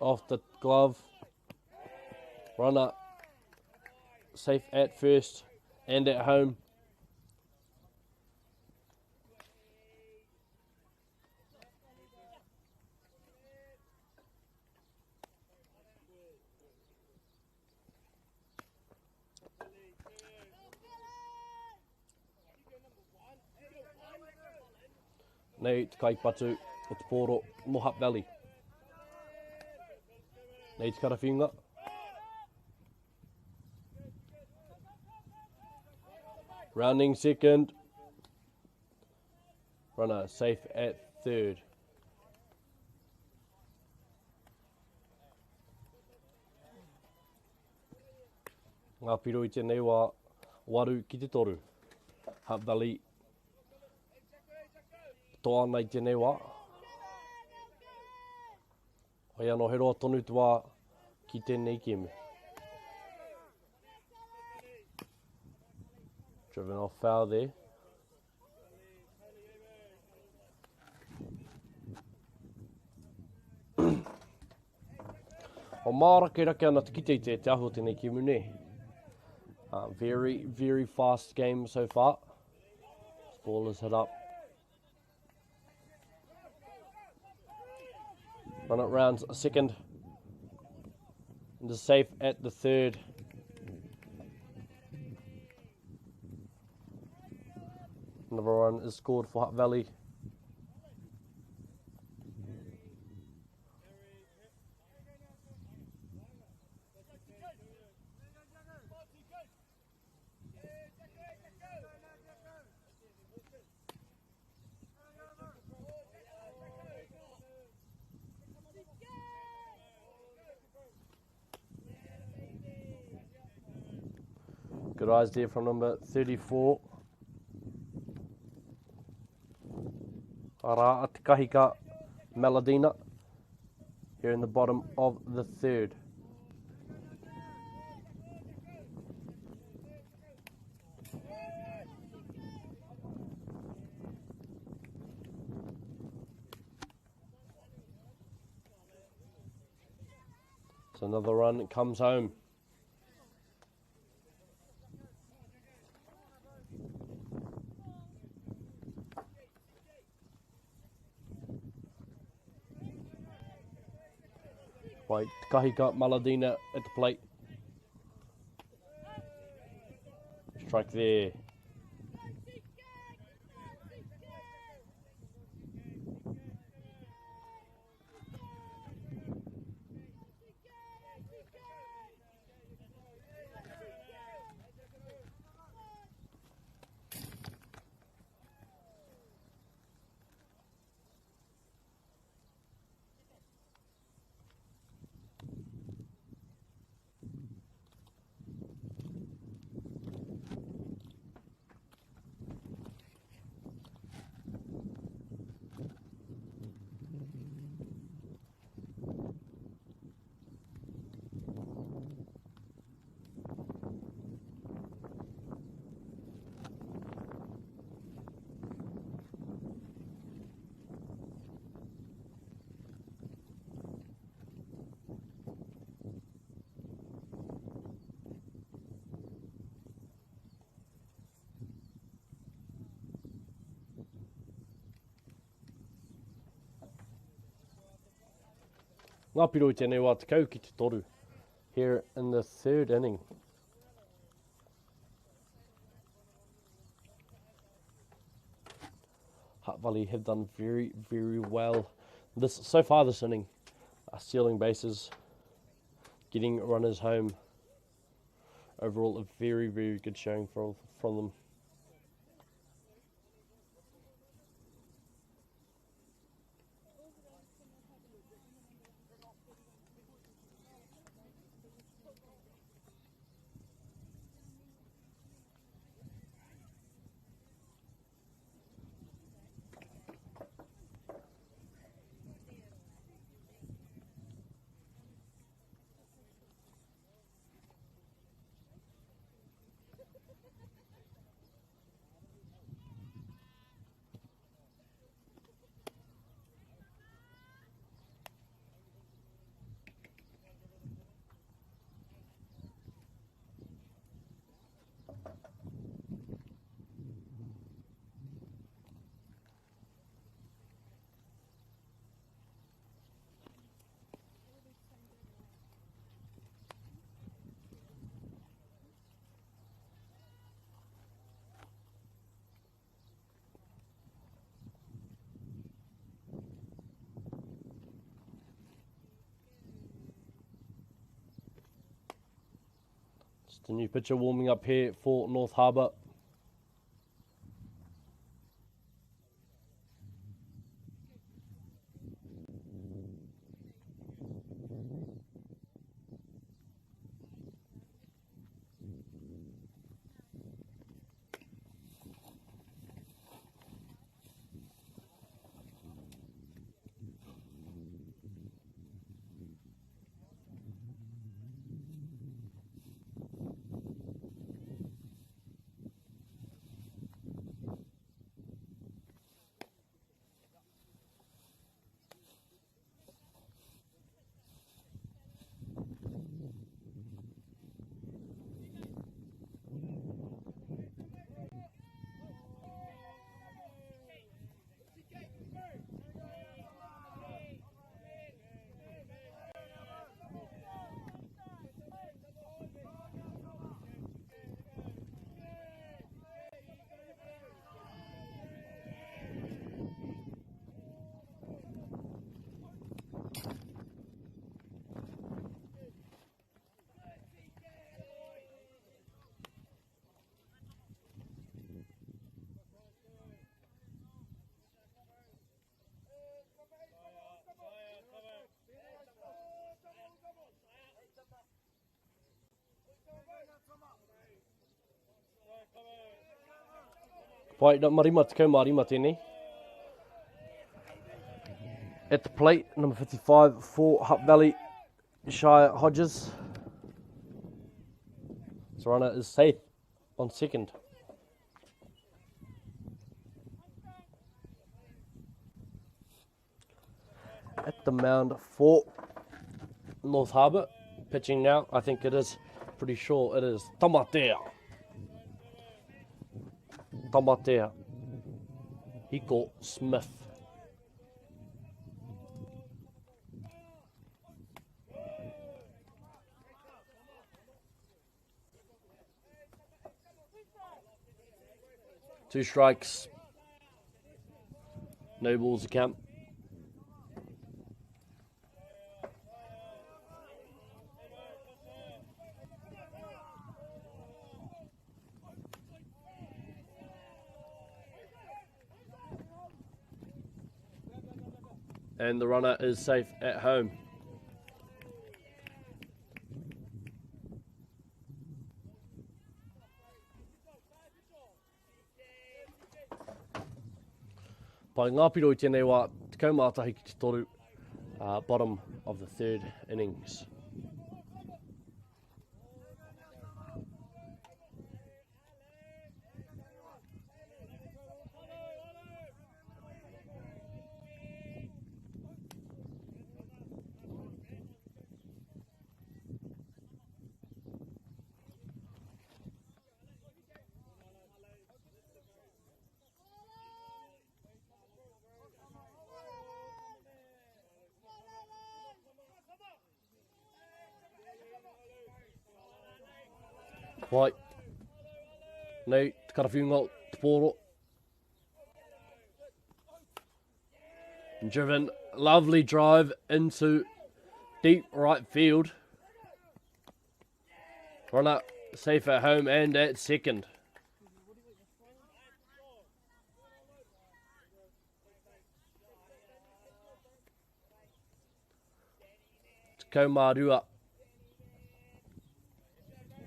Off the glove. Runner safe at first and at home. Nei te kaipatu o te pōro mo Hutt Valley. Nei te karawhiunga. Rounding second. Runner safe at third. Ngā piro i tēnei wā, 8 ki te 3. Hutt Valley toa ana i tēnei wā. Hoi anō, he roa tonu te wā ki tēnei kēmu. Driven off foul there. O mārakerake ana te kite i te ahu o tēnei kēmu nē. Very, very fast game so far. This ball is hit up. Run it round a second. And is safe at the third. Another run is scored for Hutt Valley. Good eyes there from number 34. Ara at Kahika Maladina here in the bottom of the third. So another run comes home. Right, Kahika Maladina at the plate. Strike there. Ngā piro i tēnei wā tekau ki te toru here in the third inning. Hutt Valley have done very, very well this so far this inning. Stealing bases, getting runners home. Overall, a very, very good showing from them. Just a new pitcher warming up here for North Harbour. Pai, number 55 tēnei. At the plate, number 55 for Hutt Valley, Shire Hodges. This runner is safe on second. At the mound for North Harbour, pitching now, I think it is, pretty sure it is Tamatea. Tamatea. Hiko Smith. Two strikes. No balls to count. And the runner is safe at home. Pai ngā piro i tēnei wā, 11 ki te 3, bottom of the third innings. Right. Nei, te karawhiunga o te pōro. Driven, lovely drive into deep right field. Runner safe at home and at second. Tekau mā rua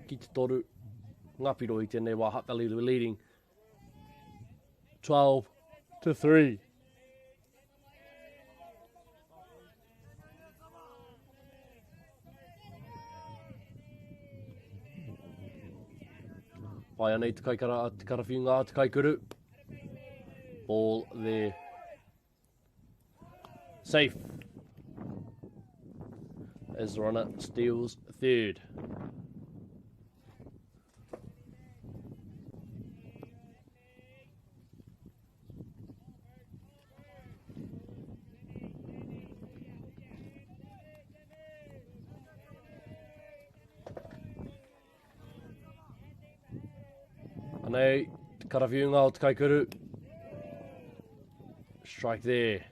ki te toru. Ngā piro i tēnei wā, Hutt Valley leading 12-3. Pai anei te kaikara, te karawhiunga, te kaikuru. Ball there. Safe. As the runner steals third. Anei, te karawhiunga o te kaikuru. Strike there.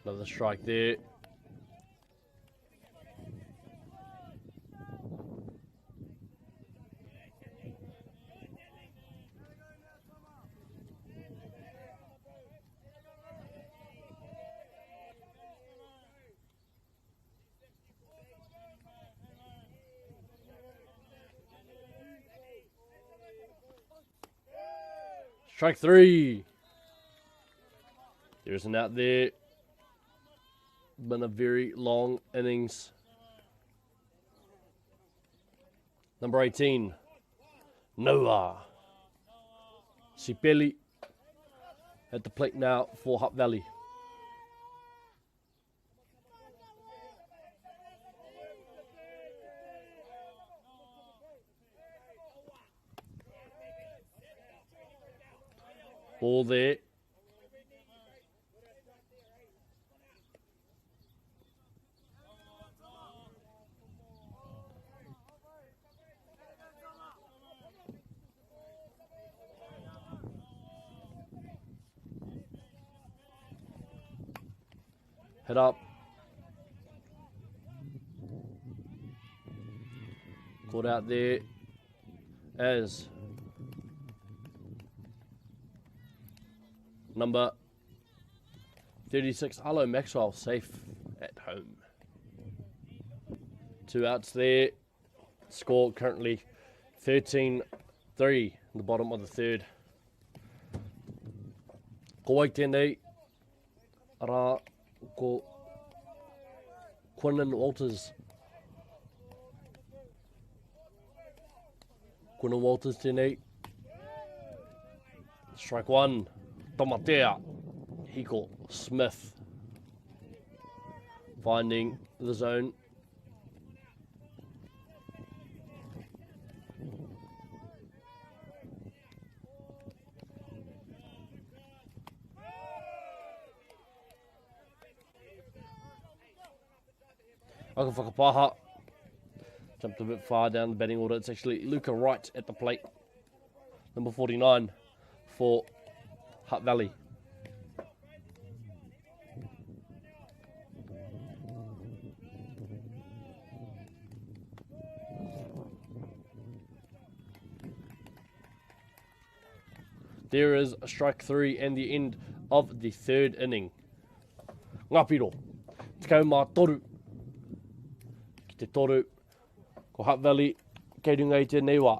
Another strike there. Strike three. There's an out there. Been a very long innings. Number 18, Noah Sipeli at the plate now for Hutt Valley. Ball there. Hit up. Caught out there as number 36, Arlo Maxwell, safe at home. Two outs there. Score currently 13-3 in the bottom of the third. Ko wai tēnei, arā, ko Quinnen Walters. Quinnen Walters tēnei. Strike one, Tamatea, Hiko Smith. Finding the zone. Aka whakapaha. Jumped a bit far down the batting order. It's actually Luca Wright at the plate. Number 49 for Hutt Valley. There is a strike three and the end of the third inning. Ngā piro, tekau mā toru ki te toru, ko Hutt Valley kei runga i tēnei wā.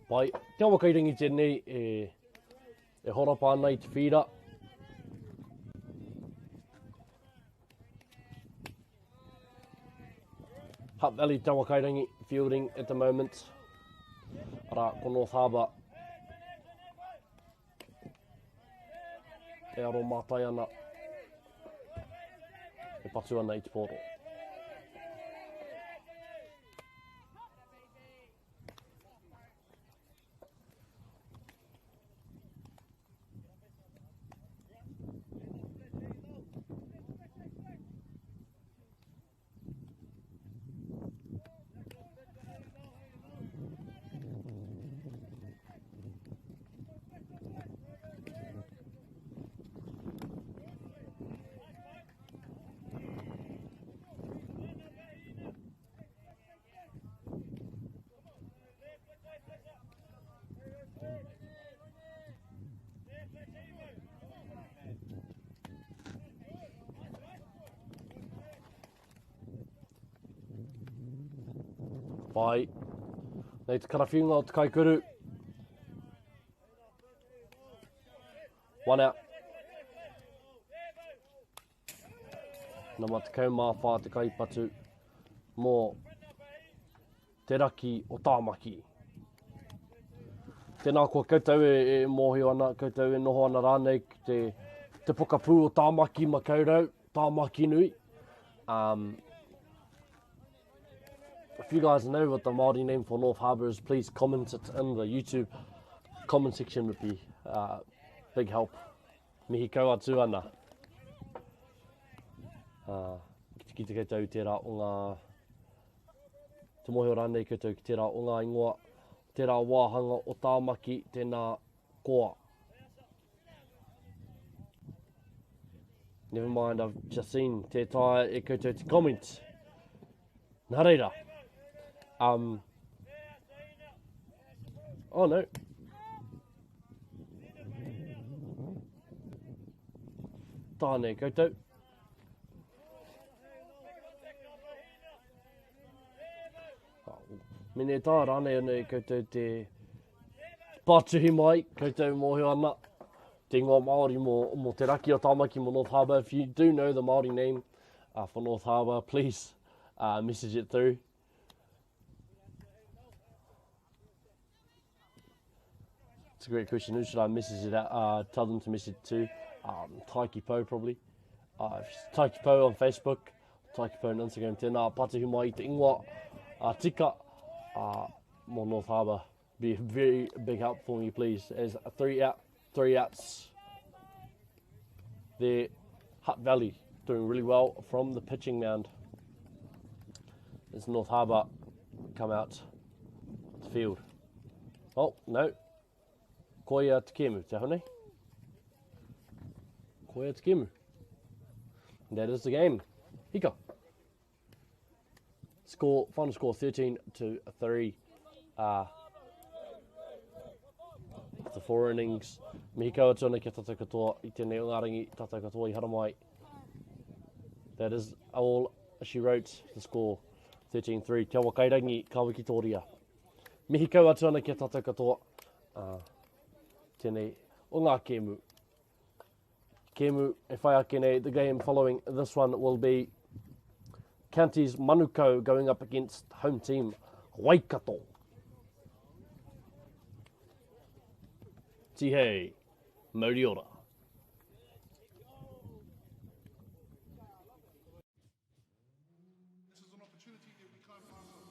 Pai, te awa kairangi tēnei e, e horapa ana i te whīra. Hutt Valley Te Awakairangi fielding at the moment. Arā, ko North Harbour e aro mātai ana, e patu ana i te pōro. Pai. Nei te karawhiunga o te kaikuru. One out. Nama 14 te kaipatu mō te raki o Tāmaki. Tēnā koa koutou e, e mōhio ana, koutou e noho ana rānei ki te, te pokapū o Tāmaki Makaurau, Tāmaki nui. Um, if you guys know what the Māori name for North Harbour is, please comment it in the YouTube comment section would be uh, big help. Mihi kau atu ana. Ki te kite koutou i tērā o ngā, te mōhio rānei koutou ki tērā o ngā ingoa, tērā wāhanga o Tāmaki, tēnā koa. Never mind, I've just seen tē taea e koutou te comment. Nā reira. Um, oh no. Tāne koutou. Mene tā rānei ana e koutou te pātuhi mai, koutou mōhio ana, te ingoa Māori mō, mō te raki o Tāmaki mō North Harbour. If you do know the Māori name for North Harbour, please message it through. It's a great question. Who should I message it at? Tell them to message to? Taiki Po, probably. Taiki Po on Facebook, Taiki Po on Instagram. Tēnā, pātuhi mai i te ingoa tika mō North Harbour. Be a very big help for me, please. As three outs there. Hutt Valley doing really well from the pitching mound. As North Harbour come out the field. Oh, no. Koia te kemu, te hone? Koia te kemu. That is the game. Hika. Score, final score 13-3. The 4 innings. Mihi kau atu ana kia tātou katoa i tēnei o ngā rangi, tātou katoa i haramai. That is all she wrote, the score 13-3. Kia wakairangi, ka wikitoria. Mihi kau atu ana kia tātou katoa. Tēnei o ngā kēmu. Kēmu e whai ake nei, the game following this one will be Counties Manukau going up against home team Waikato. Tihei, mauri ora. This is an opportunity that we can't pass up.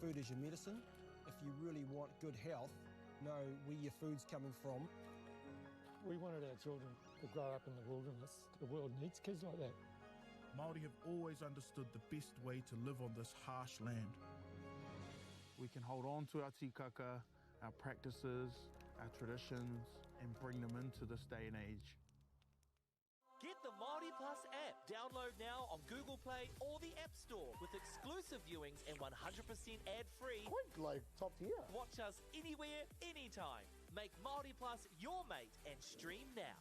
Food is your medicine. If you really want good health, know where your food's coming from. We wanted our children to grow up in the wilderness. The world needs kids like that. Māori have always understood the best way to live on this harsh land. We can hold on to our tikaka, our practices, our traditions, and bring them into this day and age. Get the Māori Plus app. Download now on Google Play or the App Store with exclusive viewings and 100% ad-free. Quite like top tier. Watch us anywhere, anytime. Make Māori Plus your mate and stream now.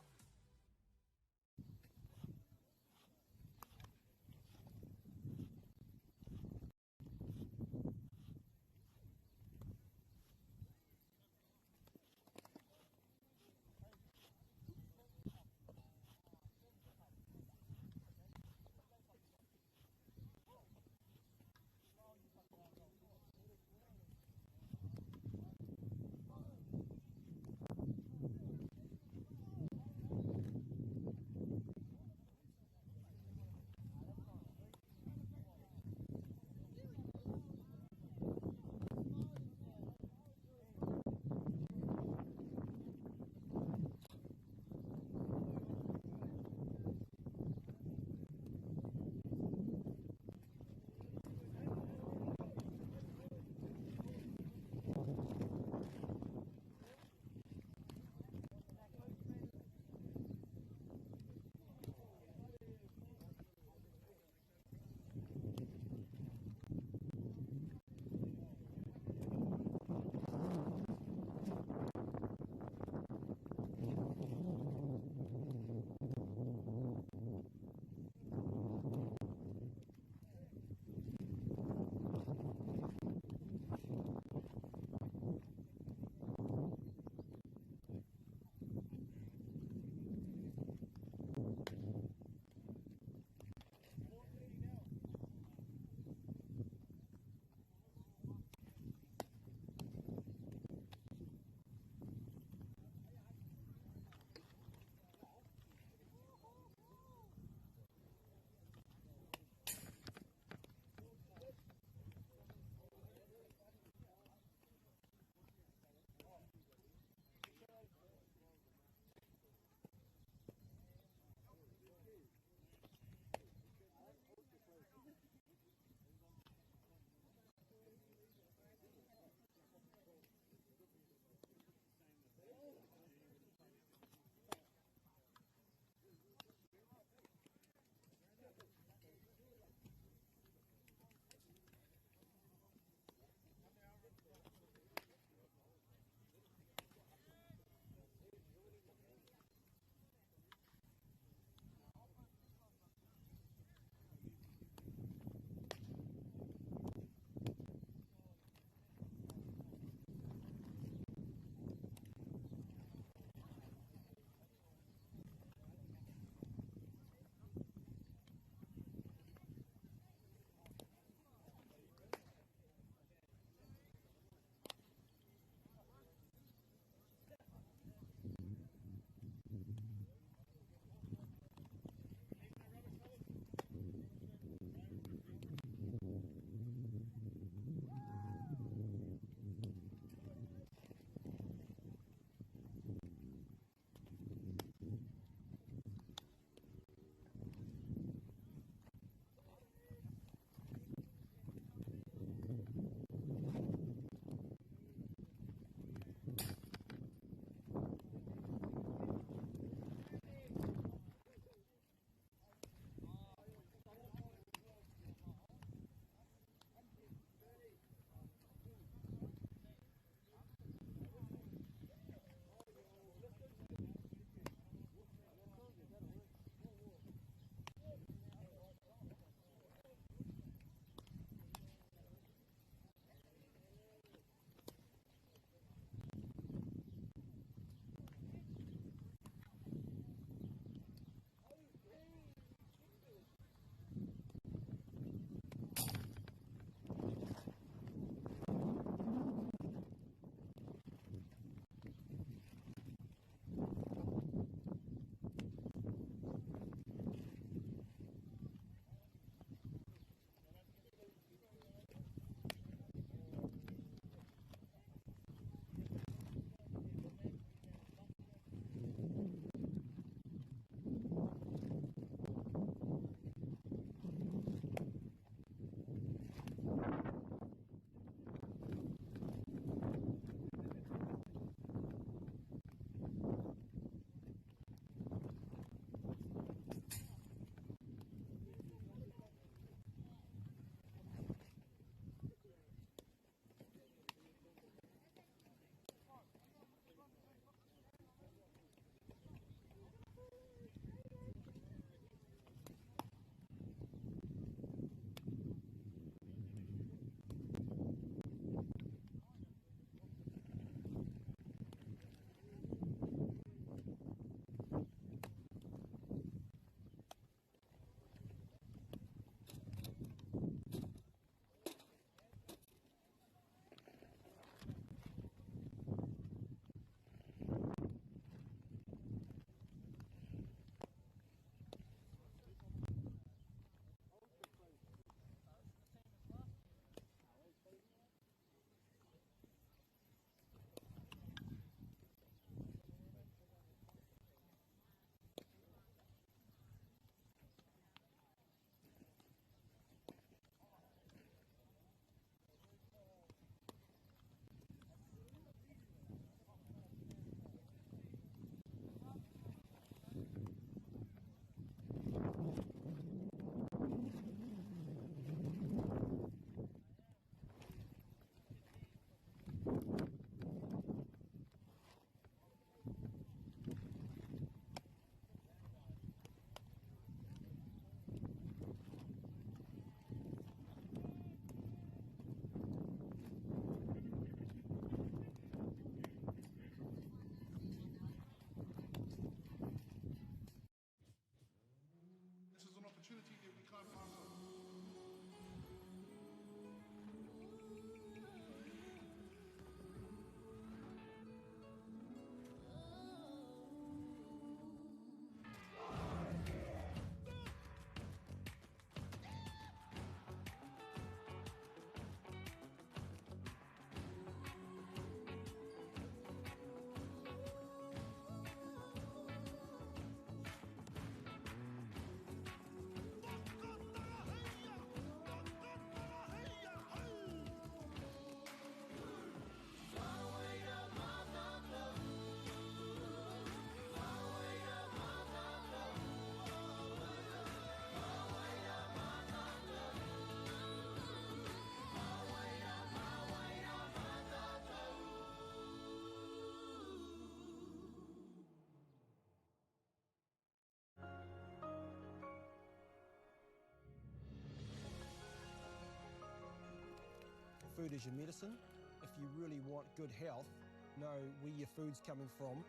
Food is your medicine. If you really want good health, know where your food's coming from.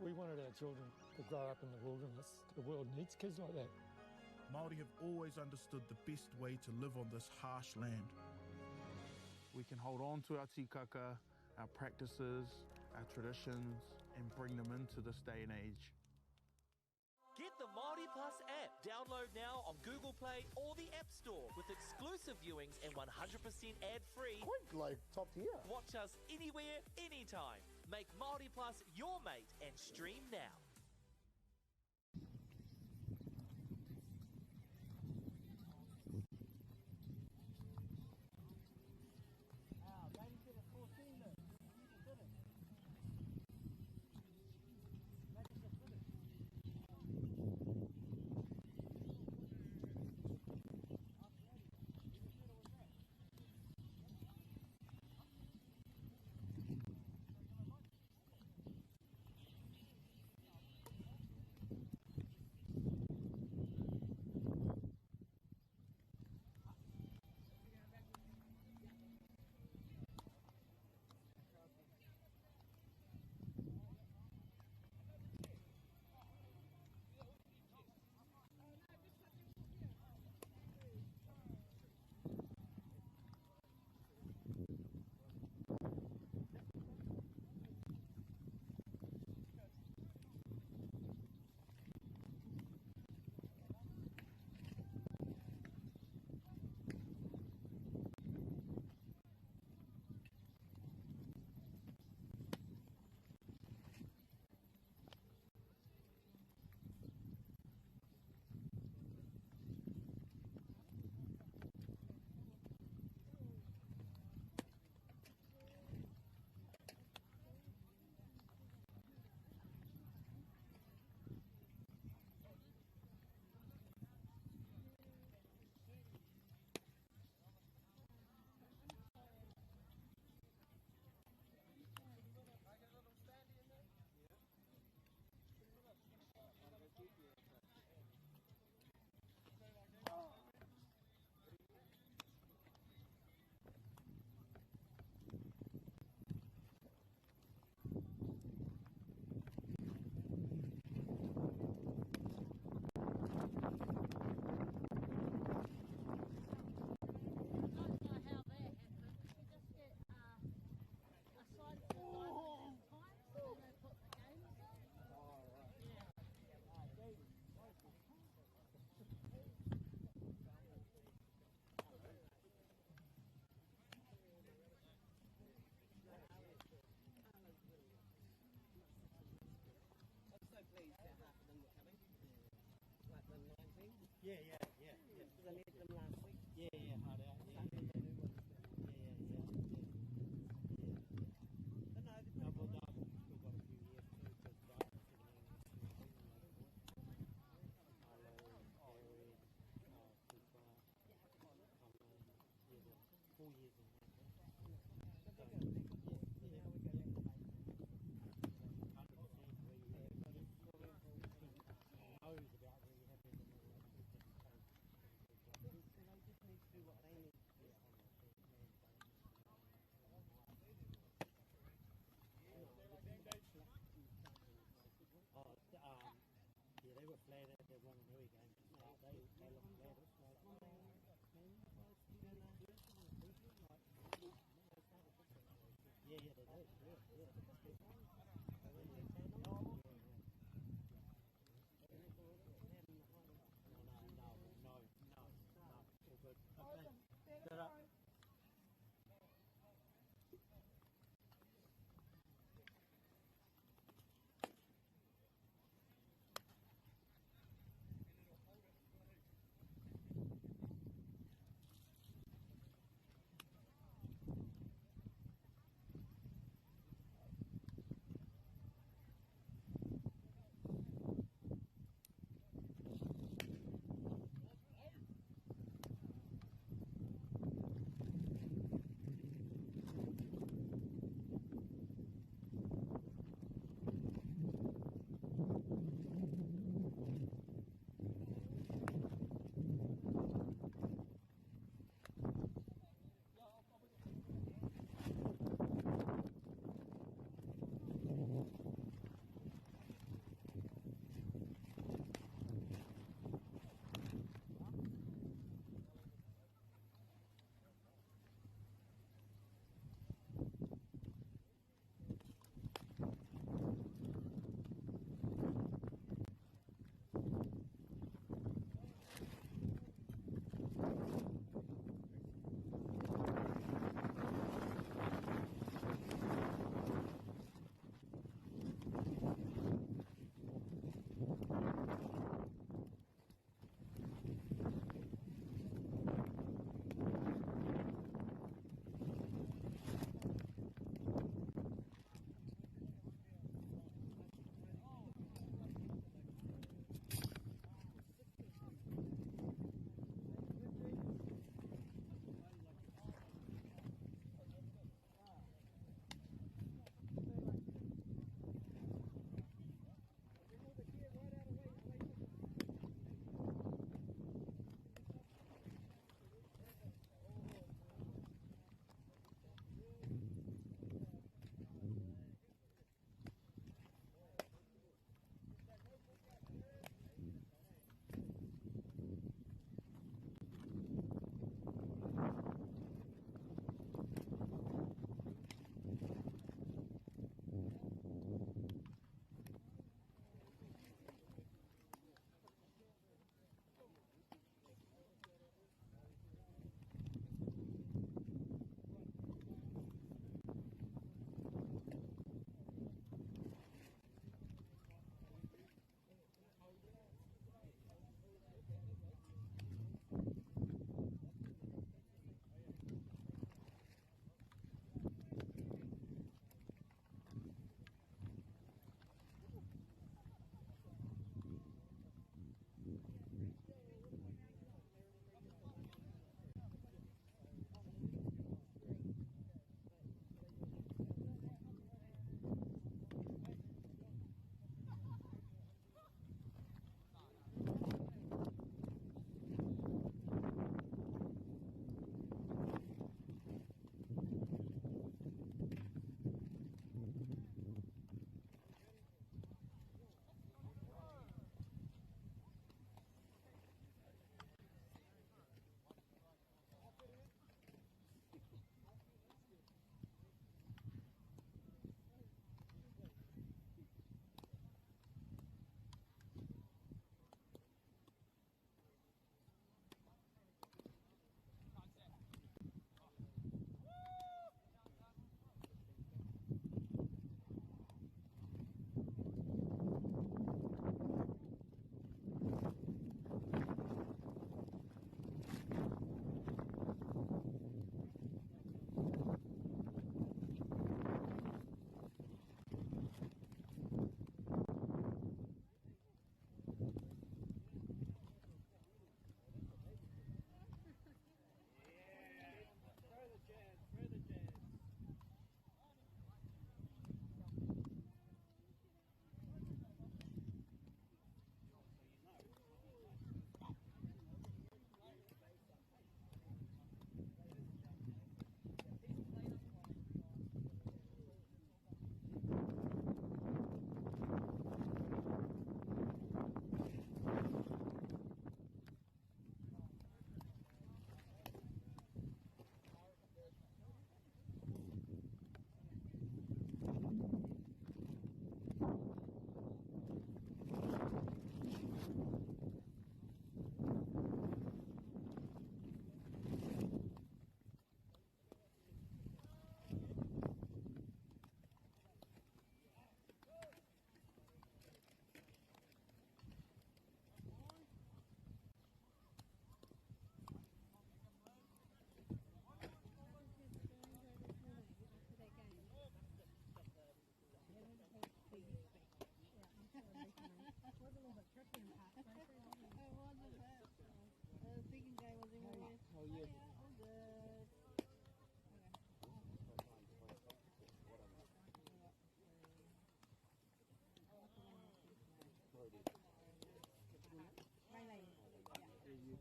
We wanted our children to grow up in the wilderness. The world needs kids like that. Māori have always understood the best way to live on this harsh land. We can hold on to our tikaka, our practices, our traditions, and bring them into this day and age. Get the Māori Plus app. Download now on Google Play or the App Store with exclusive viewings and 100% ad-free. Quite like top tier. Watch us anywhere, anytime. Make Māori Plus your mate and stream now. Yeah. Because I met them last week. Yeah, hard out. Yeah. But no, they're pretty well, they've still got a few years too, because Brighton 17 Milo, Harry, Cooper, Colin, yeah, they're 4 years in that. So, yeah, 100% knows about rehabbing and all that. They just need to do what they need to do. Yeah, they were flat at that Wanganui game to start. They looked flat. It's like, yeah, they do. Yeah. No. All good. Okay. Ta-ra.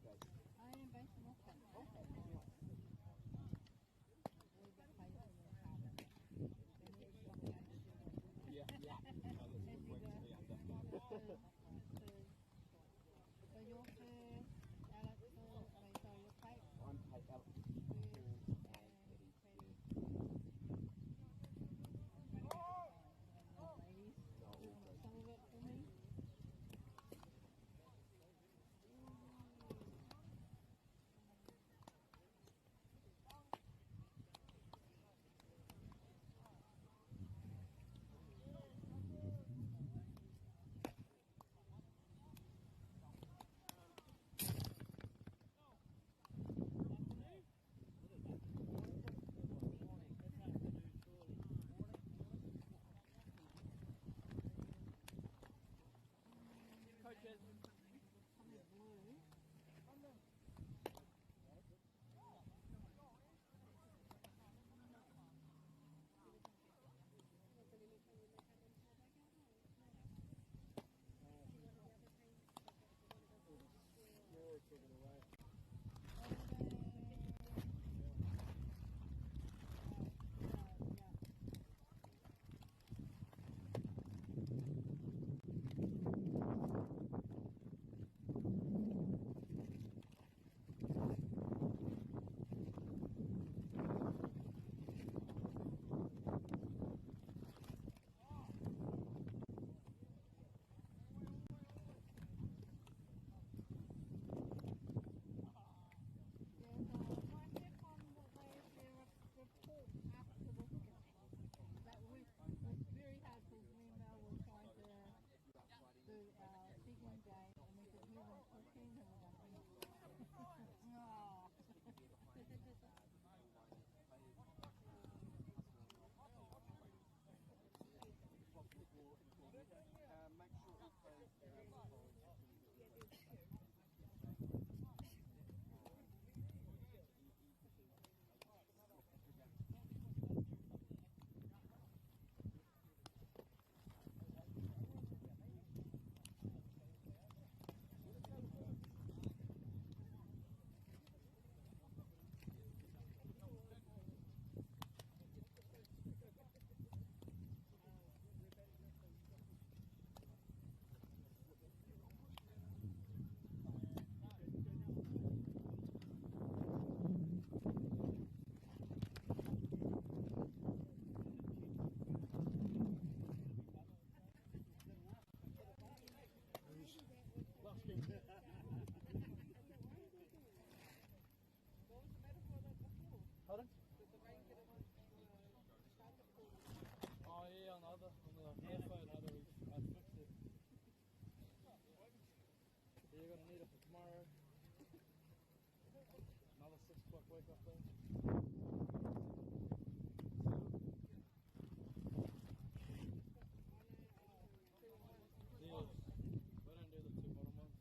based? I am based in Auckland. Okay. We get paid for the harbour. And then Yeah, yeah. No, that's a good wing to be under. So you're first, Alex first, I mean, sorry, you're Kate. I'm Kate, Alex First, and and Eddie. Freddie. Yeah. Ladies, No, you all want good. some of it for me? Coaches. Something blue. Mary took it away. There's a one here from the, their report after the that we was very hard because me and Mel were trying to do our second game and we could hear them talking and we're going, oh. Make sure all players Pardon? Oh yeah, on the other, on the earphone, other we, I fixed it. Yeah, you're gonna need it for tomorrow. Another 6 o'clock wake up day. Deals. We don't do the two bottom ones.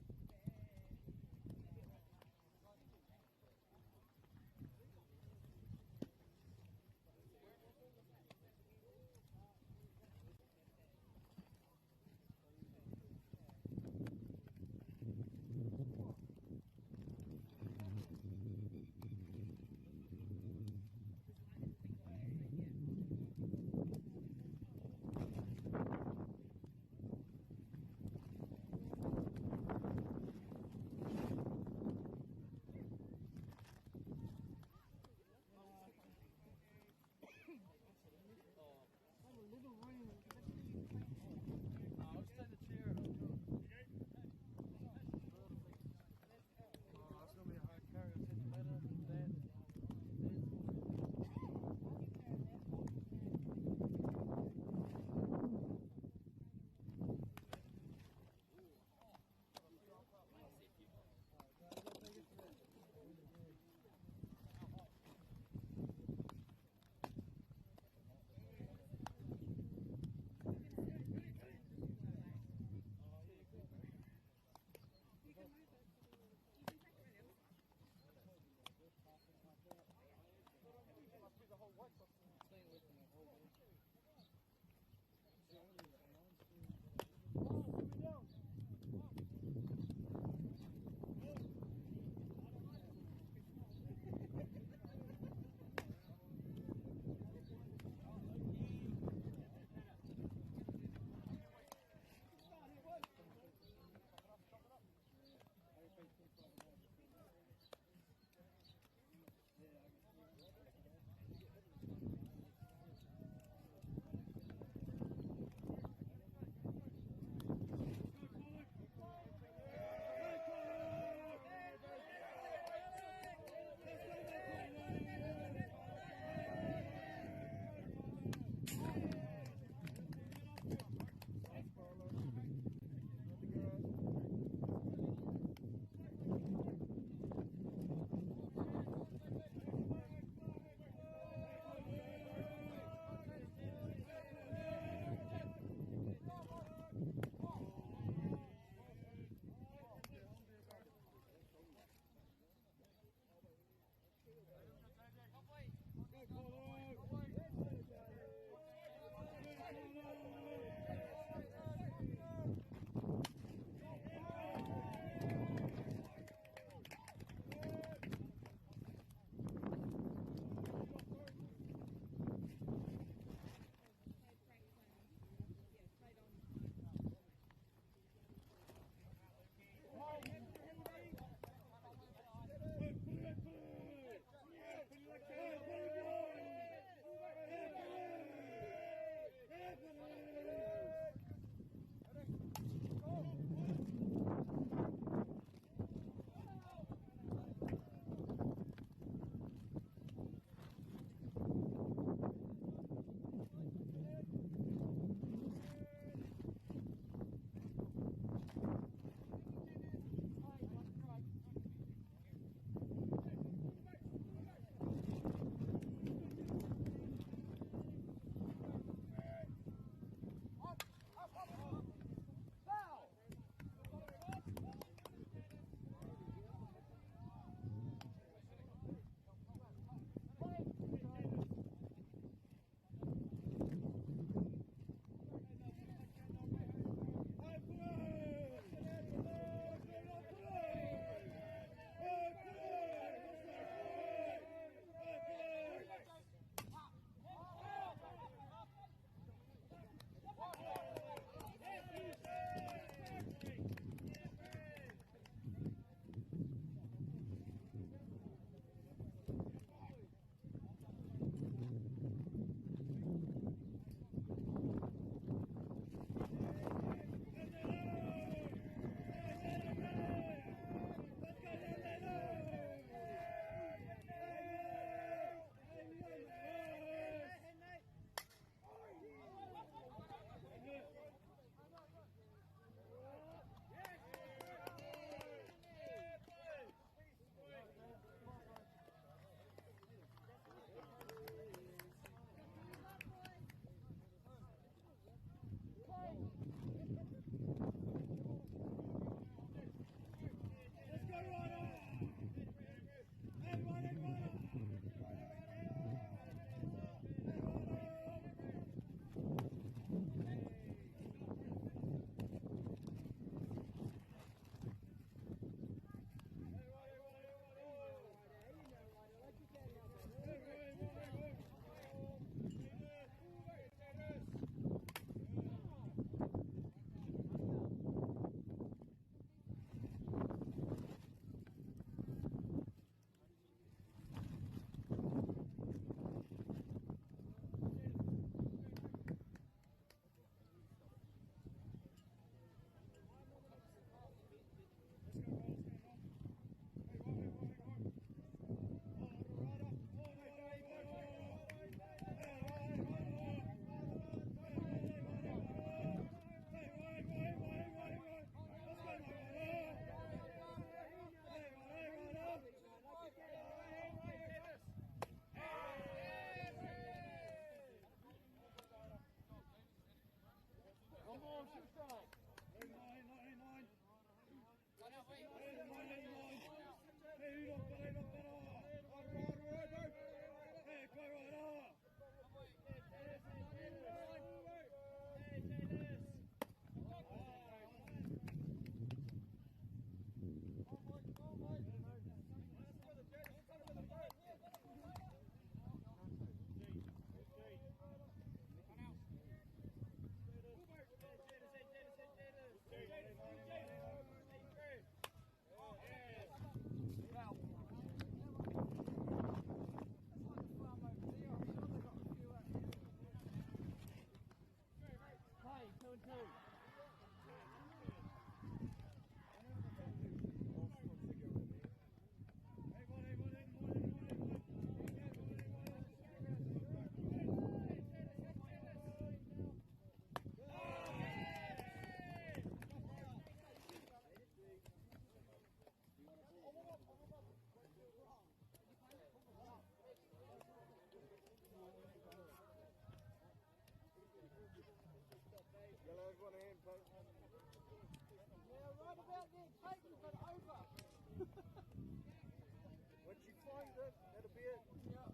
find it, that'll be it. Yeah.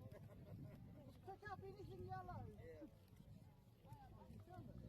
Pick up anything yellow. Yeah. You found it.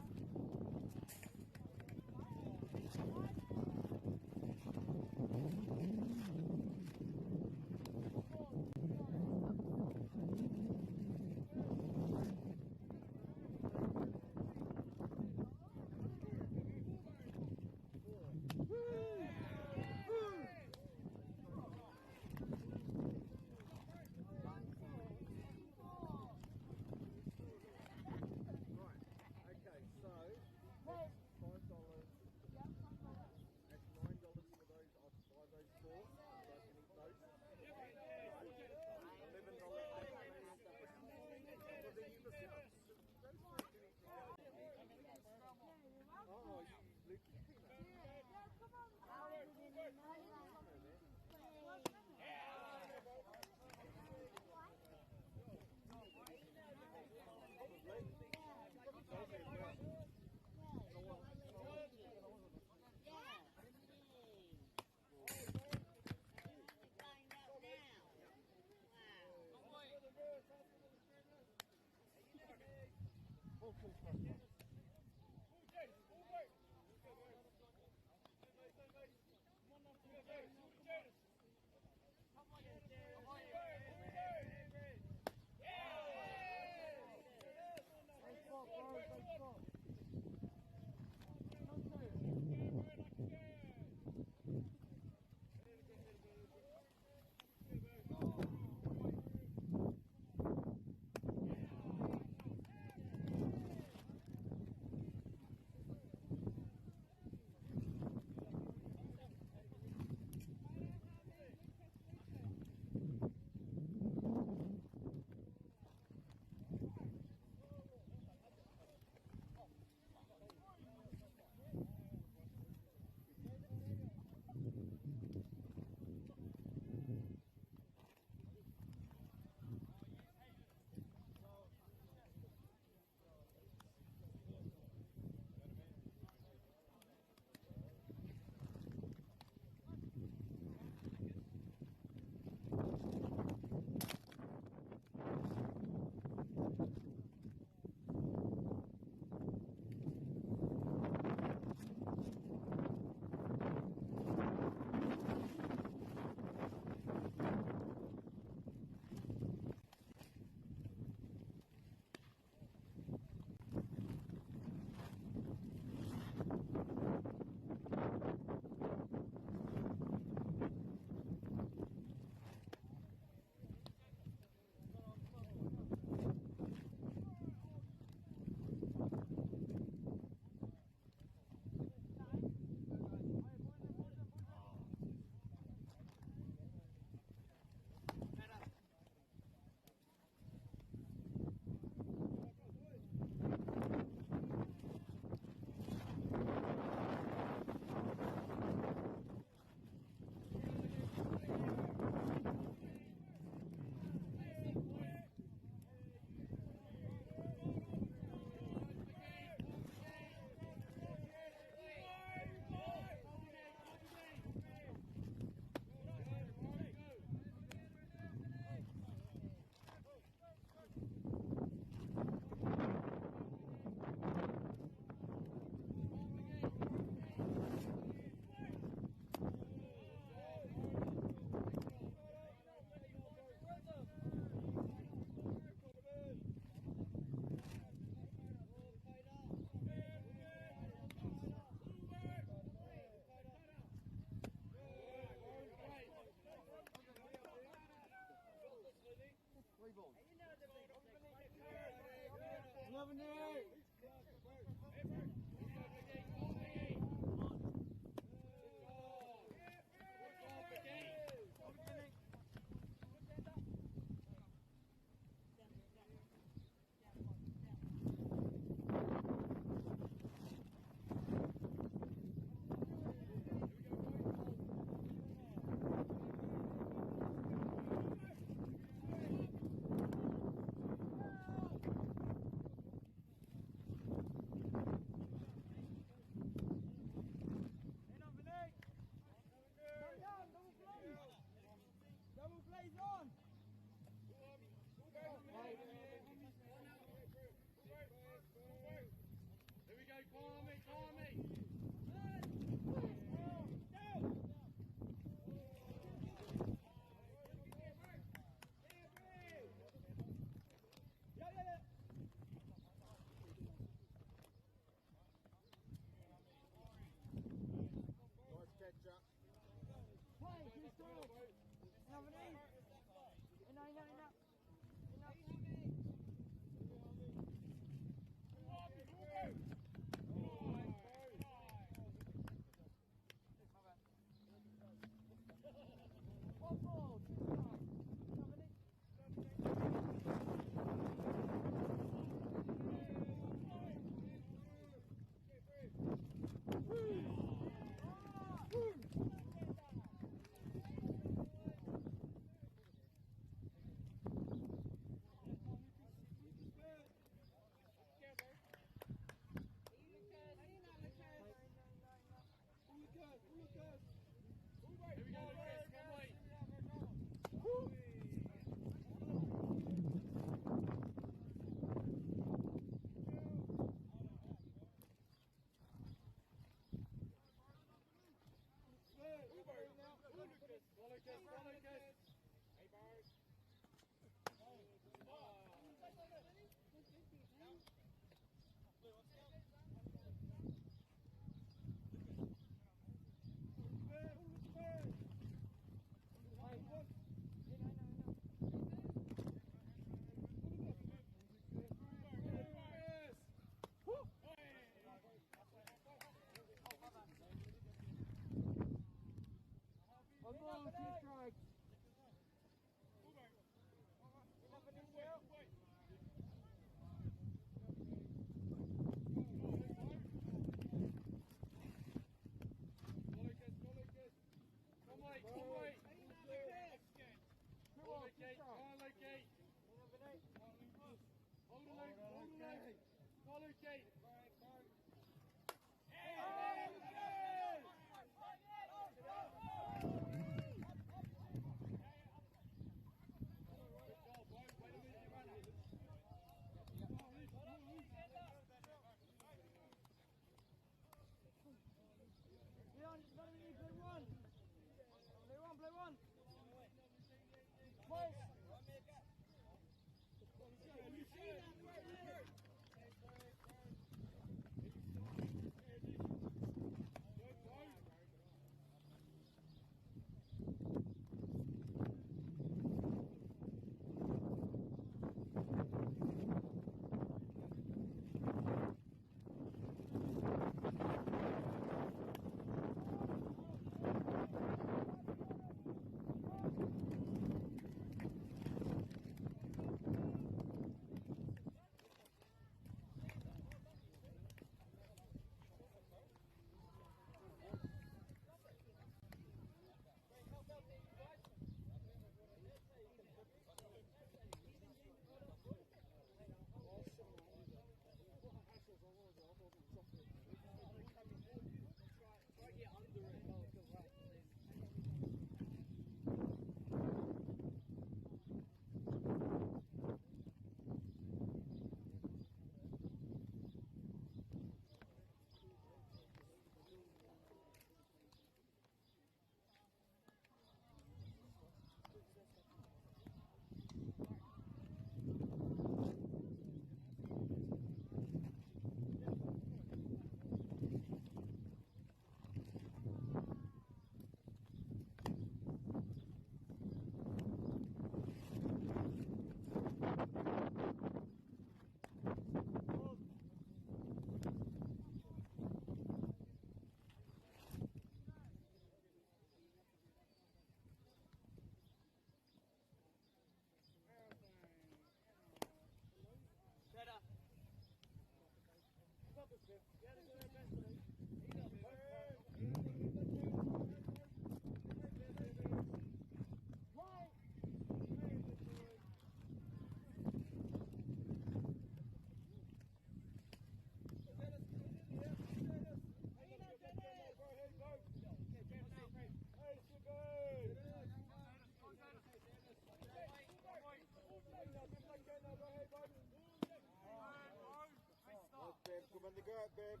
Come on the guard, babe.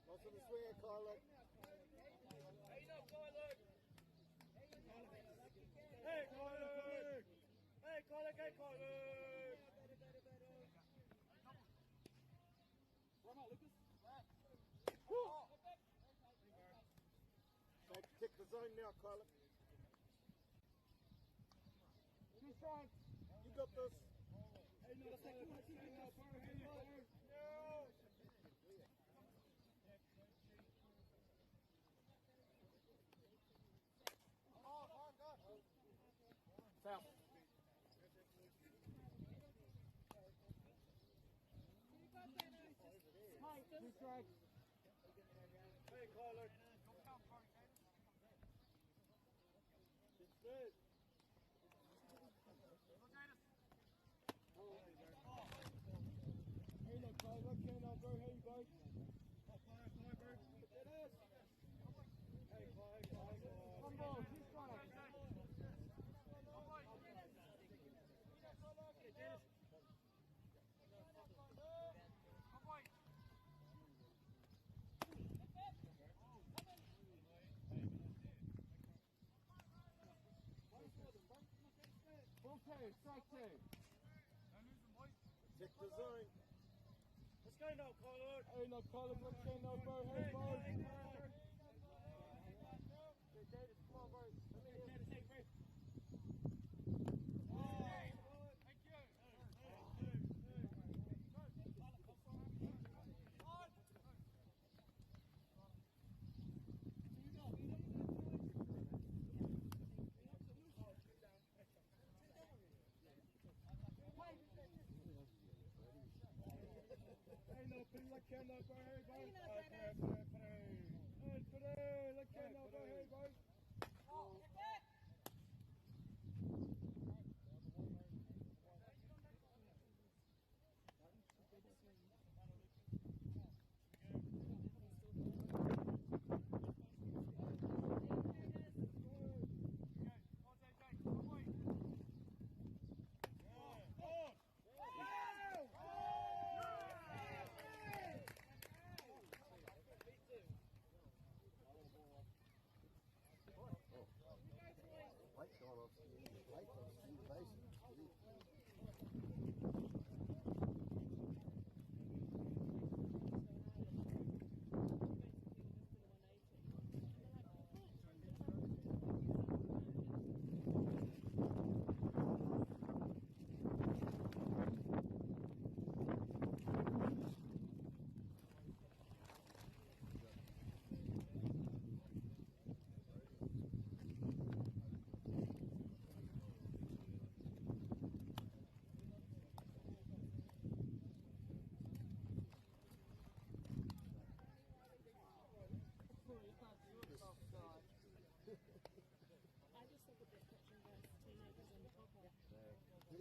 Lots of the swing, Kylo. Hey, Kylo! Hey, Kylo! Hey, Kylo! Run out, Lucas. Take the zone now, Kylo. 2 strikes. You got this. South. 2 strikes. Hey, Kylo. It's good. Hey, look, Kylo. Go, hey, bro. Hey, Kylo. One ball, 2 strikes. Ball 2, strike 2. Check the zone. Let's go now, Kylo. Hey, no, Kylo, let's go now, bro. Hey, bro. Hey, Davis, come on, bro. Take breath. Wow.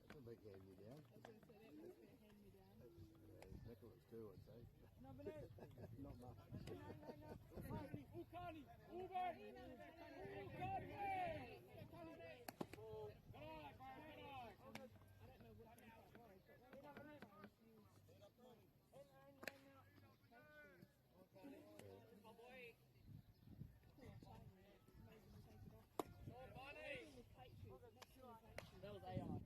That's a big hand me down. Yeah, Nicholas too, I'd say. Not much. That was AI.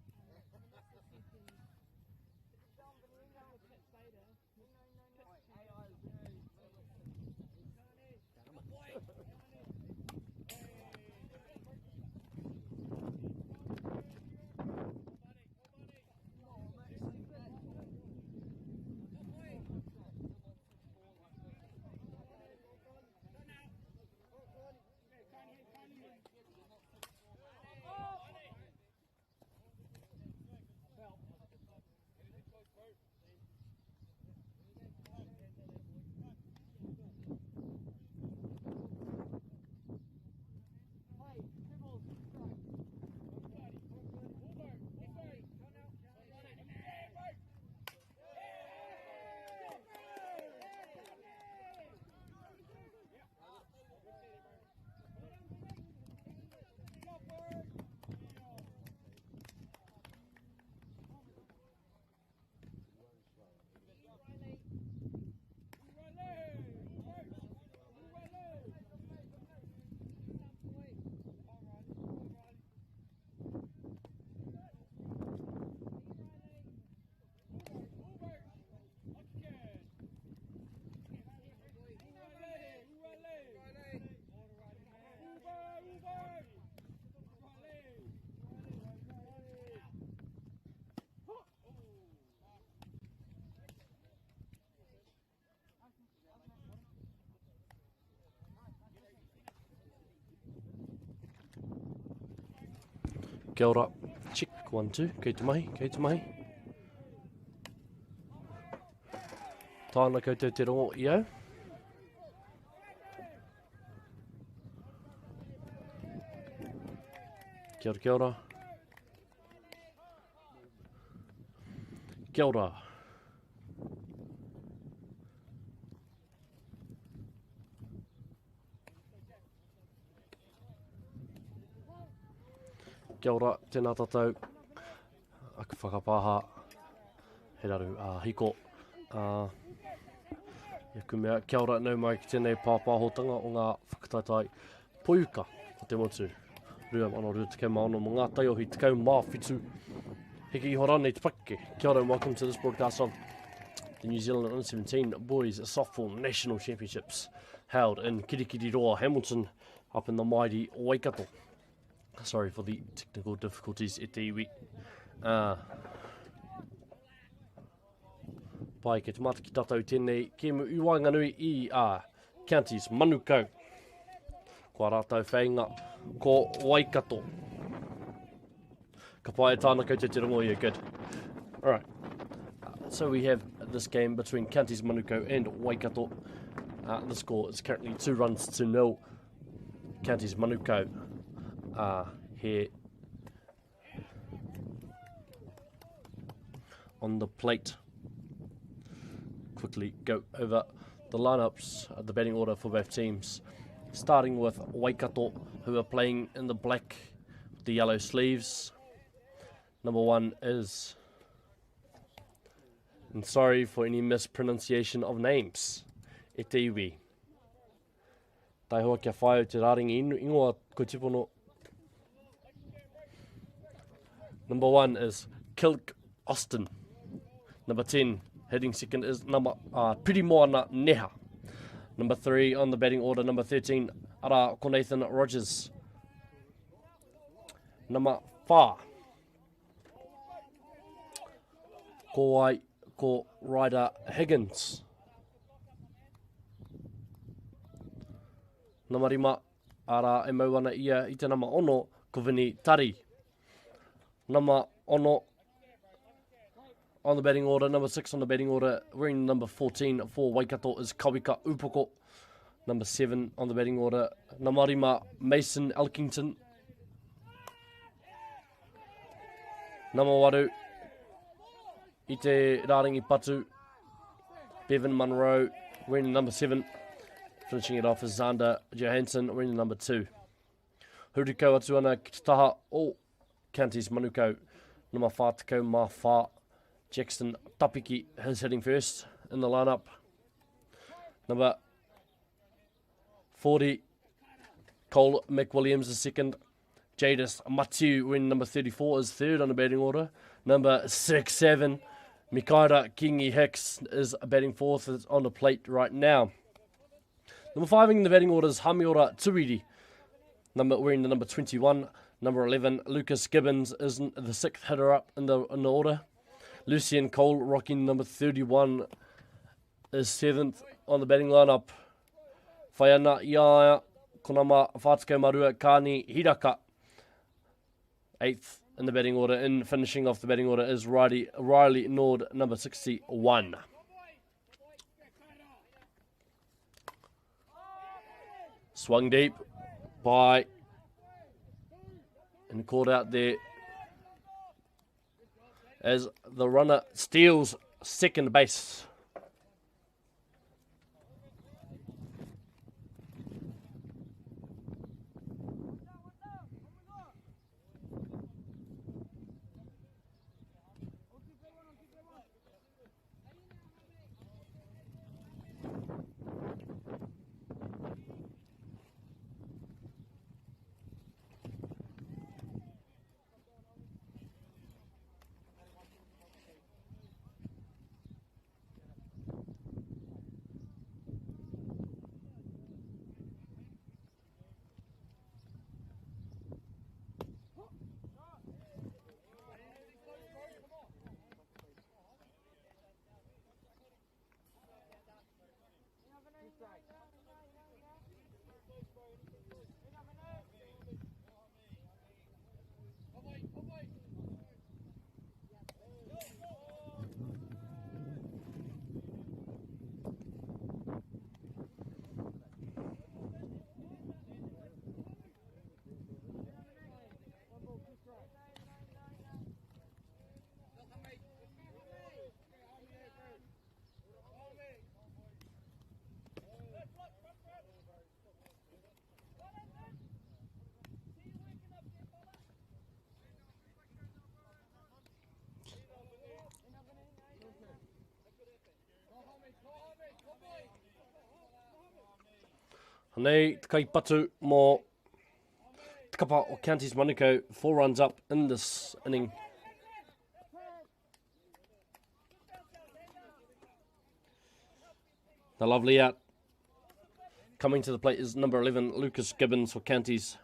Kia ora. Check, one, two. Kei te mahi, kei te mahi. Tāna koutou te rongo i au. Kia ora, kia ora. Kia ora. Kia ora, tēnā tātou. Aku whakapāha, he raru a hiko. I aku mea, kia ora nau mai ki tēnei pāpāhotanga o ngā whakataetae poiuka o te motu. 2026 mō ngā taiohi 17 heke iho rānei te pakeke. Kia ora and welcome to this broadcast of the New Zealand Under 17 Boys Softball National Championships held in Kirikiriroa, Hamilton, up in the mighty Waikato. Sorry for the technical difficulties e te iwi. Pai, kei te mata ki tātou tēnei kēmu i waenganui i a Counties Manukau. Ko a rātou wheinga ko Waikato. Ka pai e tāna koutou te rongo ia, good. Alright. So we have this game between Counties Manukau and Waikato. The score is currently 2 runs to nil. Counties Manukau are here on the plate. Quickly go over the lineups, the batting order for both teams. Starting with Waikato, who are playing in the black with the yellow sleeves. Number 1 is, and sorry for any mispronunciation of names, e te iwi. Taihoa kia whai te rāringi ingoa ko tipono. Number 1 is Kilk Austin. Number 10, hitting second is number Pirimoana Neha. Number 3 on the batting order, number 13, ara ko Nathan Rogers. Number 4. Ko wai, ko Ryder Higgins. Nama 5, arā e mau ana ia i te nama 6, ko Vinny Tari. Nama 6 on the batting order, number 6 on the batting order, wearing number 14 for Waikato is Kawika Upoko. Number 7 on the batting order, nama 5, Mason Elkington. Nama 8, i te rārangi patu, Bevan Munro, wearing number 7. Finishing it off is Xander Johansson, wearing number 2. Hurikau atu ana ki te taha o Counties Manukau, nama 44, Jackson Tapiki, his hitting first in the lineup. Number 40, Cole McWilliams is second. Jadis Matiu, when number 34, is third on the batting order. Number 6-7, Mikaira Kingi Hicks is batting fourth, is on the plate right now. Number 5 in the batting order is Hamiora Tuiri. Wearing the number 21. Number 11, Lucas Gibbons, is the sixth hitter up in the order. Lucien Cole, rocking number 31, is seventh on the batting lineup. Whaiana Iaia, Konama Whātukau Marua, Kani Hiraka, eighth in the batting order. In finishing off the batting order is Riley Nord, number 61. Swung deep by and caught out there as the runner steals second base. Nei te kai patu mō te kapa o Counties Manukau, 4 runs up in this inning. The lovely out. Coming to the plate is number 11, Lucas Gibbons for Counties.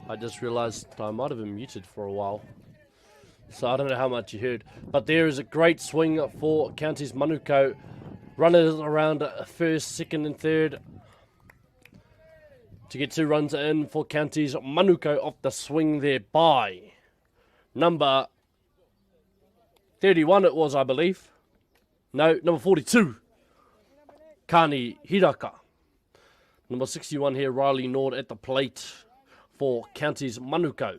I just realized I might have been muted for a while. So I don't know how much you heard. But there is a great swing for Counties Manukau. Runners around first, second and third. To get 2 runs in for Counties Manukau off the swing there by number 31 it was, I believe. No, number 42, Kani Hiraka. Number 61 here, Riley Nord at the plate for Counties Manukau.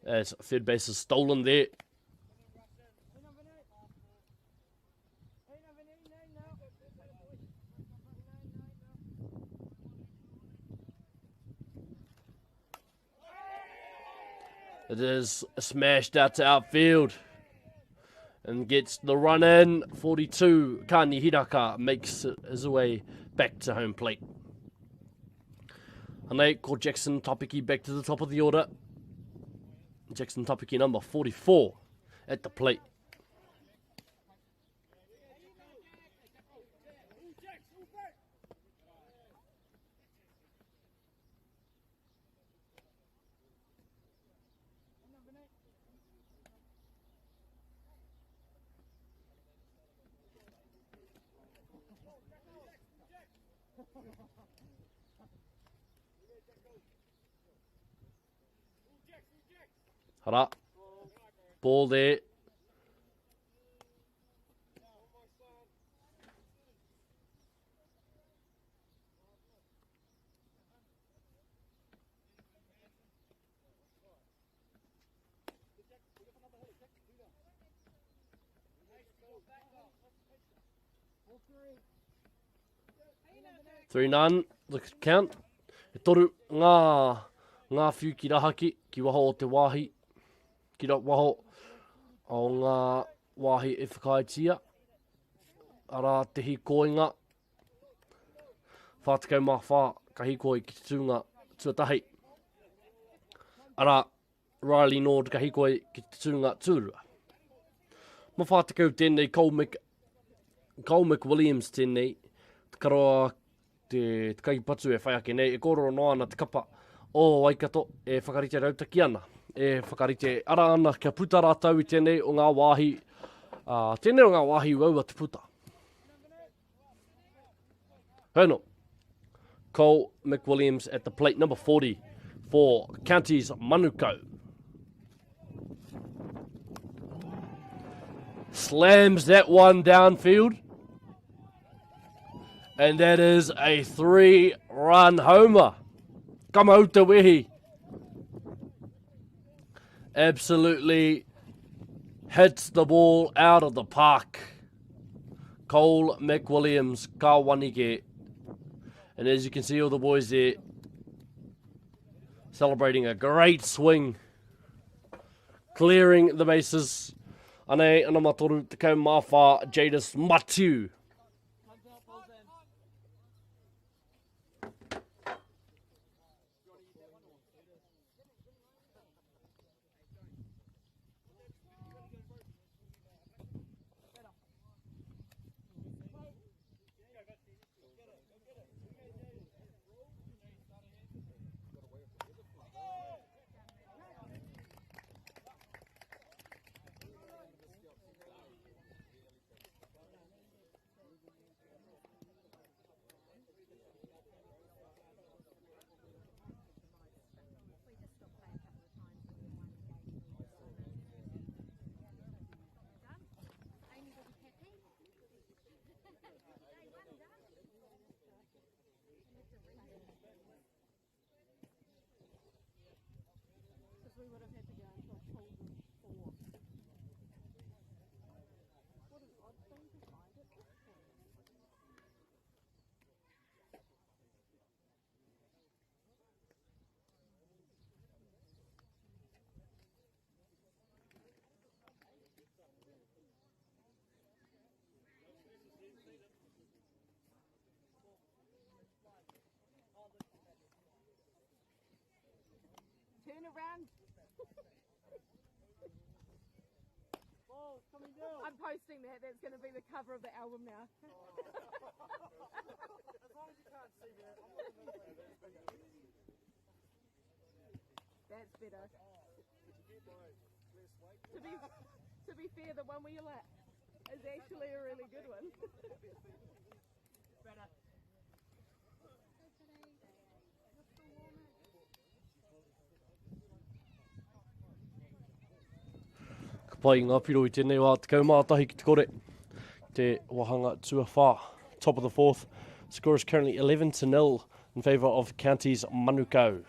As third base is stolen there. It is smashed out to outfield and gets the run in. 42, Kani Hiraka makes his way back to home plate. And they call Jackson Topiki back to the top of the order. Jackson Topiki, number 44, at the plate. Hara. Ball there. Three none, the count. E toru ngā, ngā whiu ki rahaki, ki waho o te wāhi, ki ra waho o ngā wāhi e whakaaetia. Arā te hīkoinga, 44 ka hīkoi ki te tūnga tuatahi. Arā, Riley Nord ka hīkoi ki te tūnga tuarua. Ma 40 tēnei Cole, Mc, Cole McWilliams tēnei, te karoa te, te kaipatu e whai ake nei, e kōrero noa ana te kapa o Waikato e whakarite rautaki ana, e whakarite ara ana kia puta rātou i tēnei o ngā wāhi, tēnei o ngā wāhi uaua te puta. Heno, Cole McWilliams at the plate, number 40 for Counties Manukau. Slams that one downfield. And that is a 3-run homer. Kamauta Wehi. Absolutely hits the ball out of the park. Cole McWilliams, ka wanike. And as you can see, all the boys there celebrating a great swing. Clearing the bases. Anei, ana matoru, te kau mā whā, Jadis Matiu. would have had to go into a pool of four. What an odd thing to find at this point. Turn around. I'm posting that. That's going to be the cover of the album now. As long as you can't see that, I'm not gonna say that's bigger. That's better. Did you get my less weight? To be fair, the one where you're like is actually a really good one. Better. Ka pai ngā piro i tēnei wā, 11 ki te kore. Te wahanga tuawhā, top of the fourth. Score is currently 11-0 in favour of Counties Manukau.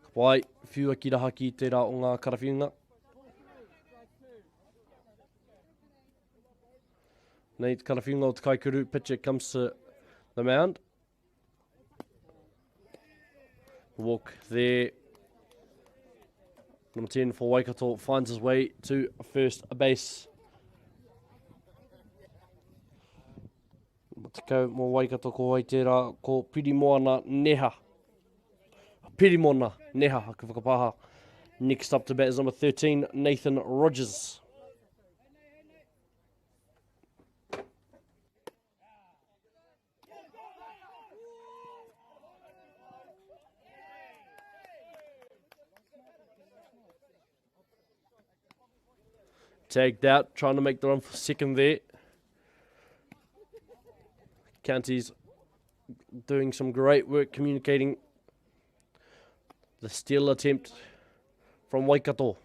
Ka pai, whiua ki rahaki tērā o ngā karawhiunga. Nei te karawhiunga o te kaikuru, pitcher comes to the mound. Walk there. Number 10 for Waikato finds his way to first base. Tekau mō Waikato ko wai tērā, ko Pirimoana Neha. Pirimona Neha, aku whakapaha. Next up to bat is number 13, Nathan Rogers. Tagged out, trying to make the run for second there. Counties doing some great work communicating the steal attempt from Waikato.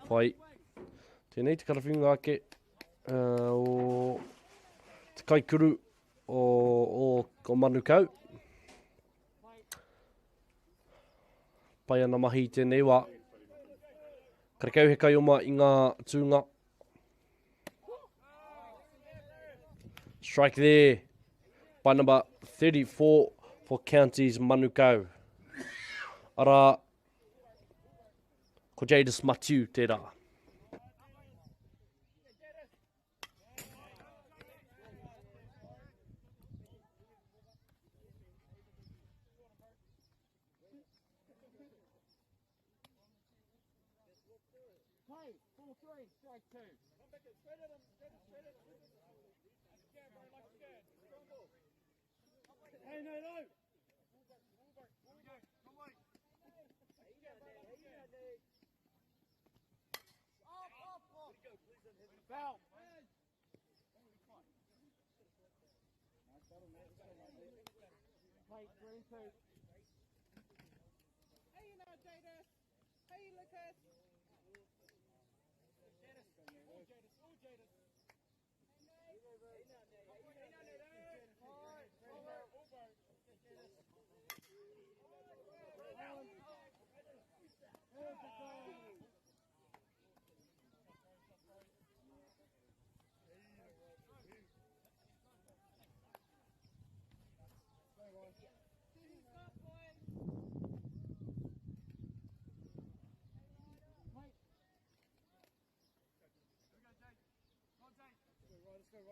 Pai. Tēnei te karawhiunga ake o te kaikuru o Manukau. Pai ana mahi i tēnei wā. Karekau he kaioma i ngā tūnga. Strike there by number 34 for Counties Manukau. Arā, ko Jadis Matiu tērā. Hey, no, no. Foul. Mate, green two. Hey, you know, Jadis. Hey, Lucas. Jadis. Oh, Jadis. Oh, Jadis.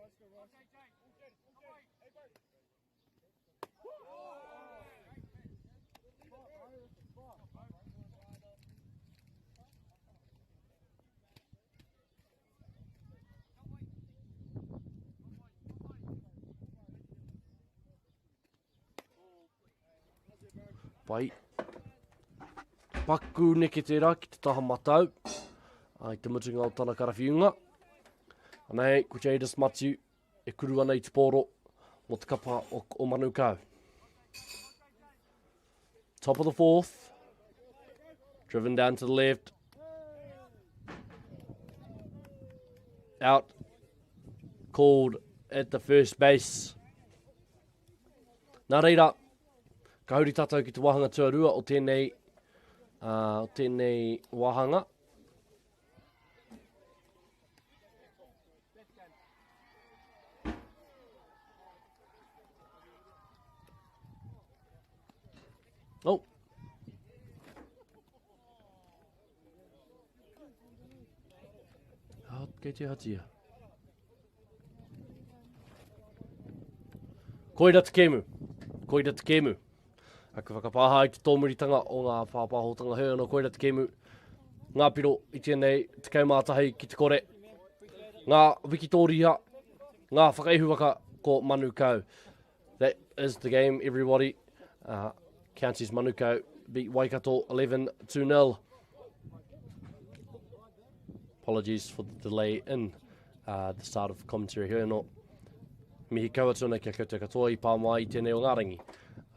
Let's go, Ross. Pai. Paku neke tērā ki te taha matau. Ai te mutunga o tana karawhiunga. Anei, ko Jadis Matiu e kuru ana i te pōro mō te kapa o, o Manukau. Top of the fourth. Driven down to the left. Out. Called at the first base. Nā reira, ka huri tātou ki te wāhanga tuarua o tēnei, uh, o tēnei wāhanga. Oh. Oh, kei te hatia. Koira te kēmu. Koira te kēmu. Aku whakapāha i te tōmuritanga o ngā pāpāhotanga hei anō koira te kēmu. Ngā piro i tēnei 11 ki te kore. Ngā wikitōria, ngā whakaihuwaka ko Manukau. That is the game, everybody. Uh, Counties Manukau beat Waikato 11 to 0. Apologies for the delay in uh, the start of commentary here. No. Mihi kau atu ana kia koutou katoa i pā mai i tēnei o ngā rangi.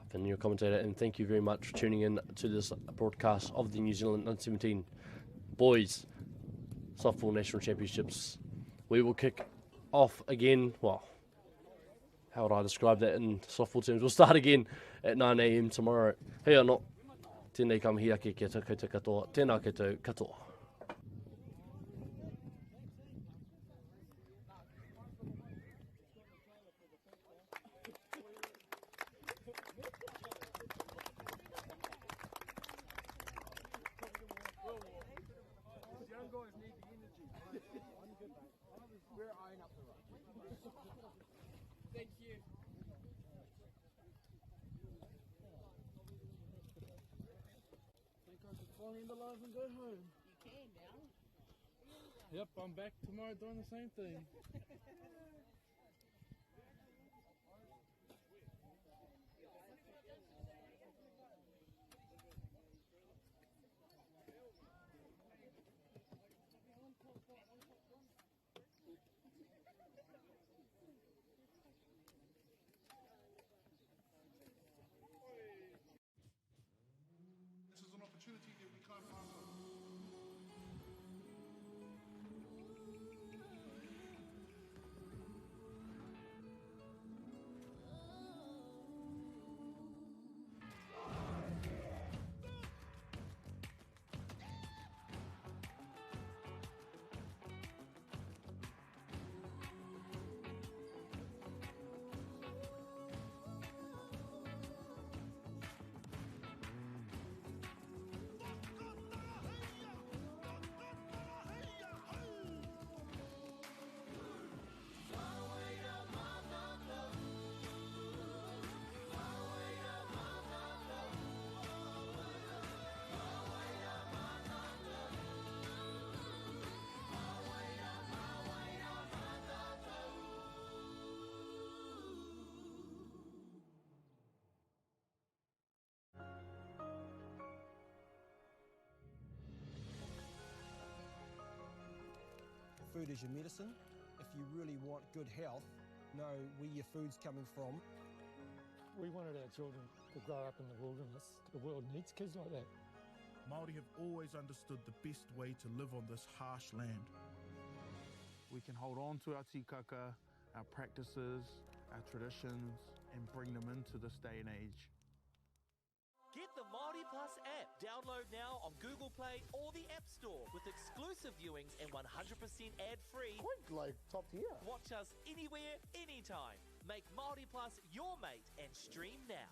I've been your commentator and thank you very much for tuning in to this broadcast of the New Zealand Under 17 Boys Softball National Championships. We will kick off again, well, how would I describe that in softball terms? We'll start again at 9am tomorrow. Hei anō, tēnei ka mihi ake kia koutou katoa. Tēnā koutou katoa. Young guys need the energy. I'm good, mate. We're eyeing up the road. Thank you. Think I could finally end the life and go home. You can now. Yep, I'm back tomorrow doing the same thing. This is an opportunity that we can't pass up. Food is your medicine. If you really want good health, know where your food's coming from. We wanted our children to grow up in the wilderness. The world needs kids like that. Māori have always understood the best way to live on this harsh land. We can hold on to our tikaka, our practices, our traditions, and bring them into this day and age. Get the Māori Plus app. Download now on Google Play or the App Store with exclusive viewings and 100% ad-free. Quite like top tier. Watch us anywhere, anytime. Make Māori Plus your mate and stream now.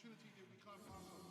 opportunity that we can't pass up.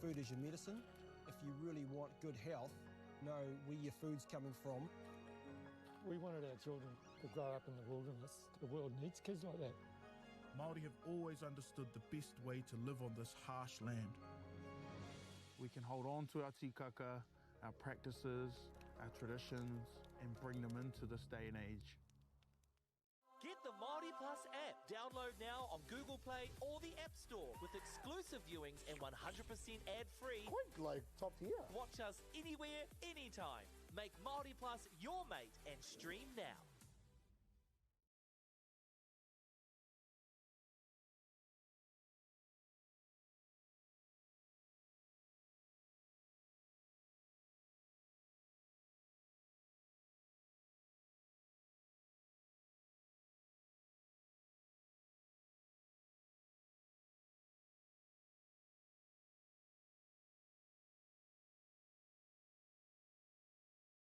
Food is your medicine. If you really want good health, know where your food's coming from. We wanted our children to grow up in the wilderness. The world needs kids like that. Māori have always understood the best way to live on this harsh land. We can hold on to our tikaka, our practices, our traditions, and bring them into this day and age. Get the Māori Plus app. Download now on Google Play or the App Store with exclusive viewings and 100% ad-free. Quite like top tier. Watch us anywhere, anytime. Make Māori Plus your mate and stream now.